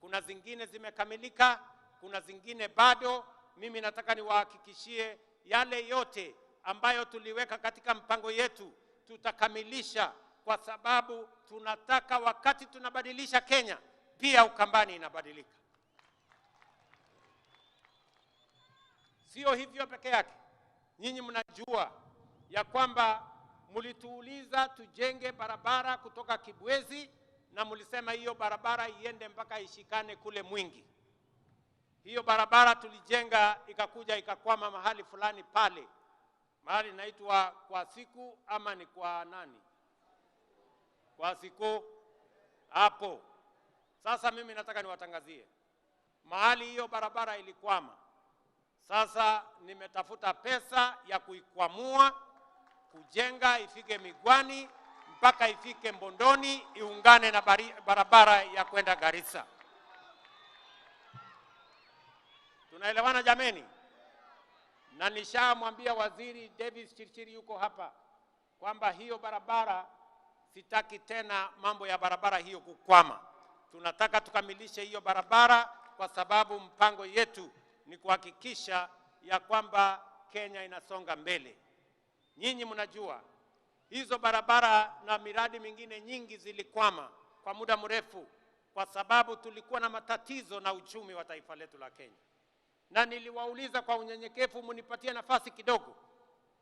Kuna zingine zimekamilika, kuna zingine bado. Mimi nataka niwahakikishie yale yote ambayo tuliweka katika mpango yetu tutakamilisha, kwa sababu tunataka wakati tunabadilisha Kenya pia Ukambani inabadilika. Sio hivyo peke yake. Nyinyi mnajua ya kwamba mlituuliza tujenge barabara kutoka Kibwezi, na mlisema hiyo barabara iende mpaka ishikane kule Mwingi. Hiyo barabara tulijenga ikakuja ikakwama mahali fulani pale, mahali inaitwa kwa siku ama ni kwa nani? Kwa siku hapo. Sasa mimi nataka niwatangazie mahali hiyo barabara ilikwama. Sasa nimetafuta pesa ya kuikwamua, kujenga ifike Migwani mpaka ifike Mbondoni, iungane na barabara ya kwenda Garissa. Tunaelewana jameni? Na nishamwambia Waziri Davis Chirchir yuko hapa kwamba hiyo barabara sitaki tena mambo ya barabara hiyo kukwama. Tunataka tukamilishe hiyo barabara kwa sababu mpango yetu ni kuhakikisha ya kwamba Kenya inasonga mbele. Nyinyi mnajua hizo barabara na miradi mingine nyingi zilikwama kwa muda mrefu kwa sababu tulikuwa na matatizo na uchumi wa taifa letu la Kenya. Na niliwauliza kwa unyenyekevu, mnipatie nafasi kidogo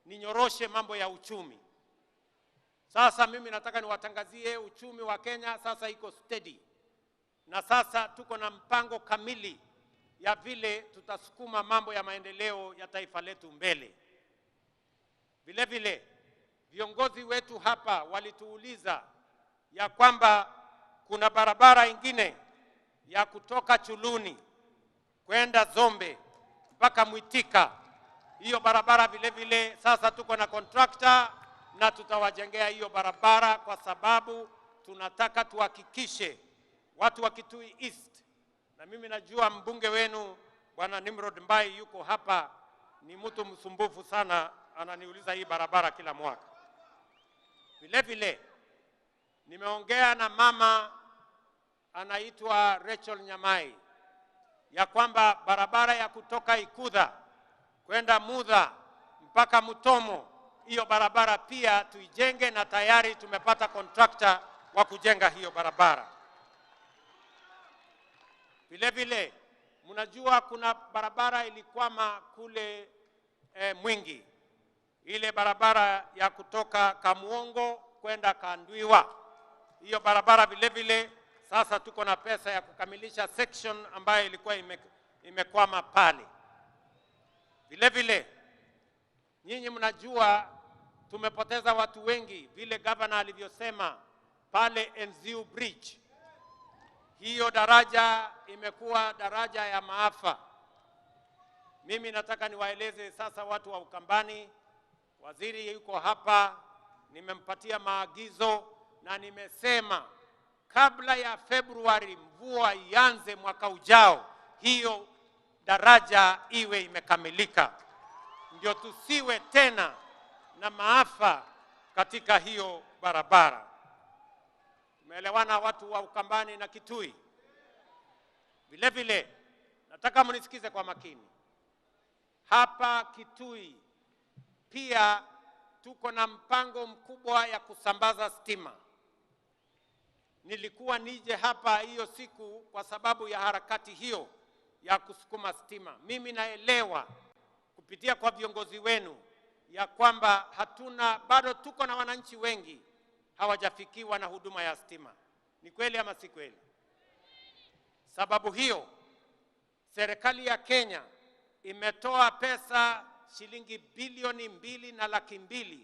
ninyoroshe mambo ya uchumi. Sasa mimi nataka niwatangazie uchumi wa Kenya sasa iko steady. Na sasa tuko na mpango kamili ya vile tutasukuma mambo ya maendeleo ya taifa letu mbele. Vile vile viongozi wetu hapa walituuliza ya kwamba kuna barabara ingine ya kutoka Chuluni kwenda Zombe mpaka Mwitika. Hiyo barabara vile vile sasa tuko na contractor na tutawajengea hiyo barabara, kwa sababu tunataka tuhakikishe watu wa Kitui East, na mimi najua mbunge wenu Bwana Nimrod Mbai yuko hapa, ni mtu msumbufu sana, ananiuliza hii barabara kila mwaka. Vile vile nimeongea na mama anaitwa Rachel Nyamai ya kwamba barabara ya kutoka Ikudha kwenda Mudha mpaka Mutomo, hiyo barabara pia tuijenge, na tayari tumepata contractor wa kujenga hiyo barabara. Vile vile mnajua kuna barabara ilikwama kule Mwingi, ile barabara ya kutoka Kamuongo kwenda Kandwiwa. Hiyo barabara vile vile sasa tuko na pesa ya kukamilisha section ambayo ilikuwa imekwama pale. Vile vile nyinyi mnajua tumepoteza watu wengi vile governor alivyosema pale Enziu Bridge. Hiyo daraja imekuwa daraja ya maafa. Mimi nataka niwaeleze sasa watu wa Ukambani, waziri yuko hapa, nimempatia maagizo na nimesema kabla ya Februari mvua ianze mwaka ujao, hiyo daraja iwe imekamilika, ndio tusiwe tena na maafa katika hiyo barabara. Tumeelewana watu wa Ukambani na Kitui? Vile vile nataka mnisikize kwa makini. Hapa Kitui pia tuko na mpango mkubwa ya kusambaza stima. Nilikuwa nije hapa hiyo siku kwa sababu ya harakati hiyo ya kusukuma stima. Mimi naelewa kupitia kwa viongozi wenu ya kwamba hatuna bado, tuko na wananchi wengi hawajafikiwa na huduma ya stima. Ni kweli ama si kweli? Sababu hiyo serikali ya Kenya imetoa pesa shilingi 2,200,000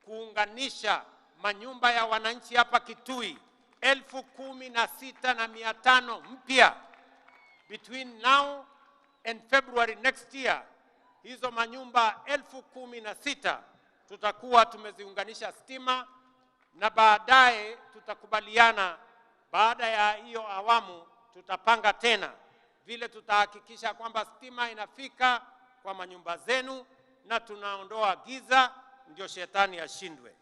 kuunganisha manyumba ya wananchi hapa Kitui 16,500 mpya between now and February next year. Hizo manyumba 16,000 tutakuwa tumeziunganisha stima, na baadaye tutakubaliana, baada ya hiyo awamu tutapanga tena vile tutahakikisha kwamba stima inafika kwa manyumba zenu na tunaondoa giza, ndio shetani ashindwe.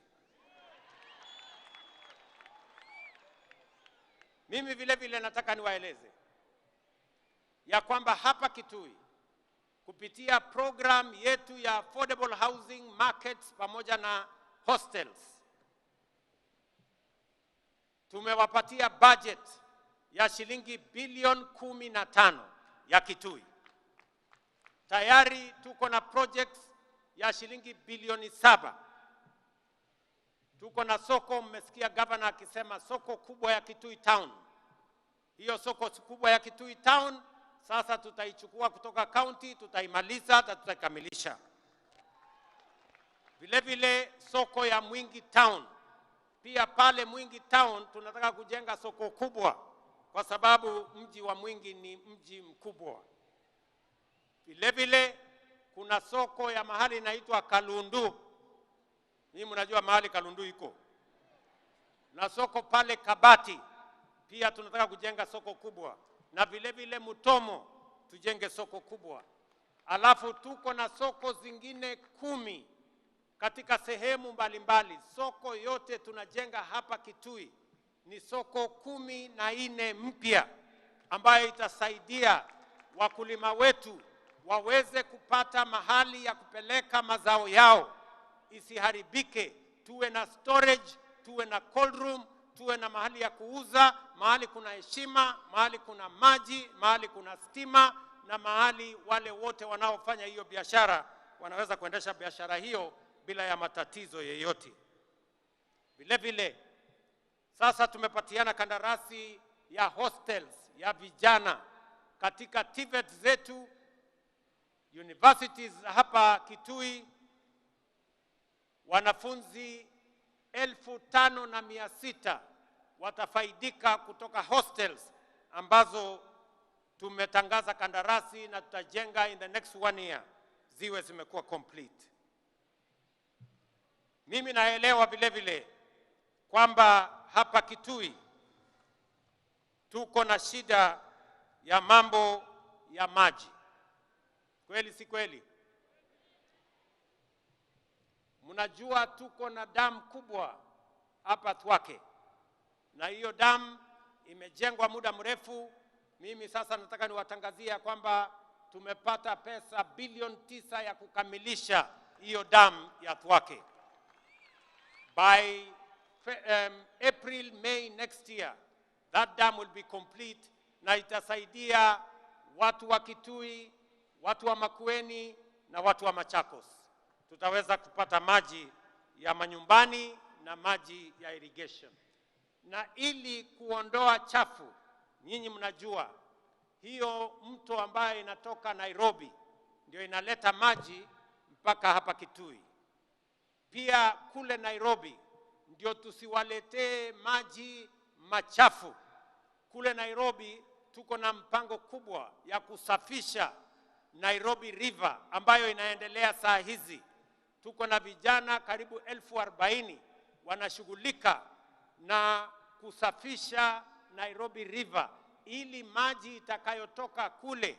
Mimi vile vile nataka niwaeleze ya kwamba hapa Kitui kupitia program yetu ya affordable housing markets pamoja na hostels tumewapatia budget ya shilingi bilioni 15 ya Kitui. Tayari tuko na projects ya shilingi bilioni 7. Tuko na soko, mmesikia governor akisema soko kubwa ya Kitui Town. Hiyo soko kubwa ya Kitui Town sasa tutaichukua kutoka county, tutaimaliza na tutaikamilisha. Vile vile soko ya Mwingi Town. Pia pale Mwingi Town tunataka kujenga soko kubwa kwa sababu mji wa Mwingi ni mji mkubwa. Vile vile kuna soko ya mahali inaitwa Kalundu. Ninyi mnajua mahali Kalundu iko. Na soko pale Kabati pia tunataka kujenga soko kubwa. Na vile vile Mutomo tujenge soko kubwa. Alafu tuko na soko zingine 10 katika sehemu mbalimbali. Soko yote tunajenga hapa Kitui ni soko 14 mpya ambayo itasaidia wakulima wetu waweze kupata mahali ya kupeleka mazao yao isiharibike. Tuwe na storage, tuwe na cold room, tuwe na mahali ya kuuza, mahali kuna heshima, mahali kuna maji, mahali kuna stima, na mahali wale wote wanaofanya hiyo biashara wanaweza kuendesha biashara hiyo bila ya matatizo yeyote. Vile vile sasa tumepatiana kandarasi ya hostels ya vijana katika TVET zetu, universities hapa Kitui. Wanafunzi 5,600 watafaidika kutoka hostels ambazo tumetangaza kandarasi na tutajenga in the next 1 year ziwe zimekuwa complete. Mimi naelewa vile vile kwamba hapa Kitui tuko na shida ya mambo ya maji. Kweli si kweli? Mnajua tuko na damu kubwa hapa Thwake, na hiyo damu imejengwa muda mrefu. Mimi sasa nataka niwatangazie kwamba tumepata pesa bilioni 9 ya kukamilisha hiyo damu ya Thwake. By April, May next year, that dam will be complete, na itasaidia watu wa Kitui, watu wa Makueni na watu wa Machakos. Tutaweza kupata maji ya manyumbani na maji ya irrigation. Na ili kuondoa chafu, nyinyi mnajua hiyo mto ambayo inatoka Nairobi ndio inaleta maji mpaka hapa Kitui. Pia kule Nairobi ndio tusiwaletee maji machafu. Kule Nairobi tuko na mpango kubwa ya kusafisha Nairobi River ambayo inaendelea saa hizi. Tuko na vijana karibu 40,000 wanashughulika na kusafisha Nairobi River ili maji itakayotoka kule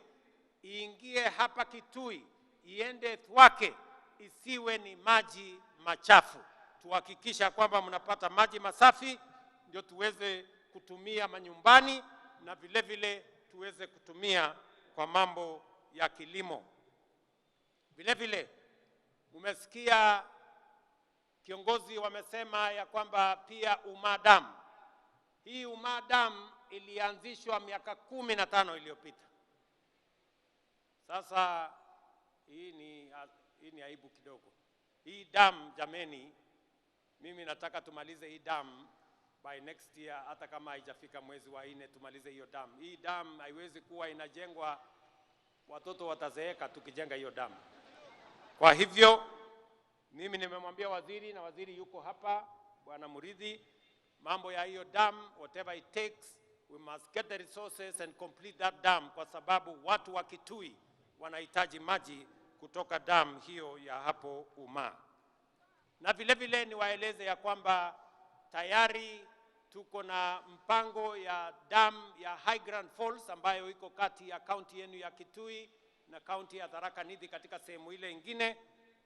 iingie hapa Kitui, iende Thwake, isiwe ni maji machafu. Tuhakikisha kwamba mnapata maji masafi ndio tuweze kutumia manyumbani na vile vile tuweze kutumia kwa mambo ya kilimo. Vile vile umesikia kiongozi wamesema ya kwamba pia Umaa Dam. Hii Umaa Dam ilianzishwa miaka 15 iliyopita. Sasa hii ni aibu kidogo. Hii dam jameni, mimi nataka tumalize hii dam by next year, hata kama haijafika mwezi wa 4 tumalize hiyo dam. Hii dam haiwezi kuwa inajengwa, watoto watazeeka tukijenga hiyo dam. Kwa hivyo mimi nimemwambia waziri, na waziri yuko hapa, Bwana Muridhi, mambo ya hiyo dam, whatever it takes, we must get the resources and complete that dam, kwa sababu watu wa Kitui wanahitaji maji kutoka dam hiyo ya hapo Umaa. Na vile vile niwaeleze ya kwamba tayari tuko na mpango ya dam ya High Grand Falls ambayo iko kati ya kaunti yenu ya Kitui na kaunti ya Tharaka Nithi katika sehemu ile ingine.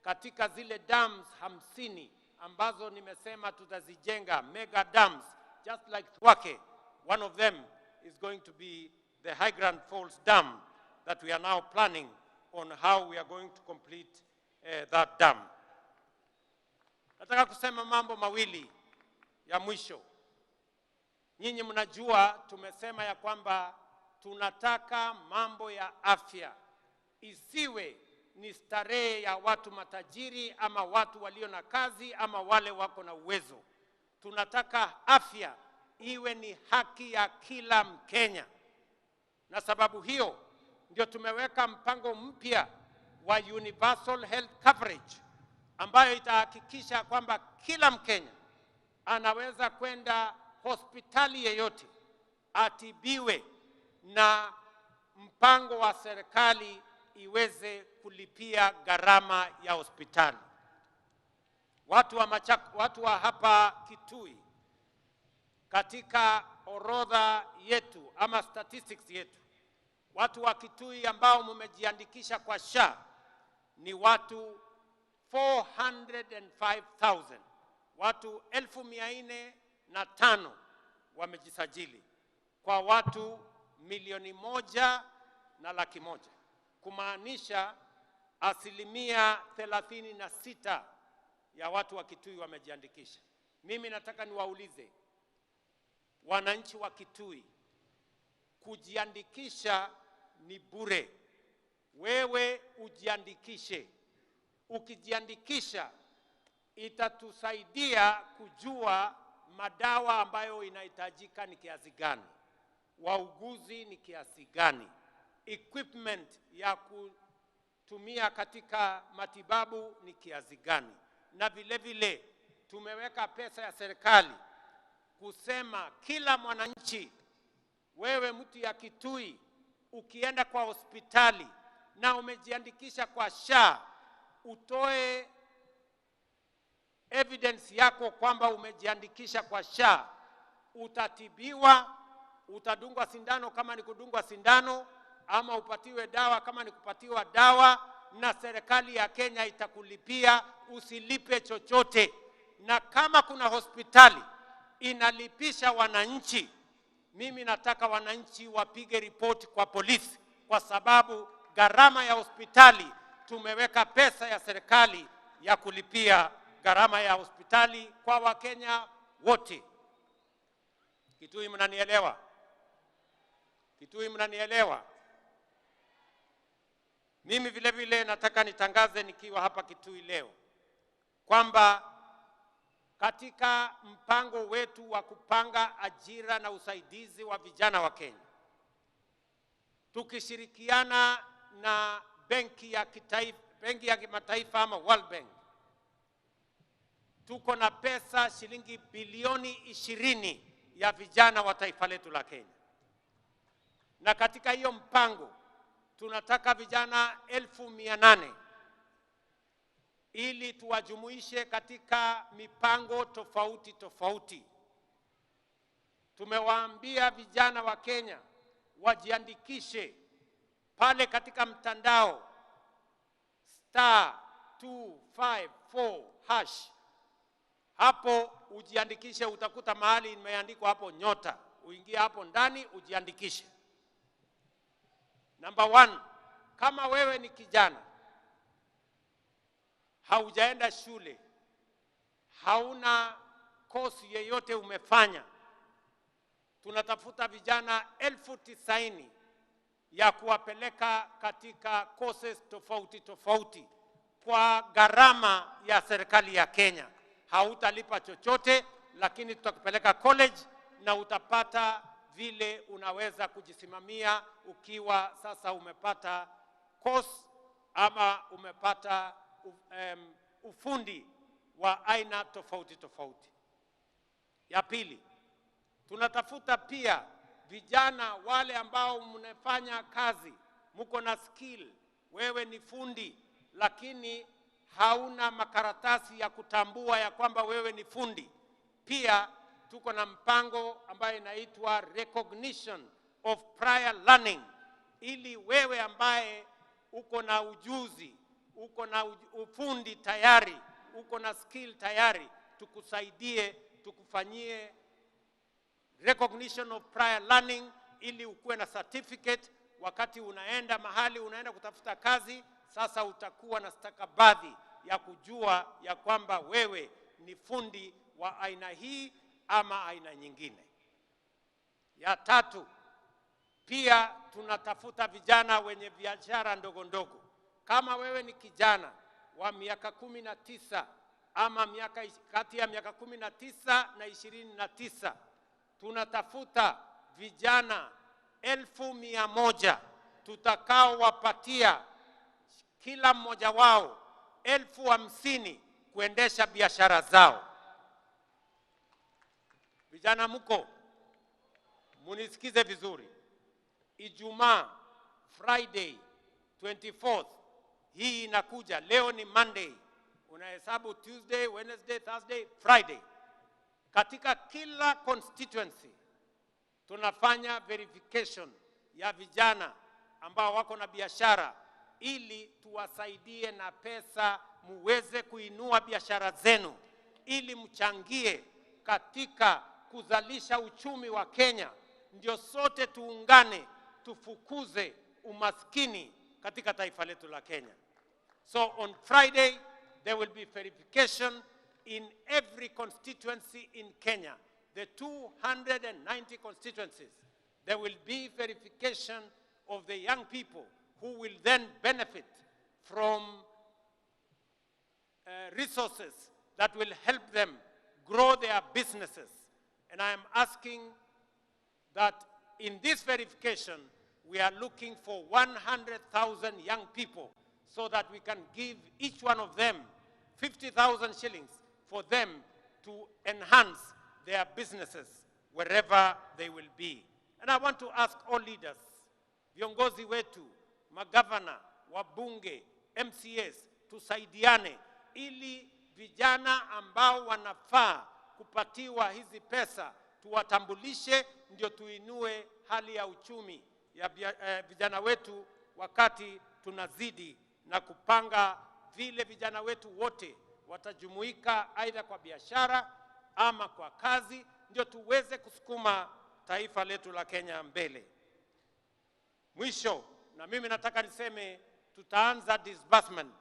Katika zile dams 50 ambazo nimesema tutazijenga, mega dams, just like Thwake, one of them is going to be the High Grand Falls Dam that we are now planning on how we are going to complete that dam. Nataka kusema mambo mawili ya mwisho. Nyinyi mnajua tumesema ya kwamba tunataka mambo ya afya isiwe ni starehe ya watu matajiri ama watu walio na kazi ama wale wako na uwezo. Tunataka afya iwe ni haki ya kila Mkenya. Na sababu hiyo ndio tumeweka mpango mpya wa Universal Health Coverage ambayo itahakikisha kwamba kila Mkenya anaweza kwenda hospitali yeyote atibiwe na mpango wa serikali iweze kulipia gharama ya hospitali. Watu wa hapa Kitui, katika orodha yetu ama statistics yetu, watu wa Kitui ambao mmejiandikisha kwa SHA ni watu 405,000. Watu 405,000 wamejisajili kwa watu 1,100,000, kumaanisha 36% ya watu wa Kitui wamejiandikisha. Mimi nataka niwaulize wananchi wa Kitui, kujiandikisha ni bure. Wewe ujiandikishe. Ukijiandikisha itatusaidia kujua madawa ambayo inahitajika ni kiasi gani, wauguzi ni kiasi gani, equipment ya kutumia katika matibabu ni kiasi gani. Na vile vile tumeweka pesa ya serikali kusema kila mwananchi, wewe mtu ya Kitui, ukienda kwa hospitali na umejiandikisha kwa SHA, utoe evidence yako kwamba umejiandikisha kwa SHA, utatibiwa, utadungwa sindano kama ni kudungwa sindano, ama upatiwe dawa kama ni kupatiwa dawa, na serikali ya Kenya itakulipia, usilipe chochote. Na kama kuna hospitali inalipisha wananchi, mimi nataka wananchi wapige ripoti kwa polisi, kwa sababu gharama ya hospitali tumeweka pesa ya serikali ya kulipia gharama ya hospitali kwa Wakenya wote. Kitui mnanielewa? Kitui mnanielewa? Mimi vile vile nataka nitangaze nikiwa hapa Kitui leo kwamba katika mpango wetu wa kupanga ajira na usaidizi wa vijana wa Kenya, tukishirikiana na benki ya kitaifa, benki ya kimataifa ama World Bank, tuko na pesa shilingi bilioni 20 ya vijana wa taifa letu la Kenya. Na katika hiyo mpango Tunataka vijana 800,000 ili tuwajumuishe katika mipango tofauti tofauti. Tumewaambia vijana wa Kenya wajiandikishe pale katika mtandao *254#. Hapo ujiandikishe, utakuta mahali imeandikwa hapo nyota, uingie hapo ndani ujiandikishe. Number 1, kama wewe ni kijana haujaenda shule, hauna kosi yeyote umefanya, tunatafuta vijana 90,000 ya kuwapeleka katika courses tofauti tofauti kwa gharama ya serikali ya Kenya. Hautalipa chochote, lakini tutakupeleka college na utapata vile unaweza kujisimamia ukiwa sasa umepata course ama umepata ufundi wa aina tofauti tofauti. Ya pili, tunatafuta pia vijana wale ambao mnafanya kazi, mko na skill, wewe ni fundi lakini hauna makaratasi ya kutambua ya kwamba wewe ni fundi. Pia tuko na mpango ambayo inaitwa recognition of prior learning, ili wewe ambaye uko na ujuzi, uko na ufundi tayari, uko na skill tayari, tukusaidie, tukufanyie recognition of prior learning ili ukuwe na certificate. Wakati unaenda mahali, unaenda kutafuta kazi, sasa utakuwa na stakabadhi ya kujua ya kwamba wewe ni fundi wa aina hii ama aina nyingine. Ya tatu, pia tunatafuta vijana wenye biashara ndogo ndogo. Kama wewe ni kijana wa miaka 19 ama miaka kati ya miaka 19 na 29, tunatafuta vijana 100,000 tutakaowapatia kila mmoja wao 50,000 kuendesha biashara zao. Vijana mko, munisikize vizuri. Ijumaa, Friday 24th, hii inakuja, leo ni Monday, unahesabu Tuesday, Wednesday, Thursday, Friday. Katika kila constituency tunafanya verification ya vijana ambao wako na biashara ili tuwasaidie na pesa muweze kuinua biashara zenu, ili mchangie katika kuzalisha uchumi wa Kenya. Ndio sote tuungane tufukuze umaskini katika taifa letu la Kenya. So on Friday there will be verification in every constituency in Kenya, the 290 constituencies. There will be verification of the young people who will then benefit from resources that will help them grow their businesses. And I am asking that in this verification, we are looking for 100,000 young people so that we can give each one of them 50,000 shillings for them to enhance their businesses wherever they will be. And I want to ask all leaders, viongozi wetu, magavana, wabunge, MCAs, tusaidiane ili vijana ambao wanafaa kupatiwa hizi pesa tuwatambulishe, ndio tuinue hali ya uchumi ya vijana wetu, wakati tunazidi na kupanga vile vijana wetu wote watajumuika aidha kwa biashara ama kwa kazi, ndio tuweze kusukuma taifa letu la Kenya mbele. Mwisho, na mimi nataka niseme tutaanza disbursement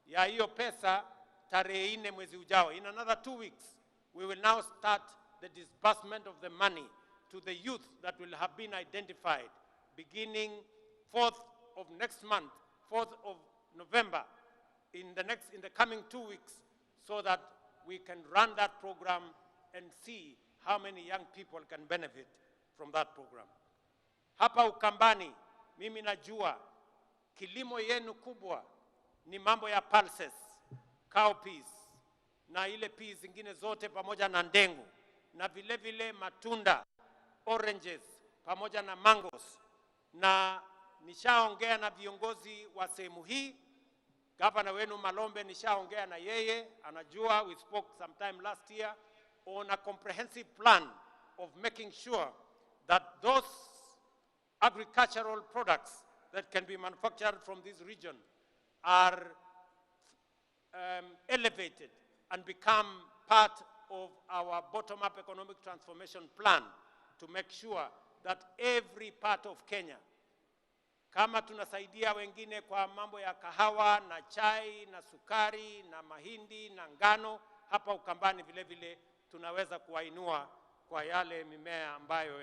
ya hiyo pesa tarehe 4 mwezi ujao. In another 2 weeks, we will now start the disbursement of the money to the youth that will have been identified beginning 4th of next month, 4th of November, in the coming 2 weeks, so that we can run that program and see how many young people can benefit from that program. Hapa Ukambani, mimi najua kilimo yenu kubwa ni mambo ya pulses, cowpeas na ile peas zingine zote pamoja na ndengu na vile vile matunda, oranges pamoja na mangoes na nishaongea na viongozi wa sehemu hii. Gavana wenu Malombe nishaongea na yeye, anajua. We spoke sometime last year on a comprehensive plan of making sure that those agricultural products that can be manufactured from this region are elevated and become part of our bottom-up economic transformation plan to make sure that every part of Kenya, kama tunasaidia wengine kwa mambo ya kahawa na chai na sukari na mahindi na ngano, hapa Ukambani vile vile tunaweza kuwainua kwa yale mimea ambayo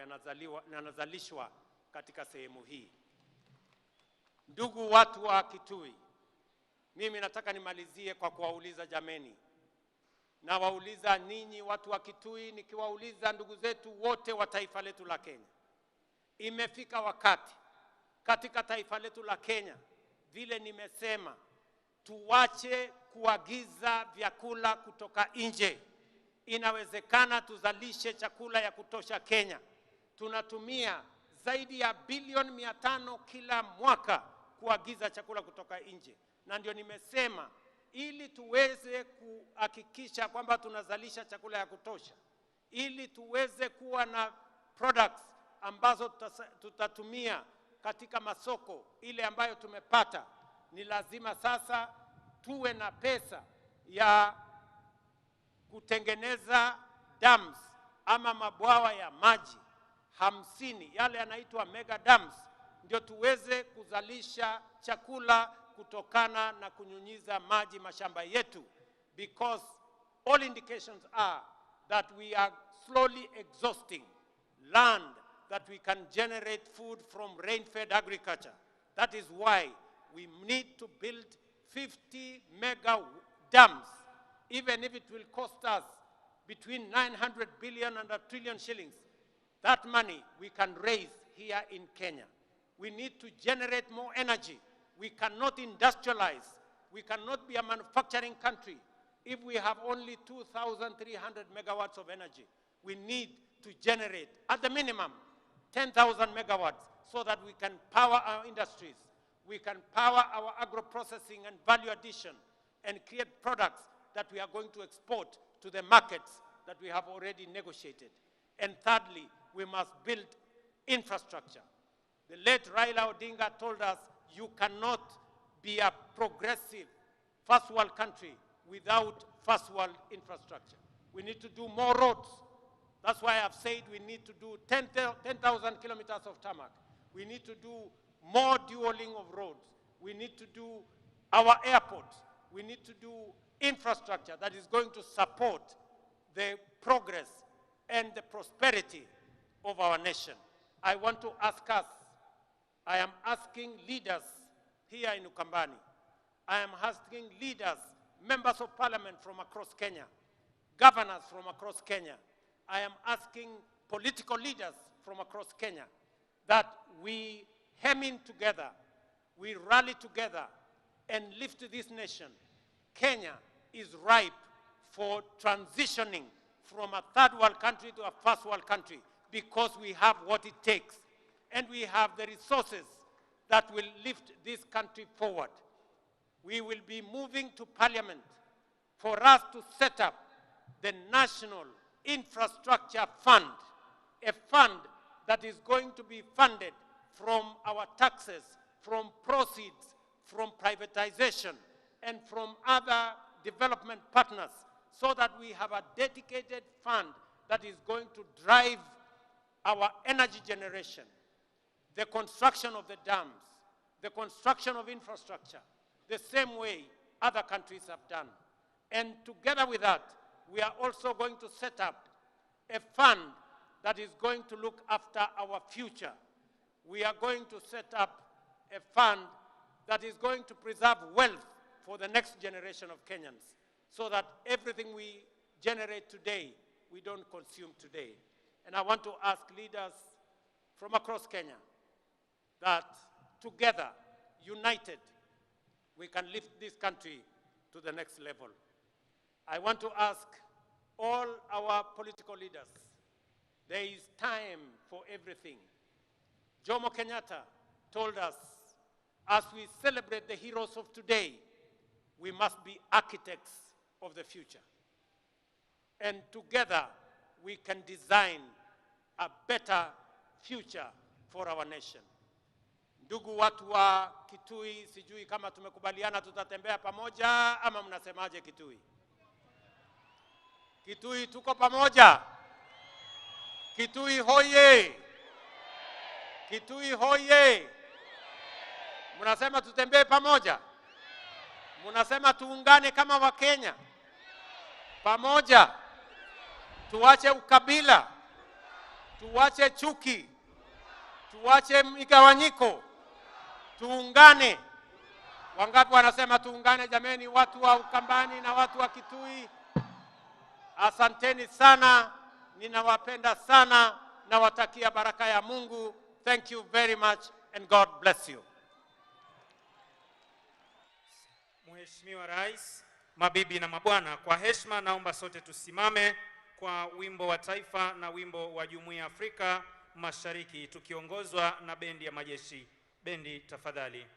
yanazalishwa katika sehemu hii. Ndugu watu wa Kitui, mimi nataka nimalizie kwa kuwauliza jameni. Nawauliza ninyi watu wa Kitui, nikiwauliza ndugu zetu wote wa taifa letu la Kenya. Imefika wakati katika taifa letu la Kenya, vile nimesema, tuwache kuagiza vyakula kutoka nje. Inawezekana tuzalishe chakula ya kutosha Kenya. Tunatumia zaidi ya bilioni 500 kila mwaka kuagiza chakula kutoka nje. Na ndio nimesema, ili tuweze kuhakikisha kwamba tunazalisha chakula ya kutosha, ili tuweze kuwa na products ambazo tutatumia katika masoko ile ambayo tumepata, ni lazima sasa tuwe na pesa ya kutengeneza dams ama mabwawa ya maji 50, yale yanaitwa mega dams, ndio tuweze kuzalisha chakula kutokana na kunyunyiza maji mashamba yetu, because all indications are that we are slowly exhausting land that we can generate food from rain-fed agriculture. That is why we need to build 50 mega dams, even if it will cost us between 900 billion and 1 trillion shillings. That money we can raise here in Kenya. We need to generate more energy. We cannot industrialize. We cannot be a manufacturing country if we have only 2,300 megawatts of energy. We need to generate, at the minimum, 10,000 megawatts so that we can power our industries, we can power our agro-processing and value addition, and create products that we are going to export to the markets that we have already negotiated. And thirdly, we must build infrastructure. The late Raila Odinga told us, you cannot be a progressive first world country without first world infrastructure. We need to do more roads. That's why I've said we need to do 10,000 kilometers of tarmac. We need to do more dualing of roads. We need to do our airports. We need to do infrastructure that is going to support the progress and the prosperity of our nation. I want to ask us, I am asking leaders here in Ukambani, I am asking leaders, members of parliament from across Kenya, governors from across Kenya, I am asking political leaders from across Kenya that we hem in together, we rally together and lift this nation. Kenya is ripe for transitioning from a third world country to a first world country because we have what it takes and we have the resources that will lift this country forward. We will be moving to parliament for us to set up the National Infrastructure Fund, a fund that is going to be funded from our taxes, from proceeds, from privatization, and from other development partners, so that we have a dedicated fund that is going to drive our energy generation, the construction of the dams, the construction of infrastructure, the same way other countries have done. And together with that, we are also going to set up a fund that is going to look after our future. We are going to set up a fund that is going to preserve wealth for the next generation of Kenyans, so that everything we generate today, we don't consume today. And I want to ask leaders from across Kenya that together, united, we can lift this country to the next level. I want to ask all our political leaders, there is time for everything. Jomo Kenyatta told us, as we celebrate the heroes of today, we must be architects of the future. And together, we can design a better future for our nation. Ndugu watu wa Kitui, sijui kama tumekubaliana tutatembea pamoja ama mnasemaje Kitui? Kitui tuko pamoja. Kitui hoye! Kitui hoye! Mnasema tutembee pamoja? Mnasema tuungane kama Wakenya pamoja, tuache ukabila, tuache chuki, tuache migawanyiko, tuungane. Wangapi wanasema tuungane? Jameni, watu wa Ukambani na watu wa Kitui, asanteni sana, ninawapenda sana, nawatakia baraka ya Mungu. Thank you very much and God bless you. Mheshimiwa Rais, mabibi na mabwana, kwa heshima naomba sote tusimame kwa wimbo wa taifa na wimbo wa Jumuiya ya Afrika Mashariki tukiongozwa na bendi ya majeshi. Bendi tafadhali.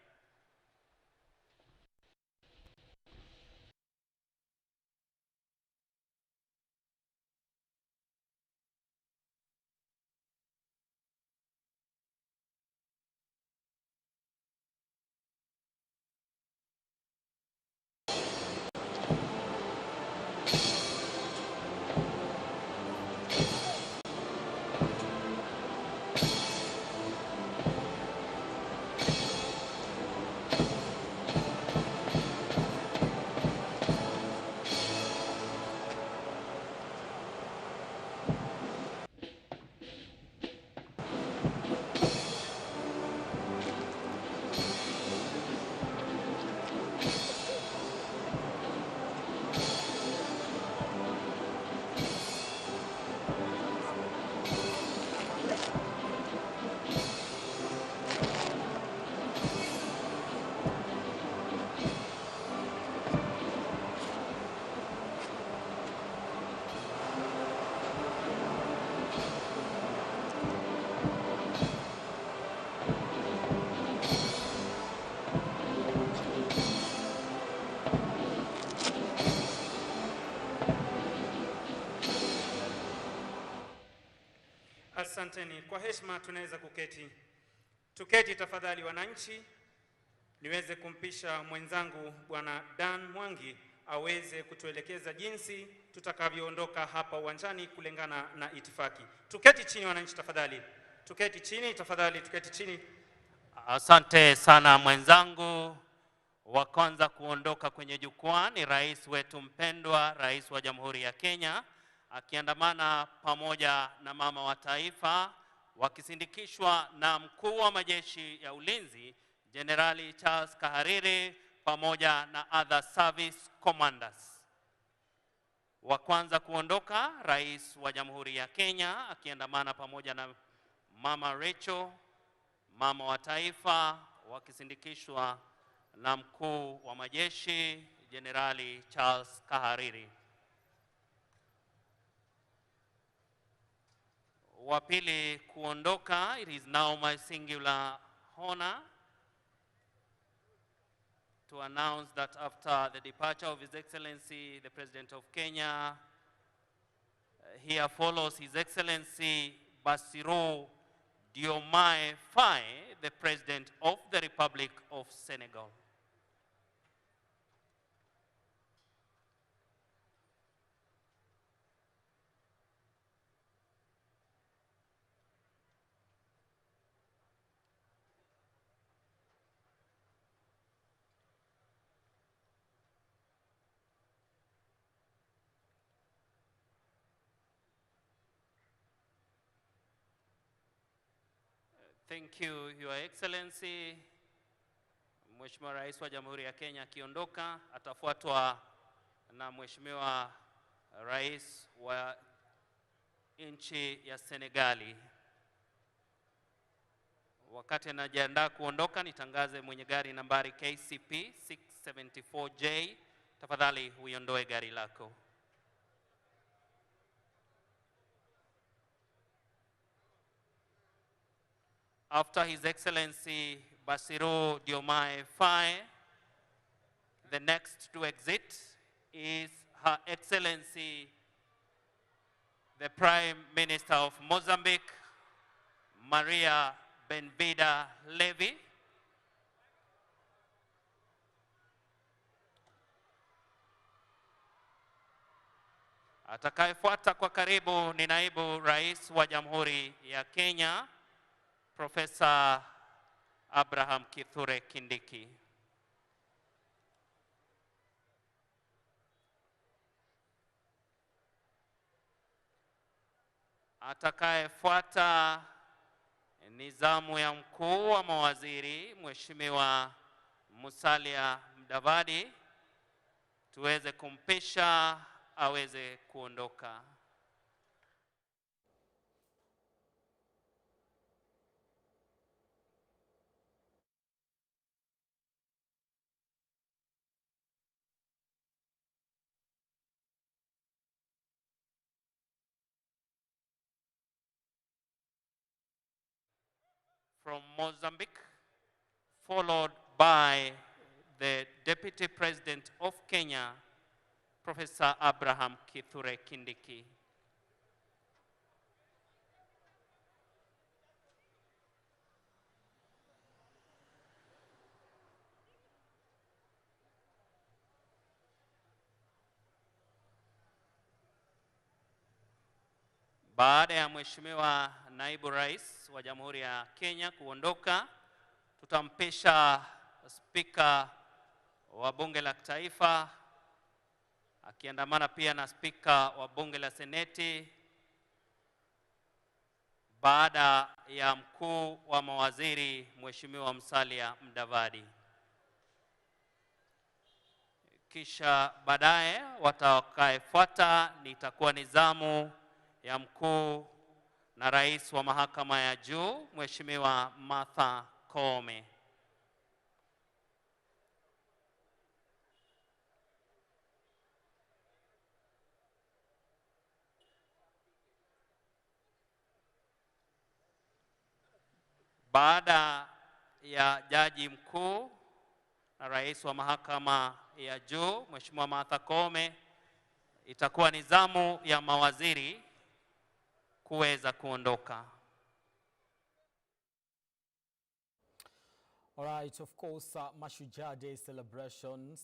Asanteni. Kwa heshima tunaweza kuketi. Tuketi tafadhali wananchi, niweze kumpisha mwenzangu Bwana Dan Mwangi aweze kutuelekeza jinsi tutakavyoondoka hapa uwanjani kulingana na itifaki. Tuketi chini wananchi tafadhali. Tuketi chini tafadhali, tuketi chini. Asante sana mwenzangu. Wa kwanza kuondoka kwenye jukwaa ni rais wetu mpendwa, Rais wa Jamhuri ya Kenya, akiandamana pamoja na mama wa taifa, wakisindikishwa na mkuu wa majeshi ya ulinzi Jenerali Charles Kahariri pamoja na other service commanders. Wa kwanza kuondoka Rais wa Jamhuri ya Kenya akiandamana pamoja na Mama Rachel, mama wa taifa, wakisindikishwa na mkuu wa majeshi Jenerali Charles Kahariri. Wa pili kuondoka, it is now my singular honor to announce that after the departure of His Excellency, the President of Kenya, here follows His Excellency Bassirou Diomaye Faye, the President of the Republic of Senegal. Thank you, Your Excellency. Mheshimiwa Rais wa Jamhuri ya Kenya akiondoka atafuatwa na Mheshimiwa Rais wa nchi ya Senegali. Wakati anajiandaa kuondoka, nitangaze mwenye gari nambari KCP 674J. Tafadhali uiondoe gari lako. After His Excellency Bassirou Diomaye Faye, the next to exit is Her Excellency the Prime Minister of Mozambique, Maria Benvida Levy. Atakayefuata kwa karibu ni Naibu Rais wa Jamhuri ya Kenya, Profesa Abraham Kithure Kindiki. Atakayefuata ni zamu ya mkuu wa mawaziri Mheshimiwa Musalia Mudavadi, tuweze kumpisha aweze kuondoka. From Mozambique, followed by the Deputy President of Kenya, Professor Abraham Kithure Kindiki. Baada ya Mheshimiwa Naibu Rais wa Jamhuri ya Kenya kuondoka, tutampisha Spika wa Bunge la Taifa akiandamana pia na Spika wa Bunge la Seneti, baada ya mkuu wa mawaziri Mheshimiwa Musalia Mudavadi. Kisha baadaye watakayefuata nitakuwa ni zamu ya mkuu na rais wa mahakama ya juu Mheshimiwa Martha Koome. Baada ya jaji mkuu na rais wa mahakama ya juu Mheshimiwa Martha Koome, itakuwa ni zamu ya mawaziri kuweza kuondoka. All right, of course, Mashujaa Day celebrations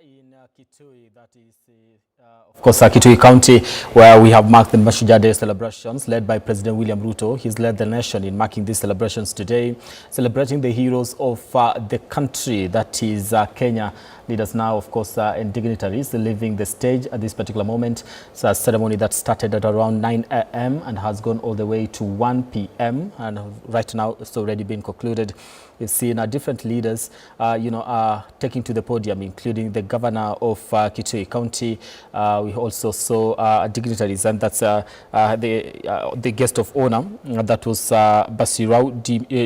in Kitui, that is, of course, Kitui County, where we have marked the Mashujaa Day celebrations led by President William Ruto. He's led the nation in marking these celebrations today, celebrating the heroes of the country, that is Kenya. Leaders now, of course, and dignitaries leaving the stage at this particular moment. It's a ceremony that started at around 9 a.m. and has gone all the way to 1 p.m. and right now it's already been concluded. We've seen different leaders, taking to the podium, including the governor of Kitui County. We also saw dignitaries, and that's the guest of honor. That was Bassirou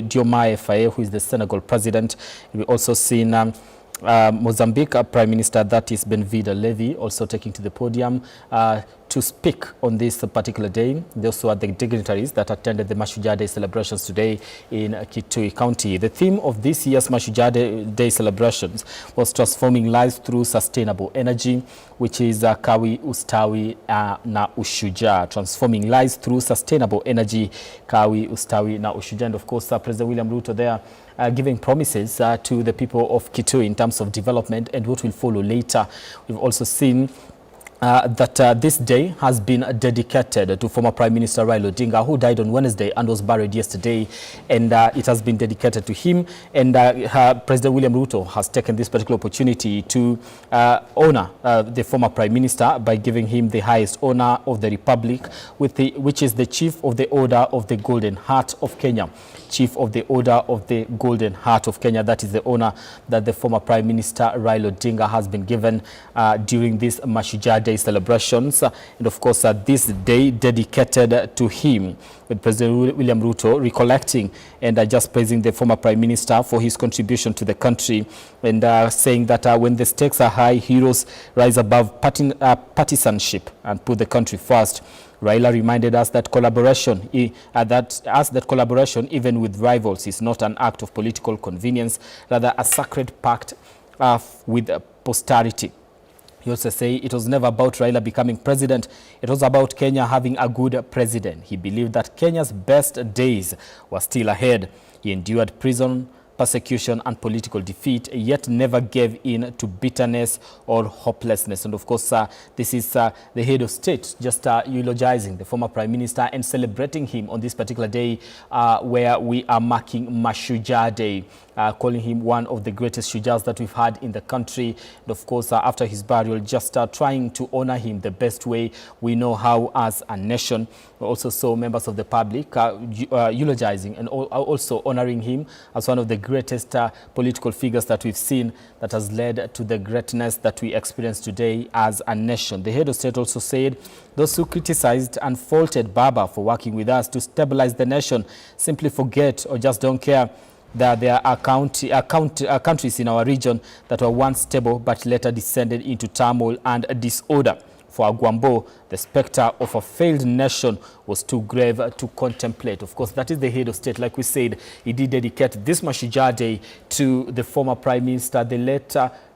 Diomaye Faye, who is the Senegal president. We also seen Mozambique Prime Minister, that is Benvida Levy, also taking to the podium to speak on this particular day. Those were the dignitaries that attended the Mashujaa Day celebrations today in Kitui County. The theme of this year's Mashujaa Day celebrations was transforming lives through sustainable energy, which is Kawi Ustawi na Ushujaa. Transforming lives through sustainable energy, Kawi Ustawi na Ushujaa. And of course, President William Ruto there giving promises to the people of Kitui in terms of development and what will follow later. We've also seen that this day has been dedicated to former Prime Minister Raila Odinga, who died on Wednesday and was buried yesterday, and it has been dedicated to him. And President William Ruto has taken this particular opportunity to honor the former Prime Minister by giving him the highest honor of the Republic, which is the Chief of the Order of the Golden Heart of Kenya. Chief of the Order of the Golden Heart of Kenya. That is the honor that the former Prime Minister Raila Odinga has been given during this Mashujaa Day Day celebrations, and of course this day dedicated to him, with President William Ruto recollecting and just praising the former Prime Minister for his contribution to the country, and saying that when the stakes are high, heroes rise above partisanship and put the country first. Raila reminded us that collaboration, even with rivals, is not an act of political convenience, rather a sacred pact with posterity. He also say it was never about Raila becoming president. It was about Kenya having a good president. He believed that Kenya's best days were still ahead. He endured prison, persecution and political defeat, yet never gave in to bitterness or hopelessness. And of course, this is the head of state just eulogizing the former Prime Minister and celebrating him on this particular day where we are marking Mashujaa Day, calling him one of the greatest shujas that we've had in the country. And of course, after his burial, just trying to honor him the best way we know how as a nation. We also saw members of the public eulogizing and also honoring him as one of the greatest political figures that we've seen, that has led to the greatness that we experience today as a nation. The head of state also said those who criticized and faulted Baba for working with us to stabilize the nation simply forget or just don't care that there are countries in our region that were once stable but later descended into turmoil and disorder. For Agwambo, the specter of a failed nation was too grave to contemplate. Of course, that is the head of state. Like we said, he did dedicate this Mashujaa Day to the former Prime Minister, the late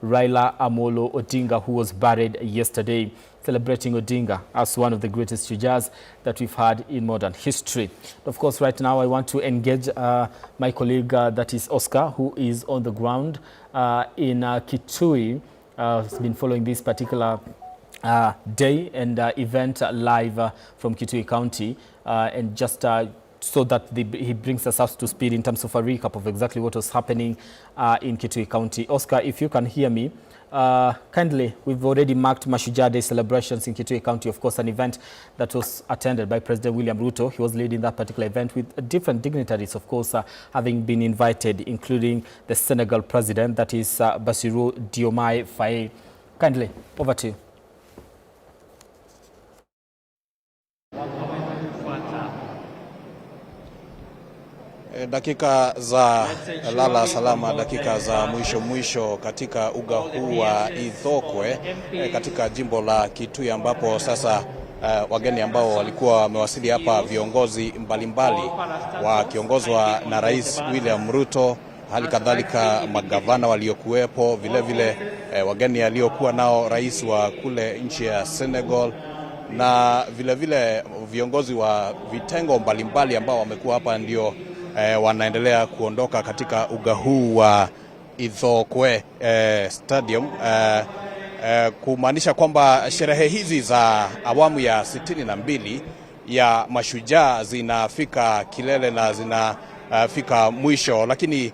Raila Amolo Odinga, who was buried yesterday, celebrating Odinga as one of the greatest shujas that we've had in modern history. Of course, right now I want to engage my colleague, that is Oscar, who is on the ground in Kitui. Has been following this particular day and event live from Kitui County, and just so that he brings us up to speed in terms of a recap of exactly what was happening in Kitui County. Oscar, if you can hear me, kindly, we've already marked Mashujaa Day celebrations in Kitui County, of course, an event that was attended by President William Ruto. He was leading that particular event with different dignitaries, of course, having been invited, including the Senegal president, that is Bassirou Diomaye Faye. Kindly, over to you. Dakika za lala salama, dakika za mwisho mwisho katika uga huu wa Ithookwe katika jimbo la Kitui, ambapo sasa wageni ambao walikuwa wamewasili hapa, viongozi mbalimbali wakiongozwa na Rais William Ruto, hali kadhalika magavana waliokuwepo, vile vile wageni aliokuwa nao rais wa kule nchi ya Senegal, na vile vile viongozi wa vitengo mbalimbali ambao wamekuwa hapa ndio wanaendelea kuondoka katika uga huu wa Ithookwe Stadium, kumaanisha kwamba sherehe hizi za awamu ya 62 ya mashujaa zinafika kilele na zinafika mwisho. Lakini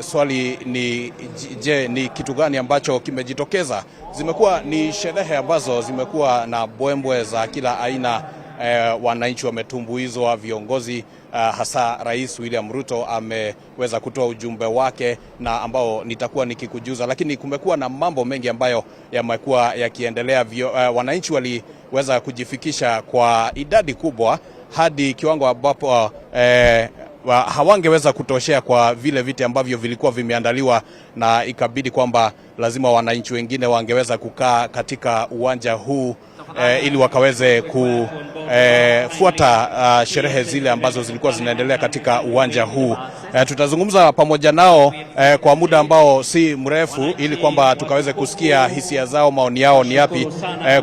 swali ni je, ni kitu gani ambacho kimejitokeza? Zimekuwa ni sherehe ambazo zimekuwa na bwembwe za kila aina. Wananchi wametumbuizwa, viongozi hasa Rais William Ruto ameweza kutoa ujumbe wake na ambao nitakuwa nikikujuza. Lakini kumekuwa na mambo mengi ambayo yamekuwa yakiendelea. Wananchi waliweza kujifikisha kwa idadi kubwa hadi kiwango ambapo hawangeweza kutoshea kwa vile viti ambavyo vilikuwa vimeandaliwa, na ikabidi kwamba lazima wananchi wengine wangeweza kukaa katika uwanja huu ili wakaweze kufuata sherehe zile ambazo zilikuwa zinaendelea katika uwanja huu. Tutazungumza pamoja nao kwa muda ambao si mrefu, ili kwamba tukaweze kusikia hisia zao, maoni yao ni yapi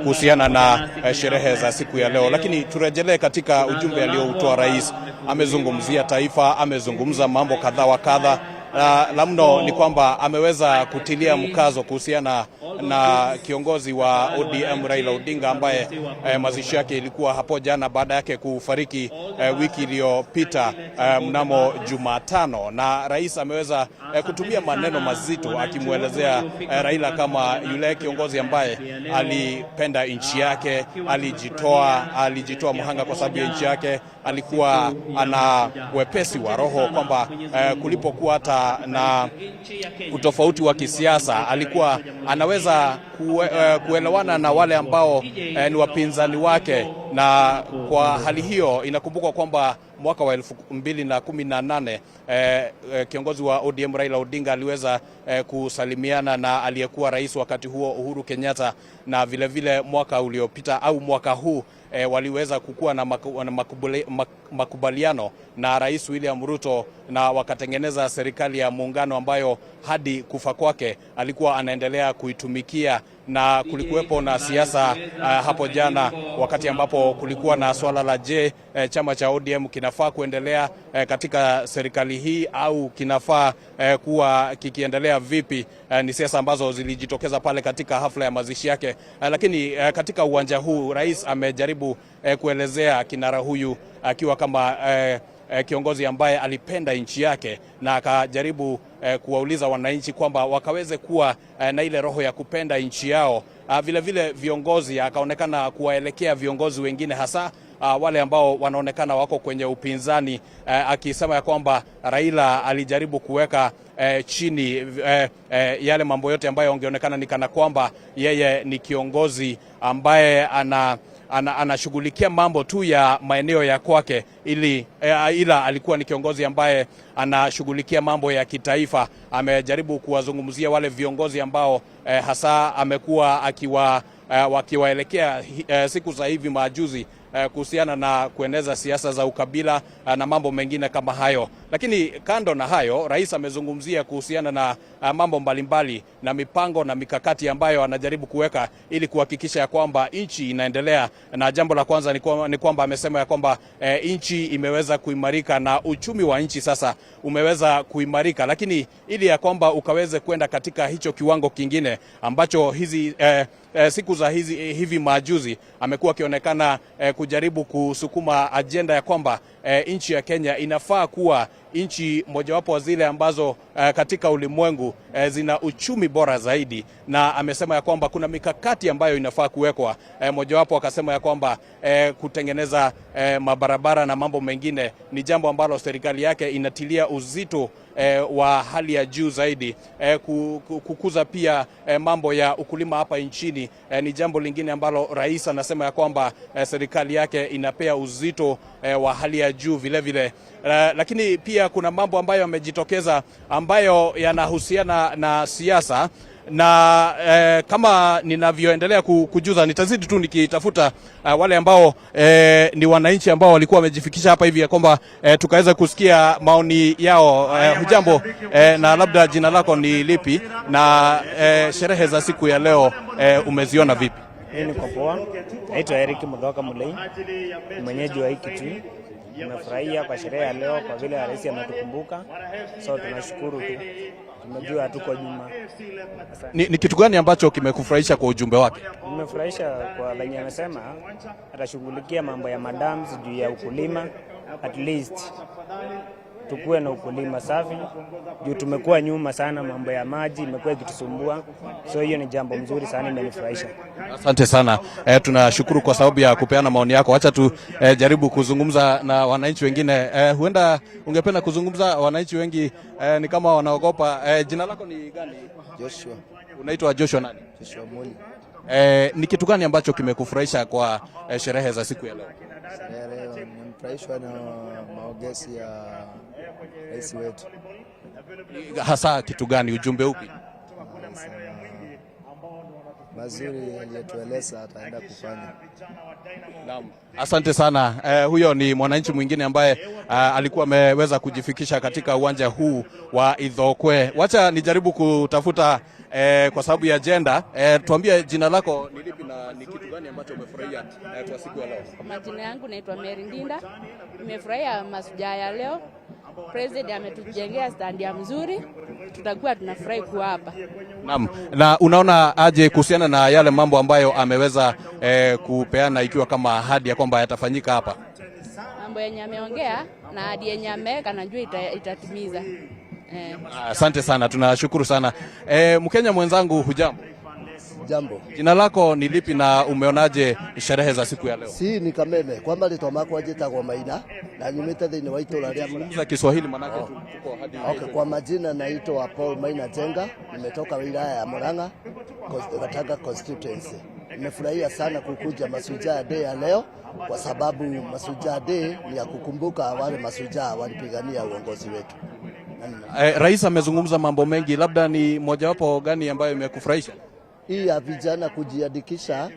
kuhusiana na sherehe za siku ya leo. Lakini turejelee katika ujumbe aliyoutoa rais. Amezungumzia taifa, amezungumza mambo kadha wa kadha. La mno ni kwamba ameweza kutilia mkazo kuhusiana na kiongozi wa ODM Raila Odinga ambaye mazishi yake ilikuwa hapo jana baada yake kufariki wiki iliyopita mnamo Jumatano. Na rais ameweza kutumia maneno mazito akimuelezea Raila kama yule kiongozi ambaye alipenda nchi yake, alijitoa mhanga kwa sababu ya nchi yake, alikuwa ana wepesi wa roho kwamba kulipokuwa hata na utofauti wa kisiasa alikuwa anaweza kuweza kuelewana na wale ambao ni wapinzani wake. Na kwa hali hiyo inakumbukwa kwamba mwaka wa 2018 kiongozi wa ODM Raila Odinga aliweza kusalimiana na aliyekuwa rais wakati huo Uhuru Kenyatta, na vile vile mwaka uliopita au mwaka huu waliweza kukua na makubaliano na Rais William Ruto na wakatengeneza serikali ya muungano ambayo hadi kufa kwake alikuwa anaendelea kuitumikia. Na kulikuwepo na siasa hapo jana wakati ambapo kulikuwa na swala la je, chama cha ODM kinafaa kuendelea katika serikali hii au kinafaa kuwa kikiendelea vipi? Ni siasa ambazo zilijitokeza pale katika hafla ya mazishi yake. Lakini katika uwanja huu rais amejaribu kuelezea kinara huyu akiwa kama kiongozi ambaye alipenda nchi yake, na akajaribu kuwauliza wananchi kwamba wakaweze kuwa na ile roho ya kupenda nchi yao. Vile vile viongozi, akaonekana kuwaelekea viongozi wengine hasa wale ambao wanaonekana wako kwenye upinzani, akisema ya kwamba Raila alijaribu kuweka chini yale mambo yote ambayo ongeonekana ni kana kwamba yeye ni kiongozi ambaye anashughulikia mambo tu ya maeneo ya kwake, ila alikuwa ni kiongozi ambaye anashughulikia mambo ya kitaifa. Amejaribu kuwazungumzia wale viongozi ambao hasa amekuwa wakiwaelekea siku za hivi majuzi kuhusiana na kueneza siasa za ukabila na mambo mengine kama hayo. Lakini kando na hayo, rais amezungumzia kuhusiana na mambo mbalimbali na mipango na mikakati ambayo anajaribu kuweka ili kuhakikisha ya kwamba nchi inaendelea. Na jambo la kwanza ni kwamba amesema ya kwamba nchi imeweza kuimarika na uchumi wa nchi sasa umeweza kuimarika, lakini ili ya kwamba ukaweze kwenda katika hicho kiwango kingine ambacho hizi siku za hivi majuzi amekuwa akionekana kujaribu kusukuma ajenda ya kwamba nchi ya Kenya inafaa kuwa nchi mojawapo wa zile ambazo katika ulimwengu zina uchumi bora zaidi. Na amesema ya kwamba kuna mikakati ambayo inafaa kuwekwa. Mojawapo akasema ya kwamba kutengeneza mabarabara na mambo mengine ni jambo ambalo serikali yake inatilia uzito wa hali ya juu zaidi. Kukuza pia mambo ya ukulima hapa nchini ni jambo lingine ambalo rais anasema ya kwamba serikali yake inapea uzito wa hali ya juu vile vile. Lakini pia kuna mambo ambayo yamejitokeza ambayo yanahusiana na siasa, na kama ninavyoendelea kujuza nitazidi tu nikitafuta wale ambao ni wananchi ambao walikuwa wamejifikisha hapa hivi ya kwamba tukaweza kusikia maoni yao. Hujambo, na labda jina lako ni lipi na sherehe za siku ya leo umeziona vipi? Mimi niko poa. Naitwa Eric Mudhoka Mulei, mwenyeji wa hii Kitui. Nimefurahia kwa sherehe ya leo kwa vile rais ametukumbuka, so tunashukuru tu, tumejua hatuko nyuma. Ni kitu gani ambacho kimekufurahisha kwa ujumbe wake? Nimefurahisha kwa venye amesema atashughulikia mambo ya madams juu ya ukulima, at least tukuwe na ukulima safi juu tumekuwa nyuma sana, mambo ya maji imekuwa ikitusumbua, so hiyo ni jambo mzuri sana, imenifurahisha. Asante sana. Tunashukuru kwa sababu ya kupeana maoni yako. Acha tu jaribu kuzungumza na wananchi wengine. Huenda ungependa kuzungumza, wananchi wengi ni kama wanaogopa. Jina lako ni gani? Joshua. Unaitwa Joshua nani? Joshua Muli. Ni kitu gani ambacho kimekufurahisha kwa sherehe za siku ya leo? Sherehe leo nimefurahishwa na maongezi ya rais wetu. Hasa kitu gani, ujumbe upi? Mazuri aliyotueleza ataenda kufanya. Naam. Asante sana. Huyo ni mwananchi mwingine ambaye alikuwa ameweza kujifikisha katika uwanja huu wa Ithookwe. Wacha nijaribu kutafuta kwa sababu ya agenda. Tuambie jina lako ni lipi na ni kitu gani ambacho umefurahia kwa siku ya leo? Majina yangu naitwa Mary Ndinda. Nimefurahia mashujaa ya leo. President ametujengea standi ya mzuri, tutakuwa tunafurahi kuwa hapa. Naam. Na unaona aje kuhusiana na yale mambo ambayo ameweza kupeana ikiwa kama ahadi ya kwamba yatafanyika hapa? Mambo yenye ameongea na ahadi yenye ameweka najua itatimiza. Asante sana, tunashukuru sana. Mkenya mwenzangu, hujambo? Jambo. Jina lako ni lipi na umeonaje sherehe za siku ya leo? Si ni Kameme kwamba ritwa makwa njitagwo Maina na nyumite thiini wa itura ria Zungumza Kiswahili manake tuko hadi. Okay, kwa majina naitwa Paul Maina Jenga, nimetoka wilaya ya Murang'a, Gatanga constituency. Nimefurahia sana kukuja Mashujaa Day ya leo kwa sababu Mashujaa Day ni ya kukumbuka wale mashujaa walipigania uongozi wetu. Rais amezungumza mambo mengi, labda ni mojawapo gani ambayo imekufurahisha? Hii ya vijana kujiandikisha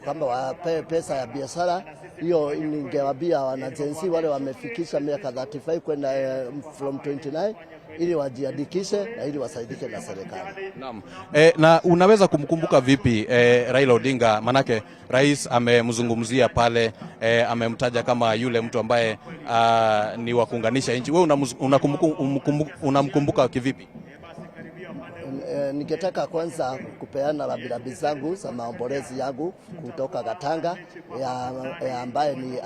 kama wape pesa ya biashara hiyo, ningewaambia wanajensi wale wamefikisha miaka 35 kwenda from 29 ili wajiandikishe na ili wasaidike na serikali. Naam. Na unaweza kumkumbuka vipi Raila Odinga? Manake rais amemzungumzia pale, amemtaja kama yule mtu ambaye ni wa kuunganisha nchi. Wewe unamkumbuka kivipi? Ningetaka kwanza kupeana rambirambi zangu za maombolezi yangu kutoka Gatanga ya ambaye ni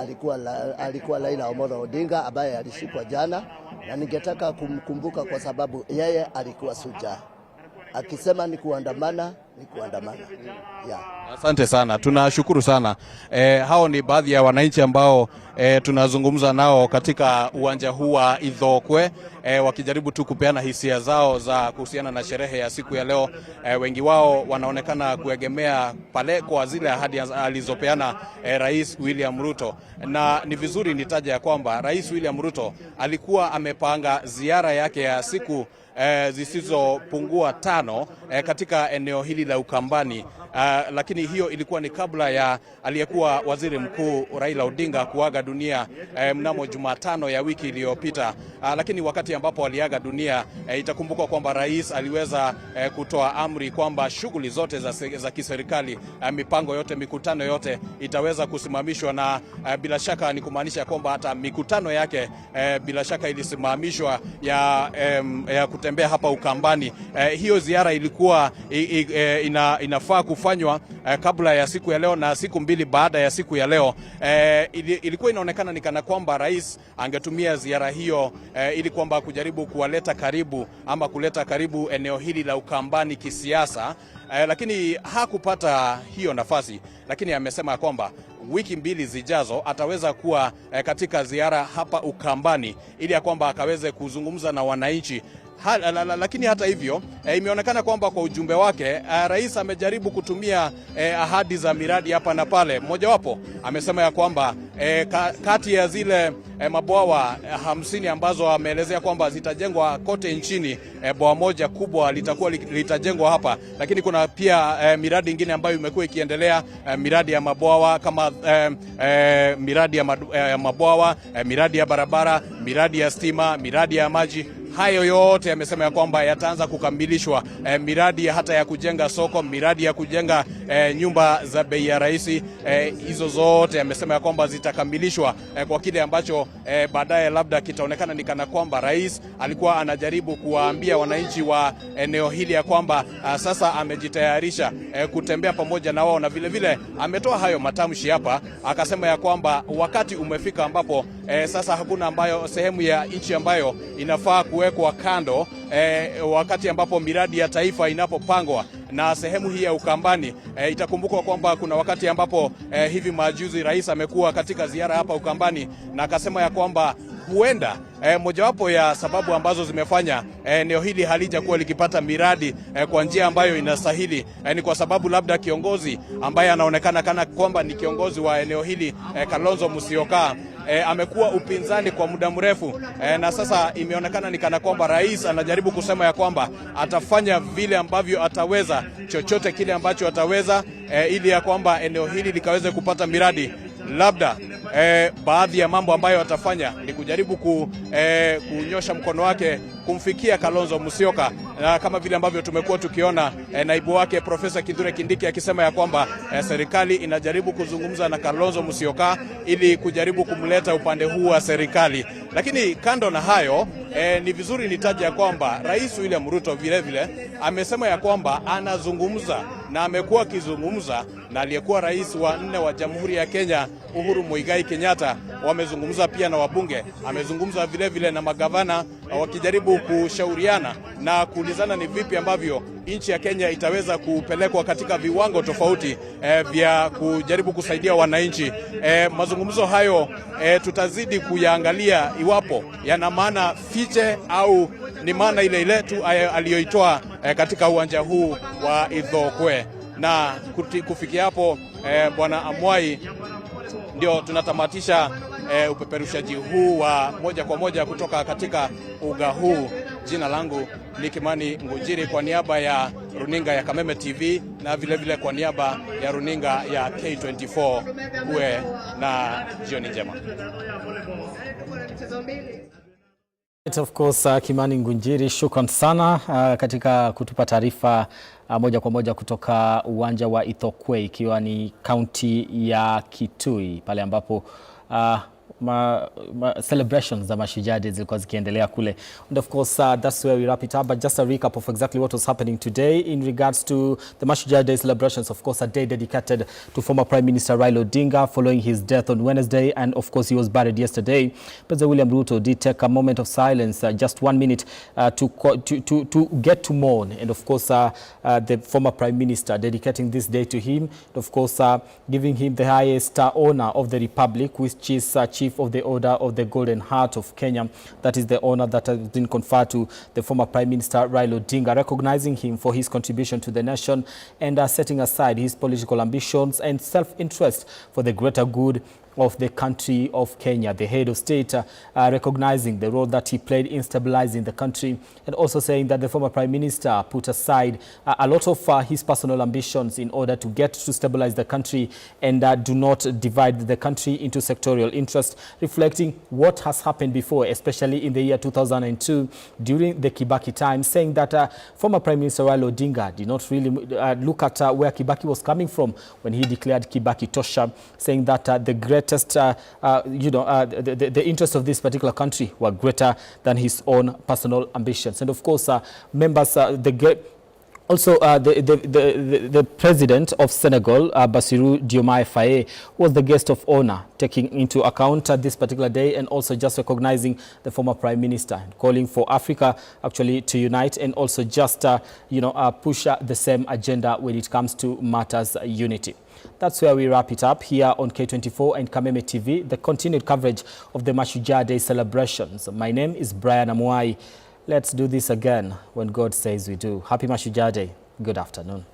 alikuwa Raila Amolo Odinga ambaye alishikwa jana, na ningetaka kumkumbuka kwa sababu yeye alikuwa shujaa. Akisema ni kuandamana, ni kuandamana. Yeah. Asante sana, tunashukuru sana. Hao ni baadhi ya wananchi ambao tunazungumza nao katika uwanja huu wa Ithookwe, wakijaribu tu kupeana hisia zao za kuhusiana na sherehe ya siku ya leo. Wengi wao wanaonekana kuegemea pale kwa zile ahadi alizopeana Rais William Ruto, na ni vizuri nitaje ya kwamba Rais William Ruto alikuwa amepanga ziara yake ya siku zisizopungua 5 katika eneo hili la Ukambani. Lakini hiyo ilikuwa ni kabla ya aliyekuwa waziri mkuu Raila Odinga kuaga dunia mnamo Jumatano ya wiki iliyopita. Lakini wakati ambapo aliaga dunia, itakumbukwa kwamba rais aliweza kutoa amri kwamba shughuli zote za kiserikali, mipango yote, mikutano yote itaweza kusimamishwa, na bila shaka ni kumaanisha kwamba hata mikutano yake bila shaka ilisimamishwa ya kutembea hapa Ukambani. Hiyo ziara ilikuwa inafaa kufanywa kabla ya siku ya leo na siku 2 baada ya siku ya leo. Ilikuwa inaonekana ni kana kwamba rais angetumia ziara hiyo ili kwamba kujaribu kuwaleta karibu ama kuleta karibu eneo hili la Ukambani kisiasa, lakini hakupata hiyo nafasi. Lakini amesema kwamba wiki 2 zijazo ataweza kuwa katika ziara hapa Ukambani ili ya kwamba akaweze kuzungumza na wananchi. Lakini hata hivyo imeonekana kwamba kwa ujumbe wake rais amejaribu kutumia ahadi za miradi hapa na pale. Mmojawapo amesema ya kwamba kati ya zile mabwawa 50 ambazo ameelezea kwamba zitajengwa kote nchini, bwawa moja kubwa litakuwa litajengwa hapa. Lakini kuna pia miradi ingine ambayo imekuwa ikiendelea, miradi ya mabwawa kama miradi ya mabwawa, miradi ya barabara, miradi ya stima, miradi ya maji. Hayo yote yamesema ya kwamba yataanza kukamilishwa, miradi hata ya kujenga soko, miradi ya kujenga nyumba za bei ya rahisi, hizo zote amesema ya kwamba zitakamilishwa kwa kile ambacho baadaye labda kitaonekana ni kana kwamba rais alikuwa anajaribu kuwaambia wananchi wa eneo hili ya kwamba sasa amejitayarisha kutembea pamoja na wao, na vile vile ametoa hayo matamshi hapa akasema ya kwamba wakati umefika ambapo sasa hakuna ambayo sehemu ya nchi ambayo inafaa kuwekwa kando wakati ambapo miradi ya taifa inapopangwa. Na sehemu hii ya Ukambani itakumbukwa kwamba kuna wakati ambapo hivi majuzi rais amekuwa katika ziara hapa Ukambani na akasema ya kwamba huenda mojawapo ya sababu ambazo zimefanya eneo hili halijakuwa likipata miradi kwa njia ambayo inastahili ni kwa sababu labda kiongozi ambaye anaonekana kana kwamba ni kiongozi wa eneo hili Kalonzo Musyoka amekuwa upinzani kwa muda mrefu, na sasa imeonekana ni kana kwamba rais anajaribu kusema ya kwamba atafanya vile ambavyo ataweza, chochote kile ambacho ataweza, ili ya kwamba eneo hili likaweze kupata miradi. Labda baadhi ya mambo ambayo atafanya ni kujaribu kunyosha mkono wake kumfikia Kalonzo Musyoka, na kama vile ambavyo tumekuwa tukiona naibu wake Profesa Kithure Kindiki akisema ya kwamba serikali inajaribu kuzungumza na Kalonzo Musyoka ili kujaribu kumleta upande huu wa serikali. Lakini kando na hayo, ni vizuri nitaje ya kwamba Rais William Ruto vile vile amesema ya kwamba anazungumza na amekuwa akizungumza na aliyekuwa rais wa 4 wa Jamhuri ya Kenya Uhuru Muigai Kenyatta. Wamezungumza pia na wabunge, amezungumza vile vile na magavana, wakijaribu kushauriana na kuulizana ni vipi ambavyo nchi ya Kenya itaweza kupelekwa katika viwango tofauti vya kujaribu kusaidia wananchi. Mazungumzo hayo tutazidi kuyaangalia iwapo yana maana fiche au ni maana ile ile tu aliyoitoa katika uwanja huu wa Ithookwe. Na kufikia hapo Bwana Amwai, ndio tunatamatisha upeperushaji huu wa moja kwa moja kutoka katika uga huu. Jina langu ni Kimani Ngunjiri kwa niaba ya runinga ya Kameme TV na vile vile kwa niaba ya runinga ya K24. Uwe na jioni njema. Of course, Kimani Ngunjiri, shukran sana katika kutupa taarifa moja kwa moja kutoka uwanja wa Ithookwe, ikiwa ni kaunti ya Kitui pale ambapo celebrations za Mashujaa Day zilikuwa zikiendelea kule. And of course, that's where we wrap it up. But just a recap of exactly what was happening today in regards to the Mashujaa Day celebrations. Of course, a day dedicated to former Prime Minister Raila Odinga following his death on Wednesday. And of course, he was buried yesterday. President William Ruto did take a moment of silence, just 1 minute, to get to mourn. And of course, the former Prime Minister dedicating this day to him. And of course, giving him the highest honor of the Republic, which is Chief of the Order of the Golden Heart of Kenya. That is the honor that has been conferred to the former Prime Minister Raila Odinga, recognizing him for his contribution to the nation and setting aside his political ambitions and self-interest for the greater good of the country of Kenya. The head of state recognizing the role that he played in stabilizing the country, and also saying that the former Prime Minister put aside a lot of his personal ambitions in order to get to stabilize the country and do not divide the country into sectorial interests, reflecting what has happened before, especially in the year 2002 during the Kibaki time, saying that former Prime Minister Raila Odinga did not really look at where Kibaki was coming from when he declared Kibaki Tosha, saying that the great the interests of this particular country were greater than his own personal ambitions. And of course, members, also the president of Senegal, Bassirou Diomaye Faye, was the guest of honor, taking into account this particular day and also just recognizing the former prime minister, calling for Africa actually to unite and also just push the same agenda when it comes to matters unity. That's where we wrap it up here on K24 and Kameme TV, the continued coverage of the Mashujaa Day celebrations. My name is Brian Amwai. Let's do this again when God says we do. Happy Mashujaa Day. Good afternoon.